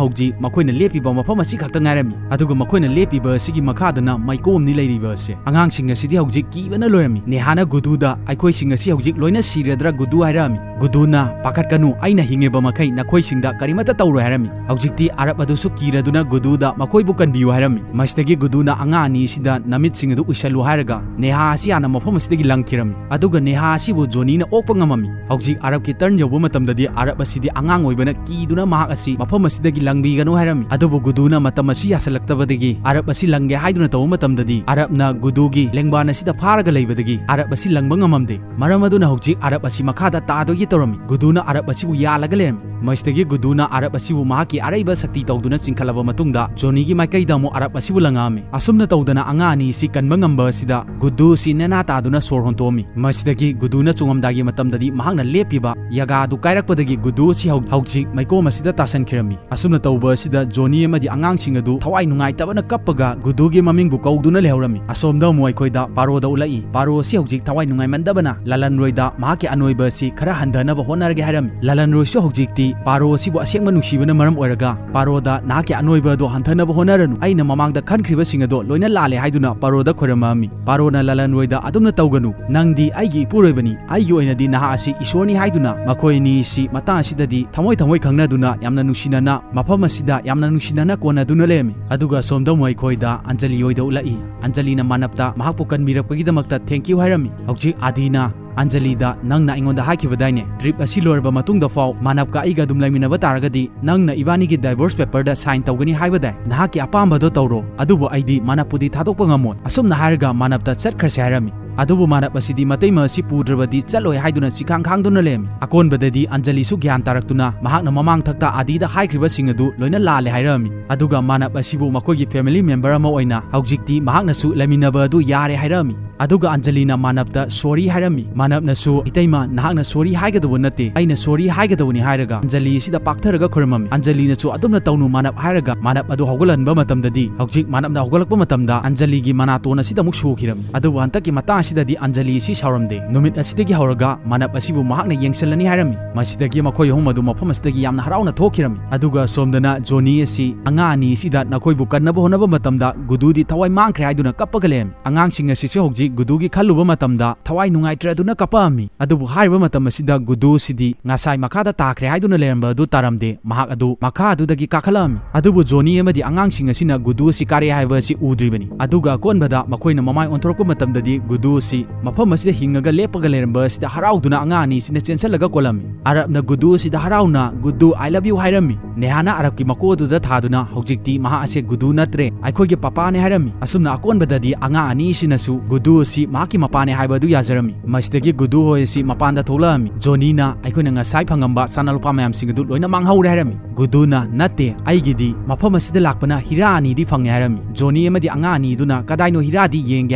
ꯍꯧꯖꯤꯛ ꯃꯈꯣꯏꯅ ꯂꯦꯞꯄꯤꯕ ꯃꯐꯝ ꯑꯁꯤ ꯈꯛꯇ ꯉꯥꯏꯔꯝꯃꯤ꯫ ꯑꯗꯨꯒ ꯃꯈꯣꯏꯅ ꯂꯦꯞꯄꯤꯕ ꯑꯁꯤꯒꯤ ꯃꯈꯥꯗꯅ ꯃꯩꯀꯣꯝꯅꯤ ꯂꯩꯔꯤꯕ ꯑꯁꯦ꯫ ꯑꯉꯥꯡꯁꯤꯡ ꯑꯁꯤꯗꯤ ꯍꯧꯖꯤꯛ ꯀꯤꯕꯅ ꯂꯣꯏꯔꯝꯃꯤ꯫ ꯅꯦꯍꯥꯅ ꯒꯨꯗꯨꯗ "ꯑꯩꯈꯣꯏꯁꯤꯡ ꯑꯁꯤ ꯍꯧꯖꯤꯛ ꯂꯣꯏꯅ ꯁꯤꯔꯗ꯭ꯔꯥ ꯒꯨꯗꯨ?" ꯍꯥꯏꯔꯛꯑꯝꯃꯤ꯫ ꯒꯨꯗꯨꯅ "ꯄꯥꯈꯠꯀꯅꯨ, ꯑꯩꯅ ꯍꯤꯡꯉꯤꯕ ꯃꯈꯩ ꯅꯈꯣꯏꯁꯤꯡꯗ ꯀꯔꯤꯃꯠꯇ ꯇꯧꯔꯣꯏ" ꯍꯥꯏꯔꯝꯃꯤ꯫ ꯍꯧꯖꯤꯛꯇꯤ ꯑꯔꯕ ꯑꯗꯨꯁꯨ ꯀꯤꯔꯗꯨꯅ ꯒꯨꯗꯨꯗ "ꯃꯈꯣꯏꯕꯨ ꯀꯟꯕꯤꯌꯨ" ꯍꯥꯏꯔꯝꯃꯤ꯫ ꯃꯁꯤꯗꯒꯤ ꯒꯨꯗꯨꯅ "ꯑꯉꯥꯡ ꯑꯅꯤ ꯑꯁꯤꯗ ꯅꯃꯤꯠꯁꯤꯡ ꯑꯗꯨ ꯎꯏꯁꯜꯂꯨ" ꯍꯥꯏꯔꯒ ꯅꯦꯍꯥ ꯑꯁꯤ ꯍꯥꯟꯅ ꯃꯐꯝ ꯑꯁꯤꯗꯒꯤ ꯂꯪꯈꯤꯔꯝꯃꯤ꯫ ꯑꯗꯨꯒ ꯅꯦꯍꯥ ꯑꯁꯤꯕꯨ ꯖꯣꯅꯤꯅ ꯑꯣꯛꯄ ꯉꯝꯃꯝꯃꯤ꯫ ꯍꯧꯖꯤꯛ ꯑꯔꯕꯀꯤ ꯇꯔꯟ ꯌꯧꯕ ꯃꯇꯝꯗꯗꯤ ꯑꯔꯕ ꯑꯁꯤꯗꯤ ꯑꯉꯥꯡ ꯑꯣꯏꯕꯅ ꯀꯤꯗꯨꯅ ꯃꯍꯥꯛ ꯑꯁꯤ ꯃꯐꯝ ꯑꯁꯤꯗꯒꯤ ꯂꯪꯕꯤꯒꯅꯨ ꯍꯥꯏꯔꯝꯃꯤ꯫ ꯑꯗꯨꯕꯨ ꯒꯨꯗꯨꯅ ꯃꯇꯝ ꯑꯁꯤ ꯌꯥꯁꯜꯂꯛꯇꯕꯗꯒꯤ ꯑꯔꯕ ꯑꯁꯤ ꯂꯪꯒꯦ ꯍꯥꯏꯗꯨꯅ ꯇꯧꯕ ꯃꯇꯝꯗꯗꯤ ꯑꯔꯕꯅ ꯒꯨꯗꯨꯒꯤ ꯂꯦꯡꯕꯥꯟ ꯑꯁꯤꯗ ꯐꯥꯔꯒ ꯂꯩꯕꯗꯒꯤ ꯑꯔꯕ ꯑꯁꯤ ꯂꯪꯕ ꯉꯝꯃꯝꯗꯦ꯫ ꯃꯔꯝ ꯑꯗꯨꯅ ꯍꯧꯖꯤꯛ ꯑꯔꯕ ꯑꯁꯤ ꯃꯈꯥꯗ ꯇꯥꯗꯣꯏꯒꯤ ꯇꯧꯔꯝꯃꯤ꯫ ꯒꯨꯗꯨꯅ ꯑꯔꯕ ꯑꯁꯤꯕꯨ ꯌꯥꯜꯂꯒ ꯂꯩꯔꯝꯃꯤ꯫ ꯃꯁꯤꯗꯒꯤ ꯒꯨꯗꯨꯅ ꯑꯔꯕ ꯑꯁꯤꯕꯨ ꯃꯍꯥꯛꯀꯤ ꯑꯔꯩꯕ ꯁꯛꯇꯤ ꯇꯧꯗꯨꯅ ꯆꯤꯡꯈꯠꯂꯕ ꯃꯇꯨꯡꯗ ꯖꯣꯅꯤꯒꯤ ꯃꯥꯏꯀꯩꯗ ꯑꯃꯨꯛ ꯑꯔꯕ ꯑꯁꯤꯕꯨ ꯂꯪꯉꯛꯑꯝꯃꯤ꯫ ꯑꯁꯨꯝꯅ ꯇꯧꯗꯅ ꯑꯉꯥꯡ ꯑꯅꯤ ꯑꯁꯤ ꯀꯟꯕ ꯉꯝꯕ ꯑꯁꯤꯗ ꯒꯨꯗꯨ ꯑꯁꯤ ꯅꯦꯅꯥ ꯇꯥꯗꯨꯅ ꯁꯣꯔ ꯍꯣꯟꯇꯣꯛꯑꯝꯃꯤ꯫ ꯃꯁꯤꯗꯒꯤ ꯒꯨꯗꯨꯅ ꯆꯣꯡꯉꯝꯗꯥꯏꯒꯤ ꯃꯇꯝꯗꯗꯤ ꯃꯍꯥꯛꯅ ꯂꯦꯞꯄꯤꯕ ꯌꯥꯒꯥ ꯑꯗꯨ ꯀꯥꯏꯔꯛꯄꯗꯒꯤ ꯒꯨꯗꯨ ꯑꯁꯤ ꯍꯧ-, ꯍꯧꯖꯤꯛ ꯃꯩꯀꯣꯝ ꯑꯁꯤꯗ ꯇꯥꯁꯟꯈꯤꯔꯝꯃꯤ꯫ ꯑꯁꯨꯝꯅ ꯇꯧꯕ ꯑꯁꯤꯗ ꯖꯣꯅꯤ ꯑꯃꯗꯤ ꯑꯉꯥꯡꯁꯤꯡ ꯑꯗꯨ ꯊꯋꯥꯏ ꯅꯨꯡꯉꯥꯏꯇꯕꯅ ꯀꯞꯄꯒ ꯒꯨꯗꯨꯒꯤ ꯃꯃꯤꯡꯕꯨ ꯀꯧꯗꯨꯅ ꯂꯩꯍꯧꯔꯝꯃꯤ꯫ ꯑꯁꯣꯝꯗ ꯑꯃꯨꯛ ꯑꯩꯈꯣꯏꯗ ꯄꯥꯔꯣꯗ ꯎꯠꯂꯛꯏ꯫ ꯄꯥꯔꯣ ꯑꯁꯤ ꯍꯧꯖꯤꯛ ꯊꯋꯥꯏ ꯅꯨꯡꯉꯥꯏꯃꯟꯗꯕꯅ ꯂꯂꯟꯔꯣꯏꯗ ꯃꯍꯥꯛꯀꯤ ꯑꯅꯣꯏꯕ ꯑꯁꯤ ꯈꯔ ꯍꯟꯊꯅꯕ ꯍꯣꯠꯅꯔꯒꯦ ꯍꯥꯏꯔꯝꯃꯤ꯫ ꯂꯂꯟꯔꯣꯏꯁꯨ ꯍꯧꯖꯤꯛꯇꯤ ꯄꯥꯔꯣ ꯑꯁꯤꯕꯨ ꯑꯁꯦꯡꯕ ꯅꯨꯡꯁꯤꯕꯅ ꯃꯔꯝ ꯑꯣꯏꯔꯒ ꯄꯥꯔꯣꯗ "ꯅꯍꯥꯛꯀꯤ ꯑꯅꯣꯏꯕ ꯑꯗꯨ ꯍꯟꯊꯅꯕ ꯍꯣꯠꯅꯔꯅꯨ꯫ ꯑꯩꯅ ꯃꯃꯥꯡꯗ ꯈꯟꯈ꯭ꯔꯤꯕꯁꯤꯡ ꯑꯗꯣ ꯂꯣꯏꯅ ꯂꯥꯜꯂꯦ" ꯍꯥꯏꯗꯨꯅ ꯄꯥꯔꯣꯗ ꯈꯣꯏꯔꯝꯃꯛꯑꯝꯃꯤ꯫ ꯄꯥꯔꯣꯅ ꯂꯂꯟꯔꯣꯏꯗ ꯑꯗꯨꯝꯅ ꯇꯧꯒꯅꯨ, ꯅꯪꯗꯤ ꯑꯩꯒꯤ ꯏꯄꯨꯔꯣꯏꯕꯅꯤ, ꯑꯩꯒꯤ ꯑꯣꯏꯅꯗꯤ ꯅꯍꯥꯛ ꯑꯁꯤ ꯏꯁꯣꯔꯅꯤ ꯍꯥꯏꯗꯨꯅ ꯃꯈꯣꯏ ꯑꯅꯤ ꯑꯁꯤ ꯃꯇꯥꯡ ꯑꯁꯤꯗꯗꯤ ꯊꯃꯣꯏ ꯊꯃꯣꯏ ꯈꯪꯅꯗꯨꯅ ꯌꯥꯝꯅ ꯅꯨꯡꯁꯤꯅꯅ ꯃꯐꯝ ꯑꯁꯤꯗ ꯌꯥꯝꯅ ꯅꯨꯡꯁꯤꯅꯅ ꯀꯣꯟꯅꯗꯨꯅ ꯂꯩꯔꯝꯃꯤ꯫ ꯑꯗꯨꯒ ꯁꯣꯝꯗ ꯑꯃꯨꯛ ꯑꯩꯈꯣꯏꯗ ꯑꯟꯖꯂꯤ ꯍꯣꯏꯗ ꯎꯠꯂꯛꯏ꯫ ꯑꯟꯖꯂꯤꯅ ꯃꯥꯅꯞꯇ ꯃꯍꯥꯛꯄꯨ ꯀꯟꯕꯤꯔꯛꯄꯒꯤꯗꯃꯛꯇ thank you ꯍꯥꯏꯔꯝꯃꯤ꯫ ꯍꯧꯖꯤꯛ ꯑꯥꯗꯤꯅ ꯑꯟꯖꯂꯤꯗ ꯅꯪꯅ ꯑꯩꯉꯣꯟꯗ ꯍꯥꯏꯈꯤꯕꯗꯥꯏꯅꯦ, trip ꯑꯁꯤ ꯂꯣꯏꯔꯕ ꯃꯇꯨꯡꯗ ꯐꯥꯎ ꯃꯥꯅꯞꯀ ꯑꯩꯒ ꯑꯗꯨꯝ ꯂꯩꯃꯤꯟꯅꯕ ꯇꯥꯔꯒꯗꯤ ꯅꯪꯅ ꯏꯕꯥꯅꯤꯒꯤ divorce paperꯗ sign ꯇꯧꯒꯅꯤ ꯍꯥꯏꯕꯗꯥꯏ? ꯅꯍꯥꯛꯀꯤ ꯑꯄꯥꯝꯕꯗꯣ ꯇꯧꯔꯣ, ꯑꯗꯨꯕꯨ ꯑꯩꯗꯤ ꯃꯥꯅꯞꯄꯨꯗꯤ ꯊꯥꯗꯣꯛꯄ ꯉꯝꯃꯣꯏ꯫ ꯑꯁꯨꯝꯅ ꯍꯥꯏꯔꯒ ꯃꯥꯅꯞꯇ ꯆꯠꯈ꯭ꯔꯁꯦ ꯍꯥꯏꯔꯝꯃꯤ꯫ ꯑꯗꯨꯕꯨ ꯃꯥꯅꯞ ꯑꯁꯤꯗꯤ ꯃꯇꯩꯃ ꯑꯁꯤ ꯄꯨꯗ꯭ꯔꯕꯗꯤ ꯆꯠꯂꯣꯏ ꯍꯥꯏꯗꯨꯅ ꯆꯤꯈꯥꯡ ꯈꯥꯡꯗꯨꯅ ꯂꯩꯔꯝꯃꯤ꯫ ꯑꯀꯣꯟꯕꯗꯗꯤ ꯑꯟꯖꯂꯤꯁꯨ ꯒ꯭ꯌꯥꯟ ꯇꯥꯔꯛꯇꯨꯅ ꯃꯍꯥꯛꯅ ꯃꯃꯥꯡꯊꯛꯇ ꯑꯥꯗꯤꯗ ꯍꯥꯏꯈ꯭ꯔꯤꯕꯁꯤꯡ ꯑꯗꯨ ꯂꯣꯏꯅ ꯂꯥꯜꯂꯦ ꯍꯥꯏꯔꯛꯑꯝꯃꯤ꯫ ꯑꯗꯨꯒ ꯃꯥꯅꯞ ꯑꯁꯤꯕꯨ ꯃꯈꯣꯏꯒꯤ family member ꯑꯃ ꯑꯣꯏꯅ ꯍꯧꯖꯤꯛꯇꯤ ꯃꯍꯥꯛꯅꯁꯨ ꯂꯩꯃꯤꯟꯅꯕ ꯑꯗꯨ ꯌꯥꯔꯦ ꯍꯥꯏꯔꯛꯑꯝꯃꯤ꯫ ꯑꯗꯨꯒ ꯑꯟꯖꯂꯤꯅ ꯃꯥꯅꯞꯇ sorry ꯍꯥꯏꯔꯝꯃꯤ꯫ ꯃꯥꯅꯞꯅꯁꯨ, "ꯏꯇꯩꯃ, ꯅꯍꯥꯛꯅ sorry ꯍꯥꯏꯒꯗꯧꯕ ꯅꯠꯇꯦ, ꯑꯩꯅ sorry ꯍꯥꯏꯒꯗꯧꯕꯅꯤ" ꯍꯥꯏꯔꯒ ꯑꯟꯖꯂꯤ ꯑꯁꯤꯗ ꯄꯥꯛꯊꯔꯒ ꯈꯨꯔꯨꯝꯃꯝꯃꯤ꯫ ꯑꯟꯖꯂꯤꯅꯁꯨ, "ꯑꯗꯨꯝꯅ ꯇꯧꯅꯨ ꯃꯥꯅꯞ" ꯍꯥꯏꯔꯒ ꯃꯥꯅꯞ ꯑꯗꯨ ꯍꯧꯒꯠꯍꯟꯕ ꯃꯇꯝꯗꯗꯤ, ꯍꯧꯖꯤꯛ ꯃꯥꯅꯞꯅ ꯍꯧꯒꯠꯂꯛꯄ ꯃꯇꯝꯗ ꯑꯟꯖꯂꯤꯒꯤ ꯃꯅꯥꯇꯣꯟ ꯑꯁꯤꯗ ꯑꯃꯨꯛ ꯁꯣꯈꯤꯔꯝꯃꯤ꯫ ꯑꯗꯨꯕꯨ ꯍꯟꯗꯛꯀꯤ ꯃꯇꯥꯡ ꯑꯁꯤꯗꯗꯤ ꯑꯟꯖꯂꯤ ꯑꯁꯤ ꯁꯥꯎꯔꯝꯗꯦ꯫ ꯅꯨꯃꯤꯠ ꯑꯁꯤꯗꯒꯤ ꯍꯧꯔꯒ ꯃꯥꯅꯞ ꯑꯁꯤꯕꯨ ꯃꯍꯥꯛꯅ ꯌꯦꯡꯁꯤꯜꯂꯅꯤ ꯍꯥꯏꯔꯝꯃꯤ꯫ ꯃꯁꯤꯗꯒꯤ ꯃꯈꯣꯏ ꯑꯍꯨꯝ ꯑꯗꯨ ꯃꯐꯝ ꯑꯁꯤꯗꯒꯤ ꯌꯥꯝꯅ ꯍꯔꯥꯎꯅ ꯊꯣꯛꯈꯤꯔꯝꯃꯤ꯫ ꯑꯗꯨꯒ ꯁꯣꯝꯗꯅ ꯖꯣꯅꯤ ꯑꯁꯤ ꯑꯉꯥꯡ ꯑꯅꯤ ꯑꯁꯤꯗ ꯅꯈꯣꯏꯕꯨ ꯀꯟꯅꯕ ꯍꯣꯠꯅꯕ ꯃꯇꯝꯗ ꯒꯨꯗꯨꯗꯤ ꯊꯋꯥꯏ ꯃꯥꯡꯈ꯭ꯔꯦ ꯍꯥꯏꯗꯨꯅ ꯀꯞꯄꯒ ꯂꯩꯔꯝꯃꯤ꯫ ꯑꯉꯥꯡꯁꯤꯡ ꯑꯁꯤꯁꯨ ꯍꯧꯖꯤꯛ ꯒꯨꯗꯨꯒꯤ ꯈꯜꯂꯨꯕ ꯃꯇꯝꯗ ꯊꯋꯥꯏ ꯅꯨꯡꯉꯥꯏꯇ꯭ꯔꯗꯨꯅ ꯀꯞꯄꯛꯑꯝꯃꯤ꯫ ꯑꯗꯨꯕꯨ ꯍꯥꯏꯔꯤꯕ ꯃꯇꯝ ꯑꯁꯤꯗ ꯒꯨꯗꯨ ꯑꯁꯤꯗꯤ ꯉꯁꯥꯏ ꯃꯈꯥꯗ ꯇꯥꯈ꯭ꯔꯦ ꯍꯥꯏꯗꯨꯅ ꯂꯩꯔꯝꯕ ꯑꯗꯨ ꯇꯥꯔꯝꯗꯦ, ꯃꯍꯥꯛ ꯑꯗꯨ ꯃꯈꯥ ꯑꯗꯨꯗꯒꯤ ꯀꯥꯈꯠꯂꯛꯑꯝꯃꯤ꯫ ꯑꯗꯨꯕꯨ ꯖꯣꯅꯤ ꯑꯃꯗꯤ ꯑꯉꯥꯡꯁꯤꯡ ꯑꯁꯤꯅ ꯒꯨꯗꯨ ꯑꯁꯤ ꯀꯥꯔꯛꯑꯦ ꯍꯥꯏꯕ ꯑꯁꯤ ꯎꯗ꯭ꯔꯤꯕꯅꯤ꯫ ꯑꯗꯨꯒ ꯑꯀꯣꯟꯕꯗ ꯃꯈꯣꯏꯅ ꯃꯃꯥꯏ ꯑꯣꯟꯊꯣꯔꯛꯄ ꯃꯇꯝꯗꯗꯤ ꯒꯨꯗꯨ ꯑꯁꯤ ꯃꯐꯝ ꯑꯁꯤꯗ ꯍꯤꯡꯉꯒ ꯂꯦꯞꯄꯒ ꯂꯩꯔꯝꯕ ꯑꯁꯤꯗ ꯍꯔꯥꯎꯗꯨꯅ ꯑꯉꯥꯡ ꯑꯅꯤ ꯑꯁꯤꯅ ꯆꯦꯟꯁꯤꯜꯂꯒ ꯀꯣꯜꯂꯝꯃꯤ꯫ ꯑꯔꯕꯅ ꯒꯨꯗꯨ ꯑꯁꯤꯗ ꯍꯔꯥꯎꯅ, "ꯒꯨꯗꯨ, I love you" ꯍꯥꯏꯔꯝꯃꯤ꯫ ꯅꯦꯍꯥꯅ ꯑꯔꯕꯀꯤ ꯃꯀꯣꯛ ꯑꯗꯨꯗ ꯊꯥꯗꯨꯅ, "ꯍꯧꯖꯤꯛꯇꯤ ꯃꯍꯥꯛ ꯑꯁꯦ ꯒꯨꯗꯨ ꯅꯠꯇ꯭ꯔꯦ, ꯑꯩꯈꯣꯏꯒꯤ ꯄꯄꯥꯅꯦ" ꯍꯥꯏꯔꯝꯃꯤ꯫ ꯑꯁꯨꯝꯅ ꯑꯀꯣꯟꯕꯗꯗꯤ ꯑꯉꯥꯡ ꯑꯅꯤ ꯑꯁꯤꯅꯁꯨ ꯒꯨꯗꯨ ꯑꯁꯤ ꯃꯍꯥꯛꯀꯤ ꯃꯄꯥꯅꯦ ꯍꯥꯏꯕ ꯑꯗꯨ ꯌꯥꯖꯔꯝꯃꯤ꯫ ꯃꯁꯤꯗꯒꯤ ꯒꯨꯗꯨ ꯍꯣꯏ ꯑꯁꯤ ꯃꯄꯥꯟꯗ ꯊꯣꯛꯂꯛꯑꯝꯃꯤ꯫ ꯖꯣꯅꯤꯅ, "ꯑꯩꯈꯣꯏꯅ ꯉꯁꯥꯏ ꯐꯪꯉꯝꯕ ꯁꯅꯥ ꯂꯨꯄꯥ ꯃꯌꯥꯝꯁꯤꯡ ꯑꯗꯨ ꯂꯣꯏꯅ ꯃꯥꯡꯍꯧꯔꯦ" ꯍꯥꯏꯔꯝꯃꯤ꯫ ꯒꯨꯗꯨꯅ, "ꯅꯠꯇꯦ, ꯑꯩꯒꯤꯗꯤ ꯃꯐꯝ ꯑꯁꯤꯗ ꯂꯥꯛꯄꯅ ꯍꯤꯔꯥ ꯑꯅꯤꯗꯤ ꯐꯪꯉꯦ" ꯍꯥꯏꯔꯝꯃꯤ꯫ ꯖꯣꯅꯤ ꯑꯃꯗꯤ ꯑꯉꯥꯡ ꯑꯅꯤꯗꯨꯅ, "ꯀꯗꯥꯏꯅꯣ ꯍꯤꯔꯥꯗꯤ ꯌꯦꯡꯒꯦ"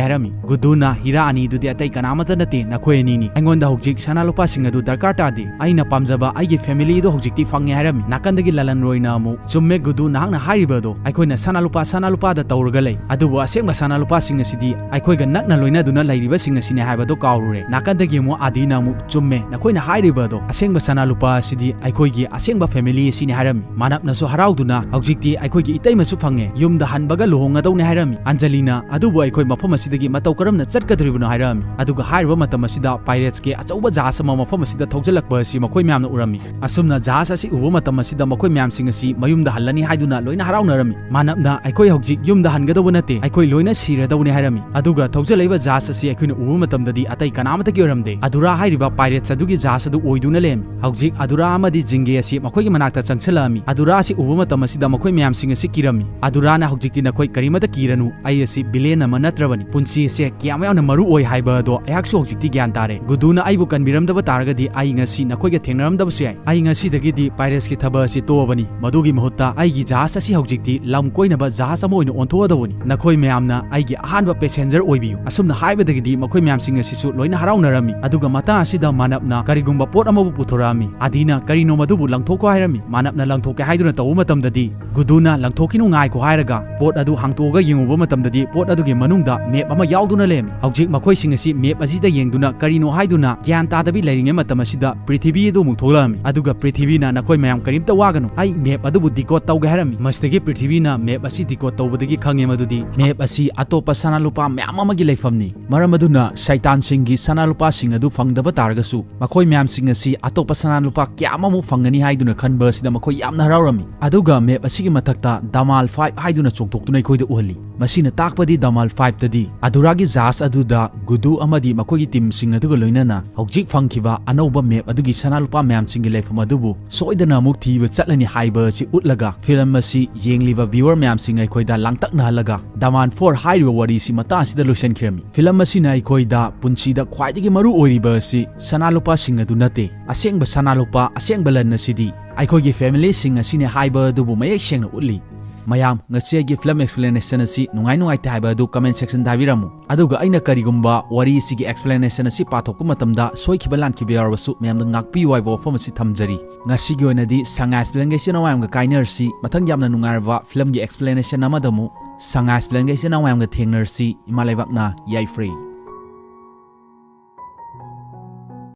ꯍꯥꯏꯔꯝꯃꯤ꯫ ꯒꯨꯗꯨꯅ ꯍꯤꯔꯥ ꯑꯅꯤꯗꯨꯗꯤ ꯑꯇꯩ ꯀꯅꯥꯃꯠꯇ ꯅꯠꯇꯦ, ꯅꯈꯣꯏ ꯑꯅꯤꯅꯤ꯫ ꯑꯩꯉꯣꯟꯗ ꯍꯧꯖꯤꯛ ꯁꯅꯥ ꯂꯨꯄꯥꯁꯤꯡ ꯑꯗꯨ ꯗꯔꯀꯥꯔ ꯇꯥꯗꯦ꯫ ꯑꯩꯅ ꯄꯥꯝꯖꯕ ꯑꯩꯒꯤ family ꯑꯗꯨ ꯍꯧꯖꯤꯛꯇꯤ ꯐꯪꯉꯦ ꯍꯥꯏꯔꯝꯃꯤ꯫ ꯅꯥꯀꯟꯗꯒꯤ ꯂꯂꯟꯔꯣꯏꯅ ꯑꯃꯨꯛ, "ꯆꯨꯝꯃꯦ ꯒꯨꯗꯨ, ꯅꯍꯥꯛꯅ ꯍꯥꯏꯔꯤꯕ ꯑꯗꯣ꯫ ꯑꯩꯈꯣꯏꯅ ꯁꯅꯥ ꯂꯨꯄꯥ, ꯁꯅꯥ ꯂꯨꯄꯥꯗ ꯇꯧꯔꯒ ꯂꯩ, ꯑꯗꯨꯕꯨ ꯑꯁꯦꯡꯕ ꯁꯅꯥ ꯂꯨꯄꯥꯁꯤꯡ ꯑꯁꯤꯗꯤ ꯑꯩꯈꯣꯏꯒ ꯅꯛꯅ ꯂꯣꯏꯅꯗꯨꯅ ꯂꯩꯔꯤꯕꯁꯤꯡ ꯑꯁꯤꯅꯤ" ꯍꯥꯏꯕꯗꯣ ꯀꯥꯎꯔꯨꯔꯦ꯫ ꯅꯥꯀꯟꯗꯒꯤ ꯑꯃꯨꯛ ꯑꯥꯗꯤꯅ ꯑꯃꯨꯛ, "ꯆꯨꯝꯃꯦ, ꯅꯈꯣꯏꯅ ꯍꯥꯏꯔꯤꯕ ꯑꯗꯣ, ꯑꯁꯦꯡꯕ ꯁꯅꯥ ꯂꯨꯄꯥ ꯑꯁꯤꯗꯤ ꯑꯩꯈꯣꯏꯒꯤ ꯑꯁꯦꯡꯕ family ꯑꯁꯤꯅꯤ" ꯍꯥꯏꯔꯝꯃꯤ꯫ ꯃꯥꯅꯞꯅꯁꯨ ꯍꯔꯥꯎꯗꯨꯅ, "ꯍꯧꯖꯤꯛꯇꯤ ꯑꯩꯈꯣꯏꯒꯤ ꯏꯇꯩꯃꯁꯨ ꯐꯪꯉꯦ, ꯌꯨꯝꯗ ꯍꯟꯕꯒ ꯂꯨꯍꯣꯡꯒꯗꯧꯅꯦ" ꯍꯥꯏꯔꯝꯃꯤ꯫ ꯑꯟꯖꯂꯤꯅ, "ꯑꯗꯨꯕꯨ ꯑꯩꯈꯣꯏ ꯃꯐꯝ ꯑꯁꯤꯗꯒꯤ ꯃꯇꯧ ꯀꯔꯝꯅ ꯆꯠꯀꯗꯧꯔꯤꯕꯅꯣ?" ꯍꯥꯏꯔꯛꯑꯝꯃꯤ꯫ ꯑꯗꯨꯒ ꯍꯥꯏꯔꯤꯕ ꯃꯇꯝ ꯑꯁꯤꯗ pirates ꯀꯤ ꯑꯆꯧꯕ ꯖꯍꯥꯖ ꯑꯃ ꯃꯐꯝ ꯑꯁꯤꯗ ꯊꯧꯖꯤꯜꯂꯛꯄ ꯑꯁꯤ ꯃꯈꯣꯏ ꯃꯌꯥꯝꯅ ꯎꯔꯝꯃꯤ꯫ ꯑꯁꯨꯝꯅ ꯖꯍꯥꯖ ꯑꯁꯤ ꯎꯕ ꯃꯇꯝ ꯑꯁꯤꯗ ꯃꯈꯣꯏ ꯃꯌꯥꯝꯁꯤꯡ ꯑꯁꯤ ꯃꯌꯨꯝꯗ ꯍꯜꯂꯅꯤ ꯍꯥꯏꯗꯨꯅ ꯂꯣꯏꯅ ꯍꯔꯥꯎꯅꯔꯝꯃꯤ꯫ ꯃꯥꯅꯞꯅ, "ꯑꯩꯈꯣꯏ ꯍꯧꯖꯤꯛ ꯌꯨꯝꯗ ꯍꯟꯒꯗꯧꯕ ꯅꯠꯇꯦ, ꯑꯩꯈꯣꯏ ꯂꯣꯏꯅ ꯁꯤꯔꯗꯧꯅꯤ" ꯍꯥꯏꯔꯝꯃꯤ꯫ ꯑꯗꯨꯒ ꯊꯧꯖꯤꯜꯂꯛꯏꯕ ꯖꯍꯥꯖ ꯑꯁꯤ ꯑꯩꯈꯣꯏꯅ ꯎꯕ ꯃꯇꯝꯗꯗꯤ ꯑꯇꯩ ꯀꯅꯥꯃꯠꯇꯒꯤ ꯑꯣꯏꯔꯝꯗꯦ, ꯑꯗꯨꯔꯥ ꯍꯥꯏꯔꯤꯕ pirates ꯑꯗꯨꯒꯤ ꯖꯍꯥꯖ ꯑꯗꯨ ꯑꯣꯏꯗꯨꯅ ꯂꯩꯔꯝꯃꯤ꯫ ꯍꯧꯖꯤꯛ ꯑꯗꯨꯔꯥ ꯑꯃꯗꯤ ꯖꯤꯡꯒꯦ ꯑꯁꯤ ꯃꯈꯣꯏꯒꯤ ꯃꯅꯥꯛꯇ ꯆꯪꯁꯤꯜꯂꯛꯑꯝꯃꯤ꯫ ꯑꯗꯨꯔꯥ ꯑꯁꯤ ꯎꯕ ꯃꯇꯝ ꯑꯁꯤꯗ ꯃꯈꯣꯏ ꯃꯌꯥꯝꯁꯤꯡ ꯑꯁꯤ ꯀꯤꯔꯝꯃꯤ꯫ ꯑꯗꯨꯔꯥꯅ, "ꯍꯧꯖꯤꯛꯇꯤ ꯅꯈꯣꯏ ꯀꯔꯤꯃꯠꯇ ꯀꯤꯔꯅꯨ, ꯑꯩ ꯑꯁꯤ villain ꯑꯃ ꯅꯠꯇ꯭ꯔꯕꯅꯤ꯫ ꯄꯨꯟꯁꯤ ꯑꯁꯦ ꯀꯌꯥꯝ ꯌꯥꯝꯅ ꯃꯔꯨ ꯑꯣꯏ ꯍꯥꯏꯕ ꯑꯗꯣ ꯑꯩꯍꯥꯛꯁꯨ ꯍꯧꯖꯤꯛꯇꯤ ꯒ꯭ꯌꯥꯟ ꯇꯥꯔꯦ꯫ ꯒꯨꯗꯨꯅ ꯑꯩꯕꯨ ꯀꯟꯕꯤꯔꯝꯗꯕ ꯇꯥꯔꯒꯗꯤ ꯑꯩ ꯉꯁꯤ ꯅꯈꯣꯏꯒ ꯊꯦꯡꯅꯔꯝꯗꯕꯁꯨ ꯌꯥꯏ꯫ ꯑꯩ ꯉꯁꯤꯗꯒꯤꯗꯤ pirates ꯀꯤ ꯊꯕꯛ ꯑꯁꯤ ꯇꯣꯛꯑꯕꯅꯤ꯫ ꯃꯗꯨꯒꯤ ꯃꯍꯨꯠꯇ ꯑꯩꯒꯤ ꯖꯍꯥꯖ ꯑꯁꯤ ꯍꯧꯖꯤꯛꯇꯤ ꯂꯝ ꯀꯣꯏꯅꯕ ꯖꯍꯥꯖ ꯑꯃ ꯑꯣꯏꯅ ꯑꯣꯟꯊꯣꯛꯑꯗꯧꯕꯅꯤ꯫ ꯅꯈꯣꯏ ꯃꯌꯥꯝꯅ ꯑꯩꯒꯤ ꯑꯍꯥꯟꯕ passenger ꯑꯣꯏꯕꯤꯌꯨ꯫" ꯑꯁꯨꯝꯅ ꯍꯥꯏꯕꯗꯒꯤꯗꯤ ꯃꯈꯣꯏ ꯃꯌꯥꯝꯁꯤꯡ ꯑꯁꯤꯁꯨ ꯂꯣꯏꯅ ꯍꯔꯥꯎꯅꯔꯝꯃꯤ꯫ ꯑꯗꯨꯒ ꯃꯇꯥꯡ ꯑꯁꯤꯗ ꯃꯥꯅꯞꯅ ꯀꯔꯤꯒꯨꯝꯕ ꯄꯣꯠ ꯑꯃꯕꯨ ꯄꯨꯊꯣꯔꯛꯑꯝꯃꯤ꯫ ꯑꯥꯗꯤꯅ, "ꯀꯔꯤꯅꯣ ꯃꯗꯨꯕꯨ ꯂꯪꯊꯣꯛꯈꯣ" ꯍꯥꯏꯔꯝꯃꯤ꯫ ꯃꯥꯅꯞꯅ ꯂꯪꯊꯣꯛꯀꯦ ꯍꯥꯏꯗꯨꯅ ꯇꯧꯕ ꯃꯇꯝꯗꯗꯤ, ꯒꯨꯗꯨꯅ, "ꯂꯪꯊꯣꯛꯈꯤꯅꯨ, ꯉꯥꯏꯈꯣ" ꯍꯥꯏꯔꯒ ꯄꯣꯠ ꯑꯗꯨ ꯍꯥꯡꯇꯣꯛꯑꯒ ꯌꯦꯡꯉꯨꯕ ꯃꯇꯝꯗꯗꯤ ꯄꯣꯠ ꯑꯗꯨꯒꯤ ꯃꯅꯨꯡꯗ map ꯑꯃ ꯌꯥꯎꯗꯨꯅ ꯂꯩꯔꯝꯃꯤ꯫ ꯍꯧꯖꯤꯛ ꯃꯈꯣꯏꯁꯤꯡ ꯑꯁꯤ map ꯑꯁꯤꯗ ꯌꯦꯡꯗꯨꯅ ꯀꯔꯤꯅꯣ ꯍꯥꯏꯗꯨꯅ ꯒ꯭ꯌꯥꯟ ꯇꯥꯗꯕꯤ ꯂꯩꯔꯤꯉꯩ ꯃꯇꯝ ꯑꯁꯤꯗ ꯄ꯭ꯔꯤꯊꯤꯕꯤ ꯑꯗꯨ ꯑꯃꯨꯛ ꯊꯣꯛꯂꯛꯑꯝꯃꯤ꯫ ꯑꯗꯨꯒ ꯄ꯭ꯔꯤꯊꯤꯕꯤꯅ, "ꯅꯈꯣꯏ ꯃꯌꯥꯝ ꯀꯔꯤꯝꯇ ꯋꯥꯒꯅꯨ, ꯑꯩ map ꯑꯗꯨꯕꯨ decode ꯇꯧꯒꯦ" ꯍꯥꯏꯔꯝꯃꯤ꯫ ꯃꯁꯤꯗꯒꯤ ꯄ꯭ꯔꯤꯊꯤꯕꯤꯅ map ꯑꯁꯤ decode ꯇꯧꯕꯗꯒꯤ ꯈꯪꯉꯦ ꯃꯗꯨꯗꯤ map ꯑꯁꯤ ꯑꯇꯣꯞꯄ ꯁꯅꯥ ꯂꯨꯄꯥ ꯃꯌꯥꯝ ꯑꯃꯒꯤ ꯂꯩꯐꯝꯅꯤ꯫ ꯃꯔꯝ ꯑꯗꯨꯅ ꯁꯩꯇꯥꯟꯁꯤꯡꯒꯤ ꯁꯅꯥ ꯂꯨꯄꯥꯁꯤꯡ ꯑꯗꯨ ꯐꯪꯗꯕ ꯇꯥꯔꯒꯁꯨ, ꯃꯈꯣꯏ ꯃꯌꯥꯝꯁꯤꯡ ꯑꯁꯤ ꯑꯇꯣꯞꯄ ꯁꯅꯥ ꯂꯨꯄꯥ ꯀꯌꯥ ꯑꯃꯃꯨꯛ ꯐꯪꯒꯅꯤ ꯍꯥꯏꯗꯨꯅ ꯈꯟꯕ ꯑꯁꯤꯗ ꯃꯈꯣꯏ ꯌꯥꯝꯅ ꯍꯔꯥꯎꯔꯝꯃꯤ꯫ ꯑꯗꯨꯒ map ꯑꯁꯤꯒꯤ ꯃꯊꯛꯇ ꯗꯃꯥꯜ five ꯍꯥꯏꯗꯨꯅ ꯆꯣꯡꯊꯣꯛꯇꯨꯅ ꯑꯩꯈꯣꯏꯗ ꯎꯍꯜꯂꯤ꯫ ꯃꯁꯤꯅ ꯇꯥꯛꯄꯗꯤ ꯗꯃꯥꯜ five ꯇꯗꯤ ꯑꯗꯨꯔꯥꯒꯤ ꯖꯍꯥꯖ ꯑꯗꯨꯗ ꯒꯨꯗꯨ ꯑꯃꯗꯤ ꯃꯈꯣꯏꯒꯤ team ꯁꯤꯡ ꯑꯗꯨꯒ ꯂꯣꯏꯅꯅ ꯍꯧꯖꯤꯛ ꯐꯪꯈꯤꯕ ꯑꯅꯧꯕ map ꯑꯗꯨꯒꯤ ꯁꯅꯥ ꯂꯨꯄꯥ ꯃꯌꯥꯝꯁꯤꯡꯒꯤ ꯂꯩꯐꯝ ꯑꯗꯨꯕꯨ ꯁꯣꯏꯗꯅ ꯑꯃꯨꯛ ꯊꯤꯕ ꯆꯠꯂꯅꯤ ꯍꯥꯏꯕ ꯑꯁꯤ ꯎꯠꯂꯒ, film ꯑꯁꯤ ꯌꯦꯡꯂꯤꯕ viewer ꯃꯌꯥꯝꯁꯤꯡ ꯑꯩꯈꯣꯏꯗ ꯂꯥꯡꯇꯛꯅꯍꯜꯂꯒ, ꯗꯃꯥꯟ four ꯍꯥꯏꯔꯤꯕ ꯋꯥꯔꯤꯁꯤ ꯃꯇꯥꯡ ꯑꯁꯤꯗ ꯂꯣꯏꯁꯤꯟꯈꯤꯔꯝꯃꯤ꯫ Film ꯑꯁꯤꯅ ꯑꯩꯈꯣꯏꯗ ꯄꯨꯟꯁꯤꯗ ꯈ꯭ꯋꯥꯏꯗꯒꯤ ꯃꯔꯨ ꯑꯣꯏꯔꯤꯕ ꯑꯁꯤ ꯁꯅꯥ ꯂꯨꯄꯥꯁꯤꯡ ꯑꯗꯨ ꯅꯠꯇꯦ, ꯑꯁꯦꯡꯕ ꯁꯅꯥ ꯂꯨꯄꯥ, ꯑꯁꯦꯡꯕ ꯂꯟ ꯑꯁꯤꯗꯤ ꯑꯩꯈꯣꯏꯒꯤ family ꯁꯤꯡ ꯑꯁꯤꯅꯤ ꯍꯥꯏꯕ ꯑꯗꯨꯕꯨ ꯃꯌꯦꯛ ꯁꯦꯡꯅ ꯎꯠꯂꯤ꯫ ꯃꯌꯥꯝ, ꯉꯁꯤ ꯑꯩꯒꯤ film explanation ꯑꯁꯤ ꯅꯨꯡꯉꯥꯏ ꯅꯨꯡꯉꯥꯏꯇꯦ ꯍꯥꯏꯕ ꯑꯗꯨ comment section ꯗ ꯍꯥꯏꯕꯤꯔꯝꯃꯨ꯫ ꯑꯗꯨꯒ ꯑꯩꯅ ꯀꯔꯤꯒꯨꯝꯕ ꯋꯥꯔꯤ ꯑꯁꯤꯒꯤ explanation ꯑꯁꯤ ꯄꯥꯊꯣꯛꯄ ꯃꯇꯝꯗ ꯁꯣꯏꯈꯤꯕ ꯂꯥꯟꯈꯤꯕ ꯌꯥꯎꯔꯕꯁꯨ ꯃꯌꯥꯝꯗ ꯉꯥꯛꯄꯤꯌꯨ ꯍꯥꯏꯕ ꯋꯥꯐꯝ ꯑꯁꯤ ꯊꯝꯖꯔꯤ꯫ ꯉꯁꯤꯒꯤ ꯑꯣꯏꯅꯗꯤ ꯁꯉꯥꯏ explanation ꯅ ꯃꯌꯥꯝꯒ ꯀꯥꯏꯅꯔꯁꯤ꯫ ꯃꯊꯪ ꯌꯥꯝꯅ ꯅꯨꯡꯉꯥꯏꯔꯕ film ꯒꯤ explanation ꯑꯃꯗ ꯑꯃꯨꯛ ꯁꯉꯥꯏ explanation ꯅ ꯃꯌꯥꯝꯒ ꯊꯦꯡꯅꯔꯁꯤ꯫ ꯏꯃꯥ ꯂꯩꯕꯥꯛꯅ ꯌꯥꯏꯐꯔꯦ꯫